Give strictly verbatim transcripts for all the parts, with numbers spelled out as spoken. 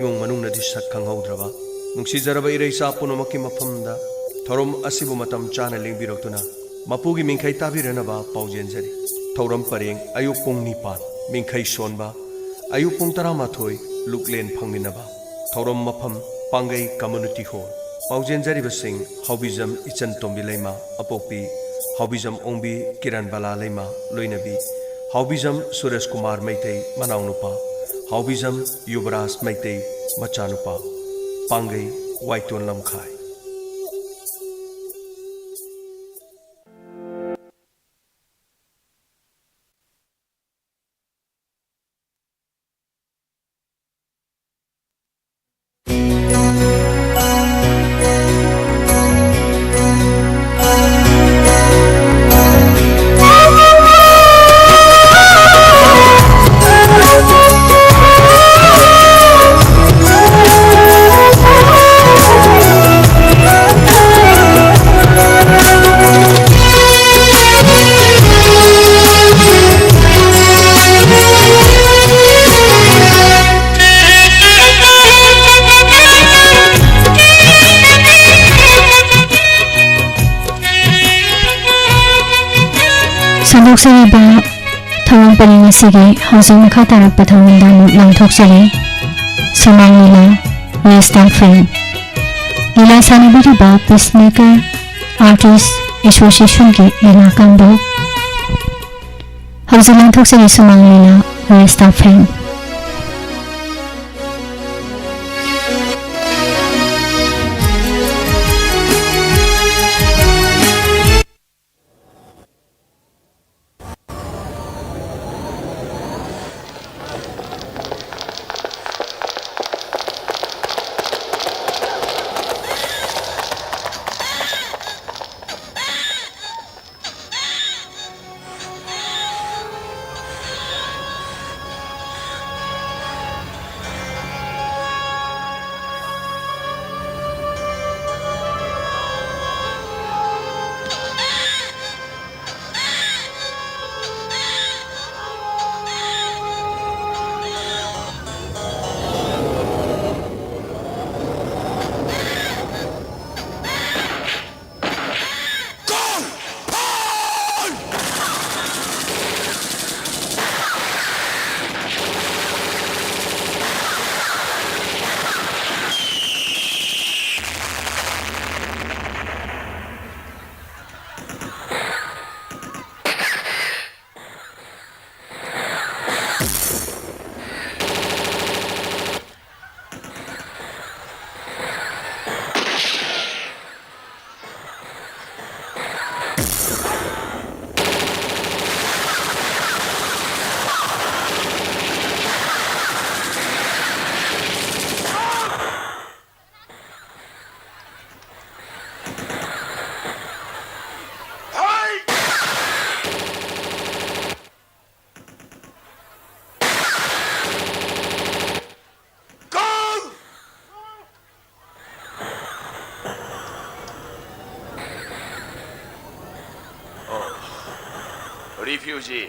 ꯏꯃꯨꯡ ꯃꯅꯨꯡꯅꯗꯤ ꯁꯛ ꯈꯪꯍꯧꯗ꯭ꯔꯕ꯫ ꯅꯨꯡꯁꯤꯖꯔꯕ ꯏꯔꯩꯆꯥ ꯄꯨꯝꯅꯃꯛꯀꯤ ꯃꯐꯝꯗ ꯊꯧꯔꯝ ꯑꯁꯤꯕꯨ ꯃꯇꯝ ꯆꯥꯅ ꯂꯦꯡꯕꯤꯔꯛꯇꯨꯅ ꯃꯄꯨꯒꯤ ꯃꯤꯡꯈꯩ ꯇꯥꯕꯤꯔꯅꯕ ꯄꯥꯎꯖꯦꯟꯖꯔꯤ꯫ ꯊꯧꯔꯝ ꯄꯔꯦꯡ: ꯑꯌꯨꯛ ꯄꯨꯡ ꯅꯤꯄꯥꯟ, ꯃꯤꯡꯈꯩ ꯁꯣꯟꯕ꯫ ꯑꯌꯨꯛ ꯄꯨꯡ ꯇꯔꯥꯃꯥꯊꯣꯏ, ꯂꯨꯛꯂꯦꯟ ꯐꯪꯃꯤꯟꯅꯕ꯫ ꯊꯧꯔꯝ ꯃꯐꯝ: ꯄꯥꯡꯒꯩ Community Hall꯫ ꯄꯥꯎꯖꯦꯟꯖꯔꯤꯕꯁꯤꯡ: ꯍꯥꯎꯕꯤꯖꯝ ꯏꯆꯟꯇꯣꯝꯕꯤ ꯂꯩꯃ, ꯑꯄꯣꯛꯄꯤ ꯍꯥꯎꯕꯤꯖꯝ ꯑꯣꯡꯕꯤ ꯀꯤꯔꯟꯕꯂꯥ ꯂꯩꯃ, ꯂꯣꯏꯅꯕꯤ ꯍꯥꯎꯕꯤꯖꯝ ꯁꯨꯔꯦꯁ ꯀꯨꯃꯥꯔ ꯃꯩꯇꯩ, ꯃꯅꯥꯎꯅꯨꯄꯥ ꯍꯥꯎꯕꯤꯖꯝ ꯌꯨꯕꯔꯥꯖ ꯃꯩꯇꯩ, ꯃꯆꯥꯅꯨꯄꯥ꯫ ꯄꯥꯡꯒꯩ ꯋꯥꯏꯇꯣꯟ ꯂꯝꯈꯥꯏ꯫ ꯁꯟꯗꯣꯛꯆꯔꯤꯕ ꯊꯧꯔꯝ ꯄꯔꯦꯡ ꯑꯁꯤꯒꯤ ꯍꯧꯖꯤꯛ ꯃꯈꯥ ꯇꯥꯔꯛꯄ ꯊꯧꯔꯝꯗ ꯑꯃꯨꯛ ꯂꯥꯟꯊꯣꯛꯆꯔꯤ꯫ ꯁꯨꯃꯥꯡ ꯂꯤꯂꯥ, ꯔꯦꯁꯇꯥ ꯐ꯭ꯔꯦꯝ꯫ ꯂꯤꯂꯥ ꯁꯥꯟꯅꯕꯤꯔꯤꯕ Peacemaker Artist Associationꯒꯤ ꯂꯤꯂꯥ ꯀꯥꯡꯕꯨ꯫ ꯍꯧꯖꯤꯛ ꯂꯥꯟꯊꯣꯛꯆꯔꯤ ꯁꯨꯃꯥꯡ ꯂꯤꯂꯥ, ꯔꯦꯁꯇꯥ ꯐ꯭ꯔꯦꯝ꯫ ꯐ꯭ꯌꯨꯖꯤ꯫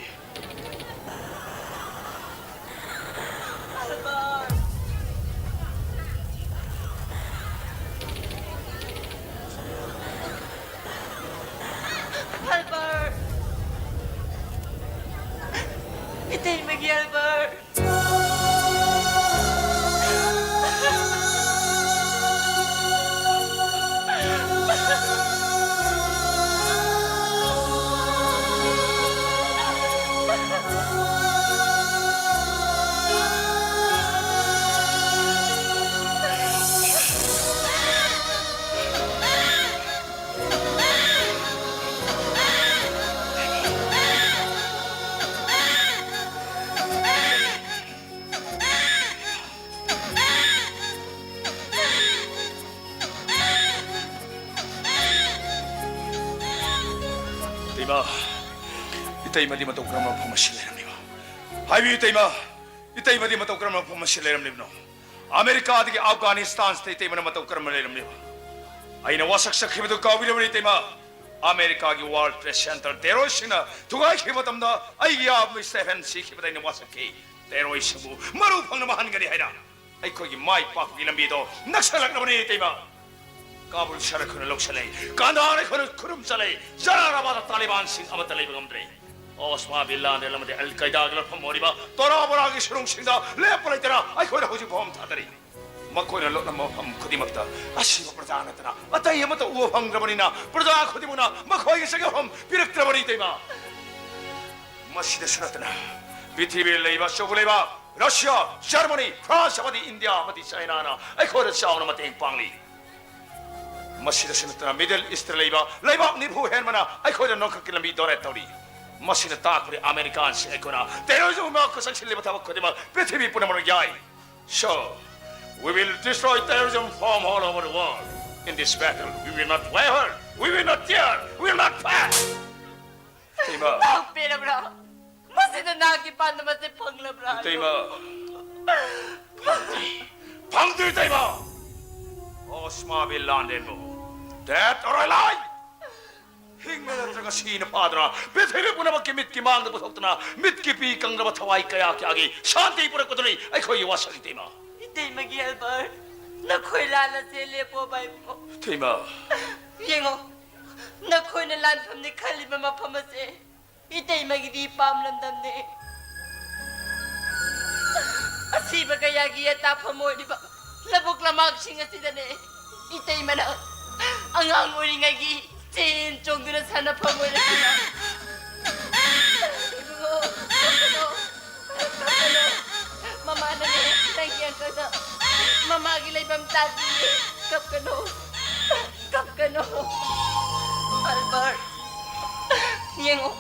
ꯑꯜꯕꯔꯠ! ꯏꯇꯩꯃꯒꯤ ꯑꯜꯕꯔꯠ! ꯏꯇꯩꯃ, ꯏꯇꯩꯃꯗꯤ ꯃꯇꯧ ꯀꯔꯝꯕ ꯃꯐꯝ ꯑꯁꯤ ꯂꯩꯔꯝꯂꯤꯕ? ꯍꯥꯏꯕꯤꯌꯨ ꯏꯇꯩꯃ, ꯏꯇꯩꯃꯗꯤ ꯃꯇꯧ ꯀꯔꯝꯕ ꯃꯐꯝ ꯑꯁꯤ ꯂꯩꯔꯝꯂꯤꯕꯅꯣ? ꯑꯃꯦꯔꯤꯀꯥꯗꯒꯤ ꯑꯐꯒꯥꯅꯤꯁꯇꯥꯟꯁꯤꯗ ꯏꯇꯩꯃꯅ ꯃꯇꯧ ꯀꯔꯝꯕ ꯂꯩꯔꯝꯂꯤꯕ? ꯑꯩꯅ ꯋꯥꯁꯛ ꯆꯠꯈꯤꯕꯗꯨ ꯀꯥꯎꯕꯤꯔꯕ꯭ꯔꯥ ꯏꯇꯩꯃ? ꯑꯃꯦꯔꯤꯀꯥꯒꯤ World Trade Center terroristꯁꯤꯡꯅ ꯊꯨꯒꯥꯏꯈꯤꯕ ꯃꯇꯝꯗ ꯑꯩꯒꯤ ꯏꯌꯥꯝꯕ ꯁ꯭ꯇꯦꯐꯦꯟ ꯁꯤꯈꯤꯕꯗ ꯑꯩꯅ ꯋꯥꯁꯛꯈꯤ꯫ Terroristꯁꯤꯡꯕꯨ ꯃꯔꯨ ꯐꯪꯅꯕ ꯍꯟꯒꯅꯤ ꯍꯥꯏꯅ꯫ ꯑꯩꯈꯣꯏꯒꯤ ꯃꯥꯏ ꯄꯥꯛꯄꯒꯤ ꯂꯝꯕꯤꯗꯣ ꯅꯛꯁꯜꯂꯛꯂꯕꯅꯤ ꯏꯇꯩꯃ꯫ ꯀꯥꯕꯨꯜ ꯁꯍꯔ ꯑꯩꯈꯣꯏꯅ ꯂꯧꯁꯤꯜꯂꯦ, ꯀꯥꯟꯙꯥꯔ ꯑꯩꯈꯣꯏꯅ ꯈꯨꯗꯨꯝ ꯆꯜꯂꯦ, ꯖꯂꯥꯂꯥꯕꯥꯗ ꯇꯥꯂꯤꯕꯥꯟꯁꯤꯡ ꯑꯃꯠꯇ ꯂꯩꯕ ꯉꯝꯗ꯭ꯔꯦ꯫ ꯑꯣꯁꯃꯥ ꯕꯤꯟ ꯂꯥꯗꯦꯟ ꯑꯃꯗꯤ ꯑꯜ ꯀꯥꯏꯗꯥꯒꯤ ꯂꯧꯐꯝ ꯑꯣꯏꯔꯤꯕ ꯇꯣꯔꯥ ꯕꯣꯔꯥꯒꯤ ꯁꯨꯔꯨꯡꯁꯤꯡꯗ ꯂꯦꯞꯄ ꯂꯩꯇꯅ ꯑꯩꯈꯣꯏꯅ ꯍꯧꯖꯤꯛ ꯐꯥꯎꯕ ꯊꯥꯗꯔꯤ꯫ ꯃꯈꯣꯏꯅ ꯂꯣꯠꯂꯝꯕ ꯃꯐꯝ ꯈꯨꯗꯤꯡꯃꯛꯇ ꯑꯁꯤꯕ ꯄ꯭ꯔꯖꯥ ꯅꯠꯇꯅ ꯑꯇꯩ ꯑꯃꯠꯇ ꯎꯕ ꯐꯪꯗ꯭ꯔꯕꯅꯤꯅ ꯄ꯭ꯔꯖꯥ ꯈꯨꯗꯤꯡꯃꯛꯅ ꯃꯈꯣꯏꯒꯤ ꯆꯪꯖꯐꯝ ꯄꯤꯔꯛꯇ꯭ꯔꯕꯅꯤ ꯏꯇꯩꯃ꯫ ꯃꯁꯤꯗꯁꯨ ꯅꯠꯇꯅ ꯄ꯭ꯔꯤꯊꯤꯕꯤꯗ ꯂꯩꯕ ꯑꯆꯧꯕ ꯂꯩꯕꯥꯛ ꯔꯁꯤꯌꯥ, ꯖꯔꯃꯅꯤ, ꯐ꯭ꯔꯥꯟꯁ ꯑꯃꯗꯤ ꯏꯟꯗꯤꯌꯥ ꯑꯃꯗꯤ ꯆꯥꯏꯅꯥꯅ ꯑꯩꯈꯣꯏꯗ ꯆꯥꯎꯅ ꯃꯇꯦꯡ ꯄꯥꯡꯂꯤ꯫ ꯃꯁꯤꯗꯁꯨ ꯅꯠꯇꯅ ꯃꯤꯗꯜ ꯏꯁꯇ ꯂꯩꯕ ꯂꯩꯕꯥꯛ ꯅꯤꯐꯨ ꯍꯦꯟꯕꯅ ꯑꯩꯈꯣꯏꯗ ꯅꯣꯡꯈꯛꯀꯤ ꯂꯝꯕꯤ ꯗꯣꯅꯦꯠ ꯇꯧꯔꯤ꯫ ꯃꯁꯤꯅ ꯇꯥꯛꯄꯗꯤ ꯑꯃꯦꯔꯤꯀꯥꯟꯁꯤꯡ ꯑꯩꯈꯣꯏꯅ ꯇꯦꯔꯣꯔꯤꯖꯝ ꯉꯥꯛꯄ ꯆꯪꯁꯤꯜꯂꯤꯕ ꯊꯕꯛ ꯈꯨꯗꯤꯡꯃꯛ ꯄ꯭ꯔꯤꯊꯤꯕꯤ ꯄꯨꯝꯅꯃꯛꯅ ꯌꯥꯏ꯫ So, we will destroy terrorism from all over the world. In this battle, we will not waver, we will not tear, we will not pass. ꯏꯇꯩꯃ꯫ ꯅꯥꯎ ꯄꯦꯔꯕ꯭ꯔꯥ? ꯃꯁꯤꯗ ꯅꯍꯥꯛꯀꯤ ꯄꯥꯟꯗꯝ ꯑꯁꯤ ꯐꯪꯂꯕ꯭ꯔꯥ? ꯏꯇꯩꯃ꯫ ꯐꯪꯗ꯭ꯔꯤ꯫ ꯐꯪꯗ꯭ꯔꯤ, ꯏꯇꯩꯃ꯫ ꯑꯣꯁꯃꯥ ꯕꯤꯟ ꯂꯥꯗꯦꯟꯕꯨ, dead or alive, ꯍꯤꯡꯅ ꯅꯠꯇ꯭ꯔꯒ ꯁꯤꯅ ꯐꯥꯗꯨꯅ ꯄ꯭ꯔꯤꯊꯤꯕꯤ ꯄꯨꯝꯅꯃꯛꯀꯤ ꯃꯤꯠꯀꯤ ꯃꯥꯡꯗ ꯄꯨꯊꯣꯛꯇꯨꯅ ꯃꯤꯠꯀꯤ ꯄꯤ ꯀꯪꯂꯕ ꯊꯋꯥꯏ ꯀꯌꯥ ꯀꯌꯥꯒꯤ ꯁꯥꯟꯇꯤ ꯄꯨꯔꯛꯄꯗꯨꯅꯤ ꯑꯩꯈꯣꯏꯒꯤ ꯋꯥꯁꯛ ꯏꯇꯩꯃ꯫ ꯏꯇꯩꯃꯒꯤ ꯑꯜꯕꯔꯠ, ꯅꯈꯣꯏ ꯂꯥꯜꯂꯁꯦ ꯂꯦꯞꯄꯣꯕ ꯏꯕꯨꯡꯉꯣ꯫ ꯏꯇꯩꯃ꯫ ꯌꯦꯡꯉꯣ, ꯅꯈꯣꯏꯅ ꯂꯥꯟꯐꯝꯅꯤ ꯈꯜꯂꯤꯕ ꯃꯐꯝ ꯑꯁꯦ ꯏꯇꯩꯃꯒꯤꯗꯤ ꯄꯥꯝꯂꯝꯗꯝꯅꯦ꯫ ꯑꯁꯤꯕ ꯀꯌꯥꯒꯤ ꯑꯇꯥꯐꯝ ꯑꯣꯏꯔꯤꯕ ꯂꯧꯕꯨꯛ ꯂꯝꯍꯥꯡꯁꯤꯡ ꯑꯁꯤꯗꯅꯦ ꯏꯇꯩꯃꯅ ꯑꯉꯥꯡ ꯑꯣꯏꯔꯤꯉꯩꯒꯤ ꯆꯦꯟ ꯆꯣꯡꯗꯨꯅ ꯁꯥꯟꯅꯐꯝ ꯑꯣꯏꯔꯛꯈꯤꯕ꯫ ꯏꯕꯨꯡꯉꯣ, ꯀꯞꯀꯅꯣ, ꯀꯞꯀꯅꯣ꯫ ꯃꯃꯥꯅꯅꯦ ꯅꯪꯒꯤ ꯑꯪꯀꯜꯗ ꯃꯃꯥꯒꯤ ꯂꯩꯐꯝ ꯇꯥꯛꯄꯤꯌꯦ꯫ ꯀꯞꯀꯅꯣ, ꯀꯞꯀꯅꯣ꯫ ꯑꯜꯕꯔꯠ, ꯌꯦꯡꯉꯣ,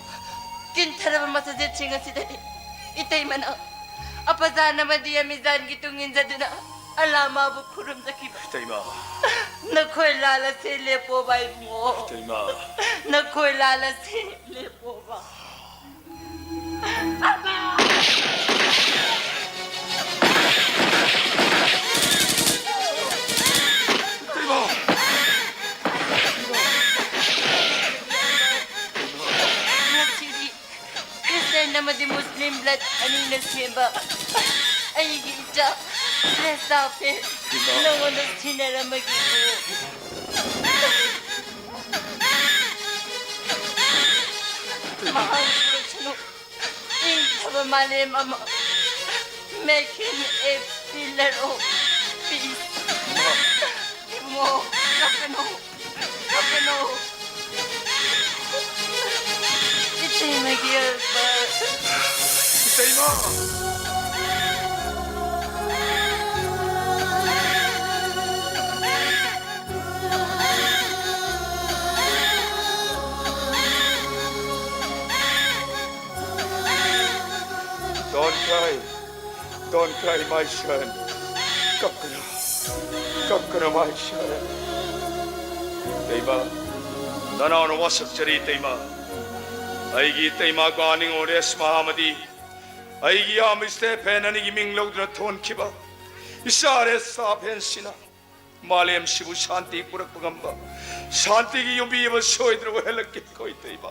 ꯀꯤꯟꯊꯔꯕ ꯃꯁꯖꯤꯠꯁꯤꯡ ꯑꯁꯤꯗꯗꯤ ꯏꯇꯩꯃꯅ ꯑꯄꯖꯥꯟ ꯑꯃꯗꯤ ꯑꯃꯤꯖꯥꯟꯒꯤ ꯇꯨꯡ ꯏꯟꯖꯗꯨꯅ ꯑꯜꯂꯥ ꯃꯥꯕꯨ ꯈꯨꯔꯨꯝꯖꯈꯤꯕ꯫ ꯏꯇꯩꯃ꯫ ꯅꯈꯣꯏ ꯂꯥꯜꯂꯁꯦ ꯂꯦꯞꯄꯣꯕ ꯏꯕꯨꯡꯉꯣ꯫ ꯏꯇꯩꯃ꯫ ꯅꯈꯣꯏ ꯂꯥꯜꯂꯁꯦ ꯂꯦꯞꯄꯣꯕ꯫ ꯏꯇꯩꯃ꯫ ꯉꯁꯤꯗꯤ ꯈ꯭ꯔꯤꯁꯇꯤꯌꯥꯟ ꯑꯃꯗꯤ ꯃꯨꯁꯂꯤꯝ ꯕ꯭ꯂꯠ ꯑꯅꯤꯅ ꯁꯦꯝꯕ ꯑꯩꯒꯤ ꯏꯆꯥ ꯔꯦꯁꯇꯥꯐꯦ ꯅꯉꯣꯟꯗ ꯁꯤꯟꯅꯔꯝꯃꯒꯦꯀꯣ꯫ ꯃꯍꯥꯛ ꯄꯨꯔꯛꯁꯅꯨ ꯏꯪꯊꯕ ꯃꯥꯂꯦꯝ ꯑꯃ꯫ Make him a pillar of peace. ꯏꯕꯨꯡꯉꯣ, ꯀꯞꯀꯅꯨ꯫ ꯀꯞꯀꯅꯨ꯫ ꯏꯇꯩꯃꯒꯤ ꯑꯜꯕꯔꯠ꯫ ꯏꯇꯩꯃ! Don't cry. Don't cry, my son. ꯀꯞꯀꯅꯨ꯫ ꯀꯞꯀꯅꯨ, my son. ꯏꯇꯩꯃ, ꯅꯅꯥꯎꯅ ꯋꯥꯁꯛꯆꯔꯤ, ꯏꯇꯩꯃ꯫ ꯑꯩꯒꯤ ꯏꯇꯩꯃ ꯒ꯭ꯋꯥ ꯅꯤꯉꯣꯜ ꯔꯦꯁꯃꯥ ꯑꯃꯗꯤ ꯑꯩꯒꯤ ꯏꯌꯥꯝꯕ ꯏꯁꯇꯦꯐꯦꯟ ꯑꯅꯤꯒꯤ ꯃꯤꯡ ꯂꯧꯗꯨꯅ ꯊꯣꯟꯈꯤꯕ ꯏꯆꯥ ꯔꯦꯁꯇꯥꯐꯦꯟꯁꯤꯅ ꯃꯥꯂꯦꯝꯁꯤꯕꯨ ꯁꯥꯟꯇꯤ ꯄꯨꯔꯛꯄ ꯉꯝꯕ ꯁꯥꯟꯇꯤꯒꯤ ꯌꯨꯝꯕꯤ ꯑꯃ ꯁꯣꯏꯗꯅ ꯑꯣꯏꯍꯜꯂꯛꯀꯦꯀꯣ, ꯏꯇꯩꯃ꯫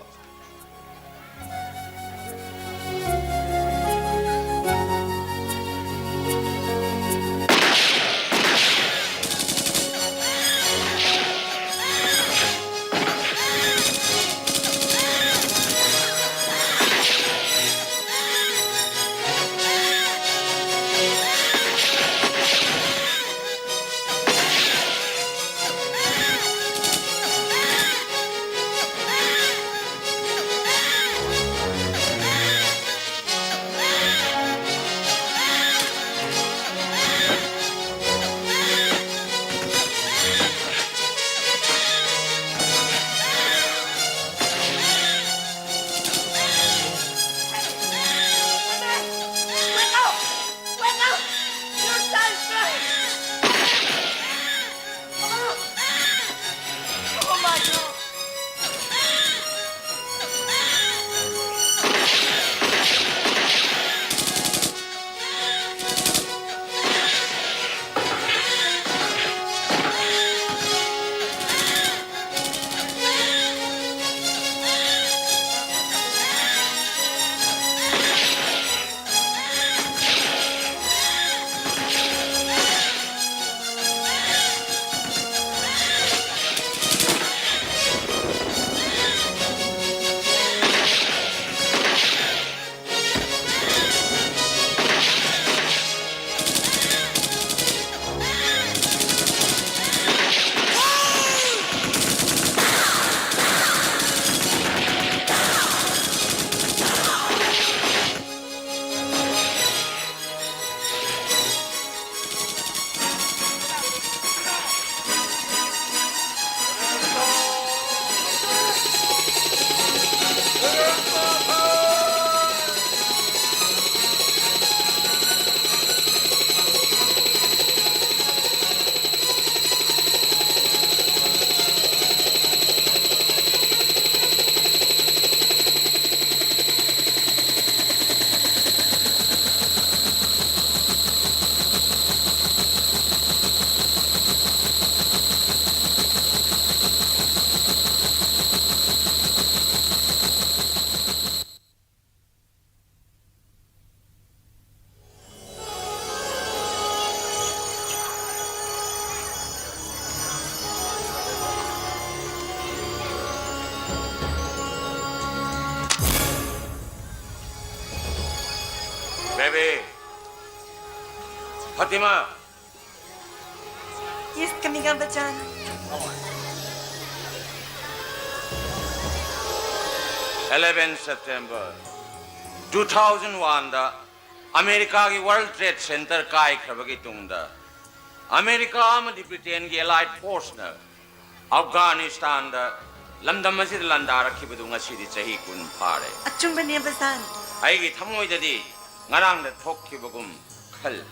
Fatima, Yes, coming up, Bajan. eleven September two thousand one ꯗ ꯑꯃꯦꯔꯤꯀꯥꯒꯤ World Trade Center ꯀꯥꯏꯈ꯭ꯔꯕꯒꯤ ꯇꯨꯡꯗ, ꯑꯃꯦꯔꯤꯀꯥ ꯑꯃꯗꯤ ꯕ꯭ꯔꯤꯇꯦꯟꯒꯤ allied force ꯅ ꯑꯐꯒꯥꯅꯤꯁꯇꯥꯟꯗ ꯂꯝꯗꯝ ꯑꯁꯤꯗ ꯂꯥꯟꯗꯥꯔꯛꯈꯤꯕꯗꯨ ꯉꯁꯤꯗꯤ ꯆꯍꯤ ꯀꯨꯟ ꯐꯥꯔꯦ꯫ ꯑꯆꯨꯝꯕꯅꯦ, ꯕꯖꯥꯟ꯫ ꯑꯩꯒꯤ ꯊꯃꯣꯏꯗꯗꯤ ꯉꯔꯥꯡꯗ ꯊꯣꯛꯈꯤꯕꯒꯨꯝ ꯈꯜꯂꯤ꯫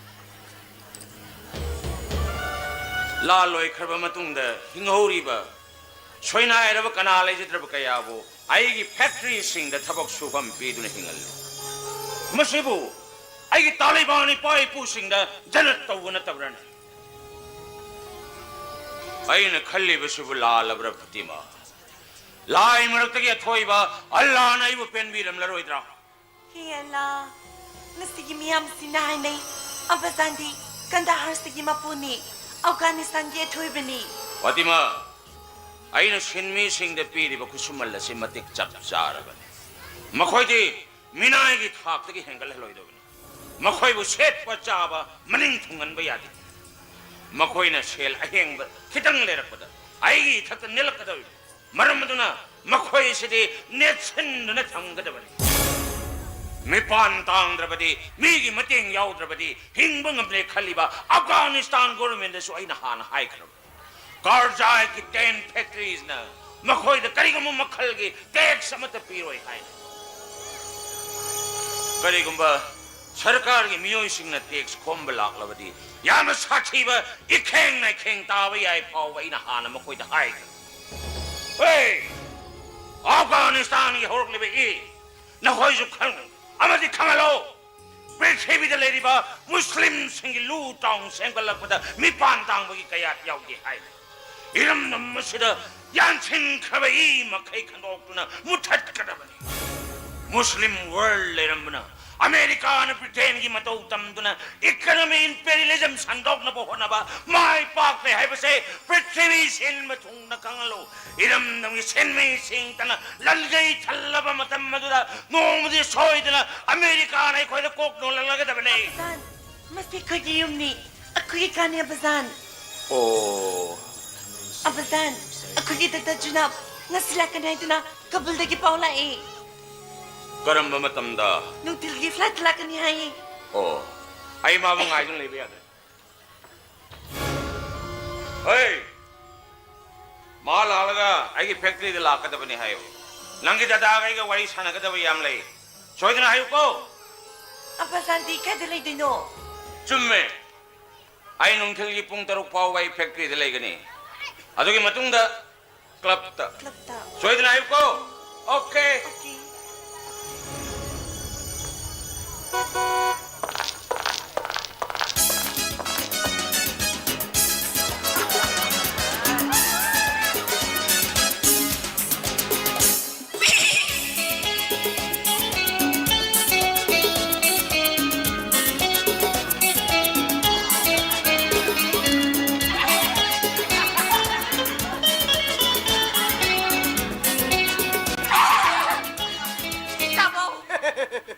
ꯂꯥꯟ ꯂꯣꯏꯈ꯭ꯔꯕ ꯃꯇꯨꯡꯗ ꯍꯤꯡꯍꯧꯔꯤꯕ ꯁꯣꯏꯅꯥꯏꯔꯕ ꯀꯅꯥ ꯂꯩꯖꯗ꯭ꯔꯕ ꯀꯌꯥꯕꯨ ꯑꯩꯒꯤ factory ꯁꯤꯡꯗ ꯊꯕꯛ ꯁꯨꯐꯝ ꯄꯤꯗꯨꯅ ꯍꯤꯡꯍꯜꯂꯤ꯫ ꯃꯁꯤꯕꯨ ꯑꯩꯒꯤ ꯇꯥꯂꯤꯕꯥꯟ ꯏꯄꯥ ꯏꯄꯨꯁꯤꯡꯗ ꯖꯅꯠ ꯇꯧꯕ ꯅꯠꯇꯕ꯭ꯔꯅꯦ? ꯑꯩꯅ ꯈꯜꯂꯤꯕꯁꯤꯕꯨ ꯂꯥꯜꯂꯕ꯭ꯔꯥ, ꯐꯥꯇꯤꯃꯥ? ꯂꯥꯏ ꯃꯔꯛꯇꯒꯤ ꯑꯊꯣꯏꯕ ꯑꯜꯂꯥꯅ ꯑꯩꯕꯨ ꯄꯦꯟꯕꯤꯔꯝꯂꯔꯣꯏꯗ꯭ꯔꯥ? ꯍꯦ ꯑꯜꯂꯥ, ꯉꯁꯤꯒꯤ ꯃꯤꯌꯥꯝꯁꯤꯅ ꯍꯥꯏꯅꯩ, ꯑꯕꯖꯥꯟꯗꯤ ꯀꯟꯗꯥꯍꯥꯔꯁꯤꯒꯤ ꯃꯄꯨꯅꯤ, ꯑꯐꯒꯥꯅꯤꯁꯇꯥꯟꯒꯤ ꯑꯊꯣꯏꯕꯅꯤ꯫ ꯐꯥꯇꯤꯃꯥ, ꯑꯩꯅ ꯁꯤꯟꯃꯤꯁꯤꯡꯗ ꯄꯤꯔꯤꯕ ꯈꯨꯠꯁꯨꯃꯜ ꯑꯁꯤ ꯃꯇꯤꯛ ꯆꯞ ꯆꯥꯔꯕꯅꯤ꯫ ꯃꯈꯣꯏꯗꯤ ꯃꯤꯅꯥꯏꯒꯤ ꯊꯥꯛꯇꯒꯤ ꯍꯦꯟꯒꯠꯍꯜꯂꯣꯏꯗꯕꯅꯤ꯫ ꯃꯈꯣꯏꯕꯨ ꯁꯦꯠꯄ ꯆꯥꯕ ꯃꯅꯤꯡ ꯊꯨꯡꯍꯟꯕ ꯌꯥꯗꯦ꯫ ꯃꯈꯣꯏꯅ ꯁꯦꯜ ꯑꯍꯦꯡꯕ ꯈꯤꯇꯪ ꯂꯩꯔꯛꯄꯗ ꯑꯩꯒꯤ ꯏꯊꯛꯇ ꯅꯦꯜꯂꯛꯀꯗꯧꯔꯤꯕꯅꯤ꯫ ꯃꯔꯝ ꯑꯗꯨꯅ ꯃꯈꯣꯏꯁꯤꯗꯤ ꯅꯦꯠꯁꯤꯟꯗꯨꯅ ꯊꯝꯒꯗꯕꯅꯤ꯫ ꯃꯤꯄꯥꯟ ꯇꯥꯡꯗ꯭ꯔꯕꯗꯤ, ꯃꯤꯒꯤ ꯃꯇꯦꯡ ꯌꯥꯎꯗ꯭ꯔꯕꯗꯤ ꯍꯤꯡꯕ ꯉꯝꯂꯦ ꯈꯜꯂꯤꯕ ꯑꯐꯒꯥꯅꯤꯁꯇꯥꯟ ꯒꯣꯔꯃꯦꯟꯗꯁꯨ ꯑꯩꯅ ꯍꯥꯟꯅ ꯍꯥꯏꯈ꯭ꯔꯕꯅꯤ꯫ ꯀꯥꯔꯖꯥꯏꯒꯤ tent factories ꯅ ꯃꯈꯣꯏꯗ ꯀꯔꯤꯒꯨꯝꯕ ꯃꯈꯜꯒꯤ tax ꯑꯃꯠꯇ ꯄꯤꯔꯣꯏ ꯍꯥꯏꯅ꯫ ꯀꯔꯤꯒꯨꯝꯕ ꯁꯔꯀꯥꯔꯒꯤ ꯃꯤꯑꯣꯏꯁꯤꯡꯅ tax ꯈꯣꯝꯕ ꯂꯥꯛꯂꯕꯗꯤ, ꯌꯥꯝꯅ ꯁꯥꯊꯤꯕ ꯏꯈꯦꯡ ꯅꯥꯏꯈꯦꯡ ꯇꯥꯕ ꯌꯥꯏ ꯐꯥꯎꯕ ꯑꯩꯅ ꯍꯥꯟꯅ ꯃꯈꯣꯏꯗ ꯍꯥꯏꯈ꯭ꯔꯦ꯫ ꯍꯦ! ꯑꯐꯒꯥꯅꯤꯁꯇꯥꯟꯒꯤ ꯍꯧꯔꯛꯂꯤꯕ ꯏ, ꯅꯈꯣꯏꯁꯨ ꯈꯪ ꯑꯃꯗꯤ ꯈꯪꯍꯜꯂꯣ꯫ ꯄ꯭ꯔꯤꯊꯤꯕꯤꯗ ꯂꯩꯔꯤꯕ ꯃꯨꯁꯂꯤꯝꯁꯤꯡꯒꯤ ꯂꯨ ꯇꯥꯎꯟ ꯁꯦꯝꯒꯠꯂꯛꯄꯗ ꯃꯤꯄꯥꯟ ꯇꯥꯡꯕꯒꯤ ꯀꯌꯥꯠ ꯌꯥꯎꯗꯦ ꯍꯥꯏ꯫ ꯏꯔꯝꯗꯝ ꯑꯁꯤꯗ ꯌꯥꯟꯁꯤꯟꯈ꯭ꯔꯕ ꯏ ꯃꯈꯩ ꯈꯟꯗꯣꯛꯇꯨꯅ ꯃꯨꯊꯠꯀꯗꯕꯅꯤ꯫ ꯃꯨꯁꯂꯤꯝ ꯋꯥꯔꯜ ꯂꯩꯔꯝꯕꯅ ꯑꯃꯦꯔꯤꯀꯥꯅ ꯕ꯭ꯔꯤꯇꯦꯟꯒꯤ ꯃꯇꯧ ꯇꯝꯗꯨꯅ economy imperialism ꯁꯟꯗꯣꯛꯅꯕ ꯍꯣꯠꯅꯕ ꯃꯥꯏ ꯄꯥꯛꯂꯦ ꯍꯥꯏꯕꯁꯦ ꯄ꯭ꯔꯤꯊꯤꯕꯤ ꯁꯤꯟꯕ ꯊꯨꯡꯅ ꯈꯪꯍꯜꯂꯨ꯫ ꯏꯔꯝꯗꯝꯒꯤ ꯁꯤꯟꯃꯤꯁꯤꯡꯇꯅ ꯂꯟꯒꯩ ꯊꯜꯂꯕ ꯃꯇꯝ ꯑꯗꯨꯗ ꯅꯣꯡꯃꯗꯤ ꯁꯣꯏꯗꯅ ꯑꯃꯦꯔꯤꯀꯥꯅ ꯑꯩꯈꯣꯏꯗ ꯀꯣꯛ ꯅꯣꯜꯂꯛꯂꯒꯗꯕꯅꯤ꯫ ꯑꯕꯖꯥꯟ, ꯃꯁꯤ ꯑꯩꯈꯣꯏꯒꯤ ꯌꯨꯝꯅꯤ, ꯑꯩꯈꯣꯏꯒꯤ ꯀꯥꯅꯤ ꯑꯕꯖꯥꯟ꯫ ꯑꯣ꯫ ꯑꯕꯖꯥꯟ, ꯑꯩꯈꯣꯏꯒꯤ ꯗꯥꯛꯇꯔ ꯖꯨꯅꯥꯕ ꯉꯁꯤ ꯂꯥꯛꯀꯅꯤ ꯍꯥꯏꯗꯨꯅ ꯀꯕꯨꯜꯗꯒꯤ ꯄꯥꯎ ꯂꯥꯛꯏ꯫ ꯀꯔꯝꯕ ꯃꯇꯝꯗ? ꯅꯨꯡꯊꯤꯜꯒꯤ flight ꯂꯥꯛꯀꯅꯤ ꯍꯥꯏꯌꯦ꯫ ꯑꯣ, ꯑꯩ ꯃꯥꯕꯨ ꯉꯥꯏꯗꯨꯅ ꯂꯩꯕ ꯌꯥꯗ꯭ꯔꯦ꯫ ꯍꯩ! ꯃꯥ ꯂꯥꯛꯂꯒ ꯑꯩꯒꯤ factoryꯗ ꯂꯥꯛꯀꯗꯕꯅꯤ ꯍꯥꯏꯌꯨ꯫ ꯅꯪꯒꯤ ꯗꯗꯥꯒ ꯑꯩꯒ ꯋꯥꯔꯤ ꯁꯥꯟꯅꯒꯗꯕ ꯌꯥꯝ ꯂꯩ꯫ ꯁꯣꯏꯗꯅ ꯍꯥꯏꯌꯨꯀꯣ꯫ ꯑꯕꯖꯥꯟꯗꯤ ꯀꯥꯏꯗ ꯂꯩꯗꯣꯏꯅꯣ? ꯆꯨꯝꯃꯦ꯫ ꯑꯩ ꯅꯨꯡꯊꯤꯜꯒꯤ ꯄꯨꯡ ꯇꯔꯨꯛ ꯐꯥꯎꯕ ꯑꯩ factoryꯗ ꯂꯩꯒꯅꯤ꯫ ꯑꯗꯨꯒꯤ ꯃꯇꯨꯡꯗ clubꯇ꯫ Clubꯇ꯫ ꯁꯣꯏꯗꯅ ꯍꯥꯏꯌꯨꯀꯣ꯫ Okay꯫ Okay꯫ ꯇꯥꯃꯣ!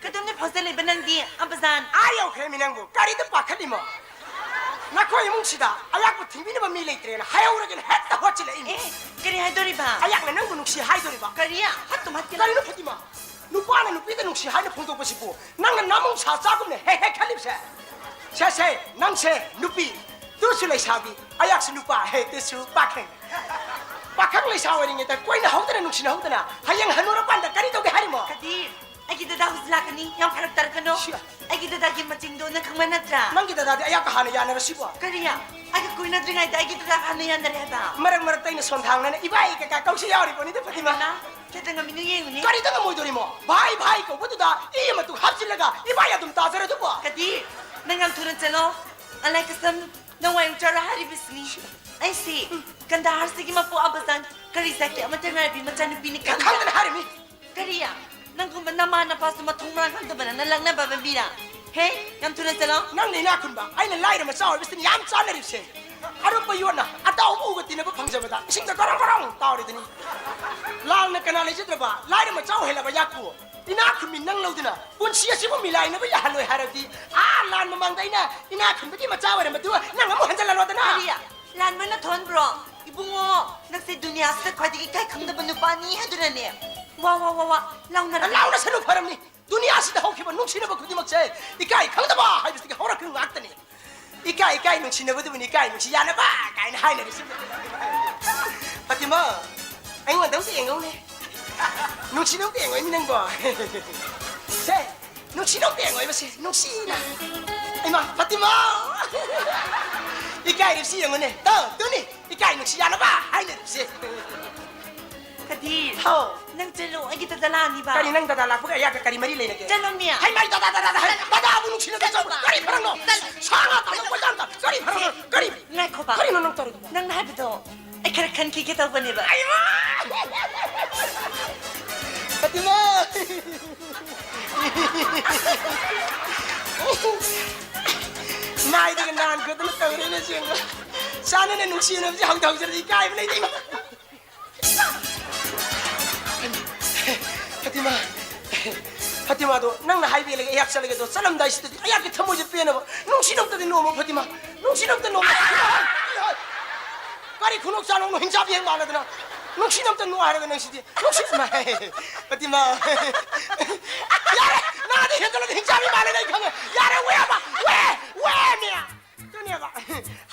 ꯀꯗꯣꯝꯗ ꯐꯥꯎꯖꯜꯂꯤꯕ ꯅꯪꯗꯤ, ꯑꯕꯖꯥꯟ? ꯑꯥ ꯌꯧꯈ꯭ꯔꯦꯃꯤ ꯅꯪꯕꯨ꯫ ꯀꯔꯤꯗ ꯄꯥꯈꯠꯂꯤꯃꯣ? ꯅꯈꯣꯏ ꯏꯃꯨꯡꯁꯤꯗ ꯑꯌꯥꯛꯄ ꯊꯤꯡꯕꯤꯅꯕ ꯃꯤ ꯂꯩꯇ꯭ꯔꯦꯅ ꯍꯥꯏꯍꯧꯔꯒꯦꯅ ꯍꯦꯛꯇ ꯍꯣꯠꯆꯤꯜꯂꯛꯏꯃꯤ꯫ ꯑꯦ, ꯀꯔꯤ ꯍꯥꯏꯗꯣꯔꯤꯕ? ꯑꯌꯥꯛꯅ ꯅꯪꯕꯨ ꯅꯨꯡꯁꯤ ꯍꯥꯏꯗꯣꯔꯤꯕ꯫ ꯀꯔꯤ? ꯍꯠꯇꯨꯝ ꯍꯠꯀꯦ ꯀꯔꯤꯅꯣ ꯐꯥꯇꯤꯃꯥ? ꯅꯨꯄꯥꯅ ꯅꯨꯄꯤꯗ ꯅꯨꯡꯁꯤ ꯍꯥꯏꯅ ꯐꯣꯡꯗꯣꯛꯄꯁꯤꯕꯨ ꯅꯪꯅ ꯅꯃꯧ ꯁꯥ ꯆꯥꯒꯨꯝꯅ ꯍꯦꯛ ꯍꯦꯛ ꯈꯜꯂꯤꯕꯁꯦ? ꯁꯦ, ꯁꯦ, ꯅꯪꯁꯦ ꯅꯨꯄꯤ, ꯇꯨꯁꯨ ꯂꯩꯁꯥꯕꯤ, ꯑꯌꯥꯛꯁꯨ ꯅꯨꯄꯥ, ꯍꯦ, ꯇꯨꯁꯨ ꯄꯥꯈꯪ꯫ ꯄꯥꯈꯪ ꯂꯩꯁꯥ ꯑꯣꯏꯔꯤꯉꯩꯗ ꯀꯣꯏꯅꯍꯧꯗꯅ ꯅꯨꯡꯁꯤꯅꯍꯧꯗꯅ ꯍꯌꯦꯡ ꯍꯟꯅꯨꯔꯀꯥꯟꯗ ꯀꯔꯤ ꯇꯧꯒꯦ ꯍꯥꯏꯔꯤꯃꯣ? ꯀꯗꯤꯔ, ꯑꯩꯒꯤ ꯗꯗꯥ ꯍꯧꯖꯤꯛ ꯂꯥꯛꯀꯅꯤ, ꯌꯥꯝ ꯐꯔꯛ ꯇꯥꯔꯛꯀꯅꯣ꯫ ꯁꯤ- ꯑꯩꯒꯤ ꯗꯗꯥꯒꯤ ꯃꯆꯤꯡꯗꯣ ꯅꯪ ꯈꯪꯕ ꯅꯠꯇ꯭ꯔꯥ? ꯅꯪꯒꯤ ꯗꯗꯥꯗꯤ ꯑꯌꯥꯛꯀ ꯍꯥꯟꯅ ꯌꯥꯅꯔꯁꯤꯕꯣ? ꯀꯔꯤ? ꯑꯩꯒ ꯀꯣꯏꯅꯗ꯭ꯔꯤꯉꯩꯗ ꯑꯩꯒꯤ ꯗꯗꯥꯒ ꯍꯥꯟꯅ ꯌꯥꯅꯔꯦ ꯍꯥꯏꯕ? ꯃꯔꯛ ꯃꯔꯛꯇ ꯑꯩꯅ ꯁꯣꯟꯊꯥꯡꯅꯅ ꯏꯕꯥꯏ ꯀꯩꯀꯥ ꯀꯧꯁꯤ ꯌꯥꯎꯔꯤꯕꯣꯅꯤꯗ ꯐꯥꯇꯤꯃꯥ꯫ ꯏꯃꯥ, ꯀꯩꯗ ꯉꯝꯃꯤꯅꯣ ꯌꯦꯡꯉꯨꯅꯦ꯫ ꯀꯔꯤꯗ ꯉꯝꯃꯣꯏꯗꯣꯔꯤꯃꯣ? ꯚꯥꯏ ꯚꯥꯏ ꯀꯧꯕꯗꯨꯗ ꯏ ꯃꯇꯨ ꯍꯥꯞꯆꯤꯜꯂꯒ ꯏꯕꯥꯏ ꯑꯗꯨꯝ ꯇꯥꯖꯔꯗꯨꯕꯣ? ꯀꯗꯤꯔ, ꯅꯪ ꯌꯥꯝ ꯊꯨꯅ ꯆꯠꯂꯣ꯫ ꯑꯂꯥꯏ ꯀꯁꯝ, ꯅꯪ ꯋꯥꯏ ꯎꯆꯥꯔꯣ ꯍꯥꯏꯔꯤꯕꯁꯤꯅꯤ꯫ ꯑꯩꯁꯤ ꯀꯟꯗꯥꯍꯥꯔꯁꯤꯒꯤ ꯃꯄꯨ ꯑꯕꯖꯥꯟ ꯀꯔꯤ ꯖꯥꯇꯤ ꯑꯃꯠꯇ ꯉꯥꯏꯔꯕꯤ ꯃꯆꯥꯅꯨꯄꯤꯅꯤ ꯈꯪꯕ꯭ꯔꯥ? ꯈꯪꯗꯅ ꯍꯥꯏꯔꯤꯃꯤ꯫ ꯀꯔꯤ? ꯅꯪꯒꯨꯝꯕ ꯅꯃꯥ ꯅꯄꯥꯁꯨ ꯃꯊꯣꯡ ꯃꯔꯥꯡ ꯈꯪꯗꯕ ꯅꯪꯅ ꯂꯛꯅꯕ ꯑꯃ ꯃꯤꯅ꯫ ꯍꯦ, ꯌꯥꯝ ꯊꯨꯅ ꯆꯠꯂꯣ꯫ ꯅꯪꯅ ꯏꯅꯥꯛ ꯈꯨꯟꯕ, ꯑꯩꯅ ꯂꯥꯏꯔ ꯃꯆꯥ ꯑꯣꯏꯕꯁꯤꯅ ꯌꯥꯝ ꯆꯥꯟꯅꯔꯤꯕꯁꯦ꯫ ꯑꯔꯨꯝꯕ ꯌꯣꯠꯅ ꯑꯇꯥꯎꯕ ꯎꯒ ꯇꯤꯟꯅꯕ ꯐꯪꯖꯕꯗ ꯏꯁꯤꯡꯗ ꯒꯣꯔꯣꯡ ꯒꯣꯔꯣꯡ ꯇꯥꯎꯔꯤꯗꯨꯅꯤ꯫ ꯂꯥꯟꯅ ꯀꯅꯥ ꯂꯩꯖꯗ꯭ꯔꯕ ꯂꯥꯏꯔ ꯃꯆꯥ ꯑꯣꯏꯍꯜꯂꯕ ꯌꯥꯛꯄꯨ ꯏꯅꯥꯛ ꯈꯨꯟꯕꯤ ꯅꯪ ꯂꯧꯗꯨꯅ ꯄꯨꯟꯁꯤ ꯑꯁꯤꯕꯨ ꯃꯤꯂꯥꯏꯅꯕ ꯌꯥꯍꯜꯂꯣꯏ ꯍꯥꯏꯔꯕꯗꯤ, ꯑꯥ ꯂꯥꯟ ꯃꯃꯥꯡꯗ ꯑꯩꯅ ꯏꯅꯥꯛ ꯈꯨꯟꯕꯒꯤ ꯃꯆꯥ ꯑꯣꯏꯔꯝꯕꯗꯨ ꯅꯪ ꯑꯃꯨꯛ ꯍꯟꯖꯜꯍꯜꯂꯣꯗꯅ꯫ ꯀꯔꯤ? ꯂꯥꯟꯕꯅ ꯊꯣꯟꯕ꯭ꯔꯣ? ꯏꯕꯨꯡꯉꯣ, ꯅꯪꯁꯦ ꯗꯨꯅꯤꯌꯥꯁꯤꯗ ꯈ꯭ꯋꯥꯏꯗꯒꯤ ꯏꯀꯥꯏ ꯈꯪꯗꯕ ꯅꯨꯄꯥꯅꯤ ꯍꯥꯏꯗꯨꯅꯅꯦ꯫ ꯋꯥ, ꯋꯥ, ꯋꯥ, ꯋꯥ, ꯂꯥꯎꯅꯔꯒ꯫ ꯂꯥꯎꯅꯁꯅꯨ, ꯐꯔꯝꯅꯤ꯫ ꯗꯨꯅꯤꯌꯥꯁꯤꯗ ꯍꯧꯈꯤꯕ ꯅꯨꯡꯁꯤꯅꯕ ꯈꯨꯗꯤꯡꯃꯛꯁꯦ ꯏꯀꯥꯏ ꯈꯪꯗꯕ ꯍꯥꯏꯕꯁꯤꯗꯒꯤ ꯍꯧꯔꯛꯈꯤꯕ ꯉꯥꯛꯇꯅꯤ꯫ ꯏꯀꯥꯏ ꯏꯀꯥꯏ ꯅꯨꯡꯁꯤꯅꯕꯗꯨꯕꯨꯅꯤ ꯏꯀꯥꯏ ꯅꯨꯡꯁꯤ ꯌꯥꯅꯕ ꯀꯥꯏꯅ ꯍꯥꯏꯅꯔꯤꯁꯤ꯫ ꯐꯥꯇꯤꯃꯥ, ꯑꯩꯉꯣꯟꯗ ꯑꯝꯇ ꯌꯦꯡꯉꯧꯅꯦ꯫ ꯅꯨꯡꯁꯤꯅꯕ ꯌꯦꯡꯉꯣꯏꯅꯤ ꯅꯪꯕꯣ꯫ ꯁꯦ, ꯅꯨꯡꯁꯤꯅꯕ ꯌꯦꯡꯉꯣꯏ ꯃꯁꯤ ꯅꯨꯡꯁꯤꯅ꯫ ꯏꯃꯥ, ꯐꯥꯇꯤꯃꯥ! ꯏꯀꯥꯏꯔꯤꯕꯁꯤ ꯌꯦꯡꯉꯨꯅꯦ꯫ ꯇꯣ, ꯇꯨꯅꯤ, ꯏꯀꯥꯏ ꯅꯨꯡꯁꯤ ꯌꯥꯅꯕ ꯍꯥꯏꯅꯔꯤꯕꯁꯦ꯫ ꯀꯗꯤꯔ, ꯍꯥꯎ꯫ ꯅꯪ ꯆꯠꯂꯣ, ꯑꯩꯒꯤ ꯗꯗꯥ ꯂꯥꯛꯑꯅꯤꯕ꯫ ꯀꯔꯤ ꯅꯪ ꯗꯗꯥ ꯂꯥꯛꯄꯒ ꯑꯩꯍꯥꯛꯀ ꯀꯔꯤ ꯃꯔꯤ ꯂꯩꯅꯒꯦ? ꯆꯠꯂꯣꯃꯤ꯫ ꯍꯩ ꯃꯥꯏ ꯗꯗꯥ, ꯗꯗꯥ, ꯗꯗꯥ, ꯍꯩ, ꯗꯗꯥꯕꯨ ꯅꯨꯡꯁꯤꯅꯕ ꯆꯠꯄ ꯀꯔꯤ ꯃꯔꯝꯅꯣ? ꯆꯠꯂꯣ꯫ ꯁꯥ ꯉꯥ ꯇꯥꯟꯅꯕ ꯀꯣꯏꯇꯥꯟ ꯇꯥꯟ-, ꯀꯔꯤ ꯃꯔꯝꯅꯣ? ꯀꯔꯤ? ꯉꯥꯏꯈꯣꯕ꯫ ꯀꯔꯤꯅꯣ ꯅꯪ ꯇꯧꯔꯤꯗꯨꯕꯣ? ꯅꯪꯅ ꯍꯥꯏꯕꯗꯣ ꯑꯩ ꯈꯔ ꯈꯟꯈꯤꯒꯦ ꯇꯧꯕꯅꯦꯕ꯫ ꯑꯩꯃꯥ! ꯐꯥꯇꯤꯃꯥ! ꯃꯥꯏꯗꯒ ꯅꯥꯟ ꯈꯣꯠꯇꯅ ꯇꯧꯔꯦꯅꯦ ꯑꯁꯦꯡꯕ꯫ ꯆꯥꯟꯅꯅ ꯅꯨꯡꯁꯤꯅꯕꯁꯦ ꯍꯧꯗ ꯍꯧꯖꯔꯗꯤ ꯏꯀꯥꯏꯕ ꯂꯩꯇꯦ꯫ ꯐꯥꯇꯤꯃꯥ, ꯐꯥꯇꯤꯃꯥꯗꯣ ꯅꯪꯅ ꯍꯥꯏꯕꯤꯔꯒ ꯑꯩꯍꯥꯛ ꯆꯠꯂꯒꯦꯗꯣ, ꯆꯠꯂꯝꯗꯥꯏꯁꯤꯗꯗꯤ ꯑꯩꯍꯥꯛꯀꯤ ꯊꯃꯣꯏꯁꯦ ꯄꯦꯟꯅꯕ ꯅꯨꯡꯁꯤꯅꯕꯇꯗꯤ ꯅꯣꯝꯃꯣ ꯐꯥꯇꯤꯃꯥ, ꯅꯨꯡꯁꯤꯅꯕꯇ ꯅꯣꯝꯃꯣ꯫ ꯀꯔꯤ ꯈꯨꯅꯣꯛ ꯆꯥꯅꯣ ꯍꯤꯡꯆꯥꯕꯤ ꯍꯦꯛ ꯃꯥꯜꯂꯗꯅ? ꯅꯨꯡꯁꯤꯅꯕꯇ ꯅꯣꯛ ꯍꯥꯏꯔꯒ ꯅꯪꯁꯤꯗꯤ꯫ ꯅꯨꯡꯁꯤ-, ꯐꯥꯇꯤꯃꯥ, ꯌꯥꯔꯦ, ꯅꯥꯗꯤ ꯍꯦꯟꯖꯜꯂꯗꯤ ꯍꯤꯡꯆꯥꯕꯤ ꯃꯥꯜꯂꯦ ꯑꯩ ꯈꯪꯉꯦ꯫ ꯌꯥꯔꯦ, ꯋꯦ ꯑꯕ, ꯋꯦ, ꯋꯦ ꯃꯤ꯫ ꯑꯗꯨꯅꯦꯕ꯫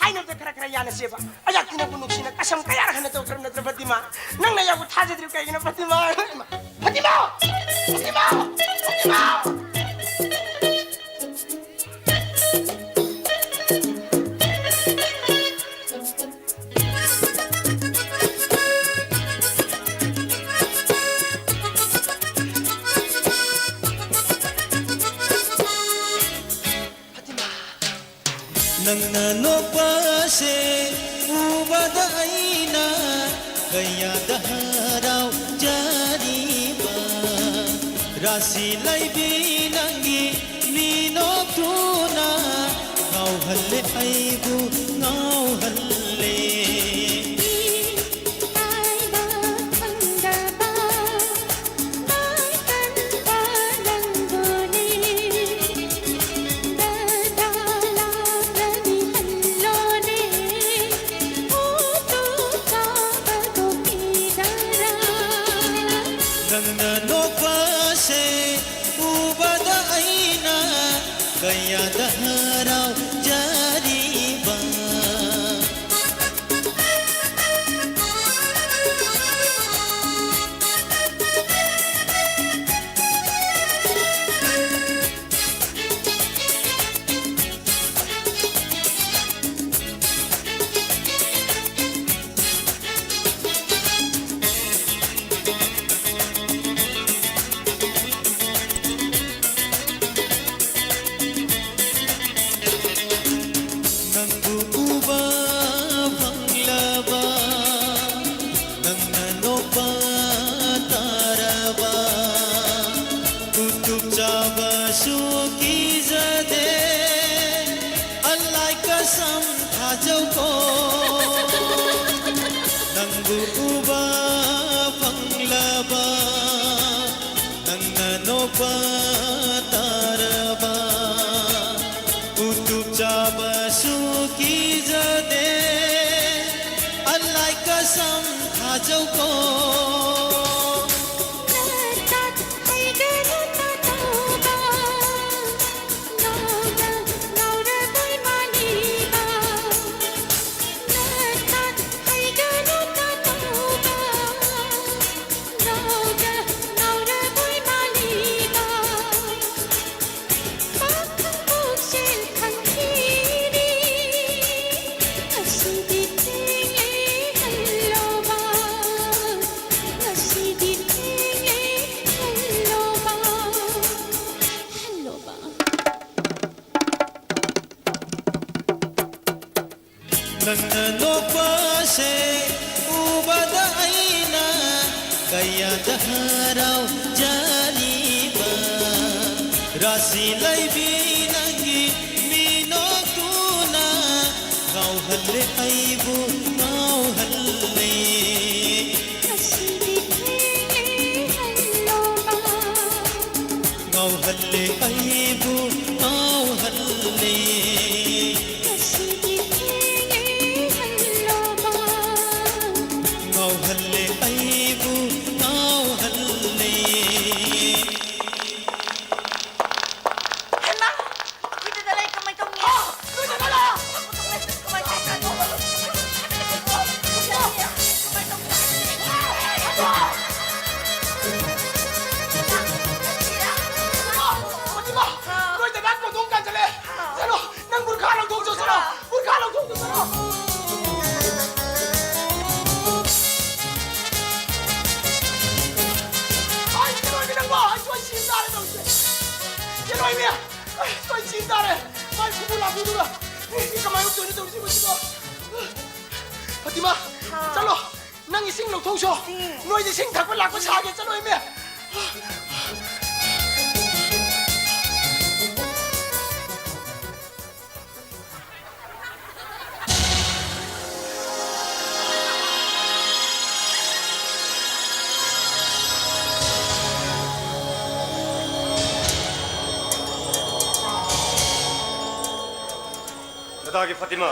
ꯍꯥꯏꯅꯕꯗ ꯈꯔ ꯈꯔ ꯌꯥꯅꯁꯦꯕ꯫ ꯑꯩꯍꯥꯛꯇꯤ ꯅꯪꯕꯨ ꯅꯨꯡꯁꯤꯅ ꯀꯁꯝ ꯀꯌꯥꯔꯛ ꯍꯟꯅ ꯇꯧꯈ꯭ꯔꯕ ꯅꯠꯇ꯭ꯔ ꯐꯥꯇꯤꯃꯥ? ꯅꯪꯅ ꯑꯩꯍꯥꯛꯄꯨ ꯊꯥꯖꯗ꯭ꯔꯤꯕ ꯀꯩꯒꯤꯅꯣ ꯐꯥꯇꯤꯃꯥ? ꯐꯥꯇꯤꯃꯥ! ꯐꯥꯇꯤꯃꯥ! ꯐꯥꯇꯤꯃꯥ! ꯐꯥꯇꯤꯃꯥ! ꯅꯪꯅ ꯅꯣꯛꯄꯁꯦ ꯎꯕꯗ ꯑꯩꯅ ꯀꯌꯥꯗ ꯍꯔꯥꯎꯖꯔꯤꯕ꯫ ꯁꯤ ꯂꯩꯕꯤ ꯅꯪꯒꯤ ꯃꯤꯅꯣꯛꯇꯨꯅ ꯉꯥꯎꯍꯜꯂꯦ ꯑꯩꯕꯨ ꯉꯥꯎꯍꯜꯂꯦ꯫ ꯅꯪꯅ ꯅꯣꯛꯄꯁꯦ ꯎꯕꯗ ꯑꯩꯅ ꯀꯌꯥꯗ ꯍꯔꯥꯎꯖꯔꯤꯕ꯫ ꯅꯪꯕꯨ ꯎꯕ ꯐꯪꯂꯕ, ꯅꯪꯅ ꯅꯣꯛꯄ ꯇꯥꯔꯕ, ꯎꯇꯨꯞ ꯆꯥꯕꯁꯨ ꯀꯤꯖꯗꯦ, ꯑꯂꯥꯏ ꯀꯁꯝ ꯊꯥꯖꯧꯀꯣ꯫ ꯅꯪꯕꯨ ꯎꯕ ꯐꯪꯂꯕ, ꯅꯪꯅ ꯅꯣꯛꯄ ꯇꯥꯔꯕ, ꯎꯇꯨꯞ ꯆꯥꯕꯁꯨ ꯀꯤꯖꯗꯦ, ꯑꯂꯥꯏ ꯀꯁꯝ ꯊꯥꯖꯧꯀꯣ꯫ ꯅꯪꯅ ꯅꯣꯛꯄꯁꯦ ꯎꯕꯗ ꯑꯩꯅ ꯀꯌꯥꯗ ꯍꯔꯥꯎꯖꯔꯤꯕ꯫ ꯔꯥꯁꯤ ꯂꯩꯕꯤ ꯅꯪꯒꯤ ꯃꯤꯅꯣꯛꯇꯨꯅ ꯉꯥꯎꯍꯜꯂꯦ ꯑꯩꯕꯨ ꯉꯥꯎꯍꯜꯂꯦ꯫ ꯉꯁꯤꯗꯤ ꯊꯦꯡꯂꯦ ꯍꯜꯂꯣꯕ꯫ ꯉꯥꯎꯍꯜꯂꯦ ꯑꯩꯕꯨ ꯉꯥꯎꯍꯜꯂꯦ꯫ ꯉꯁꯤꯗꯤ ꯊꯦꯡꯂꯦ ꯍꯜꯂꯣꯕ꯫ ꯉꯥꯎꯍꯜꯂꯦ ꯑꯩꯕꯨ ꯉꯥꯎꯍꯜꯂꯦ꯫ ꯍꯩꯃꯥ! ꯑꯩꯈꯣꯏꯗ ꯂꯩ ꯀꯃꯥꯏ ꯇꯧꯅꯤ? ꯍꯥ! ꯅꯣꯏꯗ ꯂꯩ! ꯀꯃꯥꯏ ꯇꯧꯅꯤ? ꯀꯃꯥꯏ ꯇꯧꯅꯤ? ꯐꯥꯇꯤꯃꯥ! ꯅꯣꯏ ꯗꯗꯥ ꯀꯣꯟꯊꯣꯡ ꯀꯥꯟꯁꯤꯜꯂꯦ! ꯆꯠꯂꯣ! ꯅꯪ ꯕꯨꯔꯈꯥ ꯂꯧꯊꯣꯛꯆꯣ, ꯆꯠꯂꯣ! ꯕꯨꯔꯈꯥ ꯂꯧꯊꯣꯛꯆꯣ, ꯆꯠꯂꯣ! ꯑꯩ ꯀꯩꯗꯧꯔꯒꯦ ꯅꯪꯕꯣ? ꯑꯩꯁꯨ ꯑꯩ ꯁꯤꯕ ꯇꯥꯔꯦ ꯇꯧꯔꯤꯁꯦ! ꯀꯩꯗꯧꯔꯒꯦ? ꯑꯩꯁꯨ ꯑꯩ ꯁꯤꯕ ꯇꯥꯔꯦ! ꯃꯥꯏ ꯈꯨꯕꯨ ꯂꯥꯛꯄꯤꯗꯨꯒ! ꯑꯩ ꯀꯃꯥꯏꯅ ꯇꯧꯗꯣꯏꯅꯣ ꯇꯧꯔꯤꯁꯤꯕꯣ ꯁꯤꯕꯣ? ꯐꯥꯇꯤꯃꯥ, ꯍꯥ꯫ ꯆꯠꯂꯣ! ꯅꯪ ꯏꯁꯤꯡ ꯂꯧꯊꯣꯛꯆꯣ! ꯏꯁꯤꯡ? ꯅꯣꯏꯗ ꯏꯁꯤꯡ ꯊꯛꯄ ꯂꯥꯛꯄ ꯁꯥꯒꯦ, ꯆꯠꯂꯣ ꯏꯃꯦ! ꯗꯗꯥꯒꯤ ꯐꯥꯇꯤꯃꯥ꯫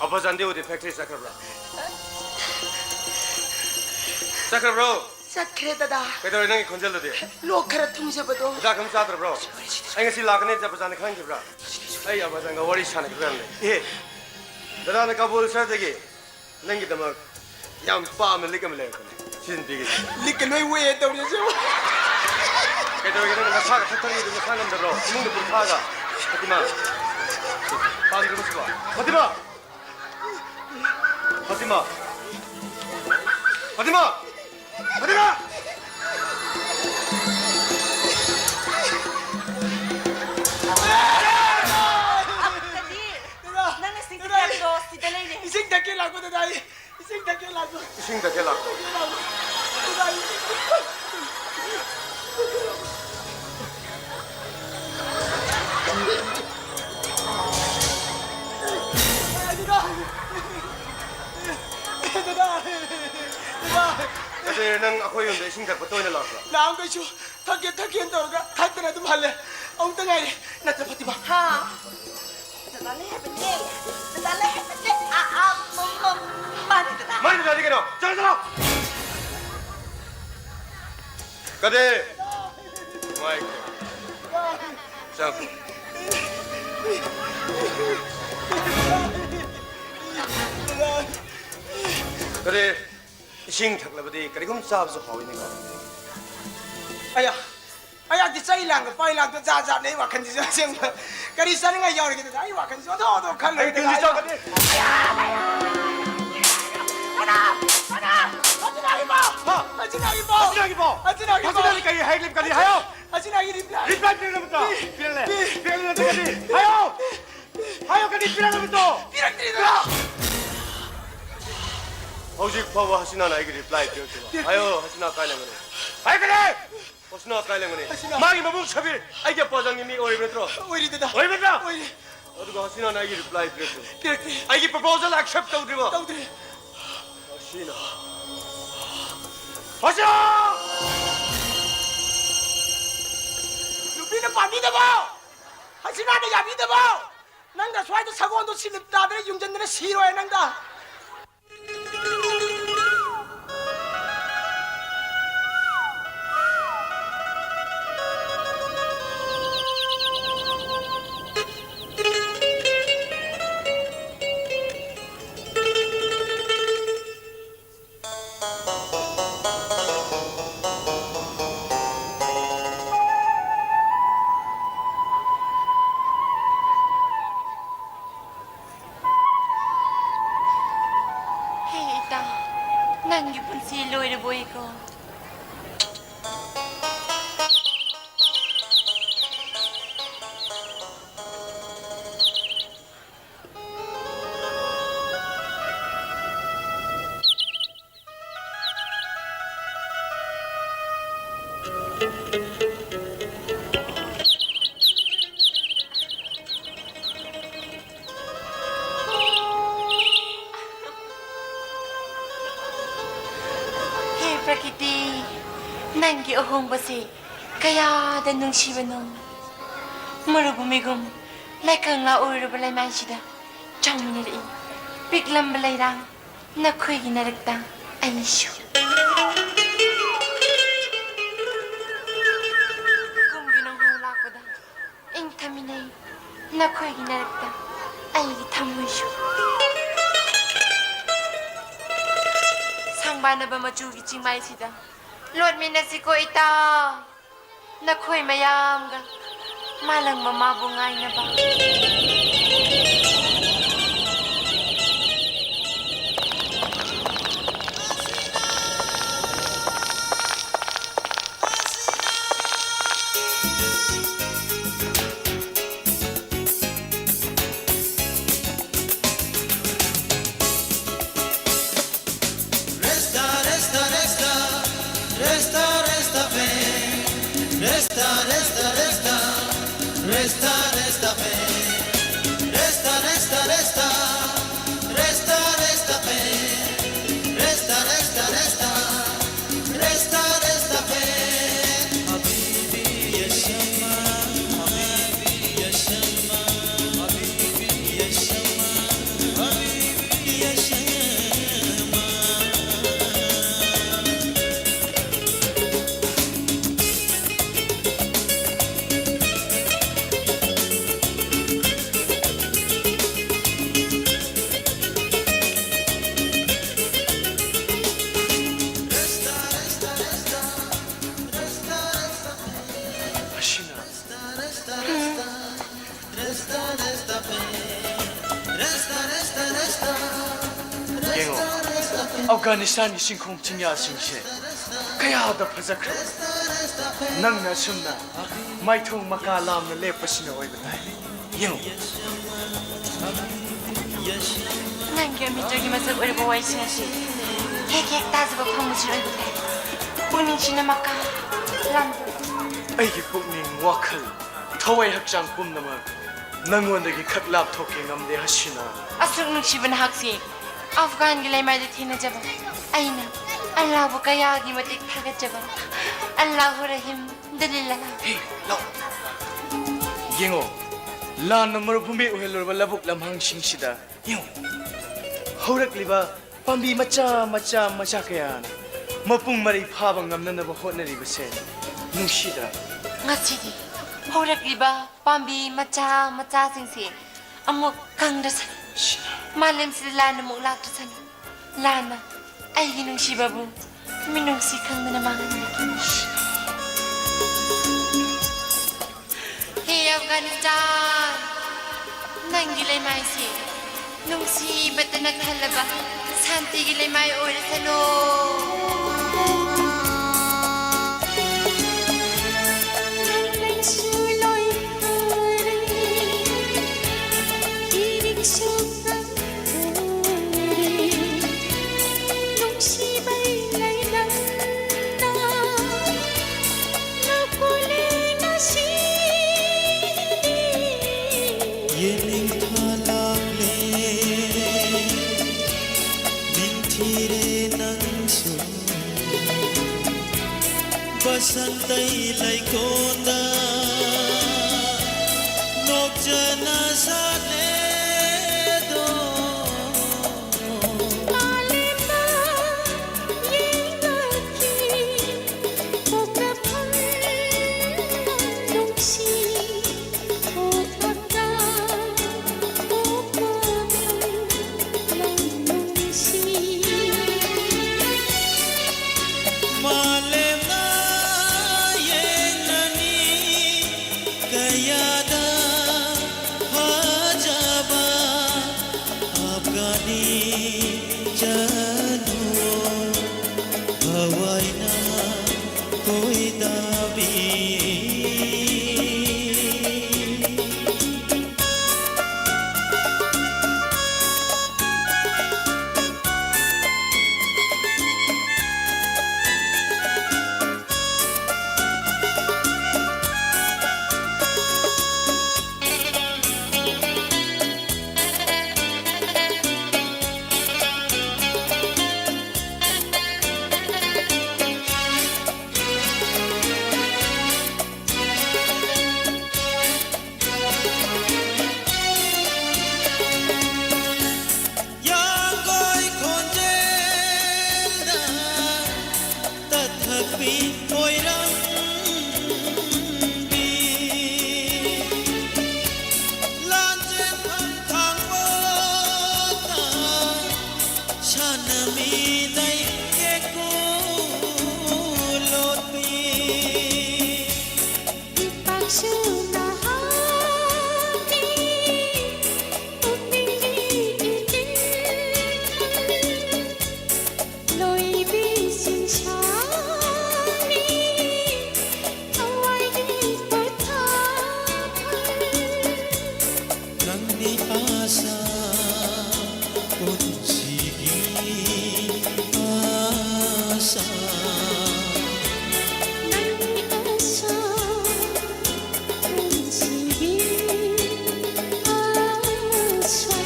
ꯑꯕꯥꯖꯥꯟꯗꯤ ꯎꯗꯦ, ꯐꯦꯛꯇ꯭ꯔꯤ ꯆꯠꯈ꯭ꯔꯕ꯭ꯔꯥ? ꯆꯠꯈ꯭ꯔꯕ꯭ꯔꯣ? ꯆꯠꯈ꯭ꯔꯦ, ꯗꯗꯥ꯫ ꯀꯩꯗꯧꯔꯦ ꯅꯪꯒꯤ ꯈꯣꯟꯖꯦꯜꯗꯨꯗꯤ? ꯂꯣꯛ ꯈꯔ ꯊꯨꯡꯖꯕꯗꯣ꯫ ꯍꯤꯗꯥꯛ ꯑꯃ ꯆꯥꯗ꯭ꯔꯕ꯭ꯔꯣ? ꯑꯩ ꯉꯁꯤ ꯂꯥꯛꯀꯅꯤ ꯍꯥꯏꯕꯁꯦ ꯑꯕꯥꯖꯥꯟꯅ ꯈꯪꯈꯤꯕ꯭ꯔꯥ? ꯑꯩ ꯑꯕꯥꯖꯥꯟꯒ ꯋꯥꯔꯤ ꯁꯥꯟꯅꯈꯤꯕ ꯌꯥꯝ ꯂꯩ꯫ ꯑꯦ, ꯗꯗꯥꯅ ꯀꯥꯕꯨꯜ ꯁꯍꯔꯗꯒꯤ ꯅꯪꯒꯤꯗꯃꯛ ꯌꯥꯝ ꯄꯥꯝꯅ ꯂꯤꯛ ꯑꯃ ꯂꯩꯔꯛꯄꯅꯦ꯫ ꯁꯤꯖꯤꯟꯅ ꯄꯤꯒꯦ꯫ ꯂꯤꯛꯀ ꯂꯣꯏ ꯋꯦ ꯇꯧꯔꯦ ꯁꯤꯕꯨ꯫ ꯀꯩꯗꯧꯔꯒꯦ ꯅꯪ ꯅꯁꯥꯒ ꯊꯛꯊꯛ ꯅꯤꯛꯏꯗꯨ ꯅꯁꯥ ꯉꯝꯗꯕ꯭ꯔꯣ? ꯏꯃꯨꯡꯗ ꯄꯨꯔꯈꯥꯒ꯫ ꯐꯥꯇꯤꯃꯥ꯫ ꯄꯥꯝꯗ꯭ꯔꯕꯣ ꯁꯤꯕꯣ? ꯐꯥꯇꯤꯃꯥ! ꯐꯥꯇꯤꯃꯥ! ꯐꯥꯇꯤꯃꯥ! ꯐꯥꯇꯤꯃꯥ! ꯗꯗꯥ! ꯅꯪꯅ ꯁꯤꯡ ꯗꯗꯥ! ꯁꯤꯡ ꯂꯥꯛꯄꯗꯣ ꯁꯤꯗ ꯂꯩꯔꯦ꯫ ꯏꯁꯤꯡ ꯊꯛꯀꯦ ꯂꯥꯛꯄ ꯗꯗꯥ ꯑꯩ꯫ ꯏꯁꯤꯡ ꯊꯛꯀꯦ ꯂꯥꯛꯄ꯫ ꯏꯁꯤꯡ ꯊꯛꯀꯦ ꯂꯥꯛꯄ꯫ ꯗꯗꯥ ꯑꯩ ꯏꯁꯤꯡ ꯅꯠꯇꯦ, ꯅꯪ ꯑꯩꯈꯣꯏ ꯌꯨꯝꯗ ꯏꯁꯤꯡ ꯊꯛꯄ ꯇꯣꯏꯅ ꯂꯥꯛꯄ꯭ꯔꯣ? ꯅꯍꯥꯟꯈꯩꯁꯨ ꯊꯛꯀꯦ ꯊꯛꯀꯦꯅ ꯇꯧꯔꯒ ꯊꯛꯇꯅ ꯑꯗꯨꯝ ꯍꯜꯂꯦ꯫ ꯑꯃꯨꯛꯇ ꯉꯥꯏꯔꯦ꯫ ꯅꯠꯇ꯭ꯔ ꯐꯥꯇꯤꯃꯥ? ꯍꯥ? ꯗꯗꯥ ꯂꯩ ꯍꯥꯏꯕꯅꯦ꯫ ꯗꯗꯥ ꯂꯩ ꯍꯥꯏꯕꯅꯦ꯫ ꯑꯥ, ꯑꯥ, ꯃ-, ꯃ-, ꯃꯥꯅꯤ ꯗꯗꯥ꯫ ꯃꯥꯅꯤ ꯗꯗꯥꯗꯤ ꯀꯩꯅꯣ? ꯆꯠꯂꯣ, ꯆꯠꯂꯣ! ꯀꯗꯤꯔ! ꯉꯥꯏꯈꯣ꯫ ꯆꯪꯉꯛꯈꯣ꯫ ꯀꯗꯤꯔ! ꯏꯁꯤꯡ ꯊꯛꯂꯕꯗꯤ ꯀꯔꯤꯒꯨꯝ ꯆꯥꯕꯁꯨ ꯍꯥꯎꯏꯅꯦꯀꯣ꯫ ꯑꯌꯥ! ꯑꯌꯥꯛꯇꯤ ꯆꯩ ꯂꯥꯡꯒ ꯄꯥꯏ ꯂꯥꯡꯗ ꯖꯥꯠ ꯖꯥꯠꯅꯦ ꯑꯩ ꯋꯥꯈꯜꯁꯤꯁꯨ ꯑꯁꯦꯡꯕ꯫ ꯀꯔꯤ ꯆꯥꯅꯤꯡꯉꯥꯏ ꯌꯥꯎꯔꯤꯒꯦ ꯑꯗꯨꯗ ꯑꯩ ꯋꯥꯈꯜꯁꯤꯁꯨ ꯑꯣꯟꯊꯣꯛ ꯑꯣꯟꯊꯣꯛ ꯈꯜꯂꯦ꯫ ꯑꯩ ꯇꯤꯟꯁꯤ ꯆꯥꯎꯒꯅꯤ꯫ ꯀꯅꯥ? ꯀꯅꯥ? ꯍꯁꯤꯅꯥꯒꯤꯕꯣ! ꯍꯥ? ꯍꯁꯤꯅꯥꯒꯤꯕꯣ! ꯍꯁꯤꯅꯥꯒꯤꯕꯣ! ꯍꯁꯤꯅꯥꯒꯤꯕꯣ! ꯍꯁꯤꯅꯥꯒꯤ ꯀꯔꯤ ꯍꯥꯏ, ꯀꯔꯤ ꯍꯥꯏꯌꯣ? ꯍꯁꯤꯅꯥꯒꯤ reply! Reply ꯄꯤꯔꯛꯅꯕꯗꯣ! ꯄꯤ-, ꯄꯤꯔꯛꯂꯦ! ꯄꯤ-, ꯄꯤꯔꯛꯂꯦ! ꯄꯤꯔꯛꯂꯦ! ꯍꯥꯏꯌꯣ! ꯍꯥꯏꯌꯣ, ꯀꯔꯤ ꯄꯤꯔꯛꯅꯕꯗꯣ? ꯄꯤꯔꯛꯇ꯭ꯔꯤꯗꯣ! ꯍꯧꯖꯤꯛ ꯐꯥꯎꯕ ꯍꯁꯤꯅꯥꯅ ꯑꯩꯒꯤ reply ꯄꯤꯔꯛꯇ꯭ꯔꯤꯕ? ꯄꯤꯔꯛꯇ꯭ꯔꯤ꯫ ꯍꯥꯏꯌꯣ, ꯍꯁꯤꯅꯥ ꯀꯥꯏ ꯂꯩꯕꯅꯣ? ꯍꯥꯏꯈ꯭ꯔꯦ! ꯍꯁꯤꯅꯥ ꯀꯥꯏ ꯂꯩꯕꯅꯤ? ꯍꯁꯤꯅꯥ꯫ ꯃꯥꯒꯤ ꯃꯕꯨꯡ ꯁꯕꯤꯔ ꯑꯩꯒꯤ ꯑꯄꯥꯖꯪꯒꯤ ꯃꯤ ꯑꯣꯏꯔꯤꯕ ꯅꯠꯇ꯭ꯔꯣ? ꯑꯣꯏꯔꯤ ꯗꯗꯥ꯫ ꯑꯣꯏꯔꯤꯕ ꯅꯠꯇ꯭ꯔꯥ? ꯑꯣꯏꯔꯤ꯫ ꯑꯗꯨꯒ ꯍꯁꯤꯅꯥꯅ ꯑꯩꯒꯤ reply ꯄꯤꯔꯛꯇ꯭ꯔꯤ꯫ ꯄꯤꯔꯛꯇ꯭ꯔꯤ꯫ ꯑꯩꯒꯤ proposal accept ꯇꯧꯗ꯭ꯔꯤꯕ? ꯇꯧꯗ꯭ꯔꯤ꯫ ꯍꯁꯤꯅꯥ꯫ ꯍꯁꯤꯅꯥ! ꯅꯨꯄꯤꯅ ꯄꯥꯝꯕꯤꯗꯕ! ꯍꯁꯤꯅꯥꯅ ꯌꯥꯕꯤꯗꯕ! ꯅꯪꯗ ꯁ꯭ꯋꯥꯏꯗ ꯁꯒꯣꯜꯗꯣ ꯁꯤꯂꯤꯞ ꯇꯥꯗꯅ ꯌꯨꯡꯖꯟꯗꯅ ꯁꯤꯔꯣꯏ ꯅꯪꯗ꯫ ꯍꯦ ꯏꯇꯥ, ꯅꯪꯒꯤ ꯄꯨꯟꯁꯤ ꯂꯣꯏꯔꯕꯣꯏꯀꯣ? ꯅꯪꯒꯤ ꯑꯍꯣꯡꯕꯁꯦ ꯀꯌꯥꯗ ꯅꯨꯡꯁꯤꯕꯅꯣ꯫ ꯃꯔꯨꯚꯨꯃꯤꯒꯨꯝ ꯂꯩꯀꯪꯂꯥ ꯑꯣꯏꯔꯕ ꯂꯩꯃꯥꯏꯁꯤꯗ ꯆꯥꯎꯃꯤꯟꯅꯔꯛꯏ ꯄꯤꯛꯂꯝꯕ ꯂꯩꯔꯥꯡ ꯅꯈꯣꯏꯒꯤ ꯅꯔꯛꯇ ꯑꯩꯁꯨ꯫ ꯀꯨꯝꯒꯤ ꯅꯣꯡꯍꯧ ꯂꯥꯛꯄꯗ ꯏꯪꯊꯃꯤꯟꯅꯩ ꯅꯈꯣꯏꯒꯤ ꯅꯔꯛꯇ ꯑꯩꯒꯤ ꯊꯃꯣꯏꯁꯨ꯫ ꯁꯪꯕꯥꯅꯕ ꯃꯆꯨꯒꯤ ꯆꯤꯡꯃꯥꯏꯁꯤꯗ ꯂꯣꯠꯃꯤꯟꯅꯁꯤꯀꯣ ꯏꯇꯥꯎ, ꯅꯈꯣꯏ ꯃꯌꯥꯝꯒ ꯃꯥꯂꯪ ꯃꯃꯥꯕꯨ ꯉꯥꯏꯅꯕ꯫ Resta, resta, resta, resta, resta fe. Resta, resta, resta, resta, resta fe. Resta, resta, resta, resta, resta fe. Resta, resta, resta, resta, resta fe. حبيبي يا شمعة، حبيبي يا شمعة، حبيبي يا شمعة، حبيبي يا شمعة. Hasina. ꯌꯦꯡꯉꯣ, ꯑꯐꯒꯥꯅꯤꯁꯇꯥꯟꯒꯤ ꯆꯤꯡꯈꯣꯡ ꯆꯤꯡꯌꯥꯁꯤꯡꯁꯦ ꯀꯌꯥꯗ ꯐꯖꯈ꯭ꯔꯕ꯫ ꯅꯪꯅ ꯑꯁꯨꯝꯅ ꯃꯥꯏꯊꯣꯡ ꯃꯀꯥ ꯂꯥꯝꯅ ꯂꯦꯞꯄꯁꯤꯅ ꯑꯣꯏꯕ ꯇꯥꯏ꯫ ꯌꯦꯡꯉꯨ꯫ ꯅꯪꯒꯤ ꯑꯃꯤꯇꯒꯤ ꯃꯁꯛ ꯑꯣꯏꯔꯕ ꯋꯥꯔꯤꯁꯤꯡ ꯑꯁꯤ ꯍꯦꯛ ꯍꯦꯛ ꯇꯥꯖꯕ ꯐꯪꯕꯁꯤ ꯑꯣꯏꯕ ꯇꯥꯏ꯫ ꯄꯨꯛꯅꯤꯡꯁꯤꯅ ꯃꯀꯥ ꯂꯥꯝꯖꯕ꯫ ꯑꯩꯒꯤ ꯄꯨꯛꯅꯤꯡ, ꯋꯥꯈꯜ, ꯊꯋꯥꯏ ꯍꯛꯆꯥꯡ ꯄꯨꯝꯅꯃꯛ ꯅꯪꯉꯣꯟꯗꯒꯤ ꯈꯛ ꯂꯥꯞꯊꯣꯛꯀꯦ ꯉꯝꯗꯦ, ꯍꯁꯤꯅꯥ꯫ ꯑꯁꯨꯛ ꯅꯨꯡꯁꯤꯕ ꯅꯍꯥꯛꯁꯤ ꯑꯐꯒꯥꯟꯒꯤ ꯂꯩꯃꯥꯏꯗ ꯊꯦꯡꯅꯖꯕ ꯑꯩꯅ ꯑꯜꯂꯥꯍꯕꯨ ꯀꯌꯥꯒꯤ ꯃꯇꯤꯛ ꯊꯥꯒꯠꯆꯕ꯫ ꯑꯜꯂꯥꯍꯨ ꯔꯍꯤꯝ ꯗꯂꯤꯜꯂꯥ꯫ ꯍꯦ, ꯂꯥꯎ꯫ ꯌꯦꯡꯉꯣ, ꯂꯥꯟꯅ ꯃꯔꯨ ꯄꯨꯝꯕꯤ ꯑꯣꯏꯍꯜꯂꯨꯔꯕ ꯂꯧꯕꯨꯛ ꯂꯝꯍꯥꯡꯁꯤꯡꯁꯤꯗ ꯌꯦꯡꯉꯣ, ꯍꯧꯔꯛꯂꯤꯕ ꯄꯥꯝꯕꯤ ꯃꯆꯥ ꯃꯆꯥ ꯃꯆꯥ ꯀꯌꯥꯅ ꯃꯄꯨꯡ ꯃꯔꯩ ꯐꯥꯕ ꯉꯝꯅꯅꯕ ꯍꯣꯠꯅꯔꯤꯕꯁꯦ ꯅꯨꯡꯁꯤꯗ꯭ꯔꯥ? ꯉꯁꯤꯗꯤ ꯍꯧꯔꯛꯂꯤꯕ ꯄꯥꯝꯕꯤ ꯃꯆꯥ ꯃꯆꯥꯁꯤꯡꯁꯦ ꯑꯃꯨꯛ ꯀꯪꯗ꯭ꯔꯁꯅꯨ꯫ ꯃꯥꯂꯦꯝꯁꯤꯗ ꯂꯥꯟ ꯑꯃꯨꯛ ꯂꯥꯛꯇ꯭ꯔꯁꯅꯨ꯫ ꯂꯥꯟꯅ ꯑꯩꯒꯤ ꯅꯨꯡꯁꯤꯕꯕꯨ ꯃꯤꯅꯨꯡꯁꯤ ꯈꯪꯗꯅ ꯃꯥꯡꯍꯟꯕꯤꯒꯅꯨ꯫ ꯍꯦ ꯑꯐꯒꯥꯅꯤꯁꯇꯥꯟ, ꯅꯪꯒꯤ ꯂꯩꯃꯥꯏꯁꯤ ꯅꯨꯡꯁꯤꯕꯇꯅ ꯊꯜꯂꯕ ꯁꯥꯟꯇꯤꯒꯤ ꯂꯩꯃꯥꯏ ꯑꯣꯏꯔꯁꯅꯨ꯫ ꯅꯪ ꯂꯩꯁꯨ ꯂꯣꯏ ꯐꯔꯦ, ꯏꯔꯤꯛꯁꯨ ꯈꯪꯗꯔꯦ, ꯅꯨꯡꯁꯤꯕꯩ ꯂꯩꯅꯝꯅ ꯅꯀꯣꯂꯦ ꯉꯁꯤꯗꯤ꯫ ꯌꯦꯅꯤꯡꯊꯥ ꯂꯥꯛꯂꯦ, ꯅꯤꯡꯊꯤꯔꯦ ꯅꯪꯁꯨ꯫ ꯕꯁꯟꯇꯩ ꯂꯩꯀꯣꯜꯗ ꯅꯣꯛꯆꯅ ꯁꯥꯠꯂꯦꯗꯣ꯫ ꯃꯥꯂꯦꯝꯗ ꯌꯦꯡꯂꯛꯈꯤ ꯄꯣꯛꯅꯐꯝ ꯅꯨꯡꯁꯤ꯫ ꯃꯥꯂꯦꯝꯅ ꯌꯦꯡꯂꯅꯤ ꯀꯌꯥꯗ ꯐꯖꯕ ꯑꯐꯒꯥꯅꯤ ꯖꯅꯨ ꯊꯋꯥꯏꯅ ꯀꯣꯏꯗꯥꯕꯤ꯫ ꯅꯪꯅꯤ ꯑꯁꯥ, ꯄꯨꯟꯁꯤꯒꯤ ꯑꯁꯥ꯫ ꯅꯪꯅꯤ ꯑꯁꯥ, ꯄꯨꯟꯁꯤꯒꯤ ꯑꯁꯥ꯫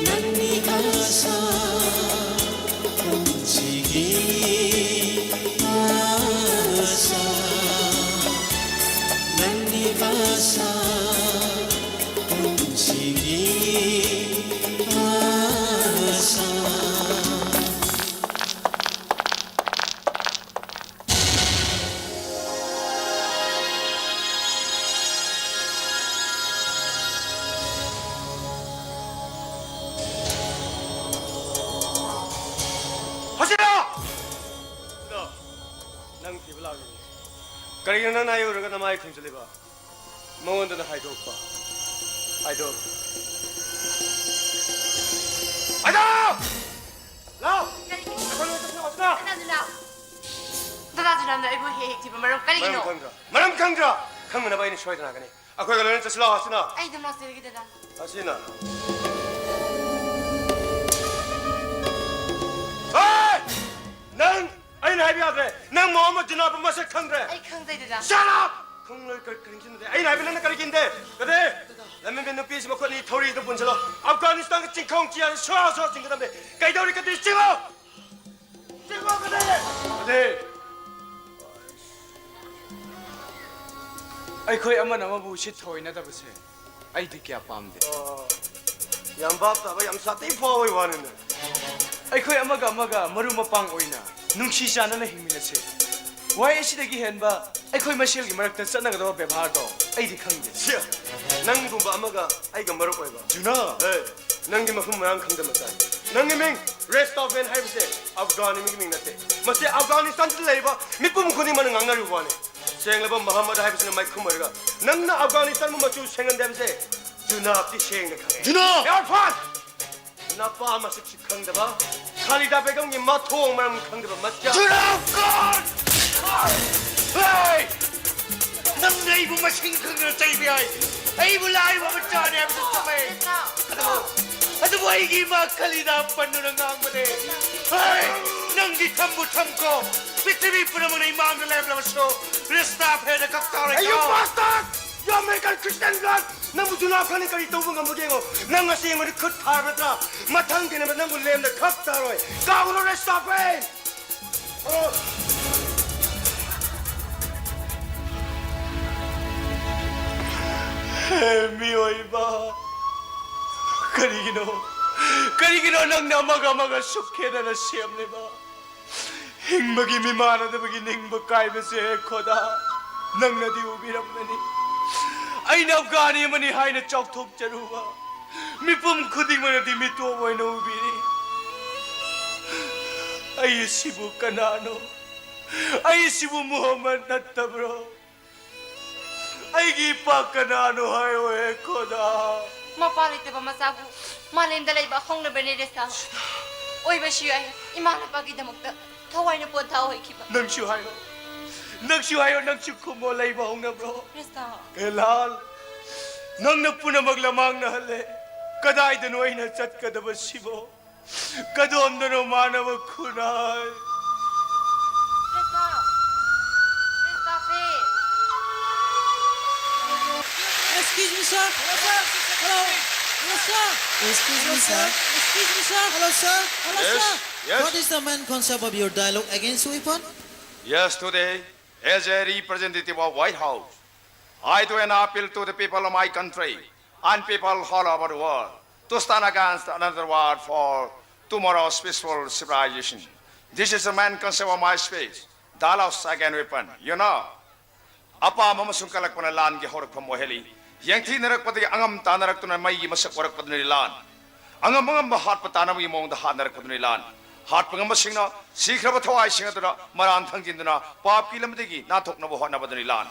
ꯅꯪꯅꯤ ꯑꯁꯥ, ꯄꯨꯟꯁꯤꯒꯤ ꯑꯁꯥ꯫ ꯅꯪꯅꯤ ꯑꯁꯥ, ꯄꯨꯟꯁꯤꯒꯤ ꯑꯁꯥ꯫ ꯍꯧꯖꯤꯛꯂꯣ! ꯑꯗꯣ, ꯅꯪ ꯊꯤꯕ ꯂꯥꯛꯂꯤꯕꯅꯤ꯫ ꯀꯔꯤꯒꯤꯅꯣ ꯅꯪꯅ ꯑꯩ ꯎꯔꯒ ꯅꯃꯥꯏ ꯈꯨꯝꯖꯤꯜꯂꯤꯕ? ꯃꯉꯣꯟꯗꯅ ꯍꯥꯏꯗꯣꯛꯄ꯫ ꯍꯥꯏꯗꯣꯛ꯫ ꯍꯥꯏꯗꯣꯛ! ꯂꯥꯎ! ꯀꯔꯤꯒꯤꯅꯣ? ꯑꯩꯈꯣꯏ ꯂꯣꯏ ꯆꯠꯁꯤ, ꯂꯥꯎ, ꯁꯤꯗ! ꯗꯗꯥ ꯖꯨꯅꯥꯝ! ꯗꯗꯥ ꯖꯨꯅꯥꯝꯅ ꯑꯩꯕꯨ ꯍꯦꯛ ꯍꯦꯛ ꯊꯤꯕ ꯃꯔꯝ ꯀꯔꯤꯒꯤꯅꯣ? ꯃꯔꯝ ꯈꯪꯗ꯭ꯔꯣ? ꯃꯔꯝ ꯈꯪꯗ꯭ꯔꯣ? ꯈꯪꯅꯅꯕ ꯑꯩꯅ ꯁꯣꯏꯗꯅ ꯂꯥꯛꯀꯅꯤ꯫ ꯑꯩꯈꯣꯏꯒ ꯂꯣꯏꯅ ꯆꯠꯁꯤ ꯂꯥꯎ, ꯍꯁꯤꯅꯥ꯫ ꯑꯩ ꯑꯗꯨꯝ ꯂꯥꯛꯆꯔꯒꯦ, ꯗꯗꯥ꯫ ꯍꯁꯤꯅꯥ꯫ ꯍꯦ! ꯅꯪ! ꯑꯩꯅ ꯍꯥꯏꯕ ꯌꯥꯗ꯭ꯔꯦ꯫ ꯅꯪ ꯃꯣꯍꯝꯃꯗ ꯖꯨꯅꯥꯕ ꯃꯁꯛ ꯈꯪꯗ꯭ꯔꯦ꯫ ꯑꯩ ꯈꯪꯖꯩ, ꯗꯗꯥ꯫ Shut up! ꯈꯪꯂꯣꯏ ꯀꯔꯤ, ꯀꯔꯤ ꯈꯪꯖꯤꯟꯗꯦ? ꯑꯩꯅ ꯍꯥꯏꯕ ꯅꯪꯅ ꯀꯔꯤ ꯀꯤꯟꯗꯦ? ꯀꯗꯦ! ꯂꯝꯃꯤꯟꯕ ꯅꯨꯄꯤꯁꯤ ꯃꯈꯨꯠ ꯑꯅꯤ ꯊꯧꯔꯤꯗ ꯄꯨꯟꯁꯤꯜꯂꯣ꯫ ꯑꯐꯒꯥꯅꯤꯁꯇꯥꯟꯒꯤ ꯆꯤꯡꯈꯣꯡ ꯆꯤꯌꯥꯁꯤ ꯁꯣꯔꯥ ꯁꯣꯔꯥ ꯆꯤꯡꯒꯗꯕꯅꯦ꯫ ꯀꯩꯗꯧꯔꯤ ꯀꯗꯤ ꯆꯤꯡꯉꯣ! ꯆꯤꯡꯉꯣ ꯀꯗꯤ! ꯀꯗꯤ! ꯑꯩꯈꯣꯏ ꯑꯃꯅ ꯑꯃꯕꯨ ꯎꯁꯤꯠ ꯊꯑꯣꯏꯅꯗꯕꯁꯦ ꯑꯩꯗꯤ ꯀꯌꯥ ꯄꯥꯝꯗꯦ꯫ ꯑꯣ, ꯌꯥꯝ ꯚꯥꯞ ꯇꯥꯕ, ꯌꯥꯝ ꯁꯥꯊꯤ ꯐꯥꯎꯕꯒꯤ ꯋꯥꯅꯤꯅꯦ꯫ ꯑꯩꯈꯣꯏ ꯑꯃꯒ ꯑꯃꯒ ꯃꯔꯨꯞ ꯃꯄꯥꯡ ꯑꯣꯏꯅ ꯅꯨꯡꯁꯤ ꯆꯥꯟꯅꯅ ꯍꯤꯡꯃꯤꯟꯅꯁꯦ꯫ ꯋꯥꯍꯩ ꯑꯁꯤꯗꯒꯤ ꯍꯦꯟꯕ ꯑꯩꯈꯣꯏ ꯃꯁꯦꯜꯒꯤ ꯃꯔꯛꯇ ꯆꯠꯅꯒꯗꯕ ꯕꯦꯕꯥꯔꯗꯣ ꯑꯩꯗꯤ ꯈꯪꯗꯦ꯫ ꯁꯤ, ꯅꯪꯒꯨꯝꯕ ꯑꯃꯒ ꯑꯩꯒ ꯃꯔꯨꯞ ꯑꯣꯏꯕ꯫ ꯖꯨꯅꯥ! ꯑꯦ, ꯅꯪꯒꯤ ꯃꯐꯝ ꯃꯔꯥꯡ ꯈꯪꯗꯕ ꯃꯆꯥꯅꯤ꯫ ꯅꯪꯒꯤ ꯃꯤꯡ ꯔꯦꯁꯇꯥꯐꯦꯟ ꯍꯥꯏꯕꯁꯦ ꯑꯐꯒꯥꯟ ꯃꯤꯒꯤ ꯃꯤꯡ ꯅꯠꯇꯦ꯫ ꯃꯁꯤ ꯑꯐꯒꯥꯅꯤꯁꯇꯥꯟꯗ ꯂꯩꯔꯤꯕ ꯃꯤꯄꯨꯝ ꯈꯨꯗꯤꯡꯃꯛꯅ ꯉꯥꯡꯅꯔꯤꯕ ꯋꯥꯅꯤ꯫ ꯁꯦꯡꯂꯕ ꯃꯍꯝꯃꯗ ꯍꯥꯏꯕꯁꯤꯅ ꯃꯩꯈꯨꯝ ꯑꯣꯏꯔꯒ, ꯅꯪꯅ ꯑꯐꯒꯥꯅꯤꯁꯇꯥꯟꯕꯨ ꯃꯆꯨ ꯁꯦꯡꯍꯟꯗꯦ ꯍꯥꯏꯕꯁꯦ ꯖꯨꯅꯥꯞꯇꯤ ꯁꯦꯡꯅ ꯈꯪꯉꯦ꯫ ꯖꯨꯅꯥꯞ! ꯑꯦ ꯑꯔꯐꯥꯟ! ꯅꯄꯥ ꯃꯁꯛꯁꯤ ꯈꯪꯗꯕ, ꯈꯥꯂꯤꯗꯥ ꯕꯦꯒꯝꯒꯤ ꯃꯊꯣꯡ ꯃꯔꯝ ꯈꯪꯗꯕ ꯃꯆꯥ꯫ ꯖꯨꯅꯥꯞ ꯈꯥꯟ! ꯍꯦ! ꯅꯪꯅ ꯑꯩꯕꯨ ꯃꯁꯤꯡ ꯈꯪꯗꯅ ꯆꯩꯕ ꯌꯥꯏ꯫ ꯑꯩꯕꯨ ꯂꯥꯏꯔꯕ ꯃꯆꯥꯅꯤ ꯍꯥꯏꯕꯗꯨ ꯆꯨꯝꯃꯦ꯫ ꯑꯗꯨꯕꯨ, ꯑꯗꯨꯕꯨ ꯑꯩꯒꯤ ꯏꯃꯥ ꯈꯥꯂꯤꯗꯥ ꯄꯟꯗꯨꯅ ꯉꯥꯡꯕꯅꯦ꯫ ꯍꯦ! ꯅꯪꯗꯤ ꯊꯝꯕꯨ ꯊꯝꯈꯣ꯫ ꯄ꯭ꯔꯤꯊꯤꯕꯤ ꯄꯨꯝꯅꯃꯛꯅ ꯏꯃꯥꯡꯗ ꯂꯦꯞꯂꯕꯁꯨ ꯔꯦꯁꯇꯥꯐꯦꯟꯅ ꯈꯛ ꯇꯧꯔꯦ꯫ Hey, you bastard! You American Christian blood! ꯅꯪꯕꯨ ꯖꯨꯅꯥꯞ ꯈꯥꯟꯅ ꯀꯔꯤ ꯇꯧꯕ ꯉꯝꯕꯒꯦ ꯌꯦꯡꯉꯣ꯫ ꯅꯪ ꯑꯁꯦꯡꯕꯗꯤ ꯈꯨꯠ ꯊꯥꯔꯕ ꯅꯠꯇ꯭ꯔꯥ? ꯃꯊꯪ ꯊꯦꯡꯅꯕ ꯅꯪꯕꯨ ꯂꯦꯝꯅ ꯈꯛ ꯇꯥꯔꯣꯏ꯫ ꯀꯥꯎꯔꯣ ꯔꯦꯁꯇꯥꯐꯦꯟ! ꯍꯦ ꯃꯤꯑꯣꯏꯕ, ꯀꯔꯤꯒꯤꯅꯣ, ꯀꯔꯤꯒꯤꯅꯣ ꯅꯪꯅ ꯑꯃꯒ ꯑꯃꯒ ꯁꯨꯛ ꯈꯦꯠꯅꯅ ꯁꯦꯝꯂꯤꯕ? ꯍꯤꯡꯕꯒꯤ ꯃꯤꯃꯥꯟꯅꯗꯕꯒꯤ ꯅꯤꯡꯕ ꯀꯥꯏꯕꯁꯦ ꯈꯣꯗꯥ, ꯅꯪꯅꯗꯤ ꯎꯕꯤꯔꯝꯒꯅꯤ꯫ ꯑꯩꯅ ꯑꯐꯒꯥꯅꯤ ꯑꯃꯅꯤ ꯍꯥꯏꯅ ꯆꯥꯎꯊꯣꯛꯆꯔꯨꯕ ꯃꯤꯄꯨꯝ ꯈꯨꯗꯤꯡꯃꯛꯅꯗꯤ ꯃꯤꯇꯣꯞ ꯑꯣꯏꯅ ꯎꯕꯤꯔꯤ꯫ ꯑꯩ ꯑꯁꯤꯕꯨ ꯀꯅꯥꯅꯣ? ꯑꯩ ꯑꯁꯤꯕꯨ ꯃꯨꯍꯝꯃꯗ ꯅꯠꯇꯕ꯭ꯔꯣ? ꯑꯩꯒꯤ ꯏꯄꯥ ꯀꯅꯥꯅꯣ ꯍꯥꯏꯌꯣ, ꯍꯦ ꯈꯣꯗꯥ? ꯃꯄꯥ ꯂꯩꯇꯕ ꯃꯆꯥꯕꯨ ꯃꯥꯂꯦꯝꯗ ꯂꯩꯕ ꯍꯧꯅꯕꯅꯦ, ꯔꯦꯁꯇꯥ꯫ ꯑꯣꯏꯕꯁꯨ ꯌꯥꯏ, ꯏꯃꯥ ꯂꯩꯄꯥꯛꯀꯤꯗꯃꯛꯇ ꯊꯋꯥꯏꯅ ꯄꯣꯠ ꯊꯥ ꯑꯣꯏꯈꯤꯕ꯫ ꯅꯪꯁꯨ ꯍꯥꯏꯌꯣ, ꯅꯪꯁꯨ ꯍꯥꯏꯌꯣ, ꯅꯪꯁꯨ ꯈꯨꯝꯃꯣ, ꯂꯩꯕ ꯍꯧꯅꯕ꯭ꯔꯣ? ꯔꯦꯁꯇꯥ꯫ ꯑꯦ ꯂꯥꯜ, ꯅꯪꯅ ꯄꯨꯝꯅꯃꯛ ꯂꯃꯥꯡꯅꯍꯜꯂꯦ꯫ ꯀꯗꯥꯏꯗꯅꯣ ꯑꯩꯅ ꯆꯠꯀꯗꯕꯁꯤꯕꯣ? ꯀꯗꯣꯝꯗꯅꯣ ꯃꯥꯟꯅꯕ ꯈꯨꯟꯅꯥꯏ? Restafe! Restafe! Excuse me, sir. Hello, sir. Hello. Hello, sir. Excuse me, sir. Excuse me, sir. Hello, sir. Hello, yes, sir. Yes. What is the main concept of your dialogue against weapon? Yes, today, as a representative of White House, I do an appeal to the people of my country and people all over the world to stand against another war for tomorrow's peaceful civilization. This is the main concept of my speech, Dallas Again Weapon. You know, ꯑꯄꯥꯝꯕ ꯑꯃꯁꯨꯡ ꯀꯜꯂꯛꯄꯅ ꯂꯥꯟꯒꯤ ꯍꯧꯔꯛꯐꯝ ꯑꯣꯏꯍꯜꯂꯤ꯫ ꯌꯦꯡꯊꯤꯅꯔꯛꯄꯗꯒꯤ ꯑꯉꯝ ꯇꯥꯟꯅꯔꯛꯇꯨꯅ ꯃꯩꯒꯤ ꯃꯁꯛ ꯑꯣꯏꯔꯛꯄꯗꯨꯅꯤ ꯂꯥꯟ꯫ ꯑꯉꯝ ꯑꯉꯝꯕ ꯍꯥꯠꯄ ꯇꯥꯟꯅꯕꯒꯤ ꯃꯑꯣꯡꯗ ꯍꯥꯠꯅꯔꯛꯄꯗꯨꯅꯤ ꯂꯥꯟ꯫ ꯍꯥꯠꯄ ꯉꯝꯕꯁꯤꯡꯅ ꯁꯤꯈ꯭ꯔꯕ ꯊꯋꯥꯏꯁꯤꯡ ꯑꯗꯨꯅ ꯃꯔꯥꯟ ꯊꯪꯖꯤꯟꯗꯨꯅ ꯄꯥꯞꯀꯤ ꯂꯝꯕꯤꯗꯒꯤ ꯅꯥꯟꯊꯣꯛꯅꯕ ꯍꯣꯠꯅꯕꯗꯨꯅꯤ ꯂꯥꯟ꯫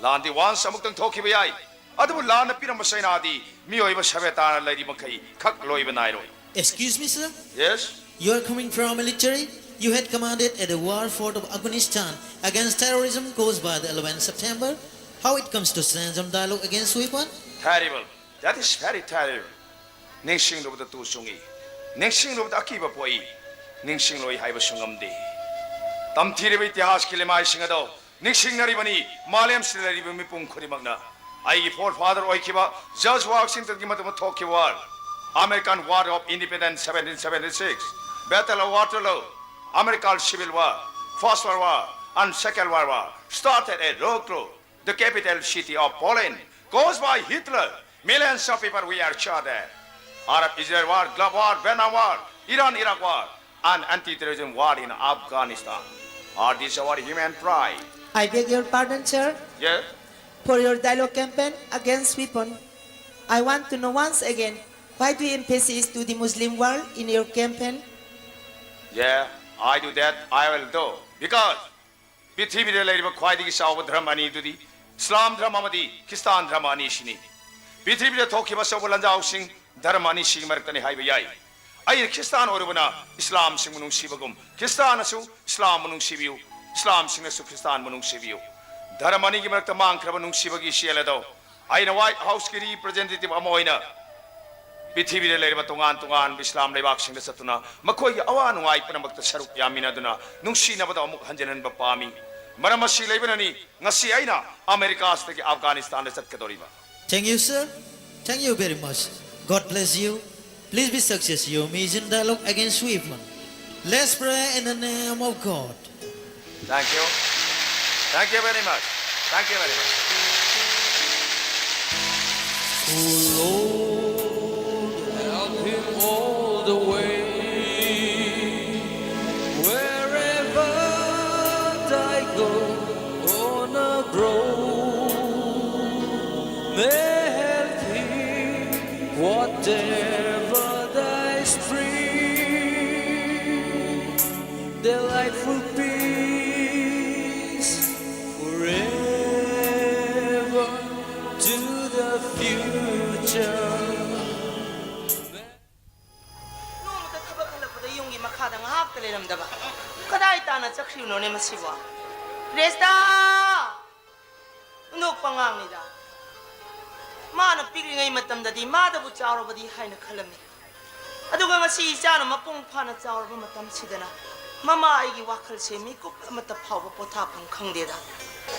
ꯂꯥꯟꯗꯤ once ꯑꯃꯨꯛꯇꯪ ꯊꯣꯛꯈꯤꯕ ꯌꯥꯏ, ꯑꯗꯨꯕꯨ ꯂꯥꯟꯅ ꯄꯤꯔꯝꯕ ꯆꯩꯅꯥꯗꯤ ꯃꯤꯑꯣꯏꯕ ꯁꯕꯦꯇꯥꯅ ꯂꯩꯔꯤ ꯃꯈꯩ ꯈꯛ ꯂꯣꯏꯕ ꯅꯥꯏꯔꯣꯏ꯫ Excuse me, sir. Yes? You are coming from military? You had commanded at the war fort of Afghanistan against terrorism caused by the eleventh September. How it comes to Sanjam dialogue against weapon? Terrible. That is very terrible. ꯅꯤꯡꯁꯤꯡꯂꯨꯕꯗ ꯇꯨ ꯆꯨꯡꯏ, ꯅꯤꯡꯁꯤꯡꯂꯨꯕꯗ ꯑꯀꯤꯕ ꯄꯣꯛꯏ, ꯅꯤꯡꯁꯤꯡꯂꯣꯏ ꯍꯥꯏꯕꯁꯨ ꯉꯝꯗꯦ꯫ ꯇꯝꯊꯤꯔꯕ ꯏꯇꯤꯍꯥꯁꯀꯤ ꯂꯩꯃꯥꯏꯁꯤꯡ ꯑꯗꯣ ꯅꯤꯡꯁꯤꯡꯅꯔꯤꯕꯅꯤ ꯃꯥꯂꯦꯝꯁꯤꯗ ꯂꯩꯔꯤꯕ ꯃꯤꯄꯨꯝ ꯈꯨꯗꯤꯡꯃꯛꯅ꯫ ꯑꯩꯒꯤ forefather ꯑꯣꯏꯈꯤꯕ George Washingtonꯒꯤ ꯃꯇꯝꯗ ꯊꯣꯛꯈꯤꯕ war, American War of Independence seventeen seventy-six, Battle of Waterloo, American Civil War, First World War, and Second World War started at Waterloo, the capital city of Poland, caused by Hitler. Millions of people were shot there. Arab-Israel war, Gulf War, Vietnam War, Iran-Iraq war, and anti-terrorism war in Afghanistan. Are these our human pride? I beg your pardon, sir. Yes? For your dialogue campaign against weapon, I want to know once again, why do you emphasize to the Muslim world in your campaign? Yeah, I do that, I will do. Because ꯄ꯭ꯔꯤꯊꯤꯕꯤꯗ ꯂꯩꯔꯤꯕ ꯈ꯭ꯋꯥꯏꯗꯒꯤ ꯆꯥꯎꯕ ꯙꯔꯃ ꯑꯅꯤꯗꯨꯗꯤ ꯏꯁꯂꯥꯝ ꯙꯔꯃ ꯑꯃꯗꯤ Christian ꯙꯔꯃ ꯑꯅꯤꯁꯤꯅꯤ꯫ ꯄ꯭ꯔꯤꯊꯤꯕꯤꯗ ꯊꯣꯛꯈꯤꯕ ꯑꯆꯧꯕ ꯂꯥꯟꯖꯥꯎꯁꯤꯡ ꯙꯔꯃ ꯑꯅꯤꯁꯤꯒꯤ ꯃꯔꯛꯇꯅꯤ ꯍꯥꯏꯕ ꯌꯥꯏ꯫ ꯑꯩꯅ ꯈ꯭ꯔꯤꯁꯇꯥꯟ ꯑꯣꯏꯔꯨꯕꯅ ꯏꯁꯂꯥꯝꯁꯤꯡꯕꯨ ꯅꯨꯡꯁꯤꯕꯒꯨꯝ, ꯈ꯭ꯔꯤꯁꯇꯥꯟꯅꯁꯨ ꯏꯁꯂꯥꯝꯕꯨ ꯅꯨꯡꯁꯤꯕꯤꯌꯨ, ꯏꯁꯂꯥꯝꯁꯤꯡꯅꯁꯨ ꯈ꯭ꯔꯤꯁꯇꯥꯟꯕꯨ ꯅꯨꯡꯁꯤꯕꯤꯌꯨ꯫ ꯙꯔꯃ ꯑꯅꯤꯒꯤ ꯃꯔꯛꯇ ꯃꯥꯡꯈ꯭ꯔꯕ ꯅꯨꯡꯁꯤꯕꯒꯤ ꯏꯆꯦꯜ ꯑꯗꯣ ꯑꯩꯅ White Houseꯀꯤ representative ꯑꯃ ꯑꯣꯏꯅ ꯄ꯭ꯔꯤꯊꯤꯕꯤꯗ ꯂꯩꯔꯤꯕ ꯇꯣꯉꯥꯟ ꯇꯣꯉꯥꯟꯕ ꯏꯁꯂꯥꯝ ꯂꯩꯕꯥꯛꯁꯤꯡꯗ ꯆꯠꯇꯨꯅ ꯃꯈꯣꯏꯒꯤ ꯑꯋꯥ ꯅꯨꯡꯉꯥꯏ ꯄꯨꯝꯅꯃꯛꯇ ꯁꯔꯨꯛ ꯌꯥꯃꯤꯟꯅꯗꯨꯅ ꯅꯨꯡꯁꯤꯅꯕꯗ ꯑꯃꯨꯛ ꯍꯟꯖꯤꯟꯍꯟꯕ ꯄꯥꯝꯃꯤ꯫ ꯃꯔꯝ ꯑꯁꯤ ꯂꯩꯕꯅꯅꯤ ꯉꯁꯤ ꯑꯩꯅ ꯑꯃꯦꯔꯤꯀꯥꯁꯤꯗꯒꯤ ꯑꯐꯒꯥꯅꯤꯁꯇꯥꯟꯗ ꯆꯠꯀꯗꯧꯔꯤꯕ꯫ Thank you, sir. Thank you very much. God bless you. Please be success your mission dialogue against weapon. Let's pray in the name of God. Thank you. Thank you very much. Thank you very much. Oh Lord, help him all the way. Wherever I go on a road, may help him, whatever Spring, delightful peace, forever to the future. ꯅꯣꯡꯃꯇ ꯊꯕꯛ ꯍꯜꯂꯛꯄꯗ ꯌꯨꯝꯒꯤ ꯃꯈꯥꯗ ꯉꯥꯏꯍꯥꯛꯇ ꯂꯩꯔꯝꯗꯕ꯫ ꯀꯗꯥꯏ ꯇꯥꯅ ꯆꯠꯈ꯭ꯔꯤꯕꯅꯣꯅꯦ ꯃꯁꯤꯕꯣ? ꯔꯦꯁꯇꯥ! ꯍꯨꯟꯗꯣꯛꯄ ꯑꯉꯥꯡꯅꯤꯗ꯫ ꯃꯥꯅ ꯄꯤꯛꯂꯤꯉꯩ ꯃꯇꯝꯗꯗꯤ ꯃꯥꯗꯕꯨ ꯆꯥꯎꯔꯕꯗꯤ ꯍꯥꯏꯅ ꯈꯜꯂꯝꯃꯤ꯫ ꯑꯗꯨꯒ ꯉꯁꯤ ꯏꯆꯥꯅ ꯃꯄꯨꯡ ꯐꯥꯅ ꯆꯥꯎꯔꯕ ꯃꯇꯝꯁꯤꯗꯅ ꯃꯃꯥ ꯑꯩꯒꯤ ꯋꯥꯈꯜꯁꯦ ꯃꯤꯀꯨꯞ ꯑꯃꯠꯇ ꯐꯥꯎꯕ ꯄꯣꯊꯥꯐꯝ ꯈꯪꯗꯦꯗ꯫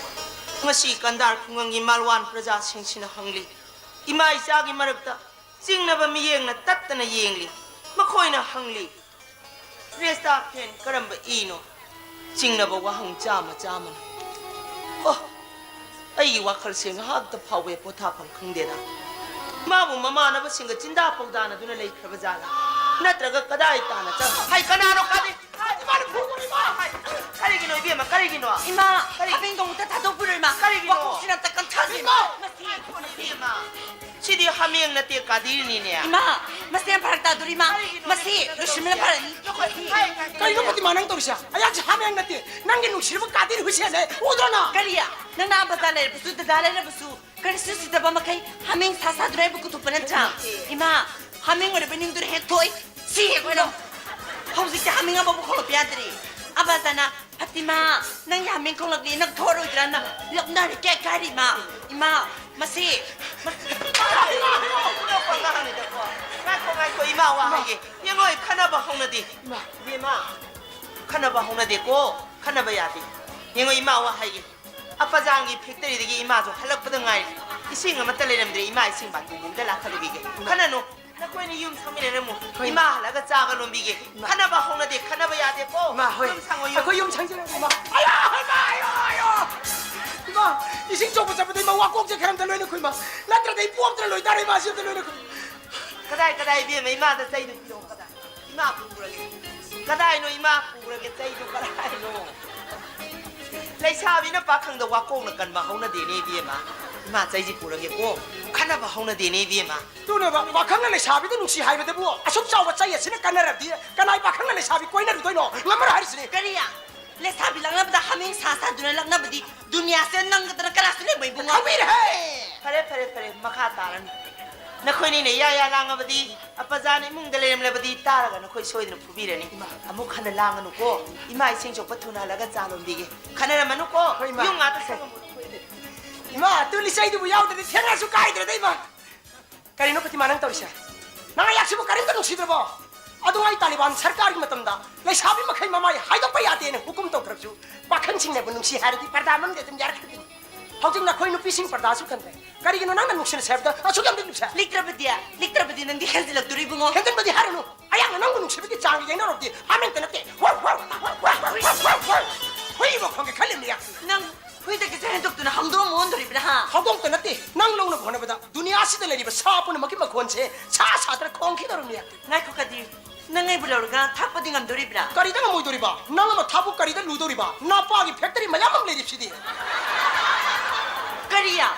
ꯉꯁꯤ ꯀꯟꯗꯥꯔ ꯈꯨꯡꯒꯪꯒꯤ ꯃꯥꯜꯋꯥꯟ ꯄ꯭ꯔꯖꯥꯁꯤꯡꯁꯤꯅ ꯍꯪꯂꯤ, ꯏꯃꯥ ꯏꯆꯥꯒꯤ ꯃꯔꯛꯇ ꯆꯤꯡꯅꯕ ꯃꯤꯠꯌꯦꯡꯅ ꯇꯠꯇꯅ ꯌꯦꯡꯂꯤ꯫ ꯃꯈꯣꯏꯅ ꯍꯪꯂꯤ, "ꯔꯦꯁꯇꯥ ꯐꯦꯟ ꯀꯔꯝꯕ ꯏꯅꯣ?" ꯆꯤꯡꯅꯕ ꯋꯥꯍꯪ ꯆꯥꯝꯃ ꯆꯥꯝꯃꯅ꯫ ꯑꯣ, ꯑꯩꯒꯤ ꯋꯥꯈꯜꯁꯦ ꯉꯥꯏꯍꯥꯛꯇ ꯐꯥꯎꯕ ꯄꯣꯊꯥꯐꯝ ꯈꯪꯗꯦꯗ꯫ ꯃꯥꯕꯨ ꯃꯃꯥꯟꯅꯕꯁꯤꯡꯒ ꯆꯤꯟꯗꯥ ꯄꯥꯎꯗꯥꯅꯗꯨꯅ ꯂꯩꯈ꯭ꯔꯕ ꯖꯥꯠꯂꯥ? ꯅꯠꯇ꯭ꯔꯒ ꯀꯗꯥꯏ ꯇꯥꯅ ꯆꯠ-, ꯍꯥꯏ, ꯀꯅꯥꯅꯣ? ꯀꯔꯤ? ꯍꯥꯏ, ꯏꯃꯥꯅ ꯐꯨꯒꯅꯤ, ꯏꯃꯥ! ꯍꯥꯏ, ꯀꯔꯤꯒꯤꯅꯣ, ꯏꯕꯦꯝꯃ, ꯀꯔꯤꯒꯤꯅꯣ? ꯏꯃꯥ, ꯀꯔꯤꯒꯤꯅꯣ? ꯍꯥꯃꯦꯡꯗꯣ ꯑꯃꯨꯛꯇ ꯊꯥꯗꯣꯛꯄꯤꯔꯣ, ꯏꯃꯥ꯫ ꯀꯔꯤꯒꯤꯅꯣ? ꯋꯥꯈꯣꯡꯁꯤꯅ ꯑꯝꯇ ꯀꯟꯊꯁꯤ, ꯏꯃꯥ! ꯃꯁꯤ, ꯏꯕꯦꯝꯃ, ꯁꯤꯗꯤ ꯍꯥꯃꯦꯡ ꯅꯠꯇꯦ, ꯀꯥꯗꯤꯔꯅꯤꯅꯦ꯫ ꯏꯃꯥ, ꯃꯁꯤ ꯌꯥꯝ ꯐꯔꯛ ꯇꯥꯗꯣꯔꯤ, ꯏꯃꯥ꯫ ꯀꯔꯤꯒꯤꯅꯣ? ꯃꯁꯤ ꯂꯣꯏꯁꯤꯟꯕꯅ ꯐꯔꯅꯤ꯫ ꯉꯥꯏꯈꯣ, ꯉꯥꯏꯈꯣ, ꯀꯔꯤꯅꯣ ꯉꯥꯏꯈꯣ꯫ ꯐꯥꯇꯤꯃꯥ ꯅꯪ ꯇꯧꯔꯤꯁꯦ? ꯑꯩꯍꯥꯛꯁꯦ ꯍꯥꯃꯦꯡ ꯅꯠꯇꯦ, ꯅꯪꯒꯤ ꯅꯨꯡꯁꯤꯔꯕ ꯀꯥꯗꯤꯔ ꯍꯨꯁꯦꯟꯅꯦ, ꯎꯗ꯭ꯔꯣ ꯅꯪ? ꯀꯔꯤ? ꯅꯪꯅ ꯑꯥ ꯕꯖꯥꯔ ꯂꯩꯔꯕꯁꯨ, ꯗꯗꯥ ꯂꯩꯔꯕꯁꯨ, ꯀꯔꯤꯁꯨ ꯎꯁꯤꯠꯇꯕ ꯃꯈꯩ ꯍꯥꯃꯦꯡ ꯁꯥ ꯁꯥꯗꯨꯅ ꯑꯩꯕꯨ ꯀꯨꯊꯣꯛꯄ ꯅꯠꯇ꯭ꯔꯥ? ꯅꯠꯇꯦ꯫ ꯏꯃꯥ, ꯍꯥꯃꯦꯡ ꯑꯣꯏꯔꯕ ꯅꯤꯡꯗꯨꯅ ꯍꯦꯛ ꯊꯣꯛꯏ꯫ ꯁꯤ ꯌꯦꯡꯉꯨꯅ꯫ ꯍꯧꯖꯤꯛꯇꯤ ꯍꯥꯃꯦꯡ ꯑꯃꯕꯨ ꯈꯣꯡꯂꯛꯄ ꯌꯥꯗ꯭ꯔꯦ꯫ ꯑꯕꯥꯖꯥꯅ, "ꯐꯥꯇꯤꯃꯥ, ꯅꯪꯒꯤ ꯍꯥꯃꯦꯡ ꯈꯣꯡꯂꯛꯂꯤ, ꯅꯪ ꯊꯣꯛꯑꯔꯣꯏꯗ꯭ꯔꯥꯅ?" ꯂꯛꯅꯔꯤ ꯀꯦꯛ ꯀꯥꯏꯔꯤ ꯏꯃꯥ꯫ ꯏꯃꯥ, ꯃꯁꯤ, ꯃꯁꯤ ꯉꯥꯏꯈꯣ, ꯉꯥꯏꯈꯣ, ꯏꯃꯥ ꯋꯥ ꯍꯥꯏꯒꯦ꯫ ꯌꯦꯡꯉꯣ, ꯑꯩ ꯈꯟꯅꯕ ꯍꯧꯅꯗꯦ꯫ ꯏꯃꯥ꯫ ꯏꯕꯦꯝꯃ, ꯈꯟꯅꯕ ꯍꯧꯅꯗꯦꯀꯣ꯫ ꯈꯟꯅꯕ ꯌꯥꯗꯦ꯫ ꯌꯦꯡꯉꯣ, ꯏꯃꯥ ꯋꯥ ꯍꯥꯏꯒꯦ꯫ ꯑꯄꯖꯥꯡꯒꯤ ꯐꯦꯛꯇꯔꯤꯗꯒꯤ ꯏꯃꯥꯁꯨ ꯍꯜꯂꯛꯄꯗ ꯉꯥꯏꯔꯤ꯫ ꯏꯁꯤꯡ ꯑꯃꯠꯇ ꯂꯩꯔꯝꯗ꯭ꯔꯦ꯫ ꯏꯃꯥ ꯏꯁꯤꯡ ꯕꯥꯇꯤꯟ ꯑꯃꯗ ꯂꯥꯛꯈꯠꯂꯨꯈꯤꯒꯦ꯫ ꯈꯟꯅꯅꯨ꯫ ꯅꯈꯣꯏꯅ ꯌꯨꯝ ꯁꯪꯃꯤꯟꯅꯔꯝꯃꯨ꯫ ꯍꯣꯏ꯫ ꯏꯃꯥ ꯍꯜꯂꯛꯑꯒ ꯆꯥꯒ ꯂꯣꯟꯕꯤꯒꯦ꯫ ꯏꯃꯥ꯫ ꯈꯟꯅꯕ ꯍꯧꯅꯗꯦ, ꯈꯟꯅꯕ ꯌꯥꯗꯦꯀꯣ꯫ ꯏꯃꯥ, ꯍꯣꯏ꯫ ꯌꯨꯝ ꯁꯪꯉꯣ, ꯌꯨꯝ꯫ ꯑꯩꯈꯣꯏ ꯌꯨꯝ ꯁꯪꯖꯔꯒꯦ, ꯏꯃꯥ꯫ ꯑꯌꯥ, ꯏꯃꯥ, ꯑꯌꯣ, ꯑꯌꯣ꯫ ꯏꯃꯥ, ꯏꯁꯤꯡ ꯆꯣꯠꯄ ꯆꯠꯄꯗ ꯏꯃꯥ ꯋꯥꯀꯣꯛꯁꯦ ꯈꯔ ꯑꯝꯇ ꯂꯣꯏꯅꯈꯣ, ꯏꯃꯥ꯫ ꯅꯠꯇ꯭ꯔꯗꯤ ꯑꯩ ꯄꯣꯛꯇ꯭ꯔ ꯂꯣꯏꯇꯥꯔꯦ, ꯏꯃꯥ, ꯁꯤ ꯑꯝꯇ ꯂꯣꯏꯅꯈꯣ꯫ ꯀꯗꯥꯏ, ꯀꯗꯥꯏ, ꯏꯕꯦꯝꯃ, ꯏꯃꯥꯗ ꯆꯩꯗꯨ ꯄꯤꯔꯛꯑꯣ, ꯀꯗꯥꯏ? ꯏꯃꯥ ꯄꯨꯈ꯭ꯔꯒꯦ꯫ ꯀꯗꯥꯏꯅꯣ ꯏꯃꯥ ꯄꯨꯈ꯭ꯔꯒꯦ? ꯆꯩꯗꯨ ꯀꯗꯥꯏꯅꯣ? ꯂꯩꯁꯥꯕꯤꯅ ꯄꯥꯈꯪꯗ ꯋꯥꯀꯣꯛꯅ ꯀꯟꯕ ꯍꯧꯅꯗꯦꯅꯦ, ꯏꯕꯦꯝꯃ꯫ ꯏꯃꯥ, ꯆꯩꯁꯤ ꯄꯨꯔꯒꯦꯀꯣ꯫ ꯈꯟꯅꯕ ꯍꯧꯅꯗꯦꯅꯦ ꯏꯕꯦꯝꯃ꯫ ꯑꯗꯨꯅꯦꯕ, ꯄꯥꯈꯪꯅ ꯂꯩꯁꯥꯕꯤꯗ ꯅꯨꯡꯁꯤ ꯍꯥꯏꯕꯗꯕꯨ ꯑꯁꯨꯛ ꯆꯥꯎꯕ ꯆꯩ ꯑꯁꯤꯅ ꯀꯟꯅꯔꯕꯗꯤ ꯀꯅꯥꯏ ꯄꯥꯈꯪꯅ ꯂꯩꯁꯥꯕꯤ ꯀꯣꯏꯅꯔꯨꯗꯣꯏꯅꯣ? ꯉꯝꯃꯔꯣꯏ ꯍꯥꯏꯔꯤꯁꯤꯅꯦ꯫ ꯀꯔꯤ? ꯂꯩꯁꯥꯕꯤ ꯂꯛꯅꯕꯗ ꯍꯥꯃꯦꯡ ꯁꯥ ꯁꯥꯗꯨꯅ ꯂꯛꯅꯕꯗꯤ ꯗꯨꯅꯤꯌꯥꯁꯦ ꯅꯪꯒꯗꯅ ꯀꯅꯥꯁꯨ ꯂꯩꯕ ꯏꯕꯨꯡꯉꯣ꯫ ꯈꯪꯕꯤꯔꯦꯍꯦ! ꯐꯔꯦ, ꯐꯔꯦ, ꯐꯔꯦ, ꯃꯈꯥ ꯇꯥꯔꯅꯨ꯫ ꯅꯈꯣꯏꯅꯤꯅ ꯏꯌꯥ ꯏꯌꯥ ꯂꯥꯡꯉꯕꯗꯤ, ꯑꯄꯖꯥꯅ ꯏꯃꯨꯡꯗ ꯂꯩꯔꯝꯂꯕꯗꯤ ꯇꯥꯔꯒ ꯅꯈꯣꯏ ꯁꯣꯏꯗꯅ ꯐꯨꯕꯤꯔꯅꯤ꯫ ꯏꯃꯥ꯫ ꯑꯃꯨꯛ ꯍꯟꯅ ꯂꯥꯡꯒꯅꯨꯀꯣ꯫ ꯏꯃꯥ ꯏꯁꯤꯡ ꯁꯣꯛꯄ ꯊꯨꯅ ꯍꯜꯂꯒ ꯆꯥ ꯂꯣꯟꯕꯤꯒꯦ꯫ ꯈꯟꯅꯔꯝꯃꯅꯨꯀꯣ꯫ ꯍꯣꯏ, ꯏꯃꯥ꯫ ꯌꯨꯝ ꯉꯥꯗ ꯁꯪꯉꯝꯃꯣ ꯅꯈꯣꯏꯗꯤ꯫ ꯏꯃꯥ, ꯑꯗꯨ ꯂꯤꯆꯩꯗꯨꯕꯨ ꯌꯥꯎꯗ꯭ꯔꯗꯤ ꯊꯦꯡꯉꯁꯨ ꯀꯥꯏꯗ꯭ꯔꯦꯗ, ꯏꯃꯥ꯫ ꯀꯔꯤꯅꯣ ꯐꯇꯤꯃꯥ ꯅꯪ ꯇꯧꯔꯤꯁꯦ? ꯅꯪ ꯑꯩꯍꯥꯛꯁꯤꯕꯨ ꯀꯔꯤꯝꯇ ꯅꯨꯡꯁꯤꯗ꯭ꯔꯕꯣ? ꯑꯗꯨꯉꯩ ꯇꯥꯂꯤꯕꯥꯟ ꯁꯔꯀꯥꯔꯒꯤ ꯃꯇꯝꯗ ꯂꯩꯁꯥꯕꯤ ꯃꯈꯩ ꯃꯃꯥꯏ ꯍꯥꯏꯗꯣꯛꯄ ꯌꯥꯗꯦꯅ ꯍꯨꯀꯨꯝ ꯇꯧꯈ꯭ꯔꯕꯁꯨ, ꯄꯥꯈꯪꯁꯤꯡꯅꯕꯨ ꯅꯨꯡꯁꯤ ꯍꯥꯏꯔꯗꯤ ꯄꯔꯗꯥ ꯃꯅꯨꯡꯗ ꯑꯗꯨꯝ ꯌꯥꯔꯛꯈꯤꯕꯅꯤ꯫ ꯍꯧꯖꯤꯛ ꯅꯈꯣꯏ ꯅꯨꯄꯤꯁꯤꯡ ꯄꯔꯗꯥꯁꯨ ꯈꯟꯗ꯭ꯔꯦ꯫ ꯀꯔꯤꯒꯤꯅꯣ ꯅꯪꯅ ꯅꯨꯡꯁꯤꯅꯁꯦ ꯍꯥꯏꯕꯗ ꯑꯁꯨꯛ ꯌꯥꯝꯅ ꯅꯨꯡꯁꯤ? ꯂꯤꯛꯇ꯭ꯔꯕꯗꯤ, ꯂꯤꯛꯇ꯭ꯔꯕꯗꯤ ꯅꯪꯗꯤ ꯍꯦꯟꯖꯤꯜꯂꯛꯇꯣꯔꯤ ꯏꯕꯨꯡꯉꯣ꯫ ꯍꯦꯟꯖꯤꯟꯕꯗꯤ ꯍꯥꯏꯔꯨꯅꯨ꯫ ꯑꯩꯍꯥꯛꯅ ꯅꯪꯕꯨ ꯅꯨꯡꯁꯤꯕꯒꯤ ꯆꯥꯡꯒ ꯌꯦꯡꯅꯔꯨꯔꯗꯤ ꯍꯥꯃꯦꯡꯇ ꯅꯠꯇꯦ꯫ ꯋꯥꯎ, ꯋꯥꯎ, ꯋꯥꯎ, ꯋꯥꯎ, ꯋꯥꯎ, ꯋꯥꯎ, ꯋꯥꯎ꯫ ꯍꯨꯏ ꯑꯃ ꯈꯣꯡꯒꯦ ꯈꯜꯂꯤꯕꯅꯤ ꯑꯩꯍꯥꯛ꯫ ꯅꯪ ꯍꯨꯏꯗꯒꯤꯁꯨ ꯍꯦꯟꯗꯣꯛꯇꯨꯅ ꯍꯧꯗꯣꯡ ꯑꯃ ꯑꯣꯟꯗꯣꯔꯤꯕ꯭ꯔꯥ, ꯍꯥ? ꯍꯧꯗꯣꯡꯇ ꯅꯠꯇꯦ, ꯅꯪ ꯂꯧꯅꯕ ꯍꯣꯠꯅꯕꯗ ꯗꯨꯅꯤꯌꯥꯁꯤꯗ ꯂꯩꯔꯤꯕ ꯁꯥ ꯄꯨꯝꯅꯃꯛꯀꯤ ꯃꯈꯣꯟꯁꯦ ꯁꯥ ꯁꯥꯗꯅ ꯈꯣꯡꯈꯤꯗꯧꯔꯤꯕꯅꯤ ꯑꯩꯍꯥꯛ꯫ ꯉꯥꯏꯈꯣ ꯀꯗꯤꯔ, ꯅꯪ ꯑꯩꯕꯨ ꯂꯧꯔꯒ ꯊꯥꯛꯄꯗꯤ ꯉꯝꯗꯣꯔꯤꯕ꯭ꯔꯥ? ꯀꯔꯤꯗ ꯉꯝꯃꯣꯏꯗꯣꯔꯤꯕ? ꯅꯪ ꯑꯃ ꯊꯥꯛꯄꯨ ꯀꯔꯤꯗ ꯂꯨꯗꯣꯔꯤꯕ? ꯅꯄꯥꯒꯤ ꯐꯦꯛꯇꯔꯤ ꯃꯌꯥꯝ ꯑꯃ ꯂꯩꯔꯤꯕꯁꯤꯗꯤ꯫ ꯀꯔꯤꯌꯥ?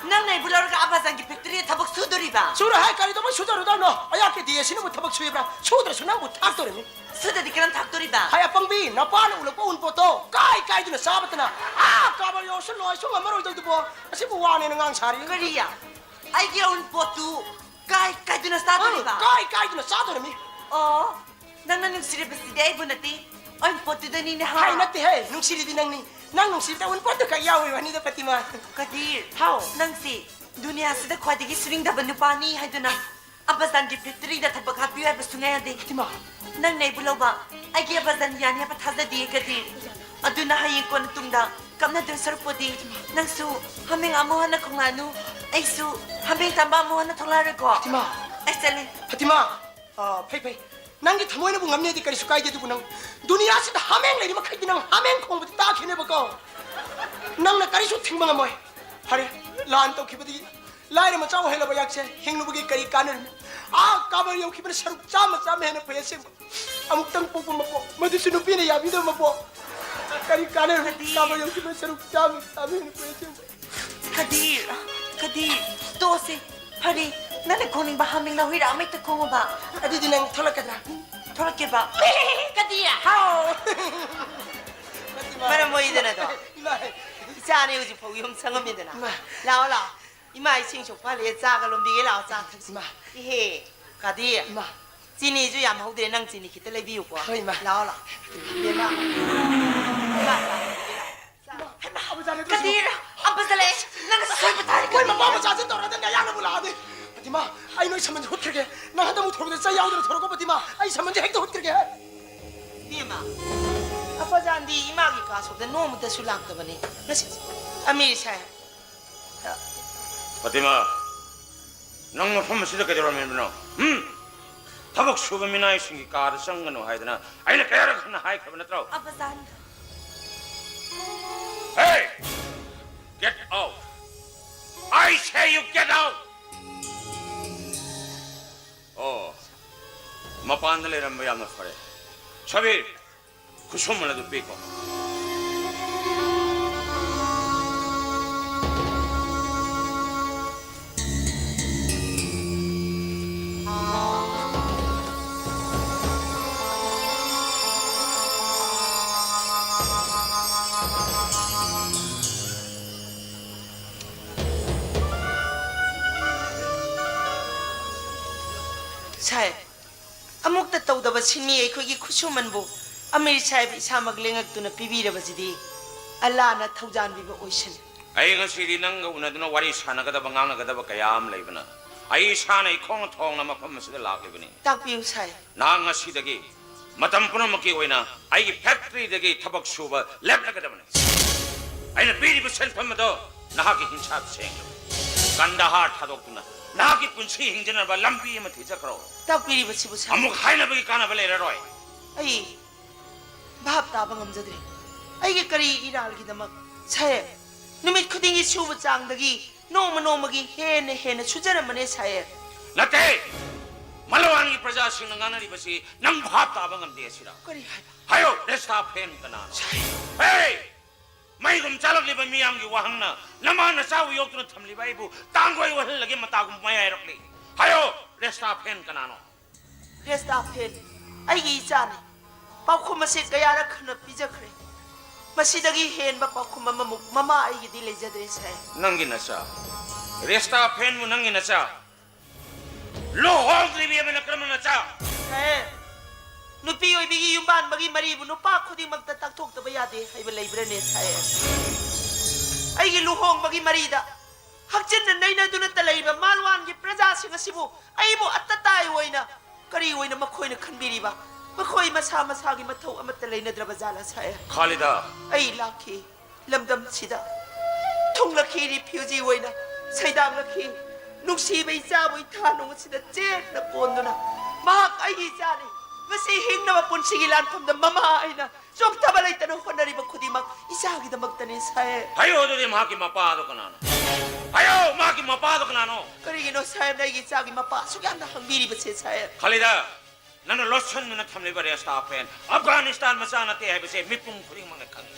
ꯅꯪꯅ ꯑꯩꯕꯨ ꯂꯧꯔꯒ ꯑꯕꯥꯖꯥꯟꯒꯤ ꯐꯦꯛꯇꯔꯤꯗ ꯊꯕꯛ ꯁꯨꯗꯣꯔꯤꯕ? ꯁꯨꯔꯣꯏ ꯍꯥꯏ, ꯀꯔꯤꯗꯧꯕꯩ ꯁꯨꯗꯣꯔꯤꯗꯧꯅꯣ? ꯑꯩꯍꯥꯛꯀꯤ ꯗꯤ ꯑꯦ ꯁꯤꯅꯕꯨ ꯊꯕꯛ ꯁꯨꯏꯕ꯭ꯔꯥ? ꯁꯨꯗ꯭ꯔꯁꯨ ꯅꯪꯕꯨ ꯊꯥꯛꯇꯣꯔꯤꯃꯤ꯫ ꯁꯨꯗꯗꯤ ꯀꯔꯝ ꯊꯥꯛꯇꯣꯔꯤꯕ? ꯍꯥꯏ ꯑꯄꯪꯕꯤ, ꯅꯄꯥꯅ ꯎꯠꯂꯛꯄ ꯎꯟꯄꯣꯠꯇꯣ ꯀꯥꯏ ꯀꯥꯏꯗꯨꯅ ꯆꯥꯕꯇꯅ ꯑꯥ ꯀꯥꯕ ꯌꯧꯁꯨ ꯂꯣꯏꯁꯨ ꯉꯝꯃꯔꯣꯏꯗꯧꯗꯨꯕꯣ꯫ ꯑꯁꯤꯕꯨ ꯋꯥꯅꯦꯅ ꯉꯥꯡ ꯁꯥꯔꯤ꯫ ꯀꯔꯤꯌꯥ? ꯑꯩꯒꯤ ꯑꯎꯟꯄꯣꯠꯇꯨ ꯀꯥꯏ ꯀꯥꯏꯗꯨꯅ ꯆꯥꯗꯣꯔꯤꯕ? ꯎꯝ, ꯀꯥꯏ ꯀꯥꯏꯗꯨꯅ ꯆꯥꯗꯣꯔꯤꯃꯤ꯫ ꯑꯣ, ꯅꯪꯅ ꯅꯨꯡꯁꯤꯔꯤꯕꯁꯤꯗꯤ ꯑꯩꯕꯨ ꯅꯠꯇꯦ, ꯑꯎꯟꯄꯣꯠꯇꯨꯗꯅꯤꯅꯦ, ꯍꯥ? ꯍꯥꯏ ꯅꯠꯇꯦꯍꯦ, ꯅꯨꯡꯁꯤꯔꯤꯗꯤ ꯅꯪꯅꯤ꯫ ꯅꯪ ꯅꯨꯡꯁꯤꯕꯗ ꯑꯎꯟꯄꯣꯠꯇꯨ ꯈꯛ ꯌꯥꯎꯏ ꯋꯥꯅꯤꯗ, ꯐꯇꯤꯃꯥ꯫ ꯀꯗꯤꯔ, ꯍꯥꯎ꯫ ꯅꯪꯁꯤ ꯗꯨꯅꯤꯌꯥꯁꯤꯗ ꯈ꯭ꯋꯥꯏꯗꯒꯤ ꯁꯨꯅꯤꯡꯗꯕ ꯅꯨꯄꯥꯅꯤ ꯍꯥꯏꯗꯨꯅ ꯑꯕꯥꯖꯥꯟꯒꯤ ꯐꯦꯛꯇꯔꯤꯗ ꯊꯕꯛ ꯍꯥꯞꯄꯤꯌꯨ ꯍꯥꯏꯕ ꯁꯨꯡꯌꯥ ꯌꯥꯗꯦ꯫ ꯐꯇꯤꯃꯥ꯫ ꯅꯪꯅ ꯑꯩꯕꯨ ꯂꯧꯕ ꯑꯩꯒꯤ ꯑꯕꯥꯖꯥꯟ ꯌꯥꯅꯤ ꯍꯥꯏꯕ ꯊꯥꯖꯗꯤꯌꯦ ꯀꯗꯤꯔ꯫ ꯑꯗꯨꯅ ꯍꯌꯦꯡ ꯀꯣꯟꯅ ꯇꯨꯡꯗ ꯀꯞꯅꯗꯣꯏ ꯁꯔꯨꯛꯄꯨꯗꯤ ꯅꯪꯁꯨ ꯍꯥꯃꯦꯡ ꯑꯃꯨꯛ ꯍꯟꯅ ꯈꯣꯡꯂꯛꯑꯅꯨ, ꯑꯩꯁꯨ ꯍꯥꯃꯦꯡ ꯇꯝꯕ ꯑꯃꯨꯛ ꯍꯟꯅ ꯊꯣꯛꯂꯛꯑꯔꯣꯏꯀꯣ꯫ ꯐꯇꯤꯃꯥ꯫ ꯑꯩ ꯆꯠꯂꯦ꯫ ꯐꯇꯤꯃꯥ꯫ ꯑꯥ, ꯐꯩ, ꯐꯩ꯫ ꯅꯪꯒꯤ ꯊꯃꯣꯏꯅꯕꯨ ꯉꯝꯅꯦꯗꯤ ꯀꯔꯤꯁꯨ ꯀꯥꯏꯗꯦ, ꯑꯗꯨꯕꯨ ꯅꯪ ꯗꯨꯅꯤꯌꯥꯁꯤꯗ ꯍꯥꯃꯦꯡ ꯂꯩꯔꯤ ꯃꯈꯩꯗꯤ ꯅꯪ ꯍꯥꯃꯦꯡ ꯈꯣꯡꯕꯗꯤ ꯇꯥꯈꯤꯅꯦꯕꯀꯣ꯫ ꯅꯪꯅ ꯀꯔꯤꯁꯨ ꯊꯤꯡꯕ ꯉꯝꯃꯣꯏ꯫ ꯐꯔꯦ, ꯂꯥꯟ ꯇꯧꯈꯤꯕꯗꯒꯤ ꯂꯥꯏꯔ ꯃꯆꯥ ꯑꯣꯏꯍꯜꯂꯕ ꯑꯩꯍꯥꯛꯁꯦ ꯍꯤꯡꯂꯨꯕꯒꯤ ꯀꯔꯤ ꯀꯥꯟꯅꯔꯅꯤ? ꯑꯥ ꯀꯥꯕ ꯌꯧꯈꯤꯕꯅ ꯁꯔꯨꯛ ꯆꯥꯝꯃ ꯆꯥꯝꯃ ꯍꯦꯟꯅ ꯐꯩ ꯑꯁꯦꯡꯕ꯫ ꯑꯃꯨꯛꯇꯪ ꯄꯣꯛꯄ ꯃꯄꯣꯛ, ꯃꯗꯨꯁꯨ ꯅꯨꯄꯤꯅ ꯌꯥꯕꯤꯗꯕ ꯃꯄꯣꯛ꯫ ꯀꯔꯤ ꯀꯥꯟꯅꯔꯅꯤ? ꯀꯗꯤꯔ꯫ ꯀꯥꯕ ꯌꯧꯈꯤꯕꯅ ꯁꯔꯨꯛ ꯆꯥꯝꯃ ꯆꯥꯝꯃ ꯍꯦꯟꯅ ꯐꯩ ꯑꯁꯦꯡꯕ꯫ ꯀꯗꯤꯔ, ꯀꯗꯤꯔ꯫ ꯇꯣꯛꯑꯁꯤ꯫ ꯐꯔꯦ, ꯅꯪꯅ ꯈꯣꯡꯅꯤꯡꯕ ꯍꯥꯝꯅꯤꯡ ꯂꯧꯍꯩꯔꯥ ꯑꯃ ꯍꯦꯛꯇ ꯈꯣꯡꯉꯨꯕ꯫ ꯑꯗꯨꯗꯤ ꯅꯪ ꯊꯣꯛꯂꯛꯀꯗ꯭ꯔꯥ? ꯊꯣꯛꯂꯛꯀꯦꯕ꯫ ꯀꯗꯤ? ꯍꯥꯎ! ꯐꯥꯇꯤꯃꯥ꯫ ꯃꯔꯝ ꯃꯣꯛꯏꯗꯅꯗꯣ꯫ ꯏꯃꯥ꯫ ꯏꯆꯥꯅꯤ ꯍꯧꯖꯤꯛ ꯐꯥꯎ ꯌꯨꯝ ꯁꯪꯉꯝꯃꯤꯗꯅ꯫ ꯏꯃꯥ꯫ ꯂꯥꯛꯑꯣ, ꯂꯥꯛꯑꯣ꯫ ꯏꯃꯥ, ꯏꯁꯤꯡ ꯁꯣꯛꯄ ꯍꯜꯂꯛꯑꯦ, ꯆꯥꯒ ꯂꯣꯟꯕꯤꯒꯦ ꯂꯥꯛꯑꯣ, ꯆꯥ ꯊꯛꯁꯤ꯫ ꯏꯃꯥ꯫ ꯏꯍꯦ, ꯀꯗꯤ? ꯏꯃꯥ꯫ ꯆꯤꯅꯤꯁꯨ ꯌꯥꯝ ꯍꯧꯗ꯭ꯔꯦ, ꯅꯪ ꯆꯤꯅꯤ ꯈꯤꯇ ꯂꯩꯕꯤꯌꯨꯀꯣ꯫ ꯍꯣꯏ, ꯏꯃꯥ꯫ ꯂꯥꯛꯑꯣ, ꯂꯥꯛꯑꯣ꯫ ꯏꯕꯦꯝꯃ꯫ ꯏꯃꯥ, ꯆꯥ ꯂꯣꯟꯕꯤꯒꯦ ꯂꯥꯛꯑꯣ꯫ ꯍꯩꯃꯥ, ꯑꯕꯨ ꯆꯥꯅꯤ ꯑꯗꯨꯁꯨ꯫ ꯀꯗꯤꯔ, ꯑꯕꯨ ꯆꯥꯅꯤ, ꯅꯪ ꯁꯣꯏꯕ ꯇꯥꯔꯦ, ꯃꯣꯏ ꯀꯗꯤꯔ꯫ ꯃꯄꯥ ꯃꯆꯥꯁꯦ ꯇꯧꯔꯗꯅ ꯑꯌꯥꯝꯕꯕꯨ ꯂꯥꯛꯑꯗꯤ꯫ ꯐꯥꯇꯤꯃꯥ, ꯑꯩ ꯅꯣꯏ ꯁꯃꯟꯁꯦ ꯍꯨꯠꯈ꯭ꯔꯒꯦ꯫ ꯅꯪ ꯍꯟꯗꯛ ꯑꯃꯨꯛ ꯊꯣꯔꯛꯄꯗ ꯆꯩ ꯌꯥꯎꯗꯅ ꯊꯣꯔꯛꯀꯣ, ꯐꯥꯇꯤꯃꯥ꯫ ꯑꯩ ꯁꯃꯟꯁꯦ ꯍꯦꯛꯇ ꯍꯨꯠꯈ꯭ꯔꯒꯦ꯫ ꯏꯕꯦꯝꯃ, ꯑꯄꯥꯖꯥꯟꯗꯤ ꯏꯃꯥꯒꯤ ꯀꯥ ꯁꯣꯛꯇ ꯅꯣꯡꯃꯇꯁꯨ ꯂꯥꯛꯇꯕꯅꯤ꯫ ꯉꯁꯤ ꯑꯃꯤꯔ ꯁꯥꯍꯦꯕ꯫ ꯐꯥꯇꯤꯃꯥ, ꯅꯪ ꯃꯐꯝ ꯑꯁꯤꯗ ꯀꯩꯗꯧꯔꯝꯃꯤꯕꯅꯣ? ꯍꯨꯝ? ꯊꯕꯛ ꯁꯨꯕ ꯃꯤꯅꯥꯏꯁꯤꯡꯒꯤ ꯀꯥꯗ ꯆꯪꯒꯅꯨ ꯍꯥꯏꯗꯅ ꯑꯩꯅ ꯀꯌꯥꯔꯛ ꯍꯟꯅ ꯍꯥꯏꯈ꯭ꯔꯕ ꯅꯠꯇ꯭ꯔꯣ? ꯑꯕꯖꯥꯟ꯫ Hey! Get out! I say you get out! ꯑꯣ, ꯃꯄꯥꯟꯗ ꯂꯩꯔꯝꯕ ꯌꯥꯝꯅ ꯐꯔꯦ꯫ ꯁꯕꯤꯔ, ꯈꯨꯠꯁꯨꯃꯟ ꯑꯗꯨ ꯄꯤꯈꯣ꯫ ꯁꯥꯍꯦꯕ, ꯑꯃꯨꯛꯇ ꯇꯧꯗꯕ ꯁꯤꯟꯃꯤ ꯑꯩꯈꯣꯏꯒꯤ ꯈꯨꯠꯁꯨꯃꯟꯕꯨ ꯑꯃꯤꯔ ꯁꯥꯍꯦꯕ ꯏꯁꯥꯃꯛ ꯂꯦꯡꯉꯛꯇꯨꯅ ꯄꯤꯕꯤꯔꯕꯁꯤꯗꯤ ꯑꯜꯂꯥꯅ ꯊꯧꯖꯥꯟꯕꯤꯕ ꯑꯣꯏꯁꯅꯨ꯫ ꯑꯩ ꯉꯁꯤꯗꯤ ꯅꯪꯒ ꯎꯅꯗꯨꯅ ꯋꯥꯔꯤ ꯁꯥꯟꯅꯒꯗꯕ, ꯉꯥꯡꯅꯒꯗꯕ ꯀꯌꯥ ꯑꯃ ꯂꯩꯕꯅ ꯑꯩ ꯏꯁꯥꯅ ꯏꯈꯣꯡ ꯊꯣꯡꯅ ꯃꯐꯝ ꯑꯁꯤꯗ ꯂꯥꯛꯂꯤꯕꯅꯤ꯫ ꯇꯥꯛꯄꯤꯌꯨ ꯁꯥꯍꯦꯕ꯫ ꯅꯍꯥꯛ ꯉꯁꯤꯗꯒꯤ ꯃꯇꯝ ꯄꯨꯝꯅꯃꯛꯀꯤ ꯑꯣꯏꯅ ꯑꯩꯒꯤ ꯐꯦꯛꯇꯔꯤꯗꯒꯤ ꯊꯕꯛ ꯁꯨꯕ ꯂꯦꯞꯂꯒꯗꯕꯅꯤ꯫ ꯑꯩꯅ ꯄꯤꯔꯤꯕ ꯁꯦꯟꯐꯝ ꯑꯗꯣ ꯅꯍꯥꯛꯀꯤ ꯍꯤꯡꯁꯥꯞ ꯁꯦꯡꯂꯕꯅꯤ꯫ ꯀꯟꯗꯍꯥꯔ ꯊꯥꯗꯣꯛꯇꯨꯅ ꯅꯍꯥꯛꯀꯤ ꯄꯨꯟꯁꯤ ꯍꯤꯡꯖꯅꯕ ꯂꯝꯕꯤ ꯑꯃ ꯊꯤꯖꯈ꯭ꯔꯣ꯫ ꯇꯥꯛꯄꯤꯔꯤꯕꯁꯤꯕꯨ ꯁꯥꯍꯦꯕ꯫ ꯑꯃꯨꯛ ꯍꯥꯏꯅꯕꯒꯤ ꯀꯥꯟꯅꯕ ꯂꯩꯔꯔꯣꯏ꯫ ꯑꯩ ꯚꯥꯞ ꯇꯥꯕ ꯉꯝꯖꯗ꯭ꯔꯦ꯫ ꯑꯩꯒꯤ ꯀꯔꯤ ꯏꯔꯥꯜꯒꯤꯗꯃꯛ ꯁꯥꯍꯦꯕ ꯅꯨꯃꯤꯠ ꯈꯨꯗꯤꯡꯒꯤ ꯁꯨꯕ ꯆꯥꯡꯗꯒꯤ ꯅꯣꯡꯃ ꯅꯣꯡꯃꯒꯤ ꯍꯦꯟꯅ ꯍꯦꯟꯅ ꯁꯨꯖꯔꯝꯕꯅꯦ ꯁꯥꯍꯦꯕ꯫ ꯅꯠꯇꯦ! ꯃꯂꯋꯥꯟꯒꯤ ꯄ꯭ꯔꯖꯥꯁꯤꯡꯅ ꯉꯥꯡꯅꯔꯤꯕꯁꯤ ꯅꯪ ꯚꯥꯞ ꯇꯥꯕ ꯉꯝꯗꯦ ꯑꯁꯤꯔ? ꯀꯔꯤ ꯍꯥꯏꯕ? ꯍꯥꯏꯌꯣ, ꯔꯦꯁꯇꯥ ꯐꯦꯟ ꯀꯅꯥꯅꯣ? ꯁꯥꯍꯦꯕ! ꯍꯦ! ꯃꯩꯒꯨꯝ ꯆꯥꯂꯛꯂꯤꯕ ꯃꯤꯌꯥꯝꯒꯤ ꯋꯥꯍꯪꯅ ꯅꯃꯥ ꯅꯆꯥꯕꯨ ꯌꯣꯛꯇꯨꯅ ꯊꯝꯂꯤꯕ ꯑꯩꯕꯨ ꯇꯥꯡꯒꯣꯏ ꯑꯣꯏꯍꯜꯂꯒꯦ ꯃꯇꯥꯒꯨꯝ ꯃꯌꯥꯏꯔꯛꯂꯤ꯫ ꯍꯥꯏꯌꯣ, ꯔꯦꯁꯇꯥ ꯐꯦꯟ ꯀꯅꯥꯅꯣ? ꯔꯦꯁꯇꯥ ꯐꯦꯟ, ꯑꯩꯒꯤ ꯏꯆꯥꯅꯤ꯫ ꯄꯥꯎꯈꯨꯝ ꯑꯁꯤ ꯀꯌꯥꯔꯛ ꯍꯟꯅ ꯄꯤꯖꯈ꯭ꯔꯦ꯫ ꯃꯁꯤꯗꯒꯤ ꯍꯦꯟꯕ ꯄꯥꯎꯈꯨꯝ ꯑꯃꯃꯨꯛ ꯃꯃꯥ ꯑꯩꯒꯤꯗꯤ ꯂꯩꯖꯗ꯭ꯔꯦ, ꯁꯥꯍꯦꯕ꯫ ꯅꯪꯒꯤ ꯅꯆꯥ? ꯔꯦꯁꯇꯥ ꯐꯦꯟꯕꯨ ꯅꯪꯒꯤ ꯅꯆꯥ? ꯂꯨꯍꯣꯡꯗ꯭ꯔꯤꯕꯤ ꯑꯃꯅ ꯀꯔꯝꯅ ꯅꯆꯥ? ꯁꯥꯍꯦꯕ, ꯅꯨꯄꯤ ꯑꯣꯏꯕꯤꯒꯤ ꯌꯨꯝꯕꯥꯟꯕꯒꯤ ꯃꯔꯤꯕꯨ ꯅꯨꯄꯥ ꯈꯨꯗꯤꯡꯃꯛꯇ ꯇꯥꯛꯊꯣꯛꯇꯕ ꯌꯥꯗꯦ ꯍꯥꯏꯕ ꯂꯩꯕ꯭ꯔꯅꯦ, ꯁꯥꯍꯦꯕ? ꯑꯩꯒꯤ ꯂꯨꯍꯣꯡꯕꯒꯤ ꯃꯔꯤꯗ ꯍꯛꯆꯤꯟꯅ ꯅꯩꯅꯗꯨꯅꯇ ꯂꯩꯔꯤꯕ ꯃꯥꯜꯋꯥꯟꯒꯤ ꯄ꯭ꯔꯖꯥꯁꯤꯡ ꯑꯁꯤꯕꯨ ꯑꯩꯕꯨ ꯑꯇꯇꯥꯏ ꯑꯣꯏꯅ ꯀꯔꯤ ꯑꯣꯏꯅ ꯃꯈꯣꯏꯅ ꯈꯟꯕꯤꯔꯤꯕ? ꯃꯈꯣꯏ ꯃꯁꯥ ꯃꯁꯥꯒꯤ ꯃꯊꯧ ꯑꯃꯠꯇ ꯂꯩꯅꯗ꯭ꯔꯕ ꯖꯥꯠꯂ, ꯁꯥꯍꯦꯕ? ꯈꯥꯂꯤꯗꯥ! ꯑꯩ ꯂꯥꯛꯈꯤ꯫ ꯂꯝꯗꯝꯁꯤꯗ ꯊꯨꯡꯂꯛꯈꯤ, ꯔꯤꯐ꯭ꯌꯨꯖꯤ ꯑꯣꯏꯅ ꯁꯩꯗꯥꯡꯂꯛꯈꯤ꯫ ꯅꯨꯡꯁꯤꯕ ꯏꯆꯥꯕꯨ ꯏꯊꯥꯅꯨꯡ ꯑꯁꯤꯗ ꯆꯦꯠꯅ ꯀꯣꯟꯗꯨꯅ, ꯃꯍꯥꯛ ꯑꯩꯒꯤ ꯏꯆꯥꯅꯤ꯫ ꯉꯁꯤ ꯍꯤꯡꯅꯕ ꯄꯨꯟꯁꯤꯒꯤ ꯂꯥꯟꯐꯝꯗ ꯃꯃꯥ ꯑꯩꯅ ꯆꯣꯛꯊꯕ ꯂꯩꯇꯅ ꯍꯣꯠꯅꯔꯤꯕ ꯈꯨꯗꯤꯡꯃꯛ ꯏꯆꯥꯒꯤꯗꯃꯛꯇꯅꯤ, ꯁꯥꯍꯦꯕ꯫ ꯍꯥꯏꯌꯣ, ꯑꯗꯨꯗꯤ ꯃꯍꯥꯛꯀꯤ ꯃꯄꯥꯗꯣ ꯀꯅꯥꯅꯣ? ꯍꯥꯏꯌꯣ, ꯃꯍꯥꯛꯀꯤ ꯃꯄꯥꯗꯣ ꯀꯅꯥꯅꯣ? ꯀꯔꯤꯒꯤꯅꯣ, ꯁꯥꯍꯦꯕꯅ ꯑꯩꯒꯤ ꯏꯆꯥꯒꯤ ꯃꯄꯥ ꯑꯁꯨꯛ ꯌꯥꯝꯅ ꯍꯪꯕꯤꯔꯤꯕꯁꯦ, ꯁꯥꯍꯦꯕ? ꯈꯥꯂꯤꯗꯥ, ꯅꯪꯅ ꯂꯣꯠꯁꯤꯟꯗꯨꯅ ꯊꯝꯂꯤꯕ ꯔꯦꯁꯇꯥ ꯐꯦꯟ ꯑꯐꯒꯥꯅꯤꯁꯇꯥꯟ ꯃꯆꯥ ꯅꯠꯇꯦ ꯍꯥꯏꯕꯁꯦ ꯃꯤꯄꯨꯝ ꯈꯨꯗꯤꯡꯃꯛꯅ ꯈꯪꯏ꯫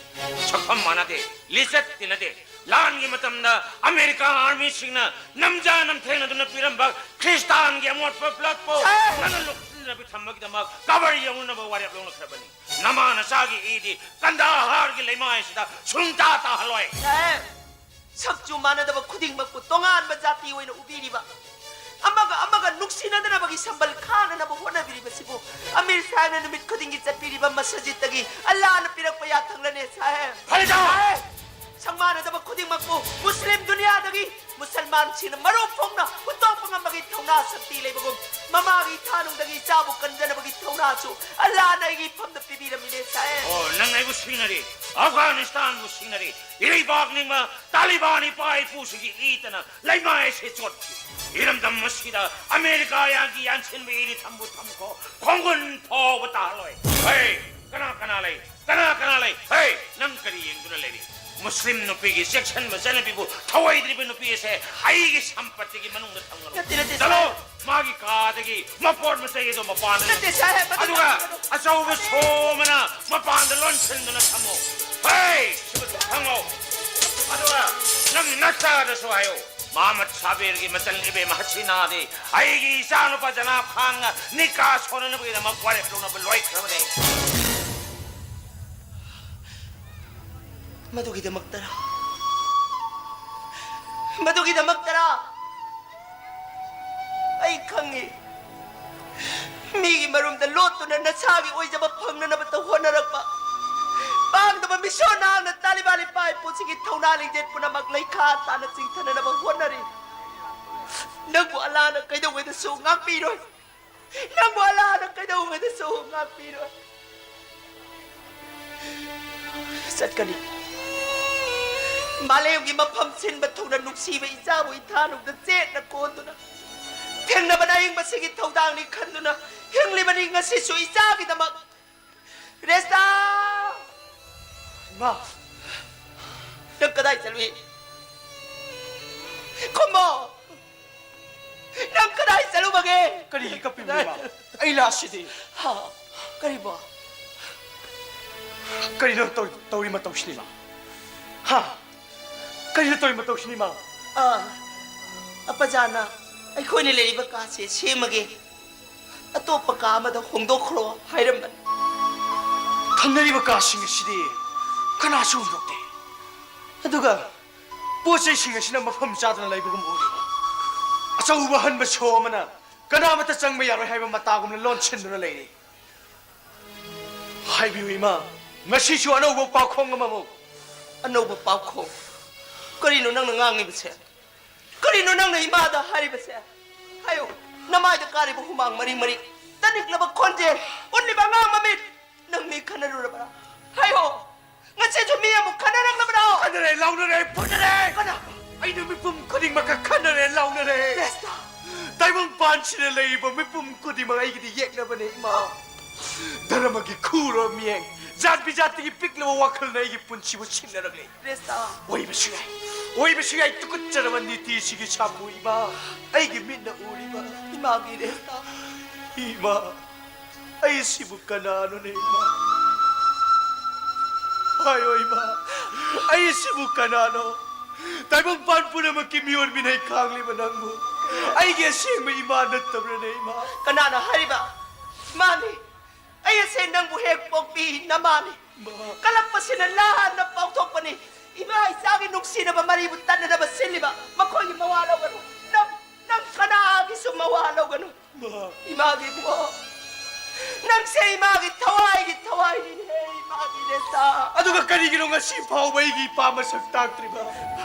ꯁꯛꯐꯝ ꯃꯥꯟꯅꯗꯦ, ꯂꯤꯆꯠ ꯇꯤꯟꯅꯗꯦ꯫ ꯂꯥꯟꯒꯤ ꯃꯇꯝꯗ ꯑꯃꯦꯔꯤꯀꯥ ꯑꯥꯔꯃꯤꯁꯤꯡꯅ ꯅꯝꯖꯥ ꯅꯝꯊꯦꯡꯅꯗꯨꯅ ꯄꯤꯔꯝꯕ ꯈ꯭ꯔꯤꯁꯇꯥꯟꯒꯤ ꯑꯃꯣꯠꯄ ꯕ꯭ꯂꯠꯄꯨ ꯁꯥꯍꯦꯕ! ꯅꯪꯅ ꯂꯣꯠꯁꯤꯟꯗꯨꯅ ꯊꯝꯕꯒꯤꯗꯃꯛ ꯀꯕꯔ ꯌꯧꯅꯅꯕ ꯋꯥꯔꯦꯞ ꯂꯧꯅꯈ꯭ꯔꯕꯅꯤ꯫ ꯅꯃꯥ ꯅꯆꯥꯒꯤ ꯏꯗꯤ ꯀꯟꯗꯥꯍꯥꯔꯒꯤ ꯂꯩꯃꯥꯏꯁꯤꯗ ꯁꯨꯡꯇꯥ ꯇꯥꯍꯜꯂꯣꯏ꯫ ꯁꯥꯍꯦꯕ! ꯁꯛꯆꯨ ꯃꯥꯟꯅꯗꯕ ꯈꯨꯗꯤꯡꯃꯛꯄꯨ ꯇꯣꯉꯥꯟꯕ ꯖꯥꯇꯤ ꯑꯣꯏꯅ ꯎꯕꯤꯔꯤꯕ, ꯑꯃꯒ ꯑꯃꯒ ꯅꯨꯡꯁꯤꯅꯗꯅꯕꯒꯤ ꯁꯝꯕꯜ ꯈꯥꯅꯅꯕ ꯍꯣꯠꯅꯕꯤꯔꯤꯕꯁꯤꯕꯨ ꯑꯃꯤꯔ ꯁꯥꯍꯦꯕꯅ ꯅꯨꯃꯤꯠ ꯈꯨꯗꯤꯡꯒꯤ ꯆꯠꯄꯤꯔꯤꯕ ꯃꯁꯖꯤꯗꯇꯒꯤ ꯑꯜꯂꯥꯍꯅ ꯄꯤꯔꯛꯄ ꯌꯥꯊꯪꯂꯅꯦ, ꯁꯥꯍꯦꯕ꯫ ꯐꯔꯦ, ꯁꯥꯍꯦꯕ! ꯁꯛ ꯃꯥꯟꯅꯗꯕ ꯈꯨꯗꯤꯡꯃꯛꯄꯨ ꯃꯨꯁꯂꯤꯝ ꯗꯨꯅꯤꯌꯥꯗꯒꯤ ꯃꯨꯁꯜꯃꯥꯟꯁꯤꯡꯅ ꯃꯔꯨ ꯐꯣꯡꯅ ꯍꯨꯟꯗꯣꯛꯄ ꯉꯝꯕꯒꯤ ꯊꯧꯅꯥ ꯁꯛꯇꯤ ꯂꯩꯕꯒꯨꯝ, ꯃꯃꯥꯒꯤ ꯏꯊꯥꯅꯨꯡꯗꯒꯤ ꯏꯆꯥꯕꯨ ꯀꯟꯖꯅꯕꯒꯤ ꯊꯧꯅꯥꯁꯨ ꯑꯜꯂꯥꯍꯅ ꯑꯩꯒꯤ ꯏꯐꯝꯗ ꯄꯤꯕꯤꯔꯝꯃꯤꯅꯦ, ꯁꯥꯍꯦꯕ꯫ ꯑꯣ, ꯅꯪ ꯑꯩꯕꯨ ꯁꯤꯡꯅꯔꯤ, ꯑꯐꯒꯥꯅꯤꯁꯇꯥꯟꯕꯨ ꯁꯤꯡꯅꯔꯤ꯫ ꯏꯔꯩꯕꯥꯛ ꯅꯤꯡꯕ ꯇꯥꯂꯤꯕꯥꯟ ꯏꯄꯥ ꯏꯄꯨꯁꯤꯡꯒꯤ ꯏꯇꯅ ꯂꯩꯃꯥꯏ ꯑꯁꯤ ꯆꯣꯠꯈꯤ꯫ ꯏꯔꯝꯗꯝ ꯑꯁꯤꯗ ꯑꯃꯦꯔꯤꯀꯥ ꯌꯥꯒꯤ ꯌꯥꯟꯁꯤꯟꯕ ꯏꯗꯤ ꯊꯝꯕꯨ ꯊꯝꯈꯣ, ꯈꯣꯡꯒꯨꯟ ꯐꯥꯎꯕ ꯇꯥꯍꯜꯂꯣꯏ꯫ ꯍꯩ, ꯀꯅꯥ ꯀꯅꯥ ꯂꯩ? ꯀꯅꯥ ꯀꯅꯥ ꯂꯩ? ꯍꯩ, ꯅꯪ ꯀꯔꯤ ꯌꯦꯡꯗꯨꯅ ꯂꯩꯔꯤ? ꯃꯨꯁꯂꯤꯝ ꯅꯨꯄꯤꯒꯤ ꯆꯦꯛꯁꯤꯟꯕ ꯆꯠꯅꯕꯤꯕꯨ ꯊꯧꯑꯣꯏꯗ꯭ꯔꯤꯕ ꯅꯨꯄꯤ ꯑꯁꯦ ꯑꯩꯒꯤ ꯁꯝꯄꯠꯇꯤꯒꯤ ꯃꯅꯨꯡꯗ ꯊꯝꯒꯅꯨ꯫ ꯅꯠꯇꯦ, ꯅꯠꯇꯦ, ꯆꯠꯂꯣ! ꯁꯥꯍꯦꯕ꯫ ꯃꯥꯒꯤ ꯀꯥꯗꯒꯤ ꯃꯄꯣꯠ ꯃꯆꯩ ꯑꯗꯨ ꯃꯄꯥꯟꯗ ꯅꯠꯇꯦ, ꯁꯥꯍꯦꯕ, ꯃꯗꯨ ꯑꯗꯨꯒ ꯇꯧꯒꯅꯨ꯫ ꯑꯆꯧꯕ ꯁꯣ ꯑꯃꯅ ꯃꯄꯥꯟꯗ ꯂꯣꯟꯁꯤꯟꯗꯨꯅ ꯊꯝꯃꯨ꯫ ꯍꯦ! ꯁꯤꯃꯁꯨ ꯈꯪꯉꯣ꯫ ꯑꯗꯨꯒ ꯅꯪ ꯅꯆꯥꯗꯁꯨ ꯍꯥꯏꯌꯨ꯫ ꯃꯍꯃꯗ ꯁꯥꯕꯤꯔꯒꯤ ꯃꯆꯟ ꯏꯕꯦꯝ ꯍꯁꯤꯅꯥꯗꯤ ꯑꯩꯒꯤ ꯏꯆꯥꯅꯨꯄꯥ ꯖꯅꯥꯕ ꯈꯥꯟꯒ ꯅꯤꯀꯥ ꯁꯣꯟꯅꯅꯕꯒꯤꯗꯃꯛ ꯋꯥꯔꯦꯞ ꯂꯧꯅꯕ ꯂꯣꯏꯈ꯭ꯔꯕꯅꯤ꯫ ꯃꯗꯨꯒꯤꯗꯃꯛꯇꯔꯥ? ꯃꯗꯨꯒꯤꯗꯃꯛꯇꯔꯥ? ꯑꯩ ꯈꯪꯉꯤ꯫ ꯃꯤꯒꯤ ꯃꯔꯨꯝꯗ ꯂꯣꯠꯇꯨꯅ ꯅꯁꯥꯒꯤ ꯑꯣꯏꯖꯕ ꯐꯪꯅꯅꯕꯇ ꯍꯣꯠꯅꯔꯛꯄ ꯄꯥꯡꯗꯕ ꯃꯤꯁꯣꯟ ꯅꯍꯥꯛꯅ ꯇꯥꯂꯤꯕꯥꯟ ꯏꯄꯥ ꯏꯄꯨꯁꯤꯡꯒꯤ ꯊꯧꯅꯥ ꯂꯤꯡꯖꯦꯜ ꯄꯨꯝꯅꯃꯛ ꯂꯩꯈꯥ ꯇꯥꯅ ꯆꯤꯡꯊꯅꯅꯕ ꯍꯣꯠꯅꯔꯤ꯫ ꯅꯪꯕꯨ ꯑꯜꯂꯥꯅ ꯀꯩꯗꯧꯉꯩꯗꯁꯨ ꯉꯥꯛꯄꯤꯔꯣꯏ꯫ ꯅꯪꯕꯨ ꯑꯜꯂꯥꯅ ꯀꯩꯗꯧꯉꯩꯗꯁꯨ ꯉꯥꯛꯄꯤꯔꯣꯏ꯫ ꯆꯠꯀꯅꯤ꯫ ꯃꯥꯂꯦꯝꯒꯤ ꯃꯐꯝ ꯁꯤꯟꯕ ꯊꯨꯡꯅ ꯅꯨꯡꯁꯤꯕ ꯏꯆꯥꯕꯨ ꯏꯊꯥꯅꯨꯡꯗ ꯆꯦꯠꯅ ꯀꯣꯟꯗꯨꯅ ꯊꯦꯡꯅꯕꯅ ꯑꯏꯪꯕꯁꯤꯒꯤ ꯊꯧꯗꯥꯡꯅꯤ ꯈꯟꯗꯨꯅ ꯍꯤꯡꯂꯤꯕꯅꯤ ꯉꯁꯤꯁꯨ ꯏꯆꯥꯒꯤꯗꯃꯛ꯫ ꯔꯦꯁꯇꯥ! ꯏꯃꯥ! ꯅꯪ ꯀꯗꯥꯏ ꯆꯠꯂꯨꯏ? ꯈꯨꯝꯃꯣ! ꯅꯪ ꯀꯗꯥꯏ ꯆꯠꯂꯨꯕꯒꯦ? ꯀꯔꯤꯒꯤ ꯀꯞꯄꯤꯕꯅꯣ, ꯏꯃꯥ? ꯑꯩ ꯂꯥꯛꯁꯤꯗꯤ꯫ ꯍꯥ? ꯀꯔꯤꯕꯣ? ꯀꯔꯤꯅꯣ ꯇꯧ-, ꯇꯧꯔꯤ ꯃꯇꯧꯁꯤꯅ, ꯏꯃꯥ? ꯍꯥ? ꯀꯔꯤꯅꯣ ꯇꯧꯔꯤ ꯃꯇꯧꯁꯤꯅ, ꯏꯃꯥ? ꯑꯥ, ꯑꯄꯥꯖꯥꯅ ꯑꯩꯈꯣꯏꯅ ꯂꯩꯔꯤꯕ ꯀꯥꯁꯦ ꯁꯦꯝꯃꯒꯦ, ꯑꯇꯣꯞꯄ ꯀꯥ ꯑꯃꯗ ꯍꯣꯡꯗꯣꯛꯈ꯭ꯔꯣ ꯍꯥꯏꯔꯝꯕꯅꯤ꯫ ꯊꯪꯅꯔꯤꯕ ꯀꯥꯁꯤꯡ ꯑꯁꯤꯗꯤ ꯀꯅꯥꯁꯨ ꯍꯣꯡꯗꯣꯛꯇꯦ꯫ ꯑꯗꯨꯒ ꯄꯣꯠ ꯆꯩꯁꯤꯡ ꯑꯁꯤꯅ ꯃꯐꯝ ꯆꯥꯗꯅ ꯂꯩꯕꯒꯨꯝ ꯎꯔꯤ꯫ ꯑꯆꯧꯕ ꯍꯟꯕ ꯁꯣ ꯑꯃꯅ ꯀꯅꯥꯃꯠꯇ ꯆꯪꯕ ꯌꯥꯔꯣꯏ ꯍꯥꯏꯕ ꯃꯇꯥꯒꯨꯝꯅ ꯂꯣꯟꯁꯤꯟꯗꯨꯅ ꯂꯩꯔꯤ꯫ ꯍꯥꯏꯕꯤꯌꯨ ꯏꯃꯥ, ꯉꯁꯤꯁꯨ ꯑꯅꯧꯕ ꯄꯥꯎꯈꯣꯡ ꯑꯃꯃꯨꯛ꯫ ꯑꯅꯧꯕ ꯄꯥꯎꯈꯣꯡ? ꯀꯔꯤꯅꯣ ꯅꯪꯅ ꯉꯥꯡꯉꯤꯕꯁꯦ? ꯀꯔꯤꯅꯣ ꯅꯪꯅ ꯏꯃꯥꯗ ꯍꯥꯏꯔꯤꯕꯁꯦ? ꯍꯥꯏꯌꯨ, ꯅꯃꯥꯏꯗ ꯀꯥꯔꯤꯕ ꯍꯨꯃꯥꯡ ꯃꯔꯤ ꯃꯔꯤ, ꯇꯅꯤꯛꯂꯕ ꯈꯣꯟꯖꯦꯜ, ꯎꯠꯂꯤꯕ ꯑꯉꯥꯡ ꯃꯃꯤꯠ, ꯅꯪ ꯃꯤ ꯈꯟꯅꯔꯨꯔꯕ꯭ꯔꯥ? ꯍꯥꯏꯌꯣ, ꯉꯁꯤꯁꯨ ꯃꯤ ꯑꯃꯨꯛ ꯈꯟꯅꯔꯛꯂꯕ꯭ꯔꯣ? ꯈꯟꯅꯔꯦ, ꯂꯥꯎꯅꯔꯦ, ꯐꯨꯅꯔꯦ! ꯀꯅꯥ? ꯑꯩꯅ ꯃꯤꯄꯨꯝ ꯈꯨꯗꯤꯡꯃꯛꯀ ꯈꯟꯅꯔꯦ, ꯂꯥꯎꯅꯔꯦ! ꯔꯦꯁꯇꯥ! ꯇꯥꯏꯕꯪꯄꯥꯟꯁꯤꯗ ꯂꯩꯔꯤꯕ ꯃꯤꯄꯨꯝ ꯈꯨꯗꯤꯡꯃꯛ ꯑꯩꯒꯤꯗꯤ ꯌꯦꯛꯅꯕꯅꯦ, ꯏꯃꯥ꯫ ꯙꯔꯃꯒꯤ ꯈꯨꯔꯣ ꯃꯤꯠꯌꯦꯡ, ꯖꯥꯠ ꯕꯤꯖꯥꯠꯇꯒꯤ ꯄꯤꯛꯂꯕ ꯋꯥꯈꯜꯅ ꯑꯩꯒꯤ ꯄꯨꯟꯁꯤꯕꯨ ꯁꯤꯟꯅꯔꯛꯂꯦ꯫ ꯔꯦꯁꯇꯥ꯫ ꯑꯣꯏꯕꯁꯨ ꯌꯥꯏ, ꯑꯣꯏꯕꯁꯨ ꯌꯥꯏ, ꯇꯨꯀꯠꯆꯔꯕ ꯅꯤꯇꯤꯁꯤꯒꯤ ꯁꯥꯐꯨ ꯏꯃꯥ, ꯑꯩꯒꯤ ꯃꯤꯠꯅ ꯎꯔꯤꯕ꯫ ꯏꯃꯥꯒꯤ ꯔꯦꯁꯇꯥ꯫ ꯏꯃꯥ, ꯑꯩꯁꯤꯕꯨ ꯀꯅꯥꯅꯣꯅꯦ ꯏꯃꯥ? ꯍꯥꯏꯌꯣ ꯏꯃꯥ, ꯑꯩꯁꯤꯕꯨ ꯀꯅꯥꯅꯣ? ꯇꯥꯏꯕꯪꯄꯥꯟ ꯄꯨꯝꯅꯃꯛꯀꯤ ꯃꯤꯑꯣꯠ ꯃꯤꯅꯩ ꯈꯥꯡꯂꯤꯕ ꯅꯪꯕꯨ ꯑꯩꯒꯤ ꯑꯁꯦꯡꯕ ꯏꯃꯥ ꯅꯠꯇꯕ꯭ꯔꯅꯦ ꯏꯃꯥ? ꯀꯅꯥꯅ ꯍꯥꯏꯔꯤꯕ? ꯃꯥꯅꯤ, ꯑꯩ ꯑꯁꯦ ꯅꯪꯕꯨ ꯍꯦꯛ ꯄꯣꯛꯄꯤ ꯅꯃꯥꯅꯤ꯫ ꯃꯥ꯫ ꯀꯂꯛꯄꯁꯤꯅ ꯂꯥꯟꯅ ꯄꯥꯎꯊꯣꯛꯄꯅꯤ꯫ ꯏꯃꯥ ꯏꯆꯥꯒꯤ ꯅꯨꯡꯁꯤꯅꯕ ꯃꯔꯤꯕꯨ ꯇꯠꯅꯅꯕ ꯁꯤꯜꯂꯤꯕ ꯃꯈꯣꯏꯒꯤ ꯃꯋꯥ ꯂꯧꯒꯅꯨ꯫ ꯅꯪ, ꯅꯪ ꯀꯅꯥꯒꯤꯁꯨ ꯃꯋꯥ ꯂꯧꯒꯅꯨ꯫ ꯃꯥ꯫ ꯏꯃꯥꯒꯤ ꯏꯕꯨꯡꯉꯣ, ꯅꯪꯁꯦ ꯏꯃꯥꯒꯤ ꯊꯋꯥꯏꯒꯤ ꯊꯋꯥꯏꯅꯤꯅꯦ, ꯏꯃꯥꯒꯤ ꯔꯦꯁꯇꯥ꯫ ꯑꯗꯨꯒ ꯀꯔꯤꯒꯤꯅꯣ ꯉꯁꯤ ꯐꯥꯎꯕ ꯑꯩꯒꯤ ꯏꯄꯥ ꯃꯁꯛ ꯇꯥꯛꯇ꯭ꯔꯤꯕ?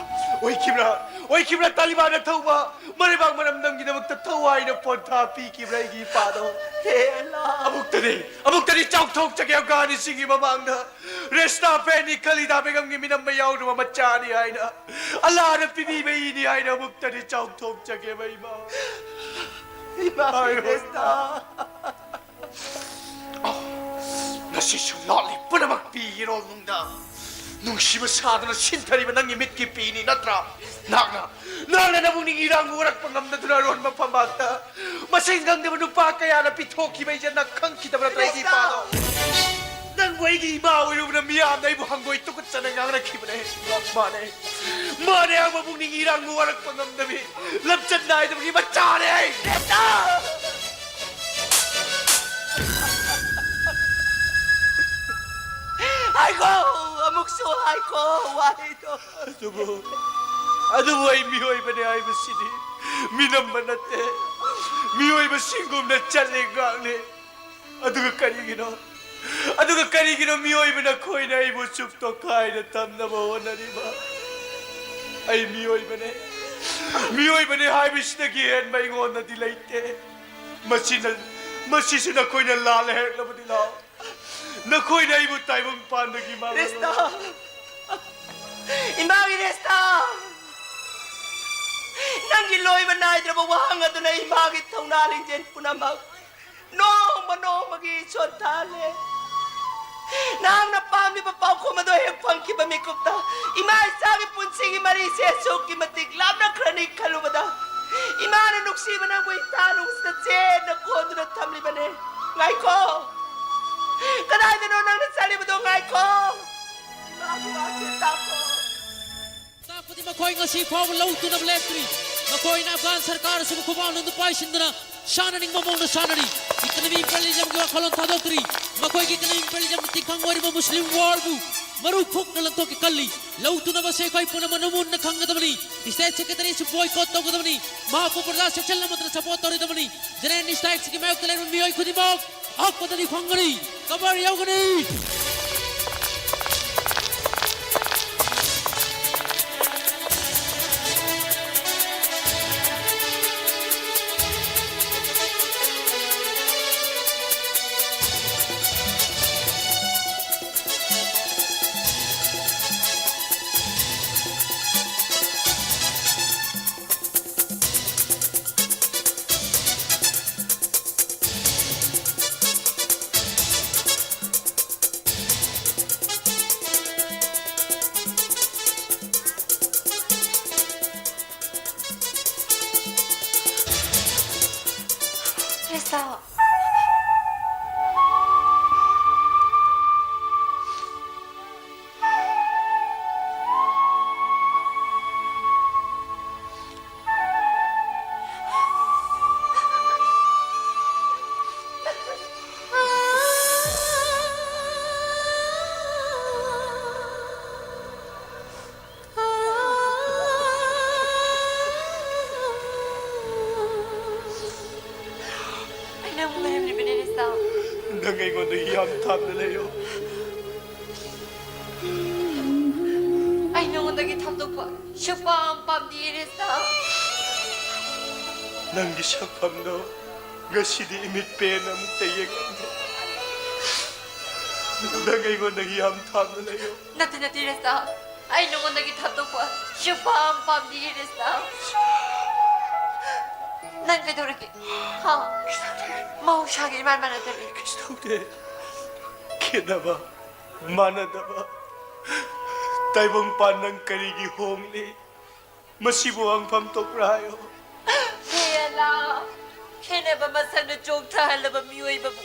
ꯑꯣꯏꯈꯤꯕ꯭ꯔꯥ? ꯑꯣꯏꯈꯤꯕ꯭ꯔꯥ ꯇꯥꯂꯤꯕꯥꯟꯅ ꯊꯧꯕ ꯃꯔꯩꯕꯥꯛ ꯃꯔꯝꯗꯝꯒꯤꯗꯃꯛꯇ ꯊꯋꯥꯏꯅ ꯄꯣꯟꯊꯥ ꯄꯤꯈꯤꯕ꯭ꯔꯥ ꯑꯩꯒꯤ ꯏꯄꯥꯗꯣ? ꯍꯦ ꯑꯜꯂꯥ! ꯑꯃꯨꯛꯇꯗꯤ, ꯑꯃꯨꯛꯇꯗꯤ ꯆꯥꯎꯊꯣꯛꯆꯒꯦ ꯑꯐꯒꯥꯅꯤꯁꯤꯡꯒꯤ ꯃꯃꯥꯡꯗ꯫ ꯔꯦꯁꯇꯥ ꯐꯦꯅꯤ ꯈꯂꯤꯗꯥ ꯕꯦꯒꯝꯒꯤ ꯃꯤꯅꯝꯕ ꯌꯥꯎꯗꯕ ꯃꯆꯥꯅꯤ ꯍꯥꯏꯅ, ꯑꯜꯂꯥꯅ ꯄꯤꯕꯤꯕ ꯏꯅꯤ ꯍꯥꯏꯅ ꯑꯃꯨꯛꯇꯗꯤ ꯆꯥꯎꯊꯣꯛꯆꯒꯦꯕ ꯏꯃꯥ꯫ ꯏꯃꯥ ꯍꯥꯏꯌꯣ꯫ ꯔꯦꯁꯇꯥ꯫ ꯑꯣ, ꯉꯁꯤꯁꯨ ꯂꯣꯠꯂꯤ ꯄꯨꯝꯅꯃꯛ ꯄꯤꯒꯤꯔꯣꯜ ꯅꯨꯡꯗ ꯅꯨꯡꯁꯤꯕ ꯁꯥꯗꯨꯅ ꯁꯤꯟꯊꯔꯤꯕ ꯅꯪꯒꯤ ꯃꯤꯠꯀꯤ ꯄꯤꯅꯤ ꯅꯠꯇ꯭ꯔꯥ? ꯅꯍꯥꯛꯅ, ꯅꯍꯥꯛꯅ ꯅꯕꯨꯛꯅꯤꯡ ꯏꯔꯥꯡꯕꯨ ꯋꯥꯔꯛꯄ ꯉꯝꯗꯗꯨꯅ ꯑꯔꯣꯟꯕ ꯐꯝꯕꯥꯛꯇ ꯃꯁꯤꯡ ꯈꯪꯗꯕ ꯅꯨꯄꯥ ꯀꯌꯥꯅ ꯄꯤꯊꯣꯛꯈꯤꯕ ꯏꯖꯠ ꯅꯪ ꯈꯪꯈꯤꯗꯕ ꯅꯠꯇ꯭ꯔꯥ ꯑꯩꯒꯤ ꯏꯄꯥꯗꯣ? ꯅꯪꯕꯨ ꯑꯩꯒꯤ ꯏꯃꯥ ꯑꯣꯏꯔꯨꯕꯅ ꯃꯤꯌꯥꯝꯅ ꯑꯩꯕꯨ ꯍꯪꯒꯣꯏ ꯇꯨꯀꯠꯆꯅ ꯉꯥꯡꯅꯈꯤꯕꯅꯦ꯫ ꯃꯥꯅꯦ, ꯃꯥꯅꯦ, ꯑꯩ ꯃꯕꯨꯛꯅꯤꯡ ꯏꯔꯥꯡꯕꯨ ꯋꯥꯔꯛꯄ ꯉꯝꯗꯕꯤ ꯂꯝꯆꯠ ꯅꯥꯏꯗꯕꯒꯤ ꯃꯆꯥꯅꯦ ꯑꯩ꯫ ꯍꯥꯏꯈꯣ! ꯑꯃꯨꯛꯁꯨ ꯍꯥꯏꯈꯣ ꯋꯥꯍꯩꯗꯣ꯫ ꯑꯗꯨꯕꯨ, ꯑꯗꯨꯕꯨ ꯑꯩ ꯃꯤꯑꯣꯏꯕꯅꯦ ꯍꯥꯏꯕꯁꯤꯗꯤ ꯃꯤꯅꯝꯕ ꯅꯠꯇꯦ꯫ ꯃꯤꯑꯣꯏꯕꯁꯤꯡꯒꯨꯝꯅ ꯆꯠꯂꯦ ꯉꯥꯛꯂꯦ꯫ ꯑꯗꯨꯒ ꯀꯔꯤꯒꯤꯅꯣ? ꯑꯗꯨꯒ ꯀꯔꯤꯒꯤꯅꯣ ꯃꯤꯑꯣꯏꯕ ꯅꯈꯣꯏꯅ ꯑꯩꯕꯨ ꯆꯨꯞ ꯇꯣꯈꯥꯏꯅ ꯊꯝꯅꯕ ꯍꯣꯠꯅꯔꯤꯕ? ꯑꯩ ꯃꯤꯑꯣꯏꯕꯅꯦ꯫ ꯃꯤꯑꯣꯏꯕꯅꯦ ꯍꯥꯏꯕꯁꯤꯗꯒꯤ ꯍꯦꯟꯕ ꯑꯩꯉꯣꯟꯗꯗꯤ ꯂꯩꯇꯦ꯫ ꯃꯁꯤꯅ, ꯃꯁꯤꯁꯨ ꯅꯈꯣꯏꯅ ꯂꯥꯜꯂꯦ ꯍꯥꯏꯔꯛꯂꯕꯗꯤ ꯂꯥꯛꯑꯣ꯫ ꯅꯈꯣꯏꯅ ꯑꯩꯕꯨ ꯇꯥꯏꯕꯪꯄꯥꯟꯗꯒꯤ ꯃꯥꯡꯍꯜꯂꯣ꯫ ꯔꯦꯁꯇꯥ! ꯏꯃꯥꯒꯤ ꯔꯦꯁꯇꯥ! ꯅꯪꯒꯤ ꯂꯣꯏꯕ ꯅꯥꯏꯗ꯭ꯔꯕ ꯋꯥꯍꯪ ꯑꯗꯨꯅ ꯏꯃꯥꯒꯤ ꯊꯧꯅꯥ ꯂꯤꯡꯖꯦꯜ ꯄꯨꯝꯅꯃꯛ ꯅꯣꯡꯃ ꯅꯣꯡꯃꯒꯤ ꯁꯣꯟꯊꯍꯜꯂꯦ꯫ ꯅꯍꯥꯛꯅ ꯄꯥꯝꯂꯤꯕ ꯄꯥꯎꯈꯨꯝ ꯑꯗꯨ ꯍꯦꯛ ꯐꯪꯈꯤꯕ ꯃꯤꯀꯨꯞꯇ ꯏꯃꯥ ꯏꯆꯥꯒꯤ ꯄꯨꯟꯁꯤꯒꯤ ꯃꯔꯤꯁꯦ ꯑꯁꯨꯛꯀꯤ ꯃꯇꯤꯛ ꯂꯥꯞꯅꯈ꯭ꯔꯅꯤ ꯈꯜꯂꯨꯕꯗ ꯏꯃꯥꯅ ꯅꯨꯡꯁꯤꯕ ꯅꯪꯕꯨ ꯏꯊꯥ ꯅꯨꯡꯁꯤꯗ ꯆꯦꯠꯅ ꯀꯣꯟꯗꯨꯅ ꯊꯝꯂꯤꯕꯅꯦ꯫ ꯉꯥꯏꯈꯣ꯫ ꯀꯗꯥꯏꯗꯅꯣ ꯅꯪꯅ ꯆꯠꯂꯤꯕꯗꯣ? ꯉꯥꯏꯈꯣ꯫ ꯏꯃꯥꯒꯤ ꯋꯥꯁꯦ ꯇꯥꯈꯣ꯫ ꯇꯥꯛꯄꯗꯤ ꯃꯈꯣꯏ ꯉꯁꯤ ꯐꯥꯎꯕ ꯂꯧ ꯇꯨꯅꯕ ꯂꯦꯞꯇ꯭ꯔꯤ꯫ ꯃꯈꯣꯏꯅ ꯑꯐꯒꯥꯟ ꯁꯔꯀꯥꯔ ꯑꯁꯤꯕꯨ ꯈꯨꯕꯥꯛꯅ ꯅꯨꯄꯥꯏꯁꯤꯟꯗꯨꯅ ꯁꯥꯟꯅꯅꯤꯡꯕ ꯃꯑꯣꯡꯗ ꯁꯥꯟꯅꯔꯤ꯫ Economic imperialismꯒꯤ ꯋꯥꯈꯜꯂꯣꯟ ꯊꯥꯗꯣꯛꯇ꯭ꯔꯤ꯫ ꯃꯈꯣꯏꯒꯤ economic imperialismꯒꯤ ꯇꯤꯡꯈꯪ ꯑꯣꯏꯔꯤꯕ ꯃꯨꯁꯂꯤꯝ worldꯕꯨ ꯃꯔꯨ ꯐꯨꯛꯅ ꯂꯪꯊꯣꯛꯀꯦ ꯈꯜꯂꯤ꯫ ꯂꯧ ꯇꯨꯅꯕꯁꯦ ꯑꯩꯈꯣꯏ ꯄꯨꯝꯅꯃꯛꯅ ꯃꯨꯟꯅ ꯈꯪꯒꯗꯕꯅꯤ꯫ State Secretary ꯑꯁꯤ boycott ꯇꯧꯒꯗꯕꯅꯤ꯫ ꯃꯍꯥꯛꯄꯨ ꯄ꯭ꯔꯖꯥ section ꯑꯃꯠꯇꯅ support ꯇꯧꯔꯣꯏꯗꯕꯅꯤ꯫ General strikeꯁꯤꯒꯤ ꯃꯥꯌꯣꯛꯇ ꯂꯩꯔꯤꯕ ꯃꯤꯑꯣꯏ ꯈꯨꯗꯤꯡꯃꯛ ꯑꯍꯣꯛꯄꯗꯗꯤ ꯐꯪꯒꯅꯤ, ꯈꯕꯔ ꯌꯧꯒꯅꯤ꯫ ꯔꯤꯁꯥ꯫ ꯑꯩ ꯅꯪꯕꯨ ꯂꯩꯍꯟꯕꯤꯕꯅꯦ, ꯔꯤꯁꯥ꯫ ꯅꯪ ꯑꯩꯉꯣꯟꯗꯒꯤ ꯌꯥꯝ ꯊꯥꯞꯅ ꯂꯩꯌꯣ꯫ ꯑꯩ ꯅꯉꯣꯟꯗꯒꯤ ꯊꯥꯞꯇꯣꯛꯄ ꯁꯨꯄꯥꯝ ꯄꯥꯝꯗꯤꯌꯦ, ꯔꯤꯁꯥ꯫ ꯅꯪꯒꯤ ꯁꯛꯐꯝꯗꯣ ꯉꯁꯤꯗꯤ ꯏꯃꯤꯠ ꯄꯦꯟꯅ ꯑꯃꯨꯛꯇ ꯌꯦꯡꯉꯝꯃꯦ꯫ ꯅꯪ ꯑꯩꯉꯣꯟꯗꯒꯤ ꯌꯥꯝ ꯊꯥꯞꯅ ꯂꯩꯌꯣ꯫ ꯅꯠꯇꯦ, ꯅꯠꯇꯦ, ꯔꯤꯁꯥ꯫ ꯑꯩ ꯅꯉꯣꯟꯗꯒꯤ ꯊꯥꯞꯇꯣꯛꯄ ꯁꯨꯄꯥꯝ ꯄꯥꯝꯗꯤꯌꯦ, ꯔꯤꯁꯥ꯫ ꯅꯪ ꯀꯩꯗꯧꯔꯒꯦ? ꯍꯥ? ꯃꯍꯧꯁꯥꯒ ꯏꯃꯥꯟ ꯃꯥꯟꯅꯗꯔꯦ꯫ ꯀꯩꯁꯨ ꯇꯧꯗꯦ꯫ ꯈꯦꯠꯅꯕ, ꯃꯥꯟꯅꯗꯕ꯫ ꯇꯥꯏꯕꯪꯄꯥꯟ, ꯅꯪ ꯀꯔꯤꯒꯤ ꯍꯣꯡꯂꯤ? ꯃꯁꯤꯕꯨ ꯍꯪꯐꯝ ꯊꯣꯛꯄ꯭ꯔꯥ ꯍꯥꯏꯌꯣ꯫ ꯍꯦ ꯑꯂꯥ, ꯈꯦꯠꯅꯕ ꯃꯁꯛꯅ ꯆꯣꯛꯊꯍꯜꯂꯕ ꯃꯤꯑꯣꯏꯕꯕꯨ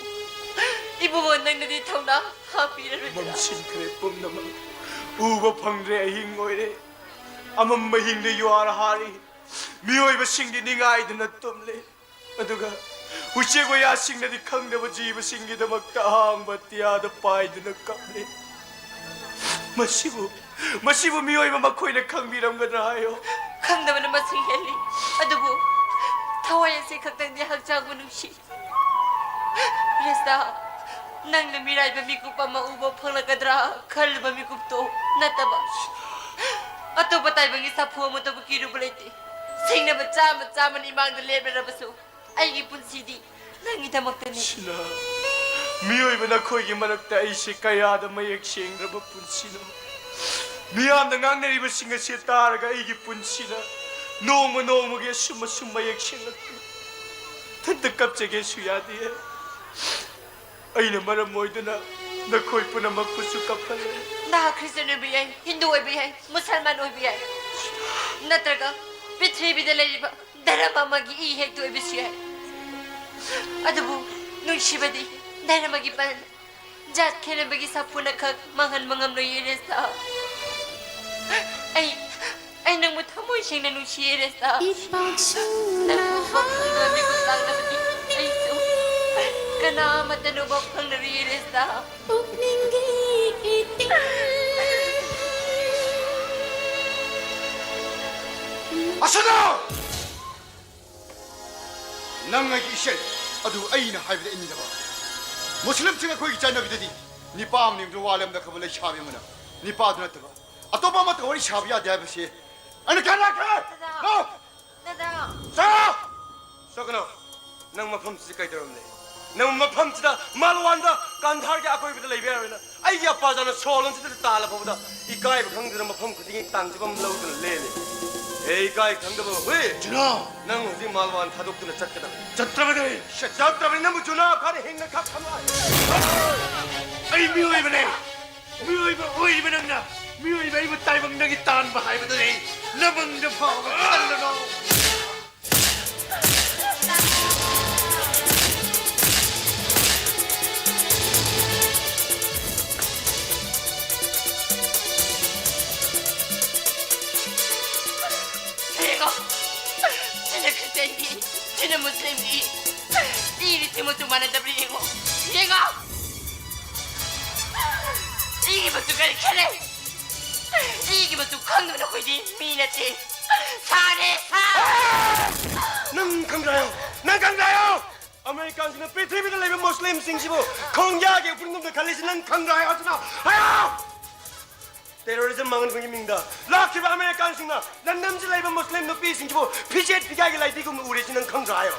ꯏꯕꯨꯡꯉꯣ, ꯅꯪꯅꯗꯤ ꯊꯧꯅꯥ ꯍꯥꯞꯄꯤꯔꯔꯣꯏꯗ꯭ꯔꯥ? ꯃꯝꯁꯤꯟꯈ꯭ꯔꯦ ꯄꯨꯝꯅꯃꯛ꯫ ꯎꯕ ꯐꯪꯗ꯭ꯔꯦ, ꯑꯍꯤꯡ ꯑꯣꯏꯔꯦ꯫ ꯑꯃꯝꯕ ꯍꯤꯡꯗ ꯌꯨꯍꯥꯔ ꯍꯥꯔꯤ꯫ ꯃꯤꯑꯣꯏꯕꯁꯤꯡꯗꯤ ꯅꯤꯡꯉꯥꯏꯗꯨꯅ ꯇꯨꯝꯂꯤ꯫ ꯑꯗꯨꯒ ꯎꯆꯦꯛ ꯋꯥꯌꯥꯁꯤꯡꯅꯗꯤ ꯈꯪꯗꯕ ꯖꯤꯕꯁꯤꯡꯒꯤꯗꯃꯛꯇ ꯑꯍꯥꯡꯕ ꯑꯇꯤꯌꯥꯗ ꯄꯥꯏꯗꯨꯅ ꯀꯞꯂꯤ꯫ ꯃꯁꯤꯕꯨ, ꯃꯁꯤꯕꯨ ꯃꯤꯑꯣꯏꯕ ꯃꯈꯣꯏꯅ ꯈꯪꯕꯤꯔꯝꯒꯗ꯭ꯔꯥ ꯍꯥꯏꯌꯣ? ꯈꯪꯗꯕꯅ ꯃꯁꯤꯡ ꯍꯦꯜꯂꯤ꯫ ꯑꯗꯨꯕꯨ ꯊꯋꯥꯏ ꯑꯁꯤ ꯈꯛꯇꯪꯗꯤ ꯍꯛꯆꯥꯡꯕꯨ ꯅꯨꯡꯁꯤ꯫ ꯔꯦꯁꯇꯥ, ꯅꯪꯅ ꯃꯤꯔꯥꯏꯕ ꯃꯤꯀꯨꯞ ꯑꯃ ꯎꯕ ꯐꯪꯂꯛꯀꯗ꯭ꯔꯥ ꯈꯜꯂꯨꯕ ꯃꯤꯀꯨꯞꯇꯣ ꯅꯠꯇꯕ ꯑꯇꯣꯞꯄ ꯇꯥꯏꯕꯪꯒꯤ ꯁꯥꯐꯨ ꯑꯃꯠꯇꯕꯨ ꯀꯤꯔꯨꯕ ꯂꯩꯇꯦ꯫ ꯁꯤꯡꯅꯕ ꯆꯥꯝꯃ ꯆꯥꯝꯃꯅ ꯏꯃꯥꯡꯗ ꯂꯦꯞꯂꯔꯕꯁꯨ, ꯑꯩꯒꯤ ꯄꯨꯟꯁꯤꯗꯤ ꯅꯪꯒꯤꯗꯃꯛꯇꯅꯤ꯫ ꯁꯤꯅ ꯃꯤꯑꯣꯏꯕ ꯅꯈꯣꯏꯒꯤ ꯃꯔꯛꯇ ꯑꯩꯁꯦ ꯀꯌꯥꯗ ꯃꯌꯦꯛ ꯁꯦꯡꯗ꯭ꯔꯕ ꯄꯨꯟꯁꯤꯅꯣ꯫ ꯃꯤꯌꯥꯝꯅ ꯉꯥꯡꯅꯔꯤꯕꯁꯤꯡ ꯑꯁꯤ ꯇꯥꯔꯒ ꯑꯩꯒꯤ ꯄꯨꯟꯁꯤꯅ ꯅꯣꯡꯃ ꯅꯣꯡꯃꯒꯤ ꯑꯁꯨꯝ ꯑꯁꯨꯝ ꯃꯌꯦꯛ ꯁꯦꯡꯂꯛꯂꯤ꯫ ꯏꯊꯟꯇ ꯀꯞꯆꯒꯦꯁꯨ ꯌꯥꯗꯦ꯫ ꯑꯩꯅ ꯃꯔꯝ ꯑꯣꯏꯗꯨꯅ ꯅꯈꯣꯏ ꯄꯨꯝꯅꯃꯛꯄꯨꯁꯨ ꯀꯞꯍꯜꯂꯦ꯫ ꯅꯍꯥꯛ ꯈ꯭ꯔꯤꯁꯇꯤꯌꯥꯟ ꯑꯣꯏꯕ ꯌꯥꯏ, ꯍꯤꯟꯗꯨ ꯑꯣꯏꯕ ꯌꯥꯏ, ꯃꯨꯁꯜꯃꯥꯟ ꯑꯣꯏꯕ ꯌꯥꯏ, ꯅꯠꯇ꯭ꯔꯒ ꯄ꯭ꯔꯤꯊꯤꯕꯤꯗ ꯂꯩꯔꯤꯕ ꯙꯔꯃ ꯑꯃꯒꯤ ꯏ ꯍꯦꯛꯇ ꯑꯣꯏꯕꯁꯨ ꯌꯥꯏ꯫ ꯑꯗꯨꯕꯨ ꯅꯨꯡꯁꯤꯕꯗꯤ ꯙꯔꯃꯒꯤ ꯄꯥꯟ ꯖꯥꯠ ꯈꯦꯠꯅꯕꯒꯤ ꯁꯥꯐꯨꯅ ꯈꯛ ꯃꯥꯡꯍꯟꯕ ꯉꯝꯂꯣꯏꯌꯦ, ꯔꯦꯁꯇꯥ꯫ ꯑꯩ, ꯑꯩ ꯅꯪꯕꯨ ꯊꯃꯣꯏ ꯁꯦꯡꯅ ꯅꯨꯡꯁꯤꯌꯦ, ꯔꯦꯁꯇꯥ꯫ ꯏꯄꯥꯛꯁꯤꯡꯅ ꯅꯪꯕꯨ ꯎꯕ ꯐꯪꯗꯕ ꯃꯤꯀꯨꯞ ꯂꯥꯛꯂꯕꯗꯤ ꯑꯩꯁꯨ ꯀꯅꯥ ꯑꯃꯠꯇꯅ ꯎꯕ ꯐꯪꯂꯔꯣꯏꯌꯦ, ꯔꯦꯁꯇꯥ꯫ ꯄꯨꯛꯅꯤꯡꯒꯤ ꯏꯇꯤꯛ꯫ ꯑꯁꯅꯥ! ꯅꯪ ꯑꯩꯒꯤ ꯏꯆꯦ, ꯑꯗꯨ ꯑꯩꯅ ꯍꯥꯏꯕꯗ ꯏꯟꯗꯕ꯫ ꯃꯨꯁꯂꯤꯝꯁꯤꯡ ꯑꯩꯈꯣꯏꯒꯤ ꯆꯠꯅꯕꯤꯗꯗꯤ ꯅꯤꯄꯥ ꯑꯃꯅꯤ ꯋꯥ ꯂꯦꯝꯅꯈ꯭ꯔꯕ ꯂꯩꯁꯥꯕꯤ ꯑꯃꯅ ꯅꯤꯄꯥꯗꯨ ꯅꯠꯇꯕ ꯑꯇꯣꯞꯄ ꯑꯃꯠꯇ ꯋꯥꯔꯤ ꯁꯥꯕ ꯌꯥꯗꯦ ꯍꯥꯏꯕꯁꯤ ꯑꯩꯅ ꯀꯌꯥ ꯂꯥꯛꯈ꯭ꯔꯦ? ꯗꯗꯥ! ꯅꯣ! ꯗꯗꯥ! ꯆꯠꯂꯣ! ꯆꯠꯀꯅꯨ! ꯅꯪ ꯃꯐꯝꯁꯤꯗ ꯀꯩꯗꯧꯔꯝꯂꯦ? ꯅꯪ ꯃꯐꯝꯁꯤꯗ ꯃꯥꯜꯋꯥꯟꯗ ꯀꯥꯟꯙꯥꯔꯒꯤ ꯑꯀꯣꯏꯕꯗ ꯂꯩꯕ ꯌꯥꯔꯣꯏꯅ ꯑꯩꯒꯤ ꯑꯄꯥꯖꯥꯅ ꯁꯣꯂꯣꯟꯁꯤꯗ ꯇꯥꯜꯂ ꯐꯥꯎꯕꯗ ꯏꯀꯥꯏꯕ ꯈꯪꯗꯅ ꯃꯐꯝ ꯈꯨꯗꯤꯡꯒꯤ ꯇꯥꯡꯖꯕ ꯑꯃ ꯂꯧꯗꯨꯅ ꯂꯦꯜꯂꯦ꯫ ꯑꯦ, ꯏꯀꯥꯏ ꯈꯪꯗꯕ ꯍꯨꯏ! ꯖꯨꯅꯣ! ꯅꯪ ꯍꯧꯖꯤꯛ ꯃꯥꯜꯋꯥꯟ ꯊꯥꯗꯣꯛꯇꯨꯅ ꯆꯠꯀꯗꯕꯅꯤ꯫ ꯆꯠꯇ꯭ꯔꯕꯅꯦ! ꯆꯠꯇ꯭ꯔꯕꯅꯤ, ꯅꯪꯕꯨ ꯖꯨꯅꯣ ꯈꯔ ꯍꯤꯡꯅ ꯈꯛ ꯊꯝꯂꯣꯏ꯫ ꯑꯩ ꯃꯤꯑꯣꯏꯕꯅꯦ! ꯃꯤꯑꯣꯏꯕ ꯑꯣꯏꯔꯤꯕ ꯅꯪꯅ ꯃꯤꯑꯣꯏꯕ ꯑꯩꯕꯨ ꯇꯥꯏꯕꯪꯗꯒꯤ ꯇꯥꯟꯕ ꯍꯥꯏꯕꯗꯨꯅꯤ꯫ ꯅꯃꯪꯗ ꯐꯥꯎꯕ ꯈꯜꯂꯨꯅꯨ꯫ ꯌꯦꯡꯉꯣ, ꯁꯤꯅ ꯈ꯭ꯔꯤꯁꯇꯤꯌꯥꯟꯒꯤ, ꯁꯤꯅ ꯃꯨꯁꯂꯤꯝꯒꯤ꯫ ꯏꯔꯤꯁꯤ ꯃꯆꯨ ꯃꯥꯟꯅꯗꯕ꯭ꯔꯥ ꯌꯦꯡꯉꯣ, ꯌꯦꯡꯉꯣ꯫ ꯏꯒꯤ ꯃꯆꯨ ꯀꯔꯤ ꯈꯦꯠꯅꯩ? ꯏꯒꯤ ꯃꯆꯨ ꯈꯪꯗꯕ ꯅꯈꯣꯏꯗꯤ ꯃꯤ ꯅꯠꯇꯦ, ꯁꯥꯅꯦ, ꯁꯥ! ꯅꯪ ꯈꯪꯗ꯭ꯔꯥ ꯍꯥꯏꯌꯣ? ꯅꯪ ꯈꯪꯗ꯭ꯔꯥ ꯍꯥꯏꯌꯣ? ꯑꯃꯦꯔꯤꯀꯥꯟꯁꯤꯡꯅ ꯄ꯭ꯔꯤꯊꯤꯕꯤꯗ ꯂꯩꯕ ꯃꯨꯁꯂꯤꯝꯁꯤꯡꯁꯤꯕꯨ ꯈꯣꯡꯌꯥꯒꯤ ꯎꯐꯨꯟꯒꯨꯝꯅ ꯈꯜꯂꯤꯁꯤ ꯅꯪ ꯈꯪꯗ꯭ꯔꯥ ꯍꯥꯏꯌꯣ? ꯑꯗꯨꯅ ꯍꯥꯏꯌꯣ! ꯇꯦꯔꯣꯔꯤꯖꯝ ꯃꯥꯡꯍꯟꯕꯒꯤ ꯃꯤꯡꯗ ꯂꯥꯛꯈꯤꯕ ꯑꯃꯦꯔꯤꯀꯥꯟꯁꯤꯡꯅ ꯂꯝꯗꯝꯁꯤꯗ ꯂꯩꯕ ꯃꯨꯁꯂꯤꯝ ꯅꯨꯄꯤꯁꯤꯡꯁꯤꯕꯨ ꯐꯤꯖꯦꯠ ꯐꯤꯒꯥꯏꯒꯤ ꯂꯥꯏꯙꯤꯒꯨꯝꯅ ꯎꯔꯤꯁꯤ ꯅꯪ ꯈꯪꯗ꯭ꯔꯥ ꯍꯥꯏꯌꯣ?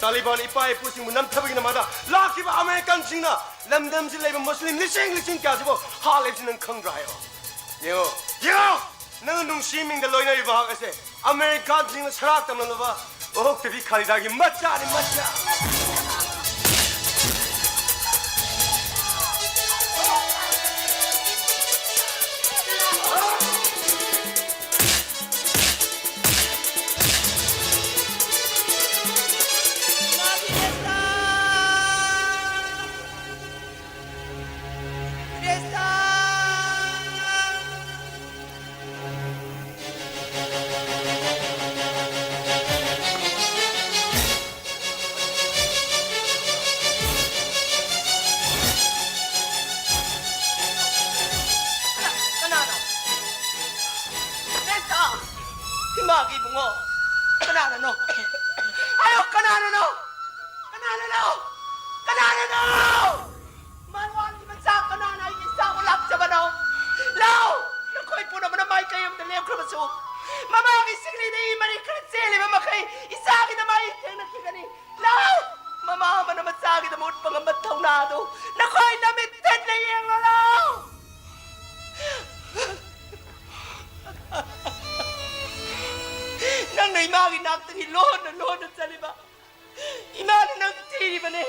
ꯇꯥꯂꯤꯕꯥꯟ ꯏꯄꯥ ꯏꯄꯨꯁꯤꯡꯕꯨ ꯅꯝꯊꯕꯒꯤ ꯅꯃꯥꯗ ꯂꯥꯛꯈꯤꯕ ꯑꯃꯦꯔꯤꯀꯥꯟꯁꯤꯡꯅ ꯂꯝꯗꯝꯁꯤꯗ ꯂꯩꯕ ꯃꯨꯁꯂꯤꯝ ꯂꯤꯁꯤꯡ ꯂꯤꯁꯤꯡ ꯀꯌꯥꯁꯤꯕꯨ ꯍꯥꯠꯂꯤꯕꯁꯤ ꯅꯪ ꯈꯪꯗ꯭ꯔꯥ ꯍꯥꯏꯌꯣ? ꯌꯦꯡꯉꯣ, ꯌꯦꯡꯉꯣ! ꯅꯪꯅ ꯅꯨꯡꯁꯤ ꯃꯤꯡꯗ ꯂꯣꯏꯅꯔꯤꯕ ꯃꯍꯥꯛ ꯑꯁꯦ ꯑꯃꯦꯔꯤꯀꯥꯟꯁꯤꯡꯅ ꯁꯔꯥꯛ ꯇꯝꯂꯝꯂꯕ ꯎꯍꯣꯛꯇꯕꯤ ꯈꯥꯂꯤꯗꯥꯒꯤ ꯃꯆꯥꯅꯤ, ꯃꯆꯥ! ꯀꯅꯥꯅꯣ? ꯇ꯭ꯔꯦꯁꯥ! ꯏꯃꯥꯒꯤ ꯏꯕꯨꯡꯉꯣ! ꯀꯅꯥꯅꯅꯣ? ꯍꯥꯏꯌꯣ, ꯀꯅꯥꯅꯅꯣ? ꯀꯅꯥꯅꯅꯣ? ꯀꯅꯥꯅꯅꯣ? ꯃꯥꯔꯋꯥꯟꯒꯤ ꯃꯆꯥ ꯀꯅꯥꯅ ꯑꯩꯒꯤ ꯏꯆꯥꯕꯨ ꯂꯥꯛꯆꯕꯅꯣ? ꯂꯥꯎ! ꯅꯈꯣꯏ ꯄꯨꯝꯅꯃꯛꯅ ꯃꯥꯏꯀꯩ ꯑꯃꯗ ꯂꯦꯞꯈ꯭ꯔꯕꯁꯨ, ꯃꯃꯥꯒꯤ ꯁꯤꯡꯂꯤꯗ ꯏ ꯃꯔꯤ ꯈꯔ ꯆꯦꯜꯂꯤꯕ ꯃꯈꯩ ꯏꯆꯥꯒꯤꯗꯃꯛ ꯑꯩ ꯊꯦꯡꯅꯈꯤꯒꯅꯤ꯫ ꯂꯥꯎ! ꯃꯃꯥ ꯑꯃꯅ ꯃꯆꯥꯒꯤꯗꯃꯛ ꯎꯠꯄ ꯉꯝꯕ ꯊꯧꯅꯥꯗꯨ ꯅꯈꯣꯏ ꯅꯃꯤꯠ ꯊꯦꯠꯅ ꯌꯦꯡꯂꯣ, ꯂꯥꯎ! ꯏꯃꯥꯒꯤ ꯅꯥꯛꯇꯒꯤ ꯂꯣꯟꯅ ꯂꯣꯟꯅ ꯆꯠꯂꯤꯕ꯫ ꯏꯃꯥꯅ ꯅꯪ ꯊꯤꯔꯤꯕꯅꯦ꯫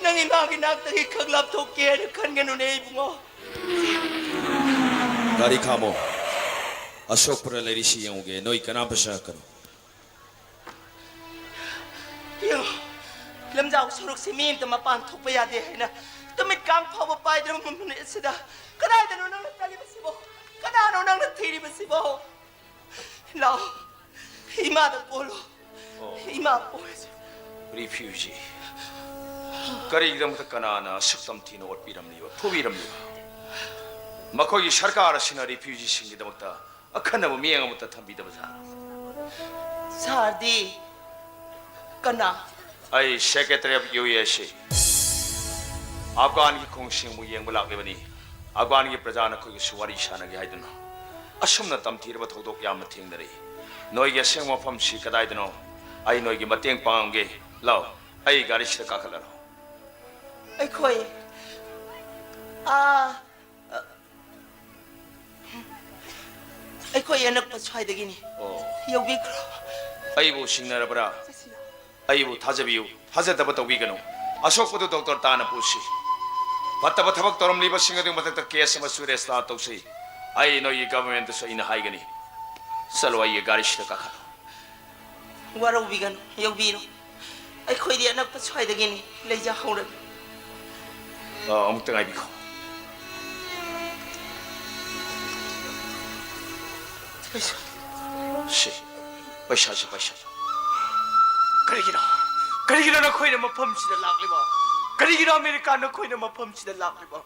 ꯅꯪ ꯏꯃꯥꯒꯤ ꯅꯥꯛꯇꯒꯤ ꯈꯛ ꯂꯥꯞꯊꯣꯛꯀꯦ ꯍꯥꯏꯅ ꯈꯟꯒꯅꯨꯅꯦ ꯏꯕꯨꯡꯉꯣ꯫ ꯒꯥꯔꯤ ꯈꯥꯝꯃꯣ꯫ ꯑꯁꯣꯛꯄꯔ ꯂꯩꯔꯤꯁꯤ ꯌꯦꯡꯉꯨꯒꯦ꯫ ꯅꯣꯏ ꯀꯅꯥꯝꯇ ꯆꯪꯉꯛꯀꯅꯨ꯫ ꯌꯦꯡꯉꯣ, ꯂꯝꯖꯥꯎ ꯁꯣꯔꯣꯛꯁꯤ ꯃꯤ ꯑꯃꯇ ꯃꯄꯥꯟ ꯊꯣꯛꯄ ꯌꯥꯗꯦ ꯍꯥꯏꯅ ꯇꯨꯃꯤꯠ ꯀꯥꯡ ꯐꯥꯎꯕ ꯄꯥꯏꯗ꯭ꯔꯕ ꯅꯨꯃꯤꯠ ꯑꯁꯤꯗ ꯀꯗꯥꯏꯗꯅꯣ ꯅꯪꯅ ꯆꯠꯂꯤꯕꯁꯤꯕꯣ? ꯀꯅꯥꯅꯣ ꯅꯪꯅ ꯊꯤꯔꯤꯕꯁꯤꯕꯣ? ꯂꯥꯛꯑꯣ, ꯏꯃꯥꯗ ꯀꯣꯜꯂꯣ꯫ ꯑꯣ꯫ ꯏꯃꯥ ꯀꯣꯜꯂꯁꯤ꯫ ꯔꯤꯐ꯭ꯌꯨꯖꯤ꯫ ꯀꯔꯤꯒꯤꯗꯃꯛꯇ ꯀꯅꯥꯅ ꯑꯁꯨꯛ ꯇꯝꯊꯤꯅ ꯑꯣꯠꯄꯤꯔꯝꯂꯤꯕ, ꯐꯨꯕꯤꯔꯝꯂꯤꯕ? ꯃꯈꯣꯏꯒꯤ ꯁꯔꯀꯥꯔ ꯑꯁꯤꯅ ꯔꯤꯐ꯭ꯌꯨꯖꯤꯁꯤꯡꯒꯤꯗꯃꯛꯇ ꯑꯈꯟꯅꯕ ꯃꯤꯠꯌꯦꯡ ꯑꯃꯠꯇ ꯊꯝꯕꯤꯗꯕ ꯖꯥꯠꯂꯣ? ꯁꯥꯔꯗꯤ ꯀꯅꯥ? ꯑꯩ Secretary of U S A꯫ ꯑꯐꯒꯥꯟꯒꯤ ꯈꯣꯡꯁꯤꯡꯕꯨ ꯌꯦꯡꯕ ꯂꯥꯛꯂꯤꯕꯅꯤ꯫ ꯑꯐꯒꯥꯟꯒꯤ ꯄ꯭ꯔꯖꯥ ꯅꯈꯣꯏꯒꯁꯨ ꯋꯥꯔꯤ ꯁꯥꯟꯅꯒꯦ ꯍꯥꯏꯗꯨꯅ꯫ ꯑꯁꯨꯝꯅ ꯇꯝꯊꯤꯔꯕ ꯊꯧꯗꯣꯛ ꯌꯥꯝꯅ ꯊꯦꯡꯅꯔꯛꯏ꯫ ꯅꯣꯏꯒꯤ ꯑꯁꯦꯡꯕ ꯃꯐꯝꯁꯤ ꯀꯗꯥꯏꯗꯅꯣ? ꯑꯩ ꯅꯣꯏꯒꯤ ꯃꯇꯦꯡ ꯄꯥꯡꯒꯦ꯫ ꯂꯥꯎ, ꯑꯩ ꯒꯥꯔꯤꯁꯤꯗ ꯀꯥꯈꯠꯂꯔꯣ꯫ ꯑꯩꯈꯣꯏ, ꯑꯥ, ꯑ, ꯑꯩꯈꯣꯏ ꯑꯅꯛꯄ ꯁ꯭ꯋꯥꯏꯗꯒꯤꯅꯤ꯫ ꯑꯣ꯫ ꯌꯧꯕꯤꯈ꯭ꯔꯣ꯫ ꯑꯩꯕꯨ ꯁꯤꯡꯅꯔꯕ꯭ꯔꯥ? ꯆꯠꯁꯤꯔꯣ? ꯑꯩꯕꯨ ꯊꯥꯖꯕꯤꯌꯨ, ꯊꯥꯖꯗꯕ ꯇꯧꯕꯤꯒꯅꯨ꯫ ꯑꯁꯣꯛꯄꯗꯨ ꯗꯣꯛꯇꯔ ꯇꯥꯟꯅ ꯄꯨꯁꯤ꯫ ꯐꯠꯇꯕ ꯊꯕꯛ ꯇꯧꯔꯝꯂꯤꯕꯁꯤꯡ ꯑꯗꯨꯒꯤ ꯃꯊꯛꯇ ꯀꯦꯁ ꯑꯃꯁꯨ ꯔꯦꯖꯤꯁꯇꯥꯔ ꯇꯧꯁꯤ꯫ ꯑꯩ ꯅꯣꯏꯒꯤ ꯒꯚꯔꯟꯃꯦꯟꯠꯇꯁꯨ ꯑꯩꯅ ꯍꯥꯏꯒꯅꯤ꯫ ꯆꯠꯂꯣ, ꯑꯩꯒꯤ ꯒꯥꯔꯤꯁꯤꯗ ꯀꯥꯈꯠꯂꯣ꯫ ꯋꯥꯔꯧꯕꯤꯒꯅꯨ, ꯌꯧꯕꯤꯔꯣ꯫ ꯑꯩꯈꯣꯏꯗꯤ ꯑꯅꯛꯄ ꯁ꯭ꯋꯥꯏꯗꯒꯤꯅꯤ, ꯂꯩꯖꯍꯧꯔꯒꯦ꯫ ꯑ, ꯑꯃꯨꯛꯇ ꯉꯥꯏꯕꯤꯈꯣ꯫ ꯄꯩꯁꯥ꯫ ꯁꯤ, ꯄꯩꯁꯥꯁꯤ, ꯄꯩꯁꯥꯁꯤ꯫ ꯀꯔꯤꯒꯤꯅꯣ? ꯀꯔꯤꯒꯤꯅꯣ ꯅꯈꯣꯏꯅ ꯃꯐꯝꯁꯤꯗ ꯂꯥꯛꯂꯤꯕ? ꯀꯔꯤꯒꯤꯅꯣ ꯑꯃꯦꯔꯤꯀꯥ ꯅꯈꯣꯏꯅ ꯃꯐꯝꯁꯤꯗ ꯂꯥꯛꯂꯤꯕ?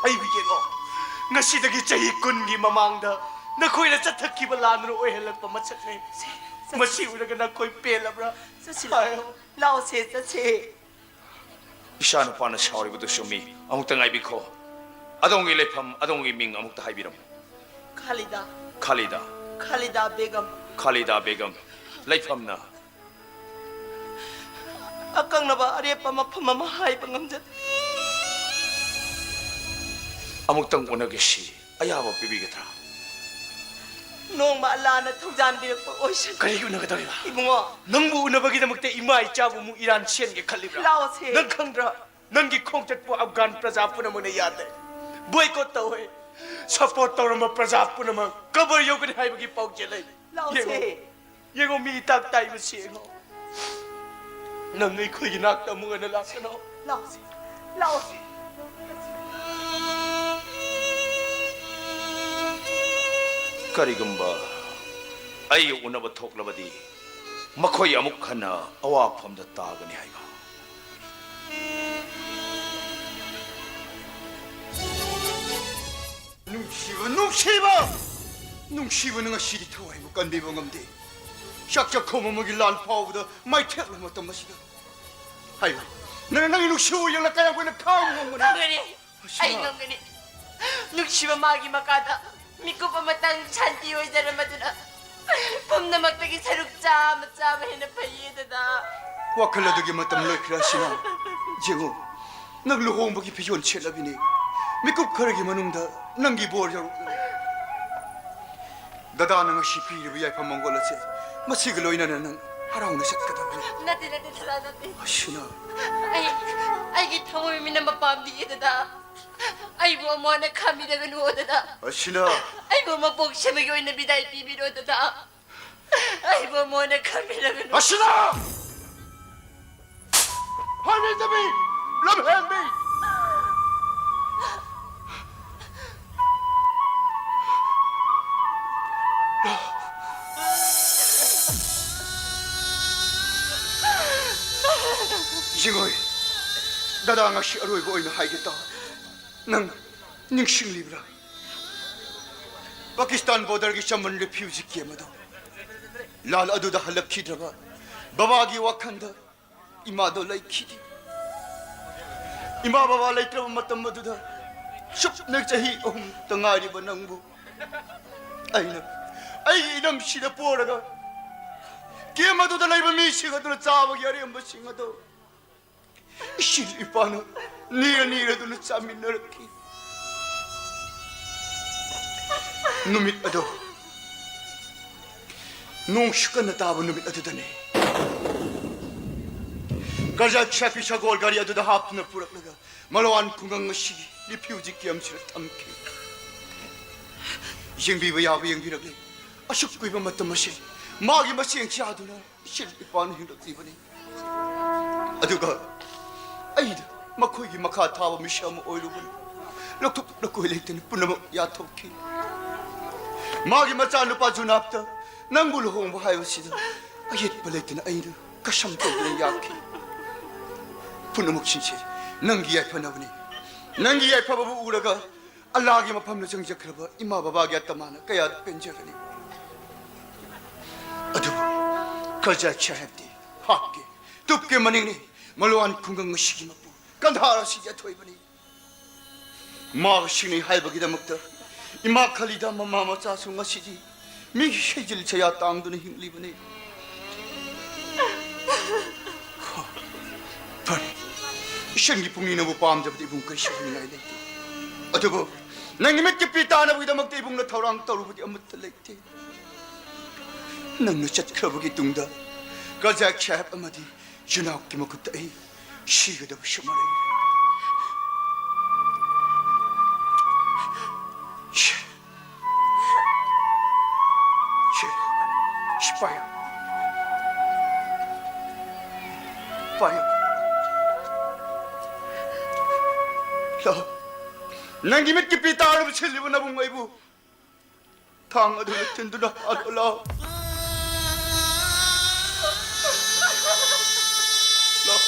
ꯑꯩꯕꯨ ꯌꯦꯡꯉꯣ꯫ ꯉꯁꯤꯗꯒꯤ ꯆꯍꯤ ꯀꯨꯟꯒꯤ ꯃꯃꯥꯡꯗ ꯅꯈꯣꯏꯅ ꯆꯠꯊꯈꯤꯕ ꯂꯥꯟꯗꯨꯅ ꯑꯣꯏꯍꯜꯂꯛꯄ ꯃꯁꯛꯅꯤ꯫ ꯆꯠꯁꯤ꯫ ꯃꯁꯤ ꯎꯔꯒ ꯅꯈꯣꯏ ꯄꯦꯜꯂꯕ꯭ꯔꯥ? ꯆꯠꯁꯤ꯫ ꯍꯥꯏꯌꯣ꯫ ꯂꯥꯛꯑꯣꯁꯦ, ꯆꯠꯁꯦ꯫ ꯏꯆꯥ ꯅꯨꯄꯥꯅ ꯁꯥꯎꯔꯤꯕꯗꯨ ꯆꯨꯝꯃꯤ꯫ ꯑꯃꯨꯛꯇ ꯉꯥꯏꯕꯤꯈꯣ꯫ ꯑꯗꯣꯝꯒꯤ ꯂꯩꯐꯝ, ꯑꯗꯣꯝꯒꯤ ꯃꯤꯡ ꯑꯃꯨꯛꯇ ꯍꯥꯏꯕꯤꯔꯝꯃꯨ꯫ ꯈꯥꯂꯤꯗꯥ꯫ ꯈꯥꯂꯤꯗꯥ꯫ ꯈꯥꯂꯤꯗꯥ ꯕꯦꯒꯝ꯫ ꯈꯥꯂꯤꯗꯥ ꯕꯦꯒꯝ꯫ ꯂꯩꯐꯝꯅ? ꯑꯀꯛꯅꯕ ꯑꯔꯦꯞꯄ ꯃꯐꯝ ꯑꯃ ꯍꯥꯏꯕ ꯉꯝꯖꯗꯦ꯫ ꯑꯃꯨꯛꯇꯪ ꯎꯅꯒꯦꯁꯤ꯫ ꯑꯌꯥꯕ ꯄꯤꯕꯤꯒꯗ꯭ꯔꯥ? ꯅꯣꯡꯃ ꯑꯜꯂꯥꯅ ꯊꯧꯖꯥꯟꯕꯤꯔꯛꯄ ꯑꯣꯏꯁꯅꯨ꯫ ꯀꯔꯤꯒꯤ ꯎꯅꯒꯗꯧꯔꯤꯕ? ꯏꯕꯨꯡꯉꯣ꯫ ꯅꯪꯕꯨ ꯎꯅꯕꯒꯤꯗꯃꯛꯇ ꯏꯃꯥ ꯏꯆꯥꯕꯨ ꯑꯃꯨꯛ ꯏꯔꯥꯟ ꯁꯦꯟꯒꯦ ꯈꯜꯂꯤꯕ꯭ꯔꯥ? ꯂꯥꯛꯑꯣꯁꯦ꯫ ꯅꯪ ꯈꯪꯗ꯭ꯔꯥ? ꯅꯪꯒꯤ ꯈꯣꯡꯆꯠꯄꯨ ꯑꯐꯒꯥꯟ ꯄ꯭ꯔꯖꯥ ꯄꯨꯝꯅꯃꯛꯅ ꯌꯥꯗꯦ꯫ ꯕꯣꯏꯀꯣꯠ ꯇꯧꯋꯦ꯫ ꯁꯄꯣꯔꯠ ꯇꯧꯔꯝꯕ ꯄ꯭ꯔꯖꯥ ꯄꯨꯝꯅꯃꯛ ꯀꯕꯔ ꯌꯧꯒꯅꯤ ꯍꯥꯏꯕꯒꯤ ꯄꯥꯎꯖꯦꯜ ꯂꯩ꯫ ꯂꯥꯛꯑꯣꯁꯦ꯫ ꯌꯦꯡꯉꯣ꯫ ꯌꯦꯡꯉꯣ, ꯃꯤ ꯏꯇꯥꯛ ꯇꯥꯏꯕꯁꯤ ꯌꯦꯡꯉꯣ꯫ ꯅꯪ ꯑꯩꯈꯣꯏꯒꯤ ꯅꯥꯛꯇ ꯑꯃꯨꯛ ꯍꯟꯅ ꯂꯥꯛꯀꯅꯣ꯫ ꯂꯥꯛꯑꯣꯁꯦ, ꯂꯥꯛꯑꯣꯁꯦ꯫ ꯀꯔꯤꯒꯨꯝꯕ ꯑꯩꯒ ꯎꯅꯕ ꯊꯣꯛꯂꯕꯗꯤ ꯃꯈꯣꯏ ꯑꯃꯨꯛ ꯍꯟꯅ ꯑꯋꯥꯐꯝꯗ ꯇꯥꯒꯅꯤ ꯍꯥꯏꯕ꯫ ꯅꯨꯡꯁꯤꯕ, ꯅꯨꯡꯁꯤꯕ! ꯅꯨꯡꯁꯤꯕꯅ ꯉꯁꯤꯗꯤ ꯊꯋꯥꯏꯕꯨ ꯀꯟꯕꯤꯕ ꯉꯝꯗꯦ꯫ ꯆꯥꯛ ꯆꯥꯛꯈꯣꯝ ꯑꯃꯒꯤ ꯂꯥꯟ ꯐꯥꯎꯕꯗ ꯃꯥꯏꯊꯦꯛꯂꯕ ꯃꯇꯝ ꯑꯁꯤꯗ꯫ ꯍꯥꯏꯌꯨ, ꯅꯪꯅ ꯅꯪꯒꯤ ꯅꯨꯡꯁꯤꯕ ꯎꯌꯦꯡꯅ ꯀꯌꯥꯝ ꯀꯨꯏꯅ ꯈꯥꯡꯕ ꯉꯝꯒꯅꯤ? ꯉꯝꯒꯅꯤ꯫ ꯑꯩ ꯉꯝꯒꯅꯤ꯫ ꯅꯨꯡꯁꯤꯕ ꯃꯥꯒꯤ ꯃꯀꯥꯗ ꯃꯤꯀꯨꯞ ꯑꯃꯇꯪ ꯁꯥꯟꯇꯤ ꯑꯣꯏꯖꯔꯝꯕꯗꯨꯅ ꯄꯨꯝꯅꯃꯛꯇꯒꯤ ꯁꯔꯨꯛ ꯆꯥꯝꯃ ꯆꯥꯝꯃ ꯍꯦꯟꯅ ꯐꯩꯌꯦ, ꯗꯗꯥ꯫ ꯋꯥꯈꯜ ꯑꯗꯨꯒꯤ ꯃꯇꯝ ꯂꯣꯏꯈ꯭ꯔꯦ, ꯑꯁꯤꯅ꯫ ꯌꯦꯡꯉꯨ, ꯅꯪ ꯂꯨꯍꯣꯡꯕꯒꯤ ꯐꯤꯖꯣꯜ ꯁꯦꯠꯂꯕꯤꯅꯤ꯫ ꯃꯤꯀꯨꯞ ꯈꯔꯒꯤ ꯃꯅꯨꯡꯗ ꯅꯪꯒꯤ ꯕꯣꯔ ꯌꯧꯔꯛꯂꯅꯤ꯫ ꯗꯗꯥꯅ ꯉꯁꯤ ꯄꯤꯔꯤꯕ ꯌꯥꯏꯐ ꯃꯪꯒꯣꯜ ꯑꯁꯦ ꯃꯁꯤꯒ ꯂꯣꯏꯅꯅ ꯅꯪ ꯍꯔꯥꯎꯅ ꯆꯠꯀꯗꯕꯅꯤ꯫ ꯅꯠꯇꯦ, ꯅꯠꯇꯦ, ꯗꯗꯥ, ꯅꯠꯇꯦ꯫ ꯑꯁꯤꯅ꯫ ꯑꯩ, ꯑꯩꯒꯤ ꯊꯃꯣꯏ ꯃꯤꯅꯝꯕ ꯄꯥꯝꯗꯤꯌꯦ, ꯗꯗꯥ꯫ ꯑꯩꯕꯨ ꯑꯃꯨꯛ ꯍꯟꯅ ꯈꯥꯝꯕꯤꯔꯒꯅꯨ, ꯗꯗꯥ꯫ ꯑꯁꯤꯅ꯫ ꯑꯩꯕꯨ ꯃꯄꯣꯛ ꯁꯦꯝꯕꯒꯤ ꯑꯣꯏꯅ ꯕꯤꯗꯥꯏ ꯄꯤꯕꯤꯔꯣ, ꯗꯗꯥ꯫ ꯑꯩꯕꯨ ꯑꯃꯨꯛ ꯍꯟꯅ ꯈꯥꯝꯕꯤꯔꯒꯅꯨ꯫ ꯑꯁꯤꯅ! ꯍꯥꯏꯕꯤꯗꯕꯤ! ꯂꯝꯍꯦꯟꯕꯤ! ꯖꯤꯡꯉꯣꯏ, ꯗꯗꯥ ꯉꯁꯤ ꯑꯔꯣꯏꯕ ꯑꯣꯏꯅ ꯍꯥꯏꯒꯦ ꯇꯧ꯫ ꯅꯪ ꯅꯤꯡꯁꯤꯡꯂꯤꯕ꯭ꯔꯥ? ꯄꯥꯀꯤꯁꯇꯥꯟ ꯕꯣꯔꯗꯔꯒꯤ ꯆꯃꯟ ꯔꯤꯐ꯭ꯌꯨꯖꯤ ꯀꯦꯝ ꯑꯗꯣ꯫ ꯂꯥꯜ ꯑꯗꯨꯗ ꯍꯜꯂꯛꯈꯤꯗ꯭ꯔꯕ ꯕꯕꯥꯒꯤ ꯋꯥꯈꯜꯗ ꯏꯃꯥꯗꯣ ꯂꯩꯈꯤꯗꯦ꯫ ꯏꯃꯥ ꯕꯕꯥ ꯂꯩꯇ꯭ꯔꯕ ꯃꯇꯝ ꯑꯗꯨꯗ ꯆꯨꯞꯅ ꯆꯍꯤ ꯑꯍꯨꯝꯇ ꯉꯥꯏꯔꯤꯕ ꯅꯪꯕꯨ ꯑꯩꯅ ꯑꯩꯒꯤ ꯏꯅꯝꯁꯤꯗ ꯄꯣꯔꯒ ꯀꯦꯝ ꯑꯗꯨꯗ ꯂꯩꯕ ꯃꯤꯁꯤꯡ ꯑꯗꯨꯅ ꯆꯥꯕꯒꯤ ꯑꯔꯦꯝꯕꯁꯤꯡ ꯑꯗꯨ ꯏꯆꯤꯜ ꯏꯄꯥꯅ ꯅꯤꯔ ꯅꯤꯔꯗꯨꯅ ꯆꯥꯃꯤꯟꯅꯔꯛꯈꯤ꯫ ꯅꯨꯃꯤꯠ ꯑꯗꯣ ꯅꯣꯡꯁꯨ ꯀꯟꯅ ꯇꯥꯕ ꯅꯨꯃꯤꯠ ꯑꯗꯨꯗꯅꯤ꯫ ꯀꯔꯖꯥꯛ ꯁꯥꯐꯤ ꯁꯒꯣꯜ ꯒꯥꯔꯤ ꯑꯗꯨꯗ ꯍꯥꯞꯇꯨꯅ ꯄꯨꯔꯛꯂꯒ ꯃꯂꯋꯥꯟ ꯈꯨꯡꯒꯪ ꯑꯁꯤꯒꯤ ꯔꯤꯐ꯭ꯌꯨꯖꯤ ꯀꯦꯝꯞꯁꯤꯗ ꯊꯝꯈꯤ꯫ ꯌꯦꯡꯕꯤꯕ ꯌꯥꯕ ꯌꯦꯡꯕꯤꯔꯛꯂꯤ꯫ ꯑꯁꯨꯛ ꯀꯨꯏꯕ ꯃꯇꯝ ꯑꯁꯤ ꯃꯥꯒꯤ ꯃꯆꯦꯡ ꯆꯥꯗꯨꯅ ꯏꯆꯦꯜ ꯏꯄꯥꯅ ꯍꯤꯡꯂꯛꯂꯤꯕꯅꯤ꯫ ꯑꯗꯨꯒ ꯑꯩꯅ ꯃꯈꯣꯏꯒꯤ ꯃꯈꯥ ꯊꯥꯕ ꯃꯤꯁꯛ ꯑꯃ ꯑꯣꯏꯔꯨꯕꯅ ꯂꯧꯊꯣꯛ ꯂꯧꯊꯣꯛ ꯂꯩꯇꯅ ꯄꯨꯝꯅꯃꯛ ꯌꯥꯊꯣꯛꯈꯤ꯫ ꯃꯥꯒꯤ ꯃꯆꯥꯅꯨꯄꯥ ꯖꯨꯅꯥꯞꯇ ꯅꯪꯕꯨ ꯂꯨꯍꯣꯡꯕ ꯍꯥꯏꯕꯁꯤꯗ ꯑꯌꯦꯠꯄ ꯂꯩꯇꯅ ꯑꯩꯅ ꯀꯁꯝ ꯇꯧꯗꯨꯅ ꯌꯥꯈꯤ꯫ ꯄꯨꯝꯅꯃꯛꯁꯤꯡꯁꯦ ꯅꯪꯒꯤ ꯌꯥꯏꯐꯅꯕꯅꯤ꯫ ꯅꯪꯒꯤ ꯌꯥꯏꯐꯕꯕꯨ ꯎꯔꯒ ꯑꯜꯂꯥꯒꯤ ꯃꯐꯝꯗ ꯆꯪꯖꯈ꯭ꯔꯕ ꯏꯃꯥ ꯕꯕꯥꯒꯤ ꯑꯇꯃꯥꯅ ꯀꯌꯥꯗ ꯄꯦꯟꯖꯒꯅꯤ꯫ ꯑꯗꯨꯕꯨ ꯀꯔꯖꯥꯏ ꯁꯥꯍꯦꯕꯇꯤ ꯍꯥꯠꯀꯦ ꯇꯨꯞꯀꯦ ꯃꯅꯤꯡꯅꯤ꯫ ꯃꯂꯋꯥꯟ ꯈꯨꯡꯒꯪ ꯑꯁꯤꯒꯤ ꯃꯄꯨ ꯀꯟꯙꯥꯔ ꯑꯁꯤꯒꯤ ꯑꯊꯣꯏꯕꯅꯤ꯫ ꯃꯥꯒ ꯁꯤꯡꯅꯩ ꯍꯥꯏꯕꯒꯤꯗꯃꯛꯇ ꯏꯃꯥ ꯈꯂꯤꯗꯥ ꯃꯃꯥ ꯃꯆꯥꯁꯨ ꯉꯁꯤꯗꯤ ꯃꯤꯒꯤ ꯁꯩꯖꯤꯜ ꯁꯌꯥ ꯇꯥꯡꯗꯨꯅ ꯍꯤꯡꯂꯤꯕꯅꯤ꯫ ꯍꯣ, ꯐꯔꯦ, ꯏꯁꯟꯒꯤ ꯄꯨꯛꯅꯤꯡꯅꯕꯨ ꯄꯥꯝꯗꯕꯗꯤ ꯏꯕꯨꯡ ꯀꯩꯁꯨ ꯍꯥꯏꯅꯤꯡꯉꯥꯏ ꯂꯩꯇꯦ꯫ ꯑꯗꯨꯕꯨ ꯅꯪꯒꯤ ꯃꯤꯠꯀꯤ ꯄꯤ ꯇꯥꯅꯕꯒꯤꯗꯃꯛꯇ ꯏꯕꯨꯡꯅ ꯊꯧꯔꯥꯡ ꯇꯧꯔꯨꯕꯗꯤ ꯑꯃꯠꯇ ꯂꯩꯇꯦ꯫ ꯅꯪꯅ ꯆꯠꯈ꯭ꯔꯕꯒꯤ ꯇꯨꯡꯗ ꯀꯖꯥꯛ ꯁꯥꯍꯦꯕ ꯑꯃꯗꯤ ꯖꯨꯅꯥꯎꯒꯤ ꯃꯈꯨꯠꯇ ꯑꯩ ꯁꯤꯒꯗꯕꯁꯨ ꯃꯔꯩ꯫ ꯁꯤ, ꯁꯤ, ꯁꯤ ꯄꯥꯏꯌꯨ꯫ ꯄꯥꯏꯌꯨ꯫ ꯂꯥꯛꯑꯣ꯫ ꯅꯪꯒꯤ ꯃꯤꯠꯀꯤ ꯄꯤ ꯇꯥꯔꯕ ꯁꯤꯜꯂꯤꯕ ꯅꯕꯨꯡ ꯑꯩꯕꯨ ꯊꯥꯡ ꯑꯗꯨꯅ ꯊꯤꯟꯗꯨꯅ ꯍꯥꯠꯂꯣ ꯂꯥꯎ꯫ ꯂꯥꯎ꯫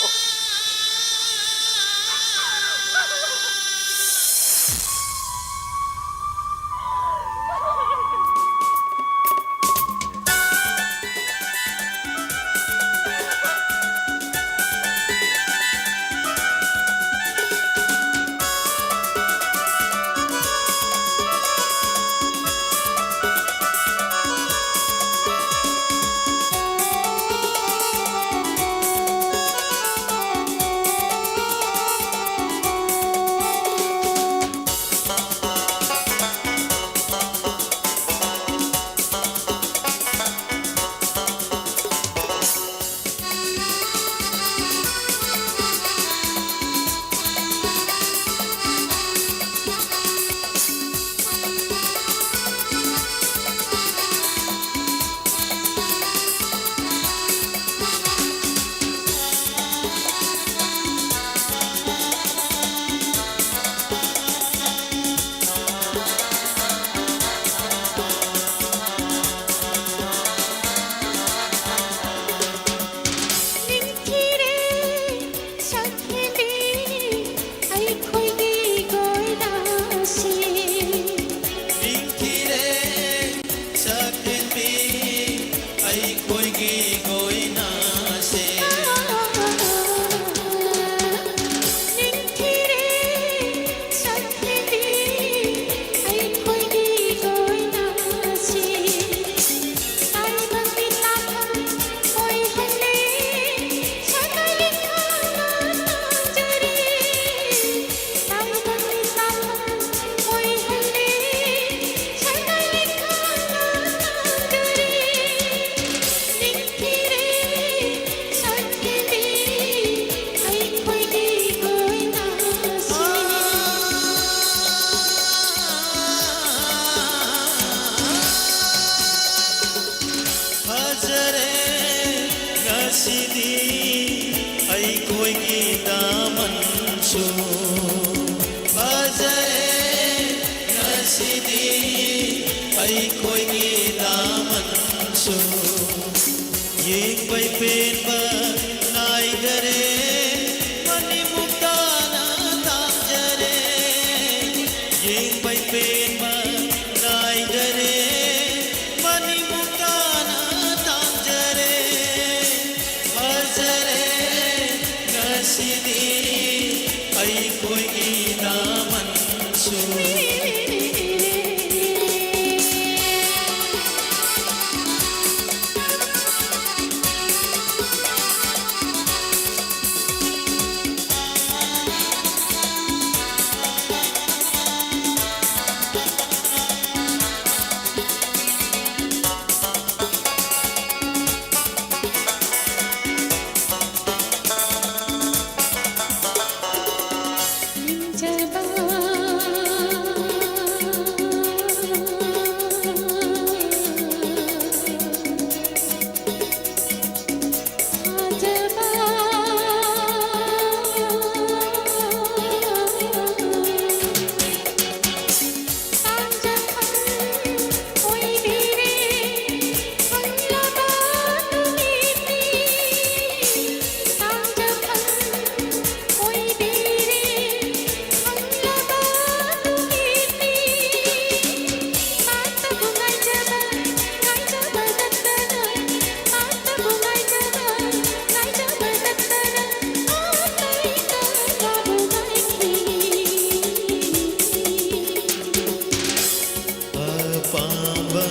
ꯑꯩꯈꯣꯏꯒꯤ ꯗꯥꯃꯟꯁꯨ꯫ ꯑꯄꯥꯝꯕ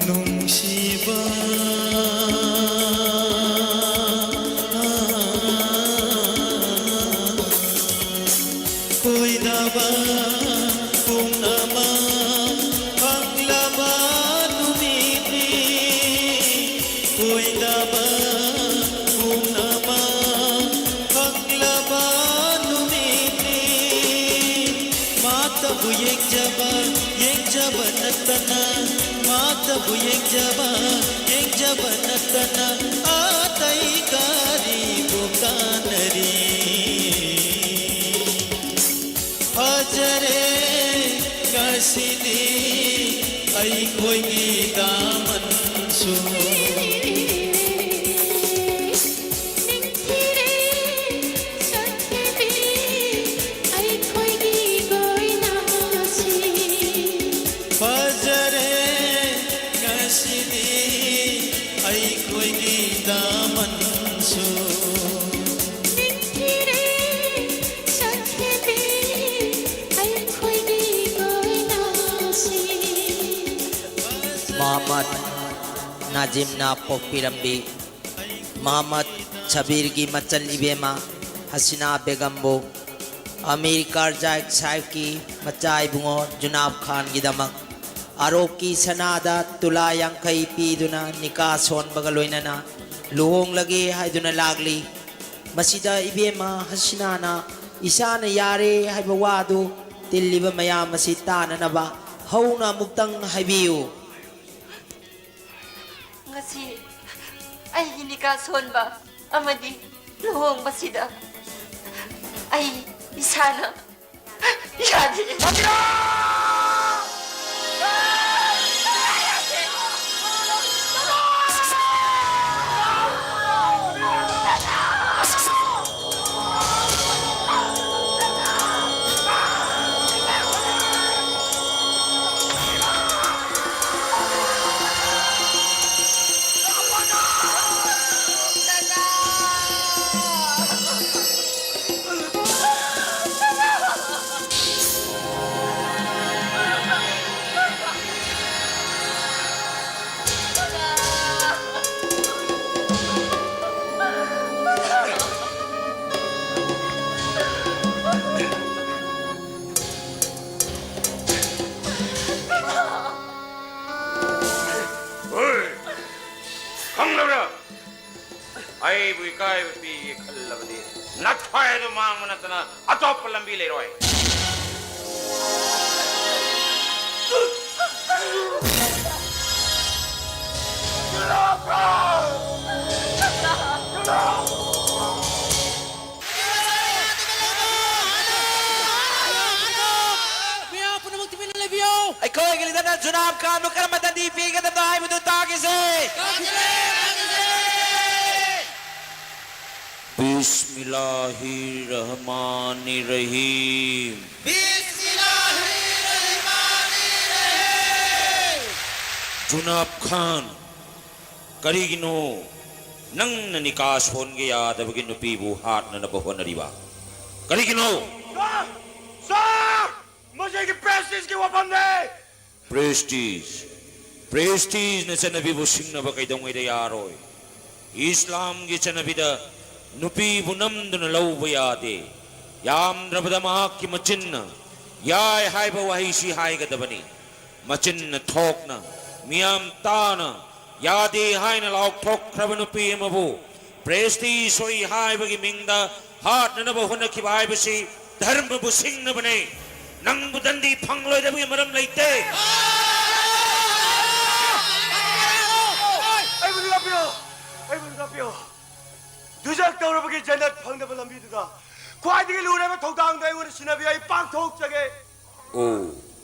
ꯅꯨꯡꯁꯤꯕ ꯀꯣꯏꯗꯕ ꯄꯨꯡ ꯑꯃ ꯐꯪꯂꯕ ꯅꯨꯃꯤꯠꯅꯤ꯫ ꯀꯣꯏꯗꯕ ꯄꯨꯡ ꯑꯃ ꯐꯪꯂꯕ ꯅꯨꯃꯤꯠꯅꯤ꯫ ꯃꯥꯇꯕꯨ ꯌꯦꯡꯖꯕ, ꯌꯦꯡꯖꯕ ꯅꯠꯇꯅ, ꯃꯥꯇꯕꯨ ꯌꯦꯡꯖꯕ, ꯌꯦꯡꯖꯕ ꯅꯠꯇꯅ ꯑꯇꯩ ꯀꯔꯤꯕꯨ ꯀꯥꯟꯅꯔꯤ? ꯐꯖꯔꯦ ꯉꯁꯤꯗꯤ ꯑꯩꯈꯣꯏꯒꯤ ꯗꯥꯃꯟꯁꯨ꯫ ꯅꯤꯡꯊꯤꯔꯦ ꯁꯛꯍꯦꯟꯕꯤ ꯑꯩꯈꯣꯏꯒꯤ ꯀꯣꯏꯅꯥꯁꯤ꯫ ꯐꯖꯔꯦ ꯃꯍꯃꯗ ꯅꯥꯖꯤꯝꯅ ꯄꯣꯛꯄꯤꯔꯝꯕꯤ ꯃꯍꯃꯗ ꯁꯕꯤꯔꯒꯤ ꯃꯆꯜ ꯏꯕꯦꯝꯃ ꯍꯁꯤꯅꯥ ꯕꯦꯒꯝꯕꯨ ꯑꯃꯤꯔ ꯀꯥꯔꯖꯥꯏ ꯁꯥꯍꯤꯕꯀꯤ ꯃꯆꯥ ꯏꯕꯨꯡꯉꯣ ꯖꯨꯅꯥꯕ ꯈꯥꯟꯒꯤꯗꯃꯛ ꯑꯔꯣꯛꯀꯤ ꯁꯅꯥꯗ ꯇꯨꯂꯥ ꯌꯥꯡꯈꯩ ꯄꯤꯗꯨꯅ ꯅꯤꯀꯥ ꯁꯣꯟꯕꯒ ꯂꯣꯏꯅꯅ ꯂꯨꯍꯣꯡꯂꯒꯦ ꯍꯥꯏꯗꯨꯅ ꯂꯥꯛꯂꯤ꯫ ꯃꯁꯤꯗ ꯏꯕꯦꯝꯃ ꯍꯁꯤꯅꯥꯅ ꯏꯁꯥꯅ ꯌꯥꯔꯦ ꯍꯥꯏꯕ ꯋꯥꯗꯨ ꯇꯤꯜꯂꯤꯕ ꯃꯌꯥꯝ ꯑꯁꯤ ꯇꯥꯅꯅꯕ ꯍꯧꯅ ꯑꯃꯨꯛꯇꯪ ꯍꯥꯏꯕꯤꯌꯨ꯫ ꯉꯁꯤ ꯑꯩꯒꯤ ꯅꯤꯀꯥ ꯁꯣꯟꯕ ꯑꯃꯗꯤ ꯂꯨꯍꯣꯡꯕꯁꯤꯗ ꯑꯩ ꯏꯁꯥꯅ ꯌꯥꯗꯦ꯫ ꯈꯪꯂꯕ꯭ꯔꯥ? ꯑꯩꯕꯨ ꯏꯀꯥꯏꯕ ꯄꯤꯒꯦ ꯈꯜꯂꯕꯗꯤ ꯅꯊ꯭ꯋꯥꯏ ꯑꯗꯨ ꯃꯥꯡꯕ ꯅꯠꯇꯅ ꯑꯇꯣꯞꯄ ꯂꯝꯕꯤ ꯂꯩꯔꯣꯏ꯫ ꯃꯤꯌꯥꯝ ꯄꯨꯝꯅꯃꯛ ꯇꯨꯃꯤꯟꯅ ꯂꯩꯕꯤꯌꯨ꯫ ꯑꯩꯈꯣꯏꯒꯤ ꯂꯤꯗꯔꯅ ꯖꯨꯅꯥꯕ ꯈꯥꯟꯕꯨ ꯀꯔꯝꯕ ꯗꯟꯗꯤ ꯄꯤꯒꯗꯕꯅꯣ ꯍꯥꯏꯕꯗꯨ ꯇꯥꯈꯤꯁꯦ꯫ ꯇꯥꯈꯤꯁꯦ, ꯇꯥꯈꯤꯁꯦ꯫ ꯕꯤꯁꯃꯤꯜꯂꯥꯍꯤꯔ ꯔꯍꯃꯥꯅꯤꯔ ꯔꯍꯤꯝ꯫ ꯕꯤꯁꯃꯤꯜꯂꯥꯍꯤꯔ ꯔꯍꯃꯥꯅꯤꯔ ꯔꯍꯤꯝ꯫ ꯖꯨꯅꯥꯕ ꯈꯥꯟ, ꯀꯔꯤꯒꯤꯅꯣ ꯅꯪꯅ ꯅꯤꯀꯥ ꯁꯣꯟꯒꯦ ꯌꯥꯗꯕꯒꯤ ꯅꯨꯄꯤꯕꯨ ꯍꯥꯠꯅꯅꯕ ꯍꯣꯠꯅꯔꯤꯕ? ꯀꯔꯤꯒꯤꯅꯣ? ꯁꯥꯔ! ꯁꯥꯔ! ꯃꯁꯤꯒꯤ ꯄ꯭ꯔꯦꯁꯇꯤꯖꯀꯤ ꯋꯥꯐꯝꯅꯦ! ꯄ꯭ꯔꯦꯁꯇꯤꯖ? ꯄ꯭ꯔꯦꯁꯇꯤꯖꯅ ꯆꯠꯅꯕꯤꯕꯨ ꯁꯤꯡꯅꯕ ꯀꯩꯗꯧꯉꯩꯗ ꯌꯥꯔꯣꯏ꯫ ꯏꯁꯂꯥꯝꯒꯤ ꯆꯠꯅꯕꯤꯗ ꯅꯨꯄꯤꯕꯨ ꯅꯝꯗꯨꯅ ꯂꯧꯕ ꯌꯥꯗꯦ꯫ ꯌꯥꯝꯗ꯭ꯔꯕꯗ ꯃꯍꯥꯛꯀꯤ ꯃꯆꯤꯟꯅ "ꯌꯥꯏ" ꯍꯥꯏꯕ ꯋꯥꯍꯩꯁꯤ ꯍꯥꯏꯒꯗꯕꯅꯤ꯫ ꯃꯆꯤꯟꯅ ꯊꯣꯛꯅ, ꯃꯤꯌꯥꯝ ꯇꯥꯅ "ꯌꯥꯗꯦ" ꯍꯥꯏꯅ ꯂꯥꯎꯊꯣꯛꯈ꯭ꯔꯕ ꯅꯨꯄꯤ ꯑꯃꯕꯨ ꯄ꯭ꯔꯦꯁꯇꯤꯖ ꯁꯣꯏ ꯍꯥꯏꯕꯒꯤ ꯃꯤꯡꯗ ꯍꯥꯠꯅꯅꯕ ꯍꯣꯠꯅꯈꯤꯕ ꯍꯥꯏꯕꯁꯤ ꯙꯔꯃꯕꯨ ꯁꯤꯡꯅꯕꯅꯦ꯫ ꯅꯪꯕꯨ ꯗꯟꯗꯤ ꯐꯪꯂꯣꯏꯗꯕꯒꯤ ꯃꯔꯝ ꯂꯩꯇꯦ꯫ ꯑꯩꯕꯨ ꯉꯥꯛꯄꯤꯌꯨ! ꯑꯩꯕꯨ ꯉꯥꯛꯄꯤꯌꯨ! ꯗꯨꯖꯈ ꯇꯧꯔꯕꯒꯤ ꯖꯟꯅꯠ ꯐꯪꯗꯕ ꯂꯝꯕꯤꯗꯨꯗ ꯈ꯭ꯋꯥꯏꯗꯒꯤ ꯂꯨꯔꯕ ꯊꯧꯗꯥꯡꯗꯣ ꯑꯩꯉꯣꯟꯗ ꯁꯤꯟꯅꯕꯤꯌꯨ꯫ ꯑꯩ ꯄꯥꯡꯊꯣꯛꯆꯒꯦ꯫ ꯑꯣ,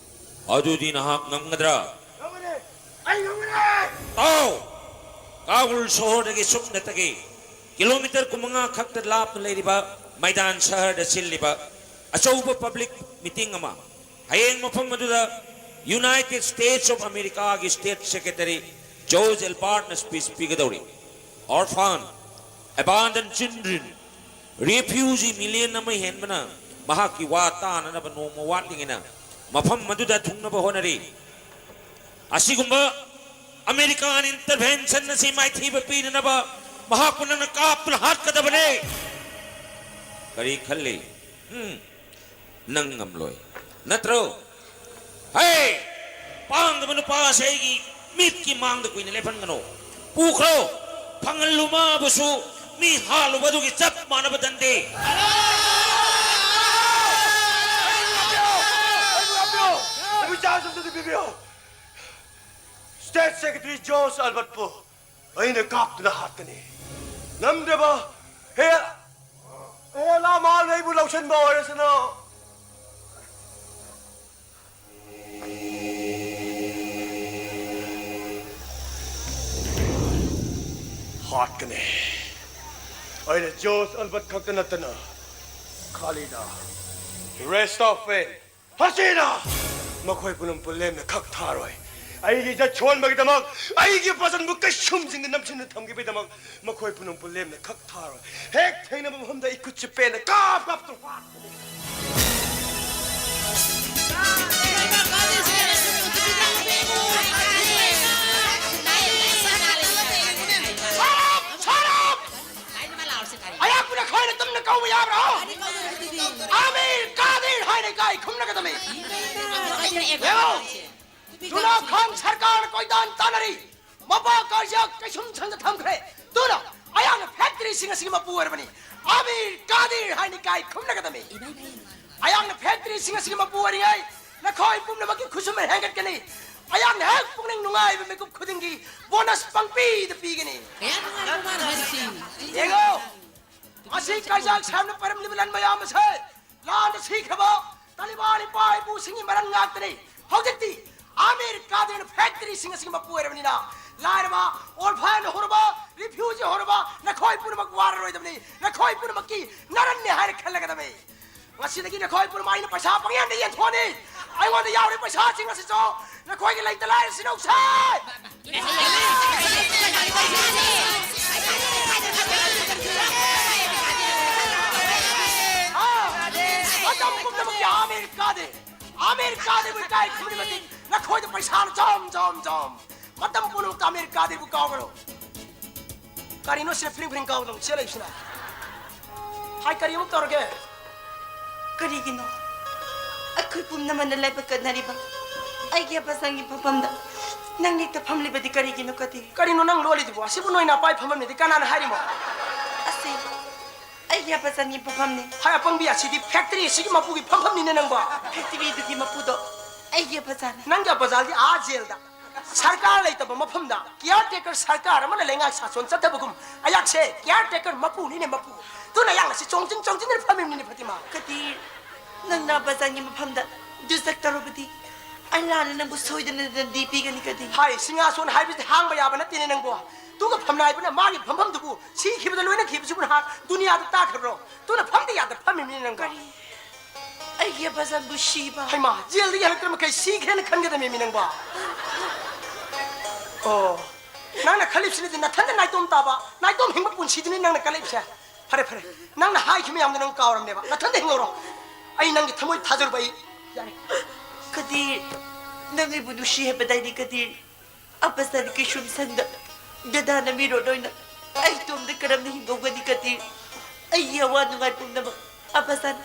ꯑꯗꯨꯗꯤ ꯅꯍꯥꯛ ꯉꯝꯒꯗ꯭ꯔꯥ? ꯉꯝꯒꯅꯤ! ꯑꯩ ꯉꯝꯒꯅꯤ! ꯇꯥꯎ! ꯀꯥꯕꯨꯜ ꯁꯣꯍꯔꯗꯒꯤ ꯁꯨꯞꯅꯇꯒꯤ ꯀꯤꯂꯣꯃꯤꯇꯔ ꯀꯨꯟꯃꯉꯥ ꯈꯛꯇ ꯂꯥꯞꯅ ꯂꯩꯔꯤꯕ ꯃꯩꯗꯥꯟ ꯁꯍꯔꯗ ꯁꯤꯜꯂꯤꯕ ꯑꯆꯧꯕ ꯄꯕ꯭ꯂꯤꯛ ꯃꯤꯇꯤꯡ ꯑꯃ꯫ ꯍꯌꯦꯡ ꯃꯐꯝ ꯑꯗꯨꯗ United States of Americaꯒꯤ State Secretary George Albert ꯅ speech ꯄꯤꯒꯗꯧꯔꯤ꯫ Orphan, abandoned children, refugee million ꯑꯃ ꯍꯦꯟꯕꯅ ꯃꯍꯥꯛꯀꯤ ꯋꯥ ꯇꯥꯅꯅꯕ ꯅꯣꯡꯃ ꯋꯥꯠꯂꯤꯉꯩꯅ ꯃꯐꯝ ꯑꯗꯨꯗ ꯊꯨꯡꯅꯕ ꯍꯣꯠꯅꯔꯤ꯫ ꯑꯁꯤꯒꯨꯝꯕ American intervention ꯑꯁꯤ ꯃꯥꯏꯊꯤꯕ ꯄꯤꯅꯅꯕ ꯃꯍꯥꯛꯄꯨ ꯅꯪꯅ ꯀꯥꯞꯇꯨꯅ ꯍꯥꯠꯀꯗꯕꯅꯦ꯫ ꯀꯔꯤ ꯈꯜꯂꯤ? ꯎꯝ, ꯅꯪ ꯉꯝꯂꯣꯏ, ꯅꯠꯇ꯭ꯔꯣ? ꯍꯦ! ꯄꯥꯡꯗꯕ ꯅꯨꯄꯥ ꯑꯁꯦ ꯑꯩꯒꯤ ꯃꯤꯠꯀꯤ ꯃꯥꯡꯗ ꯀꯨꯏꯅ ꯂꯦꯞꯍꯟꯒꯅꯨ꯫ ꯄꯨꯈ꯭ꯔꯣ! ꯐꯪꯍꯜꯂꯨ ꯃꯥꯕꯨꯁꯨ ꯃꯤ ꯍꯥꯠꯂꯨꯕ ꯑꯗꯨꯒꯤ ꯆꯞ ꯃꯥꯟꯅꯕ ꯗꯟꯗꯤ꯫ ꯑꯩꯕꯨ ꯉꯥꯛꯄꯤꯌꯨ! ꯑꯩꯕꯨ ꯉꯥꯛꯄꯤꯌꯨ! ꯑꯩꯕꯨ ꯆꯥꯟꯁ ꯑꯝꯇꯗꯤ ꯄꯤꯕꯤꯌꯨ! State Secretary George Albert ꯄꯨ ꯑꯩꯅ ꯀꯥꯞꯇꯨꯅ ꯍꯥꯠꯀꯅꯤ꯫ ꯉꯝꯗ꯭ꯔꯕ ꯍꯦ, ꯍꯦ ꯂꯥꯃꯥꯜꯅ ꯑꯩꯕꯨ ꯂꯧꯁꯤꯟꯕ ꯑꯣꯏꯔꯁꯅꯨ꯫ ꯍꯥꯠꯀꯅꯤ꯫ ꯑꯩꯅ ꯖꯣꯔꯖ ꯑꯜꯕꯔꯠ ꯈꯛꯇ ꯅꯠꯇꯅ ꯈꯥꯂꯤꯗ, ꯔꯦꯁꯇꯣꯐꯦꯟ, ꯍꯁꯤꯅꯥ, ꯃꯈꯣꯏ ꯄꯨꯝꯅꯃꯛꯄꯨ ꯂꯦꯝꯅ ꯈꯛ ꯊꯥꯔꯣꯏ꯫ ꯑꯩꯒꯤ ꯏꯖꯠ ꯁꯣꯟꯕꯒꯤꯗꯃꯛ, ꯑꯩꯒꯤ ꯄꯁꯟꯕꯨ ꯀꯩꯁꯨꯝꯁꯤꯡꯗ ꯅꯝꯁꯤꯟꯅ ꯊꯝꯈꯤꯕꯒꯤꯗꯃꯛ ꯃꯈꯣꯏ ꯄꯨꯝꯅꯃꯛꯄꯨ ꯂꯦꯝꯅ ꯈꯛ ꯊꯥꯔꯣꯏ꯫ ꯍꯦꯛ ꯊꯦꯡꯅꯕ ꯃꯐꯝꯗ ꯑꯩ ꯈꯨꯠꯁꯦ ꯄꯦꯟꯅ ꯀꯥꯞ ꯀꯥꯞꯇꯨꯅ ꯍꯥꯠꯀꯅꯤ꯫ ꯌꯦꯡꯉꯣ, ꯖꯨꯅꯥ ꯈꯥꯟ ꯁꯔꯀꯥꯔꯅ ꯀꯣꯏꯇꯥꯟ ꯇꯥꯟꯅꯔꯤ꯫ ꯃꯄꯥ ꯀꯥꯏꯖꯥꯛ ꯀꯩꯁꯨꯝ ꯁꯪꯗ ꯊꯝꯈ꯭ꯔꯦ꯫ ꯑꯗꯨꯅ ꯑꯩꯍꯥꯛꯅ ꯐꯦꯛꯇꯔꯤꯁꯤꯡ ꯑꯁꯤꯒꯤ ꯃꯄꯨ ꯑꯣꯏꯔꯕꯅꯤ꯫ ꯑꯃꯤꯔ ꯀꯥꯗꯤꯔ ꯍꯥꯏꯅ ꯏꯀꯥꯏ ꯈꯨꯝꯅꯒꯗꯕꯅꯤ꯫ ꯑꯩꯍꯥꯛꯅ ꯐꯦꯛꯇꯔꯤꯁꯤꯡ ꯑꯁꯤꯒꯤ ꯃꯄꯨ ꯑꯣꯏꯔꯤꯉꯩ ꯅꯈꯣꯏ ꯄꯨꯝꯅꯃꯛꯀꯤ ꯈꯨꯠꯁꯨꯃꯟ ꯍꯦꯟꯒꯠꯀꯅꯤ꯫ ꯑꯩꯍꯥꯛꯅ ꯍꯦꯛ ꯄꯨꯛꯅꯤꯡ ꯅꯨꯡꯉꯥꯏꯕ ꯃꯤꯀꯨꯞ ꯈꯨꯗꯤꯡꯒꯤ ꯕꯣꯅꯁ ꯄꯪꯄꯤꯗ ꯄꯤꯒꯅꯤ꯫ ꯀꯌꯥ ꯅꯨꯡꯉꯥꯏꯕ ꯋꯥꯅꯣ ꯍꯥꯏꯔꯤꯁꯤ? ꯌꯦꯡꯉꯣ, ꯃꯁꯤ ꯀꯥꯏꯖꯥꯛ ꯁꯥꯍꯦꯕꯅ ꯄꯥꯏꯔꯝꯂꯤꯕ ꯂꯟ ꯃꯌꯥꯝ ꯑꯁꯦ ꯂꯥꯟꯗ ꯁꯤꯈ꯭ꯔꯕ ꯇꯥꯂꯤꯕꯥꯟ ꯏꯄꯥ ꯏꯄꯨꯁꯤꯡꯒꯤ ꯃꯔꯟ ꯉꯥꯛꯇꯅꯤ꯫ ꯍꯧꯖꯤꯛꯇꯤ ꯑꯃꯤꯔ ꯀꯥꯗꯤꯔꯅ ꯐꯦꯛꯇꯔꯤꯁꯤꯡ ꯑꯁꯤꯒꯤ ꯃꯄꯨ ꯑꯣꯏꯔꯕꯅꯤꯅ, ꯂꯥꯏꯔꯕ, ꯑꯣꯔꯐꯥꯟ ꯍꯧꯔꯕ, ꯔꯤꯐ꯭ꯌꯨꯖꯤ ꯍꯧꯔꯕ, ꯅꯈꯣꯏ ꯄꯨꯝꯅꯃꯛ ꯋꯥꯔꯔꯣꯏꯗꯕꯅꯤ꯫ ꯅꯈꯣꯏ ꯄꯨꯝꯅꯃꯛꯀꯤ ꯅꯔꯟꯅꯤ ꯍꯥꯏꯅ ꯈꯜꯂꯒꯗꯕꯅꯤ꯫ ꯉꯁꯤꯗꯒꯤ ꯅꯈꯣꯏ ꯄꯨꯝꯅꯃꯛ ꯑꯩꯅ ꯄꯩꯁꯥ ꯄꯪꯌꯦꯟꯗ ꯌꯦꯟꯊꯣꯛꯑꯅꯤ꯫ ꯑꯩꯉꯣꯟꯗ ꯌꯥꯎꯔꯤ ꯄꯩꯁꯥꯁꯤꯡ ꯑꯁꯤꯁꯨ ꯅꯈꯣꯏꯒꯤ ꯂꯩꯇ ꯂꯥꯏꯔꯁꯤꯡ ꯂꯧꯁꯦ꯫ ꯑꯥ, ꯃꯇꯝ ꯄꯨꯝꯅꯃꯛꯀꯤ ꯑꯃꯤꯔ ꯀꯥꯗꯤꯔ, ꯑꯃꯤꯔ ꯀꯥꯗꯤꯔꯕꯨ ꯏꯀꯥꯏ ꯈꯨꯝꯅꯤꯡꯕꯗꯤ ꯅꯈꯣꯏꯗ ꯄꯩꯁꯥꯅ ꯖꯣꯝ, ꯖꯣꯝ, ꯖꯣꯝ꯫ ꯃꯇꯝ ꯄꯨꯝꯅꯃꯛꯇ ꯑꯃꯤꯔ ꯀꯥꯗꯤꯔꯕꯨ ꯀꯥꯎꯒꯅꯨ꯫ ꯀꯔꯤꯅꯣ ꯁꯤꯗ ꯐ꯭ꯔꯤꯡ ꯐ꯭ꯔꯤꯡ ꯀꯥꯎꯗꯅ ꯆꯦꯜꯂꯛꯏꯁꯤꯅ? ꯍꯥꯏ, ꯀꯔꯤ ꯑꯃꯨꯛ ꯇꯧꯔꯒꯦ? ꯀꯔꯤꯒꯤꯅꯣ? ꯑꯩꯈꯣꯏ ꯄꯨꯝꯅꯃꯛꯅ ꯂꯥꯏꯕꯛ ꯀꯠꯅꯔꯤꯕ ꯑꯩꯒꯤ ꯑꯕꯥꯖꯥꯟꯒꯤ ꯐꯝꯐꯝꯗ ꯅꯪ ꯍꯦꯛꯇ ꯐꯝꯂꯤꯕꯗꯤ ꯀꯔꯤꯒꯤꯅꯣ, ꯀꯗꯤꯔ? ꯀꯔꯤꯅꯣ ꯅꯪ ꯂꯣꯜꯂꯤꯗꯨꯕꯣ? ꯑꯁꯤꯕꯨ ꯅꯣꯏ ꯅꯄꯥꯏ ꯐꯝꯐꯝꯅꯤꯗꯤ ꯀꯅꯥꯅ ꯍꯥꯏꯔꯤꯃꯣ? ꯑꯁꯤ ꯑꯩꯒꯤ ꯑꯕꯥꯖꯥꯟꯒꯤ ꯐꯝꯐꯝꯅꯤ꯫ ꯍꯥꯏ, ꯑꯄꯪꯕꯤ, ꯑꯁꯤꯗꯤ ꯐꯦꯛꯇꯔꯤ ꯑꯁꯤꯒꯤ ꯃꯄꯨꯒꯤ ꯐꯝꯐꯝꯅꯤꯅꯦ ꯅꯪꯕꯣ꯫ ꯐꯦꯛꯇꯔꯤꯗꯨꯒꯤ ꯃꯄꯨꯗꯣ ꯑꯩꯒꯤ ꯑꯕꯥꯖꯥꯟꯅꯤ꯫ ꯅꯪꯒꯤ ꯑꯕꯥꯖꯥꯟꯗꯤ ꯑꯥ ꯖꯦꯜꯗ, ꯁꯔꯀꯥꯔ ꯂꯩꯇꯕ ꯃꯐꯝꯗ ꯀꯤꯌꯥꯔ ꯇꯦꯀꯔ ꯁꯔꯀꯥꯔ ꯑꯃꯅ ꯂꯩꯉꯥꯛ ꯁꯥꯁꯣꯟ ꯆꯠꯊꯕꯒꯨꯝ, ꯑꯌꯥꯛꯁꯦ ꯀꯤꯌꯥꯔ ꯇꯦꯀꯔ ꯃꯄꯨꯅꯤꯅꯦ, ꯃꯄꯨ꯫ ꯑꯗꯨꯅ ꯑꯌꯥꯛ ꯑꯁꯤ ꯆꯣꯡ ꯆꯤꯟ ꯆꯣꯡ ꯆꯤꯟꯗꯅ ꯐꯝꯃꯤꯕꯅꯤꯅꯦ, ꯐꯇꯤꯃꯥ꯫ ꯀꯗꯤꯔ, ꯅꯪꯅ ꯕꯖꯥꯔꯒꯤ ꯃꯐꯝꯗ ꯗꯨꯖꯛ ꯇꯧꯔꯕꯗꯤ ꯑꯜꯂꯥꯅ ꯅꯪꯕꯨ ꯁꯣꯏꯗꯅ ꯗꯟꯗꯤ ꯄꯤꯒꯅꯤ, ꯀꯗꯤꯔ꯫ ꯍꯥꯏ, ꯁꯤꯡꯍꯥꯁꯣꯟ ꯍꯥꯏꯕꯁꯤꯗꯤ ꯍꯥꯡꯕ ꯌꯥꯕ ꯅꯠꯇꯦꯅꯦ ꯅꯪꯕꯣ꯫ ꯑꯗꯨꯒ ꯐꯝꯅꯥꯏꯕꯅ ꯃꯥꯒꯤ ꯐꯝꯐꯝꯗꯨꯕꯨ ꯁꯤꯈꯤꯕꯗ ꯂꯣꯏꯅꯈꯤꯕꯁꯤꯕꯨ ꯅꯍꯥꯛ ꯗꯨꯅꯤꯌꯥꯗ ꯇꯥꯈ꯭ꯔꯕ꯭ꯔꯣ? ꯑꯗꯨꯅ ꯐꯝꯗ ꯌꯥꯗ ꯐꯝꯃꯤꯕꯅꯤ ꯅꯪꯕꯣ꯫ ꯀꯔꯤ? ꯑꯩꯒꯤ ꯕꯖꯥꯔꯕꯨ ꯁꯤꯕ? ꯍꯩꯃꯥ, ꯖꯦꯜꯗꯒꯤ ꯍꯜꯂꯛꯇ꯭ꯔ ꯃꯈꯩ ꯁꯤꯈ꯭ꯔꯦꯅ ꯈꯟꯒꯗꯕꯅꯤ ꯅꯪꯕꯣ꯫ ꯑꯣ, ꯅꯪꯅ ꯈꯜꯂꯤꯕꯁꯤꯅꯗꯤ ꯅꯊꯟꯗ ꯅꯥꯏꯇꯣꯝ ꯇꯥꯕ, ꯅꯥꯏꯇꯣꯝ ꯍꯤꯡꯕ ꯄꯨꯟꯁꯤꯗꯨꯅꯤ ꯅꯪꯅ ꯈꯜꯂꯤꯕꯁꯦ꯫ ꯐꯔꯦ, ꯐꯔꯦ, ꯅꯪꯅ ꯍꯥꯏꯈꯤꯕ ꯃꯌꯥꯝꯗꯣ ꯅꯪ ꯀꯥꯎꯔꯝꯅꯦꯕ꯫ ꯅꯊꯟꯗ ꯍꯤꯡꯍꯧꯔꯣ꯫ ꯑꯩ ꯅꯪꯒꯤ ꯊꯃꯣꯏ ꯊꯥꯖꯔꯨꯕ ꯑꯩ ꯌꯥꯔꯦ꯫ ꯀꯗꯤꯔ, ꯅꯪ ꯑꯩꯕꯨ ꯅꯨꯡꯁꯤ ꯍꯥꯏꯕꯗꯥꯏꯅꯦ, ꯀꯗꯤꯔ? ꯑꯕꯁꯇꯥꯗꯤ ꯀꯩꯁꯨꯝ ꯁꯪꯗ ꯗꯗꯥꯅ ꯃꯤꯔꯣꯜ ꯑꯣꯏꯅ ꯑꯩ ꯏꯇꯣꯝꯗ ꯀꯔꯝꯅ ꯍꯤꯡꯍꯧꯒꯅꯤ, ꯀꯗꯤꯔ? ꯑꯩꯒꯤ ꯑꯋꯥ ꯅꯨꯡꯉꯥꯏ ꯄꯨꯝꯅꯃꯛ ꯑꯕꯁꯇꯥꯅ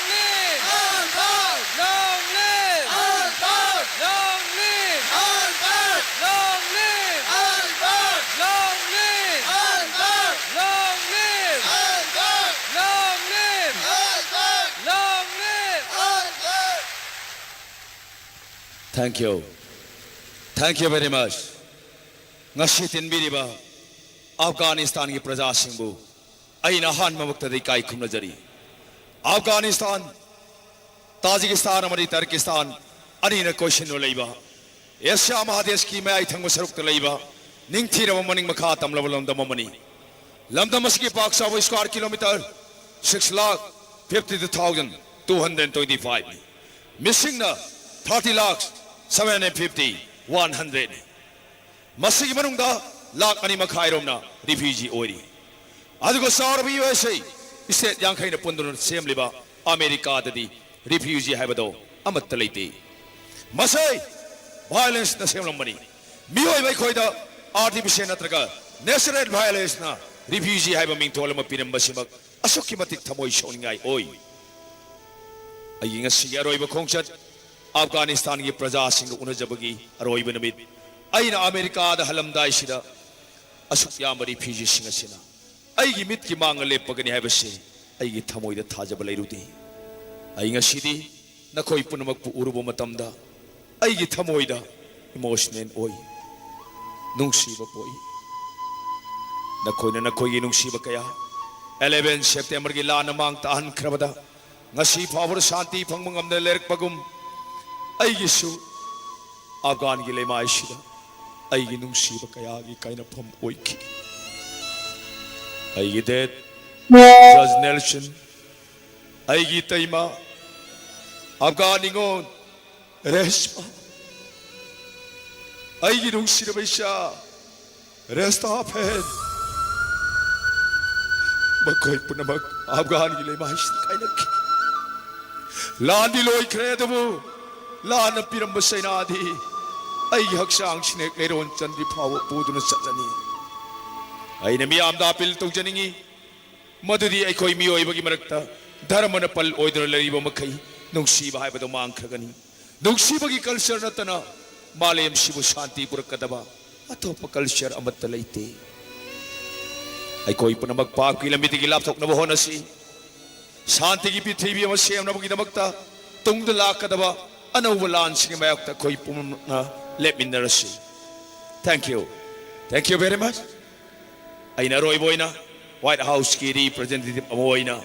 Thank you. Thank you very much. ꯉꯁꯤ ꯇꯤꯟꯕꯤꯔꯤꯕ ꯑꯐꯒꯥꯅꯤꯁꯇꯥꯟꯒꯤ ꯄ꯭ꯔꯖꯥꯁꯤꯡꯕꯨ ꯑꯩꯅ ꯑꯍꯥꯟꯕꯃꯛꯇꯗ ꯏꯀꯥꯏ ꯈꯨꯝꯅꯖꯔꯤ꯫ ꯑꯐꯒꯥꯅꯤꯁꯇꯥꯟ, ꯇꯥꯖꯤꯀꯤꯁꯇꯥꯟ ꯑꯃꯗꯤ ꯇꯔꯀꯤꯁꯇꯥꯟ ꯑꯅꯤꯅ ꯀꯣꯏꯁꯤꯟꯅ ꯂꯩꯕ ꯑꯦꯁꯤꯌꯥ ꯃꯍꯥꯗꯦꯁꯀꯤ ꯃꯌꯥꯏ ꯊꯪꯕ ꯁꯔꯨꯛꯇ ꯂꯩꯕ ꯅꯤꯡꯊꯤꯔꯕ ꯃꯅꯤꯡ ꯃꯈꯥ ꯇꯝꯂꯕ ꯂꯝꯗꯝ ꯑꯃꯅꯤ꯫ ꯂꯝꯗꯝ ꯑꯁꯤꯒꯤ ꯄꯥꯛ ꯆꯥꯎꯕ square kilometre six lakh fifty two thousand two hundred twenty five ꯅꯤ꯫ ꯃꯤꯁꯤꯡꯅ thirty lakh seven hundred fifty one hundred ꯅꯤ꯫ ꯃꯁꯤꯒꯤ ꯃꯅꯨꯡꯗ ꯂꯥꯈ ꯑꯅꯤ ꯃꯈꯥꯏꯔꯣꯝꯅ refugee ꯑꯣꯏꯔꯤ꯫ ꯑꯗꯨꯒ ꯆꯥꯎꯔꯕ ꯌꯨ ꯑꯦꯁ ꯑꯦ state ꯌꯥꯡꯈꯩꯅ ꯄꯨꯟꯗꯨꯅ ꯁꯦꯝꯂꯤꯕ ꯑꯃꯦꯔꯤꯀꯥꯗꯗꯤ refugee ꯍꯥꯏꯕꯗꯣ ꯑꯃꯠꯇ ꯂꯩꯇꯦ꯫ ꯃꯁꯤ violence ꯅ ꯁꯦꯝꯂꯝꯕꯅꯤ꯫ ꯃꯤꯑꯣꯏꯕ ꯑꯩꯈꯣꯏꯗ artificial ꯅꯠꯇ꯭ꯔꯒ natural violence ꯅ refugee ꯍꯥꯏꯕ ꯃꯤꯡꯊꯣꯜ ꯑꯃ ꯄꯤꯔꯝꯕꯁꯤꯃꯛ ꯑꯁꯨꯛꯀꯤ ꯃꯇꯤꯛ ꯊꯃꯣꯏ ꯁꯣꯛꯅꯤꯡꯉꯥꯏ ꯑꯣꯏ꯫ ꯑꯩꯒꯤ ꯉꯁꯤꯒꯤ ꯑꯔꯣꯏꯕ ꯈꯣꯡꯆꯠ ꯑꯐꯒꯥꯅꯤꯁꯇꯥꯟꯒꯤ ꯄ꯭ꯔꯖꯥꯁꯤꯡꯒ ꯎꯅꯖꯕꯒꯤ ꯑꯔꯣꯏꯕ ꯅꯨꯃꯤꯠ꯫ ꯑꯩꯅ ꯑꯃꯦꯔꯤꯀꯥꯗ ꯍꯜꯂꯝꯗꯥꯏꯁꯤꯗ ꯑꯁꯨꯛ ꯌꯥꯝꯕ refugee ꯁꯤꯡ ꯑꯁꯤꯅ ꯑꯩꯒꯤ ꯃꯤꯠꯀꯤ ꯃꯥꯡꯗ ꯂꯦꯞꯄꯒꯅꯤ ꯍꯥꯏꯕꯁꯤ ꯑꯩꯒꯤ ꯊꯃꯣꯏꯗ ꯊꯥꯖꯕ ꯂꯩꯔꯨꯗꯦ꯫ ꯑꯩ ꯉꯁꯤꯗꯤ ꯅꯈꯣꯏ ꯄꯨꯝꯅꯃꯛꯄꯨ ꯎꯔꯨꯕ ꯃꯇꯝꯗ ꯑꯩꯒꯤ ꯊꯃꯣꯏꯗ emotional ꯑꯣꯏ, ꯅꯨꯡꯁꯤꯕ ꯄꯣꯛꯏ꯫ ꯅꯈꯣꯏꯅ ꯅꯈꯣꯏꯒꯤ ꯅꯨꯡꯁꯤꯕ ꯀꯌꯥ eleven September ꯒꯤ ꯂꯥꯟꯅ ꯃꯥꯡ ꯇꯥꯛꯍꯟꯈ꯭ꯔꯕꯗ ꯉꯁꯤ ꯐꯥꯎꯕꯗ ꯁꯥꯟꯇꯤ ꯐꯪꯕ ꯉꯝꯗꯅ ꯂꯩꯔꯛꯄꯒꯨꯝ, ꯑꯩꯒꯤꯁꯨ ꯑꯐꯒꯥꯟꯒꯤ ꯂꯩꯃꯥꯏꯁꯤꯗ ꯑꯩꯒꯤ ꯅꯨꯡꯁꯤꯕ ꯀꯌꯥꯒꯤ ꯀꯥꯏꯅꯐꯝ ꯑꯣꯏꯈꯤ꯫ ꯑꯩꯒꯤ dad, Judge Nelson, ꯑꯩꯒꯤ ꯏꯇꯩꯃ, ꯑꯐꯒꯥꯟ ꯅꯤꯉꯣꯜ ꯔꯦꯁꯃꯥ, ꯑꯩꯒꯤ ꯅꯨꯡꯁꯤꯔꯕ ꯏꯆꯥ ꯔꯦꯁꯇꯥꯐꯦꯟ, ꯃꯈꯣꯏ ꯄꯨꯝꯅꯃꯛ ꯑꯐꯒꯥꯟꯒꯤ ꯂꯩꯃꯥꯏꯁꯤꯗ ꯀꯥꯏꯅꯈꯤ꯫ ꯂꯥꯟꯗꯤ ꯂꯣꯏꯈ꯭ꯔꯦ, ꯑꯗꯨꯕꯨ ꯂꯥꯟꯅ ꯄꯤꯔꯝꯕ ꯆꯩꯅꯥꯗꯤ ꯑꯩꯒꯤ ꯍꯛꯆꯥꯡꯁꯤꯅ ꯂꯩꯔꯣꯟ ꯆꯟꯗ꯭ꯔꯤ ꯐꯥꯎꯕ ꯄꯨꯗꯨꯅ ꯆꯠꯂꯅꯤ꯫ ꯑꯩꯅ ꯃꯤꯌꯥꯝꯗ appeal ꯇꯧꯖꯅꯤꯡꯏ, ꯃꯗꯨꯗꯤ ꯑꯩꯈꯣꯏ ꯃꯤꯑꯣꯏꯕꯒꯤ ꯃꯔꯛꯇ ꯙꯔꯃꯅ ꯄꯜ ꯑꯣꯏꯗꯨꯅ ꯂꯩꯔꯤꯕ ꯃꯈꯩ ꯅꯨꯡꯁꯤꯕ ꯍꯥꯏꯕꯗꯨ ꯃꯥꯡꯈ꯭ꯔꯒꯅꯤ꯫ ꯅꯨꯡꯁꯤꯕꯒꯤ culture ꯅꯠꯇꯅ ꯃꯥꯂꯦꯝꯁꯤꯕꯨ ꯁꯥꯟꯇꯤ ꯄꯨꯔꯛꯀꯗꯕ ꯑꯇꯣꯞꯄ culture ꯑꯃꯠꯇ ꯂꯩꯇꯦ꯫ ꯑꯩꯈꯣꯏ ꯄꯨꯝꯅꯃꯛ ꯄꯥꯞꯀꯤ ꯂꯝꯕꯤꯗꯒꯤ ꯂꯥꯞꯊꯣꯛꯅꯕ ꯍꯣꯠꯅꯁꯤ꯫ ꯁꯥꯟꯇꯤꯒꯤ ꯄ꯭ꯔꯤꯊꯤꯕꯤ ꯑꯃ ꯁꯦꯝꯅꯕꯒꯤꯗꯃꯛꯇ ꯇꯨꯡꯗ ꯂꯥꯛꯀꯗꯕ ꯑꯅꯧꯕ ꯂꯥꯟꯁꯤꯒꯤ ꯃꯥꯌꯣꯛꯇ ꯑꯩꯈꯣꯏ ꯄꯨꯝꯅꯃꯛꯅ ꯂꯦꯞꯃꯤꯟꯅꯔꯁꯤ꯫ Thank you. Thank you very much. ꯑꯩꯅ ꯑꯔꯣꯏꯕ ꯑꯣꯏꯅ White Houseꯀꯤ representative ꯑꯃ ꯑꯣꯏꯅ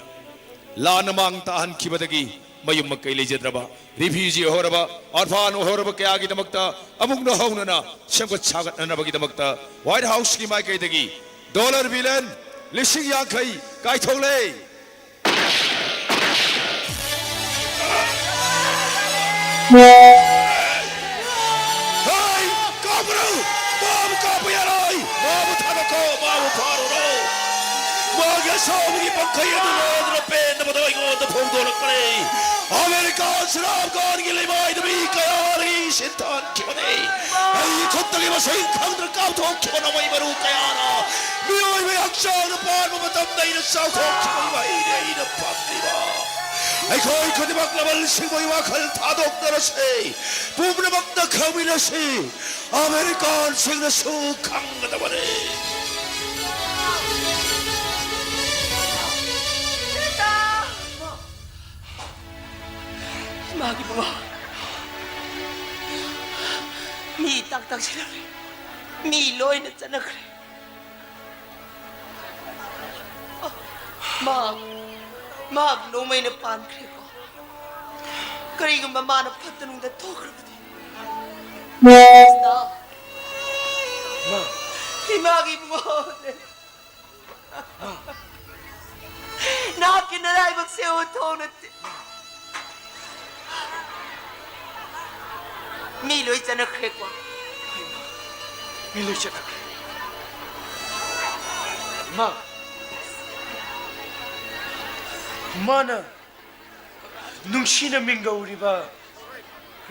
ꯂꯥꯟꯅ ꯃꯥꯡ ꯇꯥꯍꯟꯈꯤꯕꯗꯒꯤ ꯃꯌꯨꯝ ꯃꯀꯩ ꯂꯩꯖꯗ꯭ꯔꯕ, refugee ꯑꯣꯏꯍꯧꯔꯕ, orphan ꯑꯣꯏꯍꯧꯔꯕ ꯀꯌꯥꯒꯤꯗꯃꯛꯇ ꯑꯃꯨꯛ ꯅꯧꯍꯧꯅꯅ ꯁꯦꯝꯒꯠ ꯁꯥꯒꯠꯅꯅꯕꯒꯤꯗꯃꯛꯇ White Houseꯀꯤ ꯃꯥꯏꯀꯩꯗꯒꯤ dollar billion ꯂꯤꯁꯤꯡ ꯌꯥꯡꯈꯩ ꯀꯥꯏꯊꯣꯛꯂꯦ꯫ ꯍꯩ! ꯀꯥꯞꯄ꯭ꯔꯣ? ꯃꯥꯕꯨ ꯀꯥꯞꯄ ꯌꯥꯔꯣꯏ! ꯃꯥꯕꯨ ꯊꯥꯗꯣꯛꯈꯣ! ꯃꯥꯕꯨ ꯐꯥꯔꯨꯔꯣ! ꯃꯥꯒꯤ ꯑꯁꯥꯎꯕꯒꯤ ꯄꯪꯈꯩ ꯑꯗꯨ ꯂꯣꯏꯗꯅ ꯄꯦꯟꯗꯕꯗꯣ ꯑꯩꯉꯣꯟꯗ ꯐꯣꯡꯗꯣꯔꯛꯄꯅꯦ꯫ ꯑꯃꯦꯔꯤꯀꯥ ꯁꯔꯥꯞꯀꯥꯟꯒꯤ ꯂꯩꯃꯥꯏꯗ ꯃꯤ ꯀꯌꯥꯗꯒꯤ ꯁꯤꯟꯊꯥꯟꯈꯤꯕꯅꯦ꯫ ꯑꯩꯒꯤ ꯈꯨꯠꯇꯒꯤ ꯃꯁꯤꯡ ꯈꯪꯗꯅ ꯀꯥꯞꯊꯣꯛꯈꯤꯕ ꯅꯣꯡꯃꯩ ꯃꯔꯨ ꯀꯌꯥꯅ ꯃꯤꯑꯣꯏꯕꯒꯤ ꯍꯛꯆꯥꯡꯗ ꯄꯥꯟꯕ ꯃꯇꯝꯗ ꯑꯩꯅ ꯆꯥꯎꯊꯣꯛꯈꯤꯕ ꯏꯃꯥ ꯏꯅꯦ ꯑꯩꯅ ꯐꯪꯂꯤꯕ꯫ ꯑꯩꯈꯣꯏ ꯈꯨꯗꯤꯡꯃꯛ ꯂꯃꯟꯁꯤꯡꯕꯒꯤ ꯋꯥꯈꯜ ꯊꯥꯗꯣꯛꯅꯔꯁꯤ꯫ ꯄꯨꯝꯅꯃꯛꯅ ꯈꯪꯃꯤꯟꯅꯁꯤ꯫ ꯑꯃꯦꯔꯤꯀꯥꯟꯁꯤꯡꯅꯁꯨ ꯈꯪꯒꯗꯕꯅꯤ꯫ ꯏꯃꯥꯒꯤ ꯕꯕꯥ꯫ ꯃꯤ ꯇꯥꯛ ꯇꯥꯛꯁꯤꯜꯂꯛꯂꯦ꯫ ꯃꯤ ꯂꯣꯏꯅ ꯆꯠꯅꯈ꯭ꯔꯦ꯫ ꯃꯥ, ꯃꯥ ꯅꯣꯡꯃꯩꯅ ꯄꯥꯟꯈ꯭ꯔꯦꯀꯣ꯫ ꯀꯔꯤꯒꯨꯝꯕ ꯃꯥꯅ ꯐꯠꯇ ꯅꯨꯡꯗ ꯊꯣꯛꯈ꯭ꯔꯕꯗꯤ? ꯃꯥ꯫ ꯏꯃꯥꯒꯤ ꯏꯕꯨꯡꯉꯣꯅꯦ꯫ ꯅꯍꯥꯛꯀꯤ ꯅꯔꯥꯏꯕꯛꯁꯦ ꯎꯊꯣꯛꯅ ꯃꯤ ꯂꯣꯏ ꯆꯠꯅꯈ꯭ꯔꯦꯀꯣ꯫ ꯃꯤ ꯂꯣꯏ ꯆꯠꯅꯈ꯭ꯔꯦ꯫ ꯃꯥ, ꯃꯥꯅ ꯅꯨꯡꯁꯤꯅ ꯃꯤꯡꯒꯧꯔꯤꯕ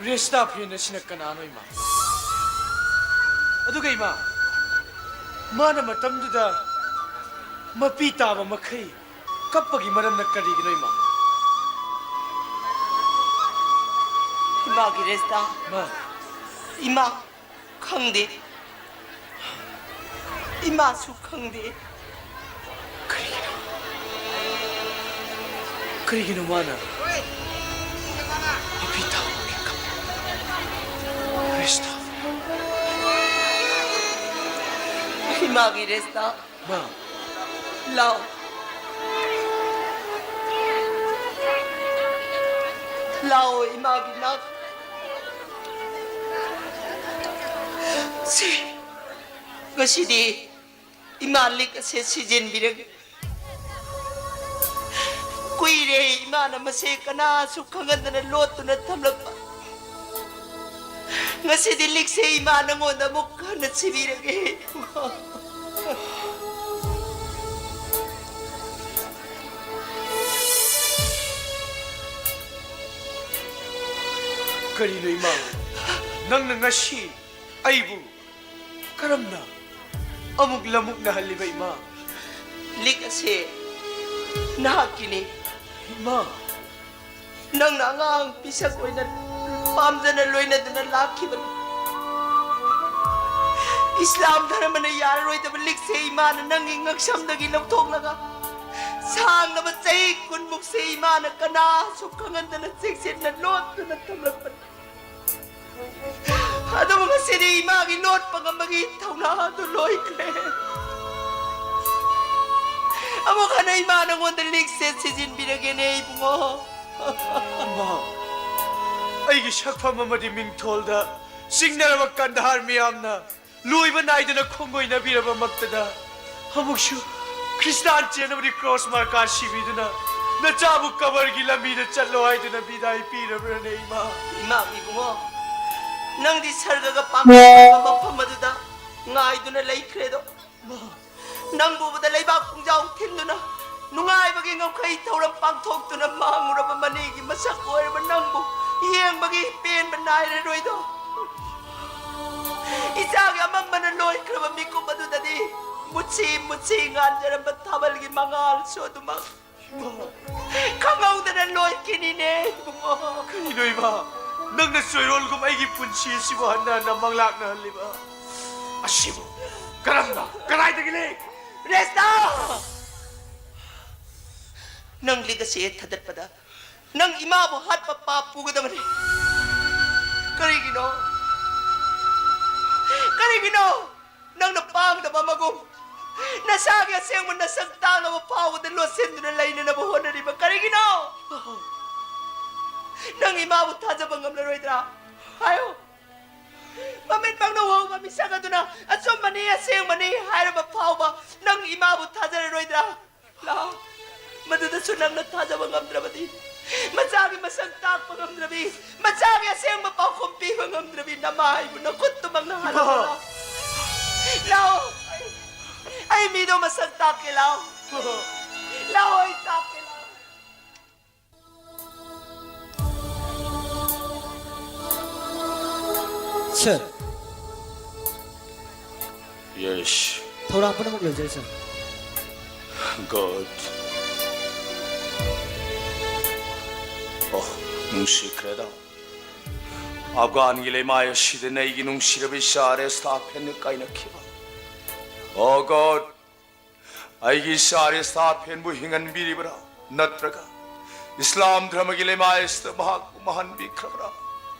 ꯔꯦꯁꯇꯥ ꯐ꯭ꯔꯦꯟ ꯑꯁꯤꯅ ꯀꯅꯥꯅꯣ, ꯏꯃꯥ? ꯑꯗꯨꯒ ꯏꯃꯥ, ꯃꯥꯅ ꯃꯇꯝꯗꯨꯗ ꯃꯄꯤ ꯇꯥꯕ ꯃꯈꯩ ꯀꯞꯄꯒꯤ ꯃꯔꯝꯅ ꯀꯔꯤꯒꯤꯅꯣ, ꯏꯃꯥ? ꯏꯃꯥꯒꯤ ꯔꯦꯁꯇꯥ꯫ ꯃꯥ꯫ ꯏꯃꯥ ꯈꯪꯗꯦ꯫ ꯏꯃꯥꯁꯨ ꯈꯪꯗꯦ꯫ ꯀꯔꯤꯒꯤꯅꯣ? ꯀꯔꯤꯒꯤꯅꯣ ꯃꯥꯅ ꯃꯄꯤ ꯇꯥꯕ ꯃꯈꯩ ꯏꯃꯥꯒꯤ ꯔꯦꯁꯇꯥ꯫ ꯃꯥ꯫ ꯂꯥꯎ꯫ ꯂꯥꯎ, ꯏꯃꯥꯒꯤ ꯅꯥꯛ꯫ ꯁꯤ, ꯉꯁꯤꯗꯤ ꯏꯃꯥ ꯂꯤꯛ ꯑꯁꯦ ꯁꯤꯖꯤꯟꯕꯤꯔꯒꯦ꯫ ꯀꯨꯏꯔꯦ ꯏꯃꯥꯅ ꯃꯁꯦ ꯀꯅꯥꯁꯨ ꯈꯪꯍꯟꯗꯅ ꯂꯣꯠꯇꯨꯅ ꯊꯝꯂꯛꯄ꯫ ꯉꯁꯤꯗꯤ ꯂꯤꯛꯁꯦ ꯏꯃꯥ ꯅꯉꯣꯟꯗ ꯑꯃꯨꯛ ꯍꯟꯅ ꯁꯤꯕꯤꯔꯒꯦ꯫ ꯀꯔꯤꯅꯣ ꯏꯃꯥ? ꯅꯪꯅ ꯉꯁꯤ ꯑꯩꯕꯨ ꯀꯔꯝꯅ ꯑꯃꯨꯛ ꯂꯃꯨꯛꯅꯍꯜꯂꯤꯕ, ꯏꯃꯥ? ꯂꯤꯛ ꯑꯁꯦ ꯅꯍꯥꯛꯀꯤꯅꯤ꯫ ꯏꯃꯥ! ꯅꯪꯅ ꯑꯉꯥꯡ ꯄꯤꯁꯛ ꯑꯣꯏꯅ ꯄꯥꯝꯖꯅ ꯂꯣꯏꯅꯗꯨꯅ ꯂꯥꯛꯈꯤꯕꯅꯤ꯫ ꯏꯁꯂꯥꯝ ꯙꯔꯃꯅ ꯌꯥꯔꯔꯣꯏꯗꯕ ꯂꯤꯛꯁꯦ ꯏꯃꯥꯅ ꯅꯪꯒꯤ ꯉꯛꯁꯝꯗꯒꯤ ꯂꯧꯊꯣꯛꯂꯒ ꯁꯥꯡꯂꯕ ꯆꯍꯤ ꯀꯨꯟꯃꯨꯛꯁꯦ ꯏꯃꯥꯅ ꯀꯅꯥꯁꯨ ꯈꯪꯍꯟꯗꯅ ꯆꯦꯛꯁꯤꯟꯅ ꯂꯣꯠꯇꯨꯅ ꯊꯝꯂꯛꯄꯅꯤ꯫ ꯑꯗꯨꯕꯨ ꯉꯁꯤꯗꯤ ꯏꯃꯥꯒꯤ ꯂꯣꯠꯄ ꯉꯝꯕꯒꯤ ꯊꯧꯅꯥ ꯑꯗꯨ ꯂꯣꯏꯈ꯭ꯔꯦ꯫ ꯑꯃꯨꯛ ꯍꯟꯅ ꯏꯃꯥ ꯅꯉꯣꯟꯗ ꯂꯤꯛꯁꯦ ꯁꯤꯖꯤꯟꯕꯤꯔꯒꯦꯅꯦ, ꯏꯕꯨꯡꯉꯣ꯫ ꯏꯃꯥ, ꯑꯩꯒꯤ ꯁꯛꯐꯝ ꯑꯃꯗꯤ ꯃꯤꯡꯊꯣꯜꯗ ꯆꯤꯡꯅꯔꯕ ꯀꯟꯗꯍꯥꯔ ꯃꯤꯌꯥꯝꯅ ꯂꯣꯏꯕ ꯅꯥꯏꯗꯅ ꯈꯣꯡꯒꯣꯏꯅꯕꯤꯔꯕꯃꯛꯇꯗ, ꯑꯃꯨꯛꯁꯨ ꯈ꯭ꯔꯤꯁꯇꯥꯟ ꯆꯦꯟꯅꯕꯗꯤ ꯀ꯭ꯔꯣꯁ ꯃꯥꯔꯀꯥ ꯁꯤꯕꯤꯗꯨꯅ ꯅꯆꯥꯕꯨ ꯀꯕꯔꯒꯤ ꯂꯝꯕꯤꯗ ꯆꯠꯂꯣ ꯍꯥꯏꯗꯨꯅ ꯕꯤꯗꯥꯏ ꯄꯤꯔꯕ꯭ꯔꯅꯦ, ꯏꯃꯥ? ꯏꯃꯥ ꯏꯕꯨꯡꯉꯣ, ꯅꯪꯗꯤ ꯁꯔꯒꯒ ꯄꯥꯡꯒ ꯃꯐꯝ ꯑꯗꯨꯗ ꯉꯥꯏꯗꯨꯅ ꯂꯩꯈ꯭ꯔꯦꯗꯣ꯫ ꯏꯃꯥ! ꯅꯪꯕꯨ ꯎꯕꯗ ꯂꯩꯕꯥꯛ ꯄꯨꯡꯖꯥꯎ ꯊꯤꯟꯗꯨꯅ ꯅꯨꯡꯉꯥꯏꯕꯒꯤ ꯉꯝꯈꯩ ꯊꯧꯔꯝ ꯄꯥꯡꯊꯣꯛꯇꯨꯅ ꯃꯥꯡꯉꯨꯔꯕ ꯃꯅꯦꯒꯤ ꯃꯁꯛ ꯑꯣꯏꯔꯕ ꯅꯪꯕꯨ ꯌꯦꯡꯕꯒꯤ ꯄꯦꯟꯕ ꯅꯥꯏꯔꯔꯣꯏꯗꯣ꯫ ꯏꯆꯥꯒꯤ ꯑꯃꯝꯕꯅ ꯂꯣꯏꯈ꯭ꯔꯕ ꯃꯤꯀꯨꯞ ꯑꯗꯨꯗꯗꯤ ꯃꯨꯠꯁꯤ ꯃꯨꯠꯁꯤ ꯉꯥꯟꯖꯔꯝꯕ ꯊꯥꯕꯜꯒꯤ ꯃꯉꯥꯜꯁꯨ ꯑꯗꯨꯃꯛ ꯈꯪꯍꯧꯗꯅ ꯂꯣꯏꯈꯤꯅꯤꯅꯦ, ꯏꯕꯨꯡꯉꯣ꯫ ꯀꯔꯤꯅꯣ ꯏꯃꯥ? ꯅꯪꯅ ꯆꯣꯏꯔꯣꯜꯒꯨꯝ ꯑꯩꯒꯤ ꯄꯨꯟꯁꯤ ꯑꯁꯤꯕꯨ ꯍꯟꯅ ꯍꯟꯅ ꯃꯪꯂꯥꯛꯅꯍꯜꯂꯤꯕ ꯑꯁꯤꯕꯨ ꯀꯔꯝꯅ, ꯀꯗꯥꯏꯗꯒꯤ ꯂꯩ? ꯔꯦꯁꯇꯥ! ꯅꯪ ꯂꯤꯛ ꯑꯁꯤ ꯊꯥꯗꯠꯄꯗ ꯅꯪ ꯏꯃꯥꯕꯨ ꯍꯥꯠꯄ ꯄꯥꯞ ꯄꯨꯒꯗꯕꯅꯤ꯫ ꯀꯔꯤꯒꯤꯅꯣ? ꯀꯔꯤꯒꯤꯅꯣ ꯅꯪꯅ ꯄꯥꯡꯗꯕ ꯑꯃꯒꯨꯝ ꯅꯁꯥꯒꯤ ꯑꯁꯦꯡꯕ ꯅꯁꯛ ꯇꯥꯛꯅꯕ ꯐꯥꯎꯕꯗ ꯂꯣꯠꯁꯤꯟꯗꯨꯅ ꯂꯩꯅꯅꯕ ꯍꯣꯠꯅꯔꯤꯕ ꯀꯔꯤꯒꯤꯅꯣ? ꯅꯪ ꯏꯃꯥꯕꯨ ꯊꯥꯖꯕ ꯉꯝꯂꯔꯣꯏꯗ꯭ꯔꯥ? ꯍꯥꯏꯌꯨ꯫ ꯃꯃꯤꯠꯃꯛꯅ ꯎꯍꯧꯕ ꯃꯤꯁꯛ ꯑꯗꯨꯅ ꯑꯆꯨꯝꯕꯅꯤ, ꯑꯁꯦꯡꯕꯅꯤ ꯍꯥꯏꯔꯕ ꯐꯥꯎꯕ ꯅꯪ ꯏꯃꯥꯕꯨ ꯊꯥꯖꯔꯔꯣꯏꯗ꯭ꯔꯥ? ꯂꯥꯛꯑꯣ꯫ ꯃꯗꯨꯗꯁꯨ ꯅꯪꯅ ꯊꯥꯖꯕ ꯉꯝꯗ꯭ꯔꯕꯗꯤ, ꯃꯆꯥꯒꯤ ꯃꯁꯛ ꯇꯥꯛꯄ ꯉꯝꯗ꯭ꯔꯕꯤ, ꯃꯆꯥꯒꯤ ꯑꯁꯦꯡꯕ ꯄꯥꯎꯈꯨꯝ ꯄꯤꯕ ꯉꯝꯗ꯭ꯔꯕꯤ ꯅꯃꯥ ꯑꯩꯕꯨ ꯅꯈꯨꯠꯇꯨꯃꯛꯅ ꯍꯜꯂꯣ꯫ ꯏꯃꯥ! ꯂꯥꯛꯑꯣ꯫ ꯂꯥꯛꯑꯣ꯫ ꯑꯩ, ꯑꯩ ꯃꯤꯗꯣ ꯃꯁꯛ ꯇꯥꯛꯀꯦ, ꯂꯥꯛꯑꯣ꯫ ꯂꯥꯛꯑꯣ, ꯑꯩ ꯇꯥꯛꯀꯦ, ꯂꯥꯛꯑꯣ꯫ Sir꯫ Yes꯫ ꯊꯧꯔꯥꯡ ꯄꯨꯝꯅꯃꯛ ꯂꯣꯏꯖꯔꯦ, sir꯫ Good꯫ ꯑꯣ, ꯅꯨꯡꯁꯤꯈ꯭ꯔꯦꯗ꯫ ꯑꯐꯒꯥꯟꯒꯤ ꯂꯩꯃꯥꯏ ꯑꯁꯤꯗ ꯑꯩꯒꯤ ꯅꯨꯡꯁꯤꯔꯕ ꯏꯆꯥ ꯑꯥꯔ ꯑꯦꯁ ꯊꯥꯐꯦꯟꯅ ꯀꯥꯏꯅꯈꯤꯕ꯫ Oh God, ꯑꯩꯒꯤ ꯏꯆꯥ ꯑꯥꯔ ꯑꯦꯁ ꯊꯥꯐꯦꯟꯕꯨ ꯍꯤꯡꯍꯟꯕꯤꯔꯤꯕ꯭ꯔꯥ? ꯅꯠꯇ꯭ꯔꯒ ꯏꯁꯂꯥꯝ ꯙꯔꯃꯒꯤ ꯂꯩꯃꯥꯏ ꯑꯁꯤꯗ ꯃꯍꯥꯛꯄꯨ ꯃꯥꯡꯍꯟꯕꯤꯈ꯭ꯔꯕ꯭ꯔꯥ?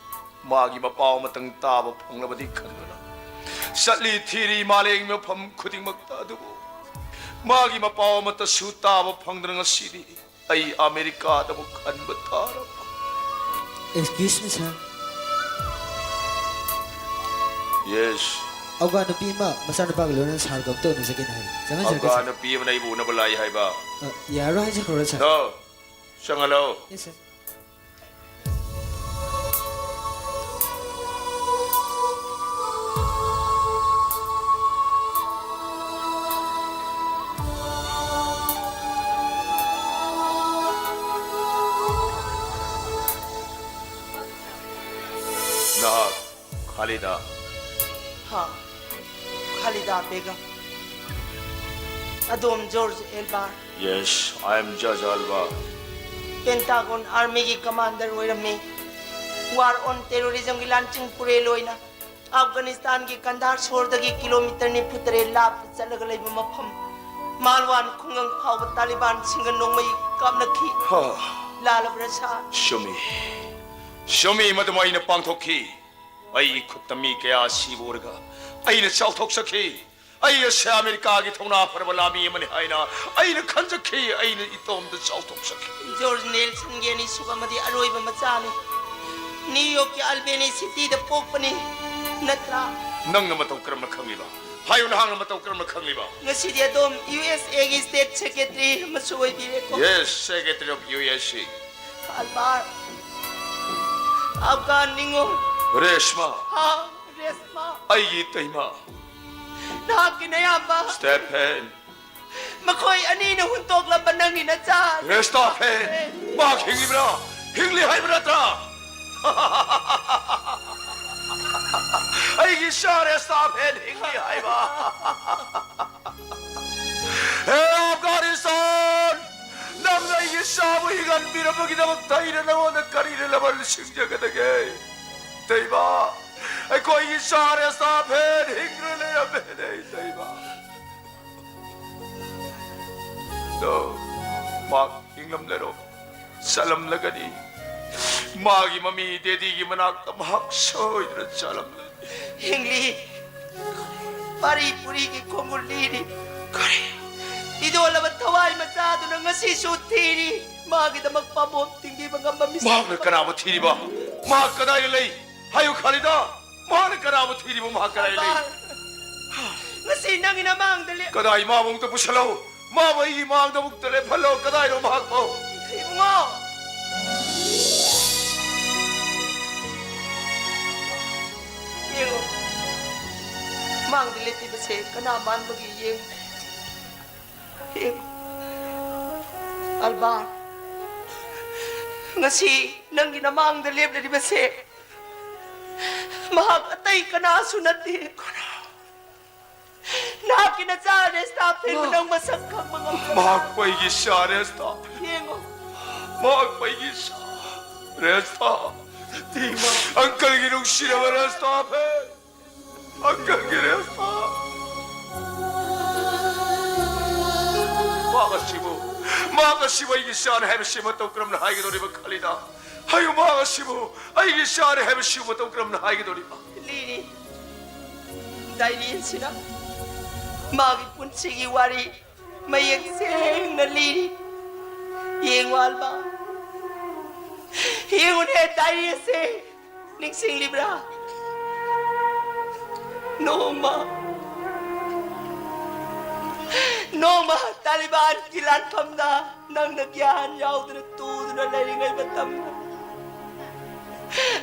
ꯃꯥꯒꯤ ꯃꯄꯥꯎ ꯑꯃꯇꯪ ꯇꯥꯕ ꯐꯪꯂꯕꯗꯤ ꯈꯟꯗꯨꯅ ꯆꯠꯂꯤ ꯊꯤꯔꯤ ꯃꯥꯂꯦꯝꯒꯤ ꯃꯐꯝ ꯈꯨꯗꯤꯡꯃꯛꯇ, ꯑꯗꯨꯕꯨ ꯃꯥꯒꯤ ꯃꯄꯥꯎ ꯑꯃꯠꯇꯁꯨ ꯇꯥꯕ ꯐꯪꯗꯅ ꯉꯁꯤꯗꯤ ꯑꯩ ꯑꯃꯦꯔꯤꯀꯥꯗ ꯑꯃꯨꯛ ꯍꯟꯕ ꯇꯥꯔꯕ꯫ Excuse me, sir꯫ Yes꯫ ꯑꯐꯒꯥꯟ ꯅꯨꯄꯤ ꯑꯃ ꯃꯆꯥꯅꯨꯄꯥꯒ ꯂꯣꯏꯅꯅ sir ꯒ ꯑꯝꯇ ꯎꯅꯖꯒꯦꯅ ꯍꯥꯏ꯫ ꯆꯪꯍꯟꯖꯔꯛꯀꯦ, ꯑꯐꯒꯥꯟ sir꯫ ꯅꯨꯄꯤ ꯑꯃꯅ ꯑꯩꯕꯨ ꯎꯅꯕ ꯂꯥꯛꯏ ꯍꯥꯏꯕ? ꯑ, ꯌꯥꯔꯣꯏ ꯍꯥꯏꯖꯈ꯭ꯔꯣꯔꯥ, sir? No꯫ ꯆꯪꯍꯜꯂꯣ꯫ Yes, sir꯫ ꯅꯍꯥꯛ ꯈꯥꯂꯤꯗꯥ? ꯍꯥ, ꯈꯥꯂꯤꯗꯥ ꯕꯦꯒꯝ꯫ ꯑꯗꯣꯝ judge Alba? Yes, I am Judge Alba꯫ Pentagon ꯑꯥꯔꯃꯤꯒꯤ ꯀꯃꯥꯟꯗꯔ ꯑꯣꯏꯔꯝꯃꯤ꯫ War on terrorism ꯒꯤ ꯂꯥꯟꯆꯤꯡ ꯄꯨꯔꯦꯜ ꯑꯣꯏꯅ ꯑꯐꯒꯥꯅꯤꯁꯇꯥꯟꯒꯤ ꯀꯟꯙꯥꯔ ꯁꯣꯔꯗꯒꯤ ꯀꯤꯂꯣꯃꯤꯇꯔ ꯅꯤꯐꯨ ꯇꯔꯦꯠ ꯂꯥꯞꯅ ꯆꯠꯂꯒ ꯂꯩꯕ ꯃꯐꯝ ꯃꯥꯜꯋꯥꯟ ꯈꯨꯡꯒꯪ ꯐꯥꯎꯕ ꯇꯥꯂꯤꯕꯥꯟꯁꯤꯡꯅ ꯅꯣꯡꯃꯩ ꯀꯥꯞꯅꯈꯤ꯫ ꯍꯥ꯫ ꯂꯥꯜꯂꯕ꯭ꯔꯥ, ꯁꯥꯔ? ꯆꯨꯝꯃꯤ꯫ ꯆꯨꯝꯃꯤ, ꯃꯗꯨꯃ ꯑꯩꯅ ꯄꯥꯡꯊꯣꯛꯈꯤ꯫ ꯑꯩꯒꯤ ꯈꯨꯠꯇ ꯃꯤ ꯀꯌꯥ ꯁꯤꯕ ꯎꯔꯒ ꯑꯩꯅ ꯆꯥꯎꯊꯣꯛꯆꯈꯤ꯫ ꯑꯩ ꯑꯁꯦ ꯑꯃꯦꯔꯤꯀꯥꯒꯤ ꯊꯧꯅꯥ ꯐꯔꯕ ꯂꯥꯃꯤ ꯑꯃꯅꯤ ꯍꯥꯏꯅ ꯑꯩꯅ ꯈꯟꯖꯈꯤ꯫ ꯑꯩꯅ ꯏꯇꯣꯝꯇ ꯆꯥꯎꯊꯣꯛꯆꯈꯤ꯫ ꯖꯣꯔꯖ ꯅꯦꯜꯁꯟꯒꯤ ꯑꯅꯤꯁꯨꯕ ꯑꯃꯗꯤ ꯑꯔꯣꯏꯕ ꯃꯆꯥꯅꯤ꯫ ꯅ꯭ꯌꯨ ꯌꯣꯔꯛꯀꯤ ꯑꯜꯕꯦꯅꯤ ꯁꯤꯇꯤꯗ ꯄꯣꯛꯄꯅꯤ, ꯅꯠꯇ꯭ꯔꯥ? ꯅꯪꯅ ꯃꯇꯧ ꯀꯔꯝꯅ ꯈꯪꯂꯤꯕ? ꯍꯥꯏꯌꯨ, ꯅꯍꯥꯛꯅ ꯃꯇꯧ ꯀꯔꯝꯅ ꯈꯪꯂꯤꯕ? ꯉꯁꯤꯗꯤ ꯑꯗꯣꯝ ꯌꯨ ꯑꯦꯁ ꯑꯦꯒꯤ ꯁ꯭ꯇꯦꯠ ꯁꯦꯀ꯭ꯔꯦꯇꯔꯤ ꯑꯃꯁꯨ ꯑꯣꯏꯕꯤꯔꯦꯀꯣ꯫ Yes, Secretary of U S A. ꯑꯜꯕꯥꯔ, ꯑꯐꯒꯥꯟ ꯅꯤꯉꯣꯜ꯫ ꯔꯦꯁꯃꯥ꯫ ꯍꯥꯎ, ꯔꯦꯁꯃꯥ꯫ ꯑꯩꯒꯤ ꯏꯇꯩꯃ꯫ ꯅꯍꯥꯛꯀꯤ ꯅꯌꯥꯝꯕ꯫ ꯁ꯭ꯇꯦꯐꯦꯟ꯫ ꯃꯈꯣꯏ ꯑꯅꯤꯅ ꯍꯨꯟꯇꯣꯛꯂꯝꯕ ꯅꯪꯒꯤ ꯅꯆꯥ꯫ ꯔꯦꯁꯇꯥꯐꯦꯟ꯫ ꯃꯍꯥꯛ ꯍꯤꯡꯂꯤꯕ꯭ꯔꯥ? ꯍꯤꯡꯂꯤ ꯍꯥꯏꯕ ꯅꯠꯇ꯭ꯔꯥ? ꯑꯩꯒꯤ ꯏꯆꯥ ꯔꯦꯁꯇꯥꯐꯦꯟ ꯍꯤꯡꯂꯤ ꯍꯥꯏꯕ꯫ ꯍꯦ ꯑꯐꯒꯥꯅꯤꯁꯇꯥꯟ! ꯅꯪꯅ ꯑꯩꯒꯤ ꯏꯆꯥꯕꯨ ꯍꯤꯡꯍꯟꯕꯤꯔꯝꯕꯒꯤꯗꯃꯛꯇ ꯑꯩꯅ ꯅꯉꯣꯟꯗ ꯀꯔꯤꯅ ꯂꯃꯟ ꯁꯤꯡꯖꯒꯗꯒꯦ? ꯏꯇꯩꯃ, ꯑꯩꯈꯣꯏꯒꯤ ꯏꯆꯥ ꯔꯦꯁꯇꯥꯐꯦꯟ ꯍꯤꯡꯗꯨꯅ ꯂꯩꯔꯝꯃꯦꯅꯦ, ꯏꯇꯩꯃ꯫ ꯑꯗꯣ ꯃꯍꯥꯛ ꯍꯤꯡꯂꯝꯂꯔꯣꯏ, ꯆꯠꯂꯝꯂꯒꯅꯤ꯫ ꯃꯥꯒꯤ ꯃꯃꯤ ꯗꯦꯗꯤꯒꯤ ꯃꯅꯥꯛꯇ ꯃꯍꯥꯛ ꯁꯣꯏꯗꯅ ꯆꯠꯂꯝꯂꯅꯤ꯫ ꯍꯤꯡꯂꯤ꯫ ꯄꯥꯔꯤ ꯄꯨꯔꯤꯒꯤ ꯈꯣꯡꯒꯨꯜ ꯂꯤꯔꯤ꯫ ꯀꯔꯤ? ꯃꯤꯗꯣꯜꯂꯕ ꯊꯋꯥꯏ ꯃꯆꯥꯗꯨꯅ ꯉꯁꯤꯁꯨ ꯊꯤꯔꯤ꯫ ꯃꯥꯒꯤꯗꯃꯛ ꯄꯥꯝꯕꯣꯝ ꯇꯤꯡꯕꯤꯕ ꯉꯝꯕ ꯃꯤꯁꯛ ꯃꯍꯥꯛꯅ ꯑꯃ ꯀꯅꯥꯕꯨ ꯊꯤꯔꯤꯕ? ꯃꯍꯥꯛ ꯀꯗꯥꯏꯗ ꯂꯩ? ꯍꯥꯏꯌꯨ, ꯈꯥꯂꯤꯗꯥ꯫ ꯃꯍꯥꯛꯅ ꯀꯅꯥꯕꯨ ꯊꯤꯔꯤꯕ? ꯃꯍꯥꯛ ꯀꯗꯥꯏꯗ ꯂꯩ? ꯑꯜꯕꯥꯔ, ꯉꯁꯤ ꯅꯪꯒꯤ ꯅꯃꯥꯡꯗ ꯂꯦꯞ- ꯀꯗꯥꯏ? ꯃꯥꯕꯨ ꯑꯃꯨꯛꯇ ꯄꯨꯁꯜꯂꯛꯎ꯫ ꯃꯥꯕꯨ ꯑꯩꯒꯤ ꯃꯥꯡꯗ ꯑꯃꯨꯛꯇ ꯂꯦꯞꯍꯜꯂꯣ꯫ ꯀꯗꯥꯏꯅꯣ ꯃꯍꯥꯛꯄꯣ? ꯏꯕꯨꯡꯉꯣ! ꯌꯦꯡꯉꯣ꯫ ꯃꯥꯡꯗ ꯂꯦꯞꯄꯤꯕꯁꯦ ꯀꯅꯥ ꯃꯥꯟꯕꯒꯦ ꯌꯦꯡꯉꯣ꯫ ꯌꯦꯡꯉꯣ꯫ ꯑꯜꯕꯥꯔ, ꯉꯁꯤ ꯅꯪꯒꯤ ꯅꯃꯥꯡꯗ ꯂꯦꯞꯂꯤꯕꯁꯦ ꯃꯍꯥꯛ ꯑꯇꯩ ꯀꯅꯥꯁꯨ ꯅꯠꯇꯦ꯫ ꯅꯍꯥꯛꯀꯤ ꯅꯆꯥ ꯔꯦꯁꯇꯥꯐꯦꯟꯕꯨ ꯅꯪ ꯃꯁꯛ ꯈꯪꯕ ꯉꯝꯗ꯭ꯔꯕ? ꯃꯍꯥꯛꯄꯨ ꯑꯩꯒꯤ ꯏꯆꯥ ꯔꯦꯁꯇꯥ꯫ ꯌꯦꯡꯉꯣ꯫ ꯃꯍꯥꯛꯄꯨ ꯑꯩꯒꯤ ꯏꯆꯥ ꯔꯦꯁꯇꯥ꯫ ꯏꯃꯥ꯫ ꯑꯪꯀꯜꯒꯤ ꯅꯨꯡꯁꯤꯔꯕ ꯔꯦꯁꯇꯥꯐꯦꯟ꯫ ꯑꯪꯀꯜꯒꯤ ꯔꯦꯁꯇꯥ꯫ ꯃꯍꯥꯛ ꯑꯁꯤꯕꯨ, ꯃꯍꯥꯛ ꯑꯁꯤꯕꯨ ꯑꯩꯒꯤ ꯏꯆꯥꯅꯤ ꯍꯥꯏꯕꯁꯤ ꯃꯇꯧ ꯀꯔꯝꯅ ꯍꯥꯏꯒꯗꯧꯔꯤꯕ, ꯈꯥꯂꯤꯗꯥ? ꯍꯥꯏꯌꯨ, ꯃꯍꯥꯛ ꯑꯁꯤꯕꯨ ꯑꯩꯒꯤ ꯏꯆꯥꯅꯤ ꯍꯥꯏꯕꯁꯤ ꯃꯇꯧ ꯀꯔꯝꯅ ꯍꯥꯏꯒꯗꯧꯔꯤꯕ? ꯂꯤꯔꯤ꯫ ꯗꯥꯏꯔꯤ ꯑꯁꯤꯅ ꯃꯥꯒꯤ ꯄꯨꯟꯁꯤꯒꯤ ꯋꯥꯔꯤ ꯃꯌꯦꯛ ꯁꯦꯡꯅ ꯂꯤꯔꯤ꯫ ꯌꯦꯡꯉꯨ ꯑꯜꯕꯥ, ꯌꯦꯡꯉꯨꯅꯦ ꯗꯥꯏꯔꯤ ꯑꯁꯦ꯫ ꯅꯤꯡꯁꯤꯡꯂꯤꯕ꯭ꯔꯥ? ꯅꯣꯡꯃ, ꯅꯣꯡꯃ ꯇꯥꯂꯤꯕꯥꯟꯒꯤ ꯂꯥꯟꯐꯝꯗ ꯅꯪꯅ ꯒ꯭ꯌꯥꯟ ꯌꯥꯎꯗꯅ ꯇꯨꯗꯨꯅ ꯂꯩꯔꯤꯉꯩ ꯃꯇꯝꯗ,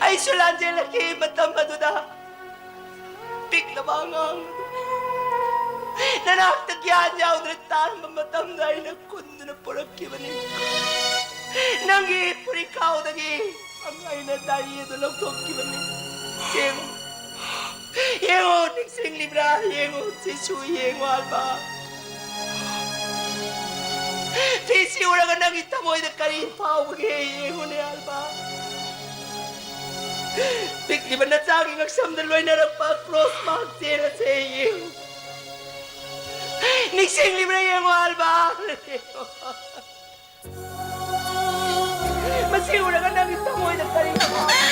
ꯑꯩꯁꯨ ꯂꯥꯟꯖꯦꯜꯂꯛꯈꯤ꯫ ꯃꯇꯝ ꯑꯗꯨꯗ ꯄꯤꯛꯂꯕ ꯑꯉꯥꯡ ꯑꯗꯨ ꯅꯅꯥꯛꯇ ꯒ꯭ꯌꯥꯟ ꯌꯥꯎꯗꯅ ꯇꯥꯔꯝꯕ ꯃꯇꯝꯗ ꯑꯩꯅ ꯈꯨꯟꯗꯨꯅ ꯄꯨꯔꯛꯈꯤꯕꯅꯤ꯫ ꯅꯪꯒꯤ ꯐꯨꯔꯤꯠꯈꯥꯎꯗꯒꯤ ꯑꯩꯅ ꯗꯥꯏꯔꯤ ꯑꯗꯨ ꯂꯧꯊꯣꯛꯈꯤꯕꯅꯤ꯫ ꯌꯦꯡꯉꯨ, ꯌꯦꯡꯉꯨ, ꯅꯤꯡꯁꯤꯡꯂꯤꯕ꯭ꯔꯥ? ꯌꯦꯡꯉꯨ, ꯁꯤꯁꯨ ꯌꯦꯡꯉꯨ, ꯑꯜꯕꯥ꯫ ꯐꯤꯁꯤ ꯎꯔꯒ ꯅꯪꯒꯤ ꯊꯃꯣꯏꯗ ꯀꯔꯤ ꯐꯥꯎꯕꯒꯦ? ꯌꯦꯡꯉꯨꯅꯦ, ꯑꯜꯕꯥ꯫ ꯄꯤꯛꯂꯤꯕ ꯅꯆꯥꯒꯤ ꯉꯛꯁꯝꯗ ꯂꯣꯏꯅꯔꯛꯄ ꯀ꯭ꯔꯣꯁ ꯃꯥꯔꯛ ꯆꯦꯜ ꯑꯁꯦ ꯌꯦꯡꯉꯨ꯫ ꯅꯤꯡꯁꯤꯡꯂꯤꯕ꯭ꯔꯥ ꯌꯦꯡꯉꯣ, ꯑꯜꯕꯥ꯫ ꯃꯁꯤ ꯎꯔꯒ ꯅꯪꯒꯤ ꯊꯃꯣꯏꯗ ꯀꯔꯤ ꯐꯥꯎꯏ?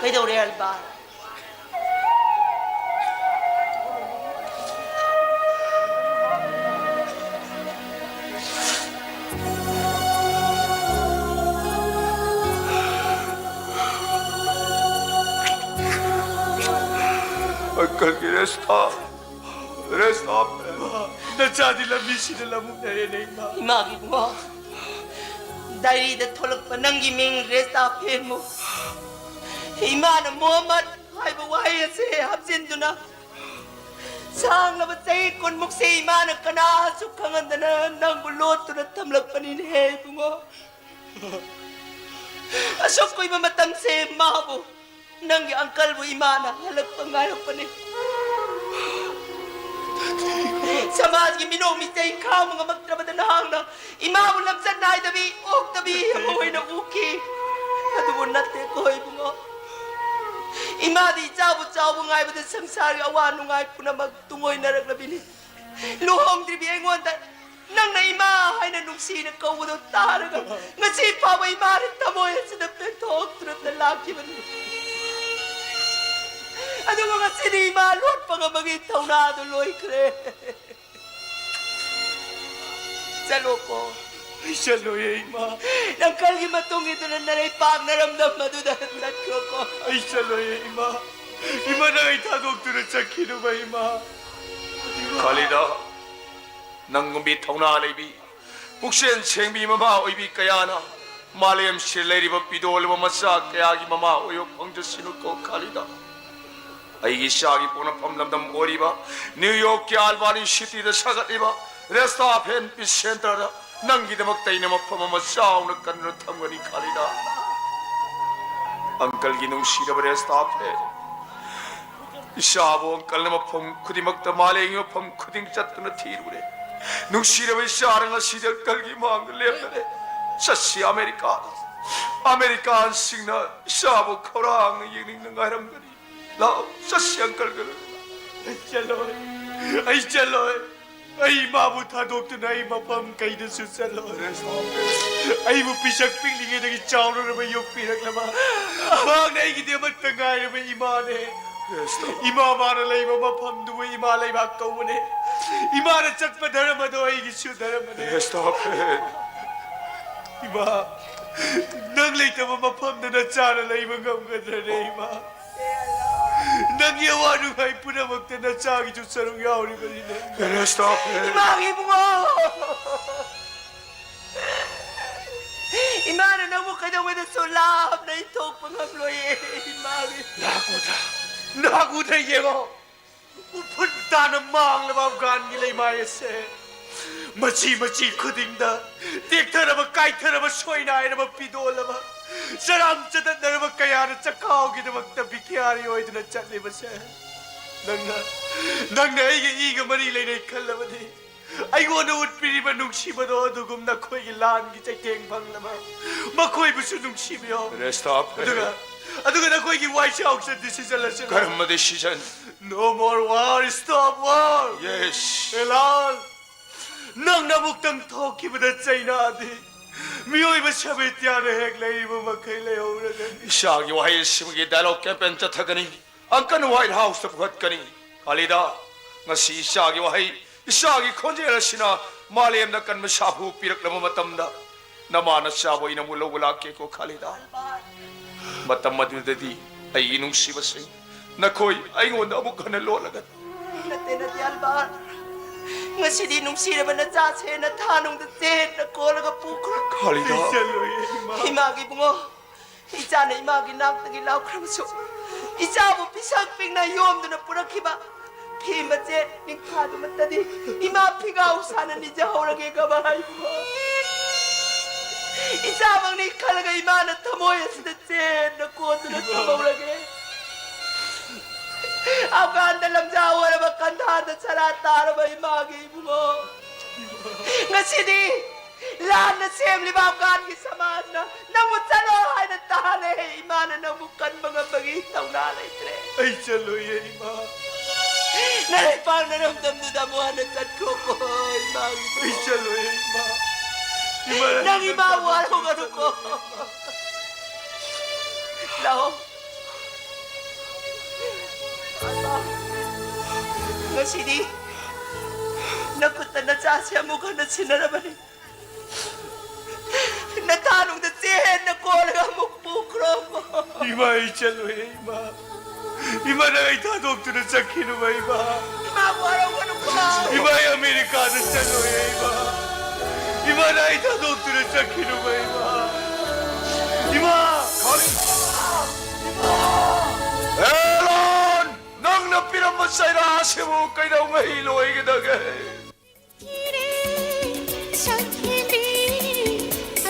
ꯀꯩꯗꯧꯔꯦ, ꯑꯜꯕꯥ? ꯑꯪꯀꯜꯒꯤ ꯔꯦꯁꯇꯥ, ꯔꯦꯁꯇꯥ, ꯅꯆꯥꯗꯤ ꯂꯝꯕꯤꯁꯤꯗ ꯂꯃꯨꯛꯅꯔꯦꯅꯦ, ꯏꯃꯥ꯫ ꯏꯃꯥꯒꯤ ꯏꯕꯨꯡꯉꯣ, ꯗꯥꯏꯔꯤꯗ ꯊꯣꯛꯂꯛꯄ ꯅꯪꯒꯤ ꯃꯤꯡ ꯔꯦꯁꯇꯥ ꯐꯦꯡꯉꯨ꯫ ꯏꯃꯥꯅ ꯃꯣꯍꯝꯃꯗ ꯍꯥꯏꯕ ꯋꯥꯍꯩ ꯑꯁꯦ ꯍꯥꯞꯆꯤꯟꯗꯨꯅ ꯁꯥꯡꯂꯕ ꯆꯍꯤ ꯀꯨꯟꯃꯨꯛꯁꯦ ꯏꯃꯥꯅ ꯀꯅꯥꯁꯨ ꯈꯪꯍꯟꯗꯅ ꯅꯪꯕꯨ ꯂꯣꯠꯇꯨꯅ ꯊꯝꯂꯛꯄꯅꯤꯅꯦ ꯏꯕꯨꯡꯉꯣ꯫ ꯑꯁꯨꯛ ꯀꯨꯏꯕ ꯃꯇꯝꯁꯦ ꯃꯥꯕꯨ, ꯅꯪꯒꯤ ꯑꯪꯀꯜꯕꯨ ꯏꯃꯥꯅ ꯍꯜꯂꯛꯄ ꯉꯥꯏꯔꯛꯄꯅꯤ꯫ ꯁꯃꯥꯖꯒꯤ ꯃꯤꯅꯣꯛ ꯃꯤꯆꯩ ꯈꯥꯡꯕ ꯉꯝꯃꯛꯇ꯭ꯔꯕꯗ ꯅꯍꯥꯛꯅ ꯏꯃꯥꯕꯨ ꯂꯝꯆꯠ ꯅꯥꯏꯗꯕꯤ, ꯑꯣꯛꯇꯕꯤ ꯑꯃ ꯑꯣꯏꯅ ꯎꯈꯤ꯫ ꯑꯗꯨꯕꯨ ꯅꯠꯇꯦꯀꯣ ꯏꯃꯥꯗꯤ ꯏꯆꯥꯕꯨ ꯆꯥꯎꯕ ꯉꯥꯏꯕꯗ ꯁꯪꯁꯥꯔꯒꯤ ꯑꯋꯥ ꯅꯨꯡꯉꯥꯏ ꯄꯨꯝꯅꯃꯛ ꯇꯨꯡꯑꯣꯏꯅꯔꯛꯂꯕꯤꯅꯤ꯫ ꯂꯨꯍꯣꯡꯗ꯭ꯔꯤꯕꯤ ꯑꯩꯉꯣꯟꯗ ꯅꯪꯅ ꯏꯃꯥ ꯍꯥꯏꯅ ꯅꯨꯡꯁꯤꯅ ꯀꯧꯕꯗꯣ ꯇꯥꯔꯒ ꯉꯁꯤ ꯐꯥꯎꯕ ꯏꯃꯥꯅ ꯊꯃꯣꯏ ꯑꯁꯤꯗ ꯄꯦꯟꯊꯣꯛꯇꯨꯅ ꯂꯥꯛꯈꯤꯕꯅꯤ꯫ ꯑꯗꯨꯒ ꯉꯁꯤꯗꯤ ꯏꯃꯥ ꯂꯣꯠꯄ ꯉꯝꯕꯒꯤ ꯊꯧꯅꯥꯗꯨ ꯂꯣꯏꯈ꯭ꯔꯦ꯫ ꯆꯠꯂꯣꯀꯣ꯫ ꯑꯩ ꯆꯠꯂꯣꯏꯌꯦ, ꯏꯃꯥ꯫ ꯑꯪꯀꯜꯒꯤ ꯃꯇꯨꯡ ꯏꯟꯗꯨꯅ ꯅꯔꯩ ꯄꯥꯛꯅꯔꯝꯗꯝ ꯑꯗꯨꯗ ꯆꯠꯈ꯭ꯔꯣꯀꯣ꯫ ꯑꯩ ꯆꯠꯂꯣꯏꯌꯦ, ꯏꯃꯥ꯫ ꯏꯃꯥ, ꯅꯪ ꯑꯩ ꯊꯥꯗꯣꯛꯇꯨꯅ ꯆꯠꯈꯤꯅꯨꯕ, ꯏꯃꯥ꯫ ꯈꯥꯂꯤꯗꯥ, ꯅꯪꯒꯨꯝꯕꯤ ꯊꯧꯅꯥ ꯂꯩꯕꯤ, ꯄꯨꯛꯆꯦꯜ ꯁꯦꯡꯕꯤ ꯃꯃꯥ ꯑꯣꯏꯕꯤ ꯀꯌꯥꯅ ꯃꯥꯂꯦꯝꯁꯤꯗ ꯂꯩꯔꯤꯕ ꯄꯤꯗꯣꯜꯂꯕ ꯃꯆꯥ ꯀꯌꯥꯒꯤ ꯃꯃꯥ ꯑꯣꯏꯕ ꯐꯪꯖꯁꯅꯨꯀꯣ, ꯈꯥꯂꯤꯗꯥ꯫ ꯑꯩꯒꯤ ꯏꯆꯥꯒꯤ ꯄꯣꯛꯅꯐꯝ ꯂꯝꯗꯝ ꯑꯣꯏꯔꯤꯕ ꯅ꯭ꯌꯨ ꯌꯣꯔꯛꯀꯤ ꯑꯜꯕꯥꯅꯤ ꯁꯤꯇꯤꯗ ꯁꯥꯒꯠꯂꯤꯕ ꯔꯦꯁꯇꯥꯐꯦꯟ ꯄꯤꯁ ꯁꯦꯟꯇꯔꯗ ꯅꯪꯒꯤꯗꯃꯛꯇ ꯑꯩꯅ ꯃꯐꯝ ꯑꯃ ꯆꯥꯎꯅ ꯀꯟꯗꯨꯅ ꯊꯝꯒꯅꯤ, ꯈꯥꯂꯤꯗꯥ꯫ ꯑꯪꯀꯜꯒꯤ ꯅꯨꯡꯁꯤꯔꯕ ꯔꯦꯁꯇꯥꯐꯦꯟ, ꯏꯆꯥꯕꯨ ꯑꯪꯀꯜꯅ ꯃꯐꯝ ꯈꯨꯗꯤꯡꯃꯛꯇ, ꯃꯥꯂꯦꯝꯒꯤ ꯃꯐꯝ ꯈꯨꯗꯤꯡ ꯆꯠꯇꯨꯅ ꯊꯤꯔꯨꯔꯦ꯫ ꯅꯨꯡꯁꯤꯔꯕ ꯏꯆꯥꯅ ꯉꯁꯤꯗꯤ ꯑꯪꯀꯜꯒꯤ ꯃꯥꯡꯗ ꯂꯦꯞꯂꯔꯦ꯫ ꯆꯠꯁꯤ ꯑꯃꯦꯔꯤꯀꯥꯗ꯫ ꯑꯃꯦꯔꯤꯀꯥꯟꯁꯤꯡꯅ ꯏꯆꯥꯕꯨ ꯈꯧꯔꯥꯡꯅ ꯌꯦꯡꯅꯤꯡꯅ ꯉꯥꯏꯔꯝꯒꯅꯤ꯫ ꯂꯥꯛꯑꯣ, ꯆꯠꯁꯤ ꯑꯪꯀꯜꯒ ꯂꯣꯏꯅꯅ꯫ ꯑꯩ ꯆꯠꯂꯣꯏ꯫ ꯑꯩ ꯆꯠꯂꯣꯏ꯫ ꯑꯩ ꯏꯃꯥꯕꯨ ꯊꯥꯗꯣꯛꯇꯨꯅ ꯑꯩ ꯃꯐꯝ ꯀꯩꯗꯁꯨ ꯆꯠꯂꯣꯏ꯫ ꯑꯩꯕꯨ ꯄꯤꯁꯛ ꯄꯤꯛꯂꯤꯉꯩꯗꯒꯤ ꯆꯥꯎꯔꯨꯔꯕ ꯌꯣꯛꯄꯤꯔꯛꯂꯕ, ꯃꯍꯥꯛꯅ ꯑꯩꯒꯤꯗꯤ ꯑꯃꯠꯇ ꯉꯥꯏꯔꯕ ꯏꯃꯥꯅꯦ꯫ ꯏꯃꯥ ꯃꯥꯅ ꯂꯩꯕ ꯃꯐꯝꯗꯨꯕꯨ ꯏꯃꯥ ꯂꯩꯕꯥꯛ ꯀꯧꯕꯅꯦ꯫ ꯏꯃꯥꯅ ꯆꯠꯄ ꯙꯔꯃꯗꯣ ꯑꯩꯒꯤꯁꯨ ꯙꯔꯃꯅꯦ꯫ ꯏꯃꯥ, ꯅꯪ ꯂꯩꯇꯕ ꯃꯐꯝꯗ ꯅꯆꯥꯅ ꯂꯩꯕ ꯉꯝꯒꯗ꯭ꯔꯅꯦ, ꯏꯃꯥ? ꯅꯪꯒꯤ ꯑꯋꯥ ꯅꯨꯡꯉꯥꯏ ꯄꯨꯝꯅꯃꯛꯇ ꯅꯆꯥꯒꯤꯁꯨ ꯁꯔꯨꯛ ꯌꯥꯎꯔꯤꯕꯅꯤꯅꯦ꯫ ꯏꯃꯥꯒꯤ ꯏꯕꯨꯡꯉꯣ! ꯏꯃꯥꯅ ꯅꯪꯕꯨ ꯀꯩꯗꯧꯉꯩꯗꯁꯨ ꯂꯥꯞꯅ ꯏꯟꯊꯣꯛꯄ ꯉꯝꯂꯣꯏꯌꯦ, ꯏꯃꯥꯒꯤ꯫ ꯅꯥꯛ ꯎꯗ꯭ꯔꯥ? ꯅꯥꯛ ꯎꯗ꯭ꯔꯥ ꯌꯦꯡꯉꯣ꯫ ꯎꯐꯨꯟ ꯇꯥꯅ ꯃꯥꯡꯂꯕ ꯑꯐꯒꯥꯟꯒꯤ ꯂꯩꯃꯥꯏ ꯑꯁꯦ ꯃꯆꯤ ꯃꯆꯤ ꯈꯨꯗꯤꯡꯗ ꯇꯦꯛꯊꯔꯕ, ꯀꯥꯏꯊꯔꯕ, ꯁꯣꯏꯅꯥꯏꯔꯕ, ꯄꯤꯗꯣꯜꯂꯕ, ꯆꯔꯥꯡ ꯆꯗꯠꯅꯔꯕ ꯀꯌꯥꯅ ꯆꯈꯥꯎꯒꯤꯗꯃꯛꯇ ꯚꯤꯈꯥꯔꯤ ꯑꯣꯏꯗꯨꯅ ꯆꯠꯂꯤꯕꯁꯦ ꯅꯪꯅ, ꯅꯪꯅ ꯑꯩꯒ ꯏꯒ ꯃꯔꯤ ꯂꯩꯅꯩ ꯈꯜꯂꯕꯗꯤ, ꯑꯩꯉꯣꯟꯗ ꯎꯠꯄꯤꯔꯤꯕ ꯅꯨꯡꯁꯤꯕꯗꯣ ꯑꯗꯨꯒꯨꯝ ꯅꯈꯣꯏꯒꯤ ꯂꯥꯟꯒꯤ ꯆꯩꯊꯦꯡ ꯐꯪꯂꯕ ꯃꯈꯣꯏꯕꯨꯁꯨ ꯅꯨꯡꯁꯤꯕꯤꯌꯣ꯫ ꯔꯦꯁꯇꯥꯐꯦ꯫ ꯑꯗꯨꯒ ꯑꯗꯨꯒ ꯅꯈꯣꯏꯒꯤ ꯋꯥꯏꯁꯦ ꯍꯥꯎꯁ ꯗꯤꯁꯤꯖꯟ ꯑꯁꯤ ꯂꯧ꯫ ꯀꯔꯝꯕ decision? No more war, stop war. Yes. ꯑꯦꯂꯥꯟ, ꯅꯪꯅ ꯑꯃꯨꯛꯇꯪ ꯊꯣꯛꯈꯤꯕꯗ ꯆꯩꯅꯥꯗꯤ ꯃꯤꯑꯣꯏꯕ ꯁꯥꯕꯤꯇ꯭ꯌꯥꯅ ꯍꯦꯛ ꯂꯩꯔꯤꯕ ꯃꯈꯩ ꯂꯩꯍꯧꯔꯒꯅꯤ꯫ ꯏꯆꯥꯒꯤ ꯋꯥꯍꯩ ꯑꯁꯤꯃꯒꯤ ꯗꯥꯏꯂꯣꯒ ꯀꯦꯝꯄꯦꯟ ꯆꯠꯊꯒꯅꯤ꯫ ꯑꯪꯀꯜ ꯋꯥꯏꯠ ꯍꯥꯎꯁꯇ ꯄꯨꯈꯠꯀꯅꯤ꯫ ꯈꯥꯂꯤꯗꯥ, ꯉꯁꯤ ꯏꯆꯥꯒꯤ ꯋꯥꯍꯩ, ꯏꯆꯥꯒꯤ ꯈꯣꯟꯖꯦꯜ ꯑꯁꯤꯅ ꯃꯥꯂꯦꯝꯗ ꯀꯟꯕ ꯁꯥꯐꯨ ꯄꯤꯔꯛꯂꯕ ꯃꯇꯝꯗ, ꯅꯃꯥ ꯅꯆꯥꯕꯨ ꯑꯩꯅ ꯑꯃꯨꯛ ꯂꯧꯕ ꯂꯥꯛꯀꯦꯀꯣ, ꯈꯥꯂꯤꯗꯥ꯫ ꯃꯇꯝ ꯑꯗꯨꯗꯗꯤ ꯑꯩꯒꯤ ꯅꯨꯡꯁꯤꯕꯁꯤꯡ, ꯅꯈꯣꯏ ꯑꯩꯉꯣꯟꯗ ꯑꯃꯨꯛ ꯍꯟꯅ ꯂꯣꯠꯂꯒꯅꯤ꯫ ꯅꯠꯇꯦ, ꯅꯠꯇꯦ, ꯑꯜꯕꯥꯔꯠ꯫ ꯉꯁꯤꯗꯤ ꯅꯨꯡꯁꯤꯔꯕ ꯅꯆꯥꯁꯦ ꯅꯊꯥꯅꯨꯡꯗ ꯆꯦꯠꯅ ꯀꯣꯜꯂꯒ ꯄꯨꯈ꯭ꯔꯣ꯫ ꯈꯥꯂꯤꯗꯥ꯫ ꯆꯦꯛꯁꯤꯜꯂꯣꯏꯌꯦ, ꯏꯃꯥ꯫ ꯏꯃꯥꯒꯤ ꯏꯕꯨꯡꯉꯣ, ꯏꯆꯥꯅ ꯏꯃꯥꯒꯤ ꯅꯥꯛꯇꯒꯤ ꯂꯥꯎꯈ꯭ꯔꯕꯁꯨ, ꯏꯆꯥꯕꯨ ꯄꯤꯁꯛ ꯄꯤꯛꯅ ꯌꯣꯝꯗꯨꯅ ꯄꯨꯔꯛꯈꯤꯕ ꯐꯤ ꯃꯆꯦꯠ ꯅꯤꯡꯊꯥꯗꯨꯃꯛꯇꯗꯤ ꯏꯃꯥ ꯐꯤꯒꯥꯎ ꯁꯥꯅ ꯅꯤꯖꯍꯧꯔꯒꯦ, ꯀꯃꯥꯏ ꯏꯕꯨꯡꯉꯣ? ꯏꯆꯥꯃꯛꯅꯤ ꯈꯜꯂꯒ ꯏꯃꯥꯅ ꯊꯃꯣꯏ ꯑꯁꯤꯗ ꯆꯦꯠꯅ ꯀꯣꯟꯗꯨꯅ ꯊꯝꯍꯧꯔꯒꯦ꯫ ꯑꯐꯒꯥꯟꯗ ꯂꯝꯖꯥ ꯑꯣꯏꯔꯕ, ꯀꯟꯙꯥꯔꯗ ꯁꯔꯥ ꯇꯥꯔꯕ ꯏꯃꯥꯒꯤ ꯏꯕꯨꯡꯉꯣ, ꯉꯁꯤꯗꯤ ꯂꯥꯟꯅ ꯁꯦꯝꯂꯤꯕ ꯑꯐꯒꯥꯟꯒꯤ ꯁꯃꯥꯖꯅ ꯅꯪꯕꯨ ꯆꯠꯂꯣ ꯍꯥꯏꯅ ꯇꯥꯍꯜꯂꯦ꯫ ꯏꯃꯥꯅ ꯅꯪꯕꯨ ꯀꯟꯕ ꯉꯝꯕꯒꯤ ꯊꯧꯅꯥ ꯂꯩꯇ꯭ꯔꯦ꯫ ꯑꯩ ꯆꯠꯂꯣꯏꯌꯦ, ꯏꯃꯥ꯫ ꯅꯔꯩꯄꯥꯛ ꯅꯔꯝꯗꯝꯗꯨꯗ ꯑꯃꯨꯛ ꯍꯟꯅ ꯆꯠꯈ꯭ꯔꯣꯀꯣ, ꯏꯃꯥꯒꯤ꯫ ꯑꯩ ꯆꯠꯂꯣꯏꯌꯦ, ꯏꯃꯥ꯫ ꯏꯃꯥ, ꯅꯪ ꯏꯃꯥ ꯅꯪ ꯋꯥꯔꯧꯒꯅꯨꯀꯣ꯫ ꯂꯥꯛꯑꯣ꯫ ꯉꯁꯤꯗꯤ ꯅꯈꯨꯠꯇ ꯅꯆꯥꯁꯦ ꯑꯃꯨꯛ ꯍꯟꯅ ꯁꯤꯟꯅꯔꯕꯅꯤ꯫ ꯅꯊꯥꯅꯨꯡꯗ ꯆꯦꯟꯅ ꯀꯣꯜꯂꯒ ꯑꯃꯨꯛ ꯄꯨꯈ꯭ꯔꯣ꯫ ꯏꯃꯥ, ꯑꯩ ꯆꯠꯂꯣꯏꯌꯦ, ꯏꯃꯥ꯫ ꯏꯃꯥ, ꯅꯪ ꯑꯩ ꯊꯥꯗꯣꯛꯇꯨꯅ ꯆꯠꯈꯤꯅꯨꯕ, ꯏꯃꯥ꯫ ꯏꯃꯥ, ꯋꯥꯔꯧꯒꯅꯨꯀꯣ꯫ ꯏꯃꯥ, ꯑꯩ ꯑꯃꯦꯔꯤꯀꯥꯗ ꯆꯠꯂꯣꯏꯌꯦ, ꯏꯃꯥ꯫ ꯏꯃꯥ, ꯅꯪ ꯑꯩ ꯊꯥꯗꯣꯛꯇꯨꯅ ꯆꯠꯈꯤꯅꯨꯕ, ꯏꯃꯥ꯫ ꯏꯃꯥ! ꯏꯃꯥ! ꯑꯦꯂꯥꯟ! ꯅꯪꯅ ꯄꯤꯔꯝꯕ ꯆꯩꯔꯥ ꯑꯁꯤꯕꯨ ꯀꯩꯗꯧꯉꯩ ꯂꯣꯏꯒꯗꯒꯦ?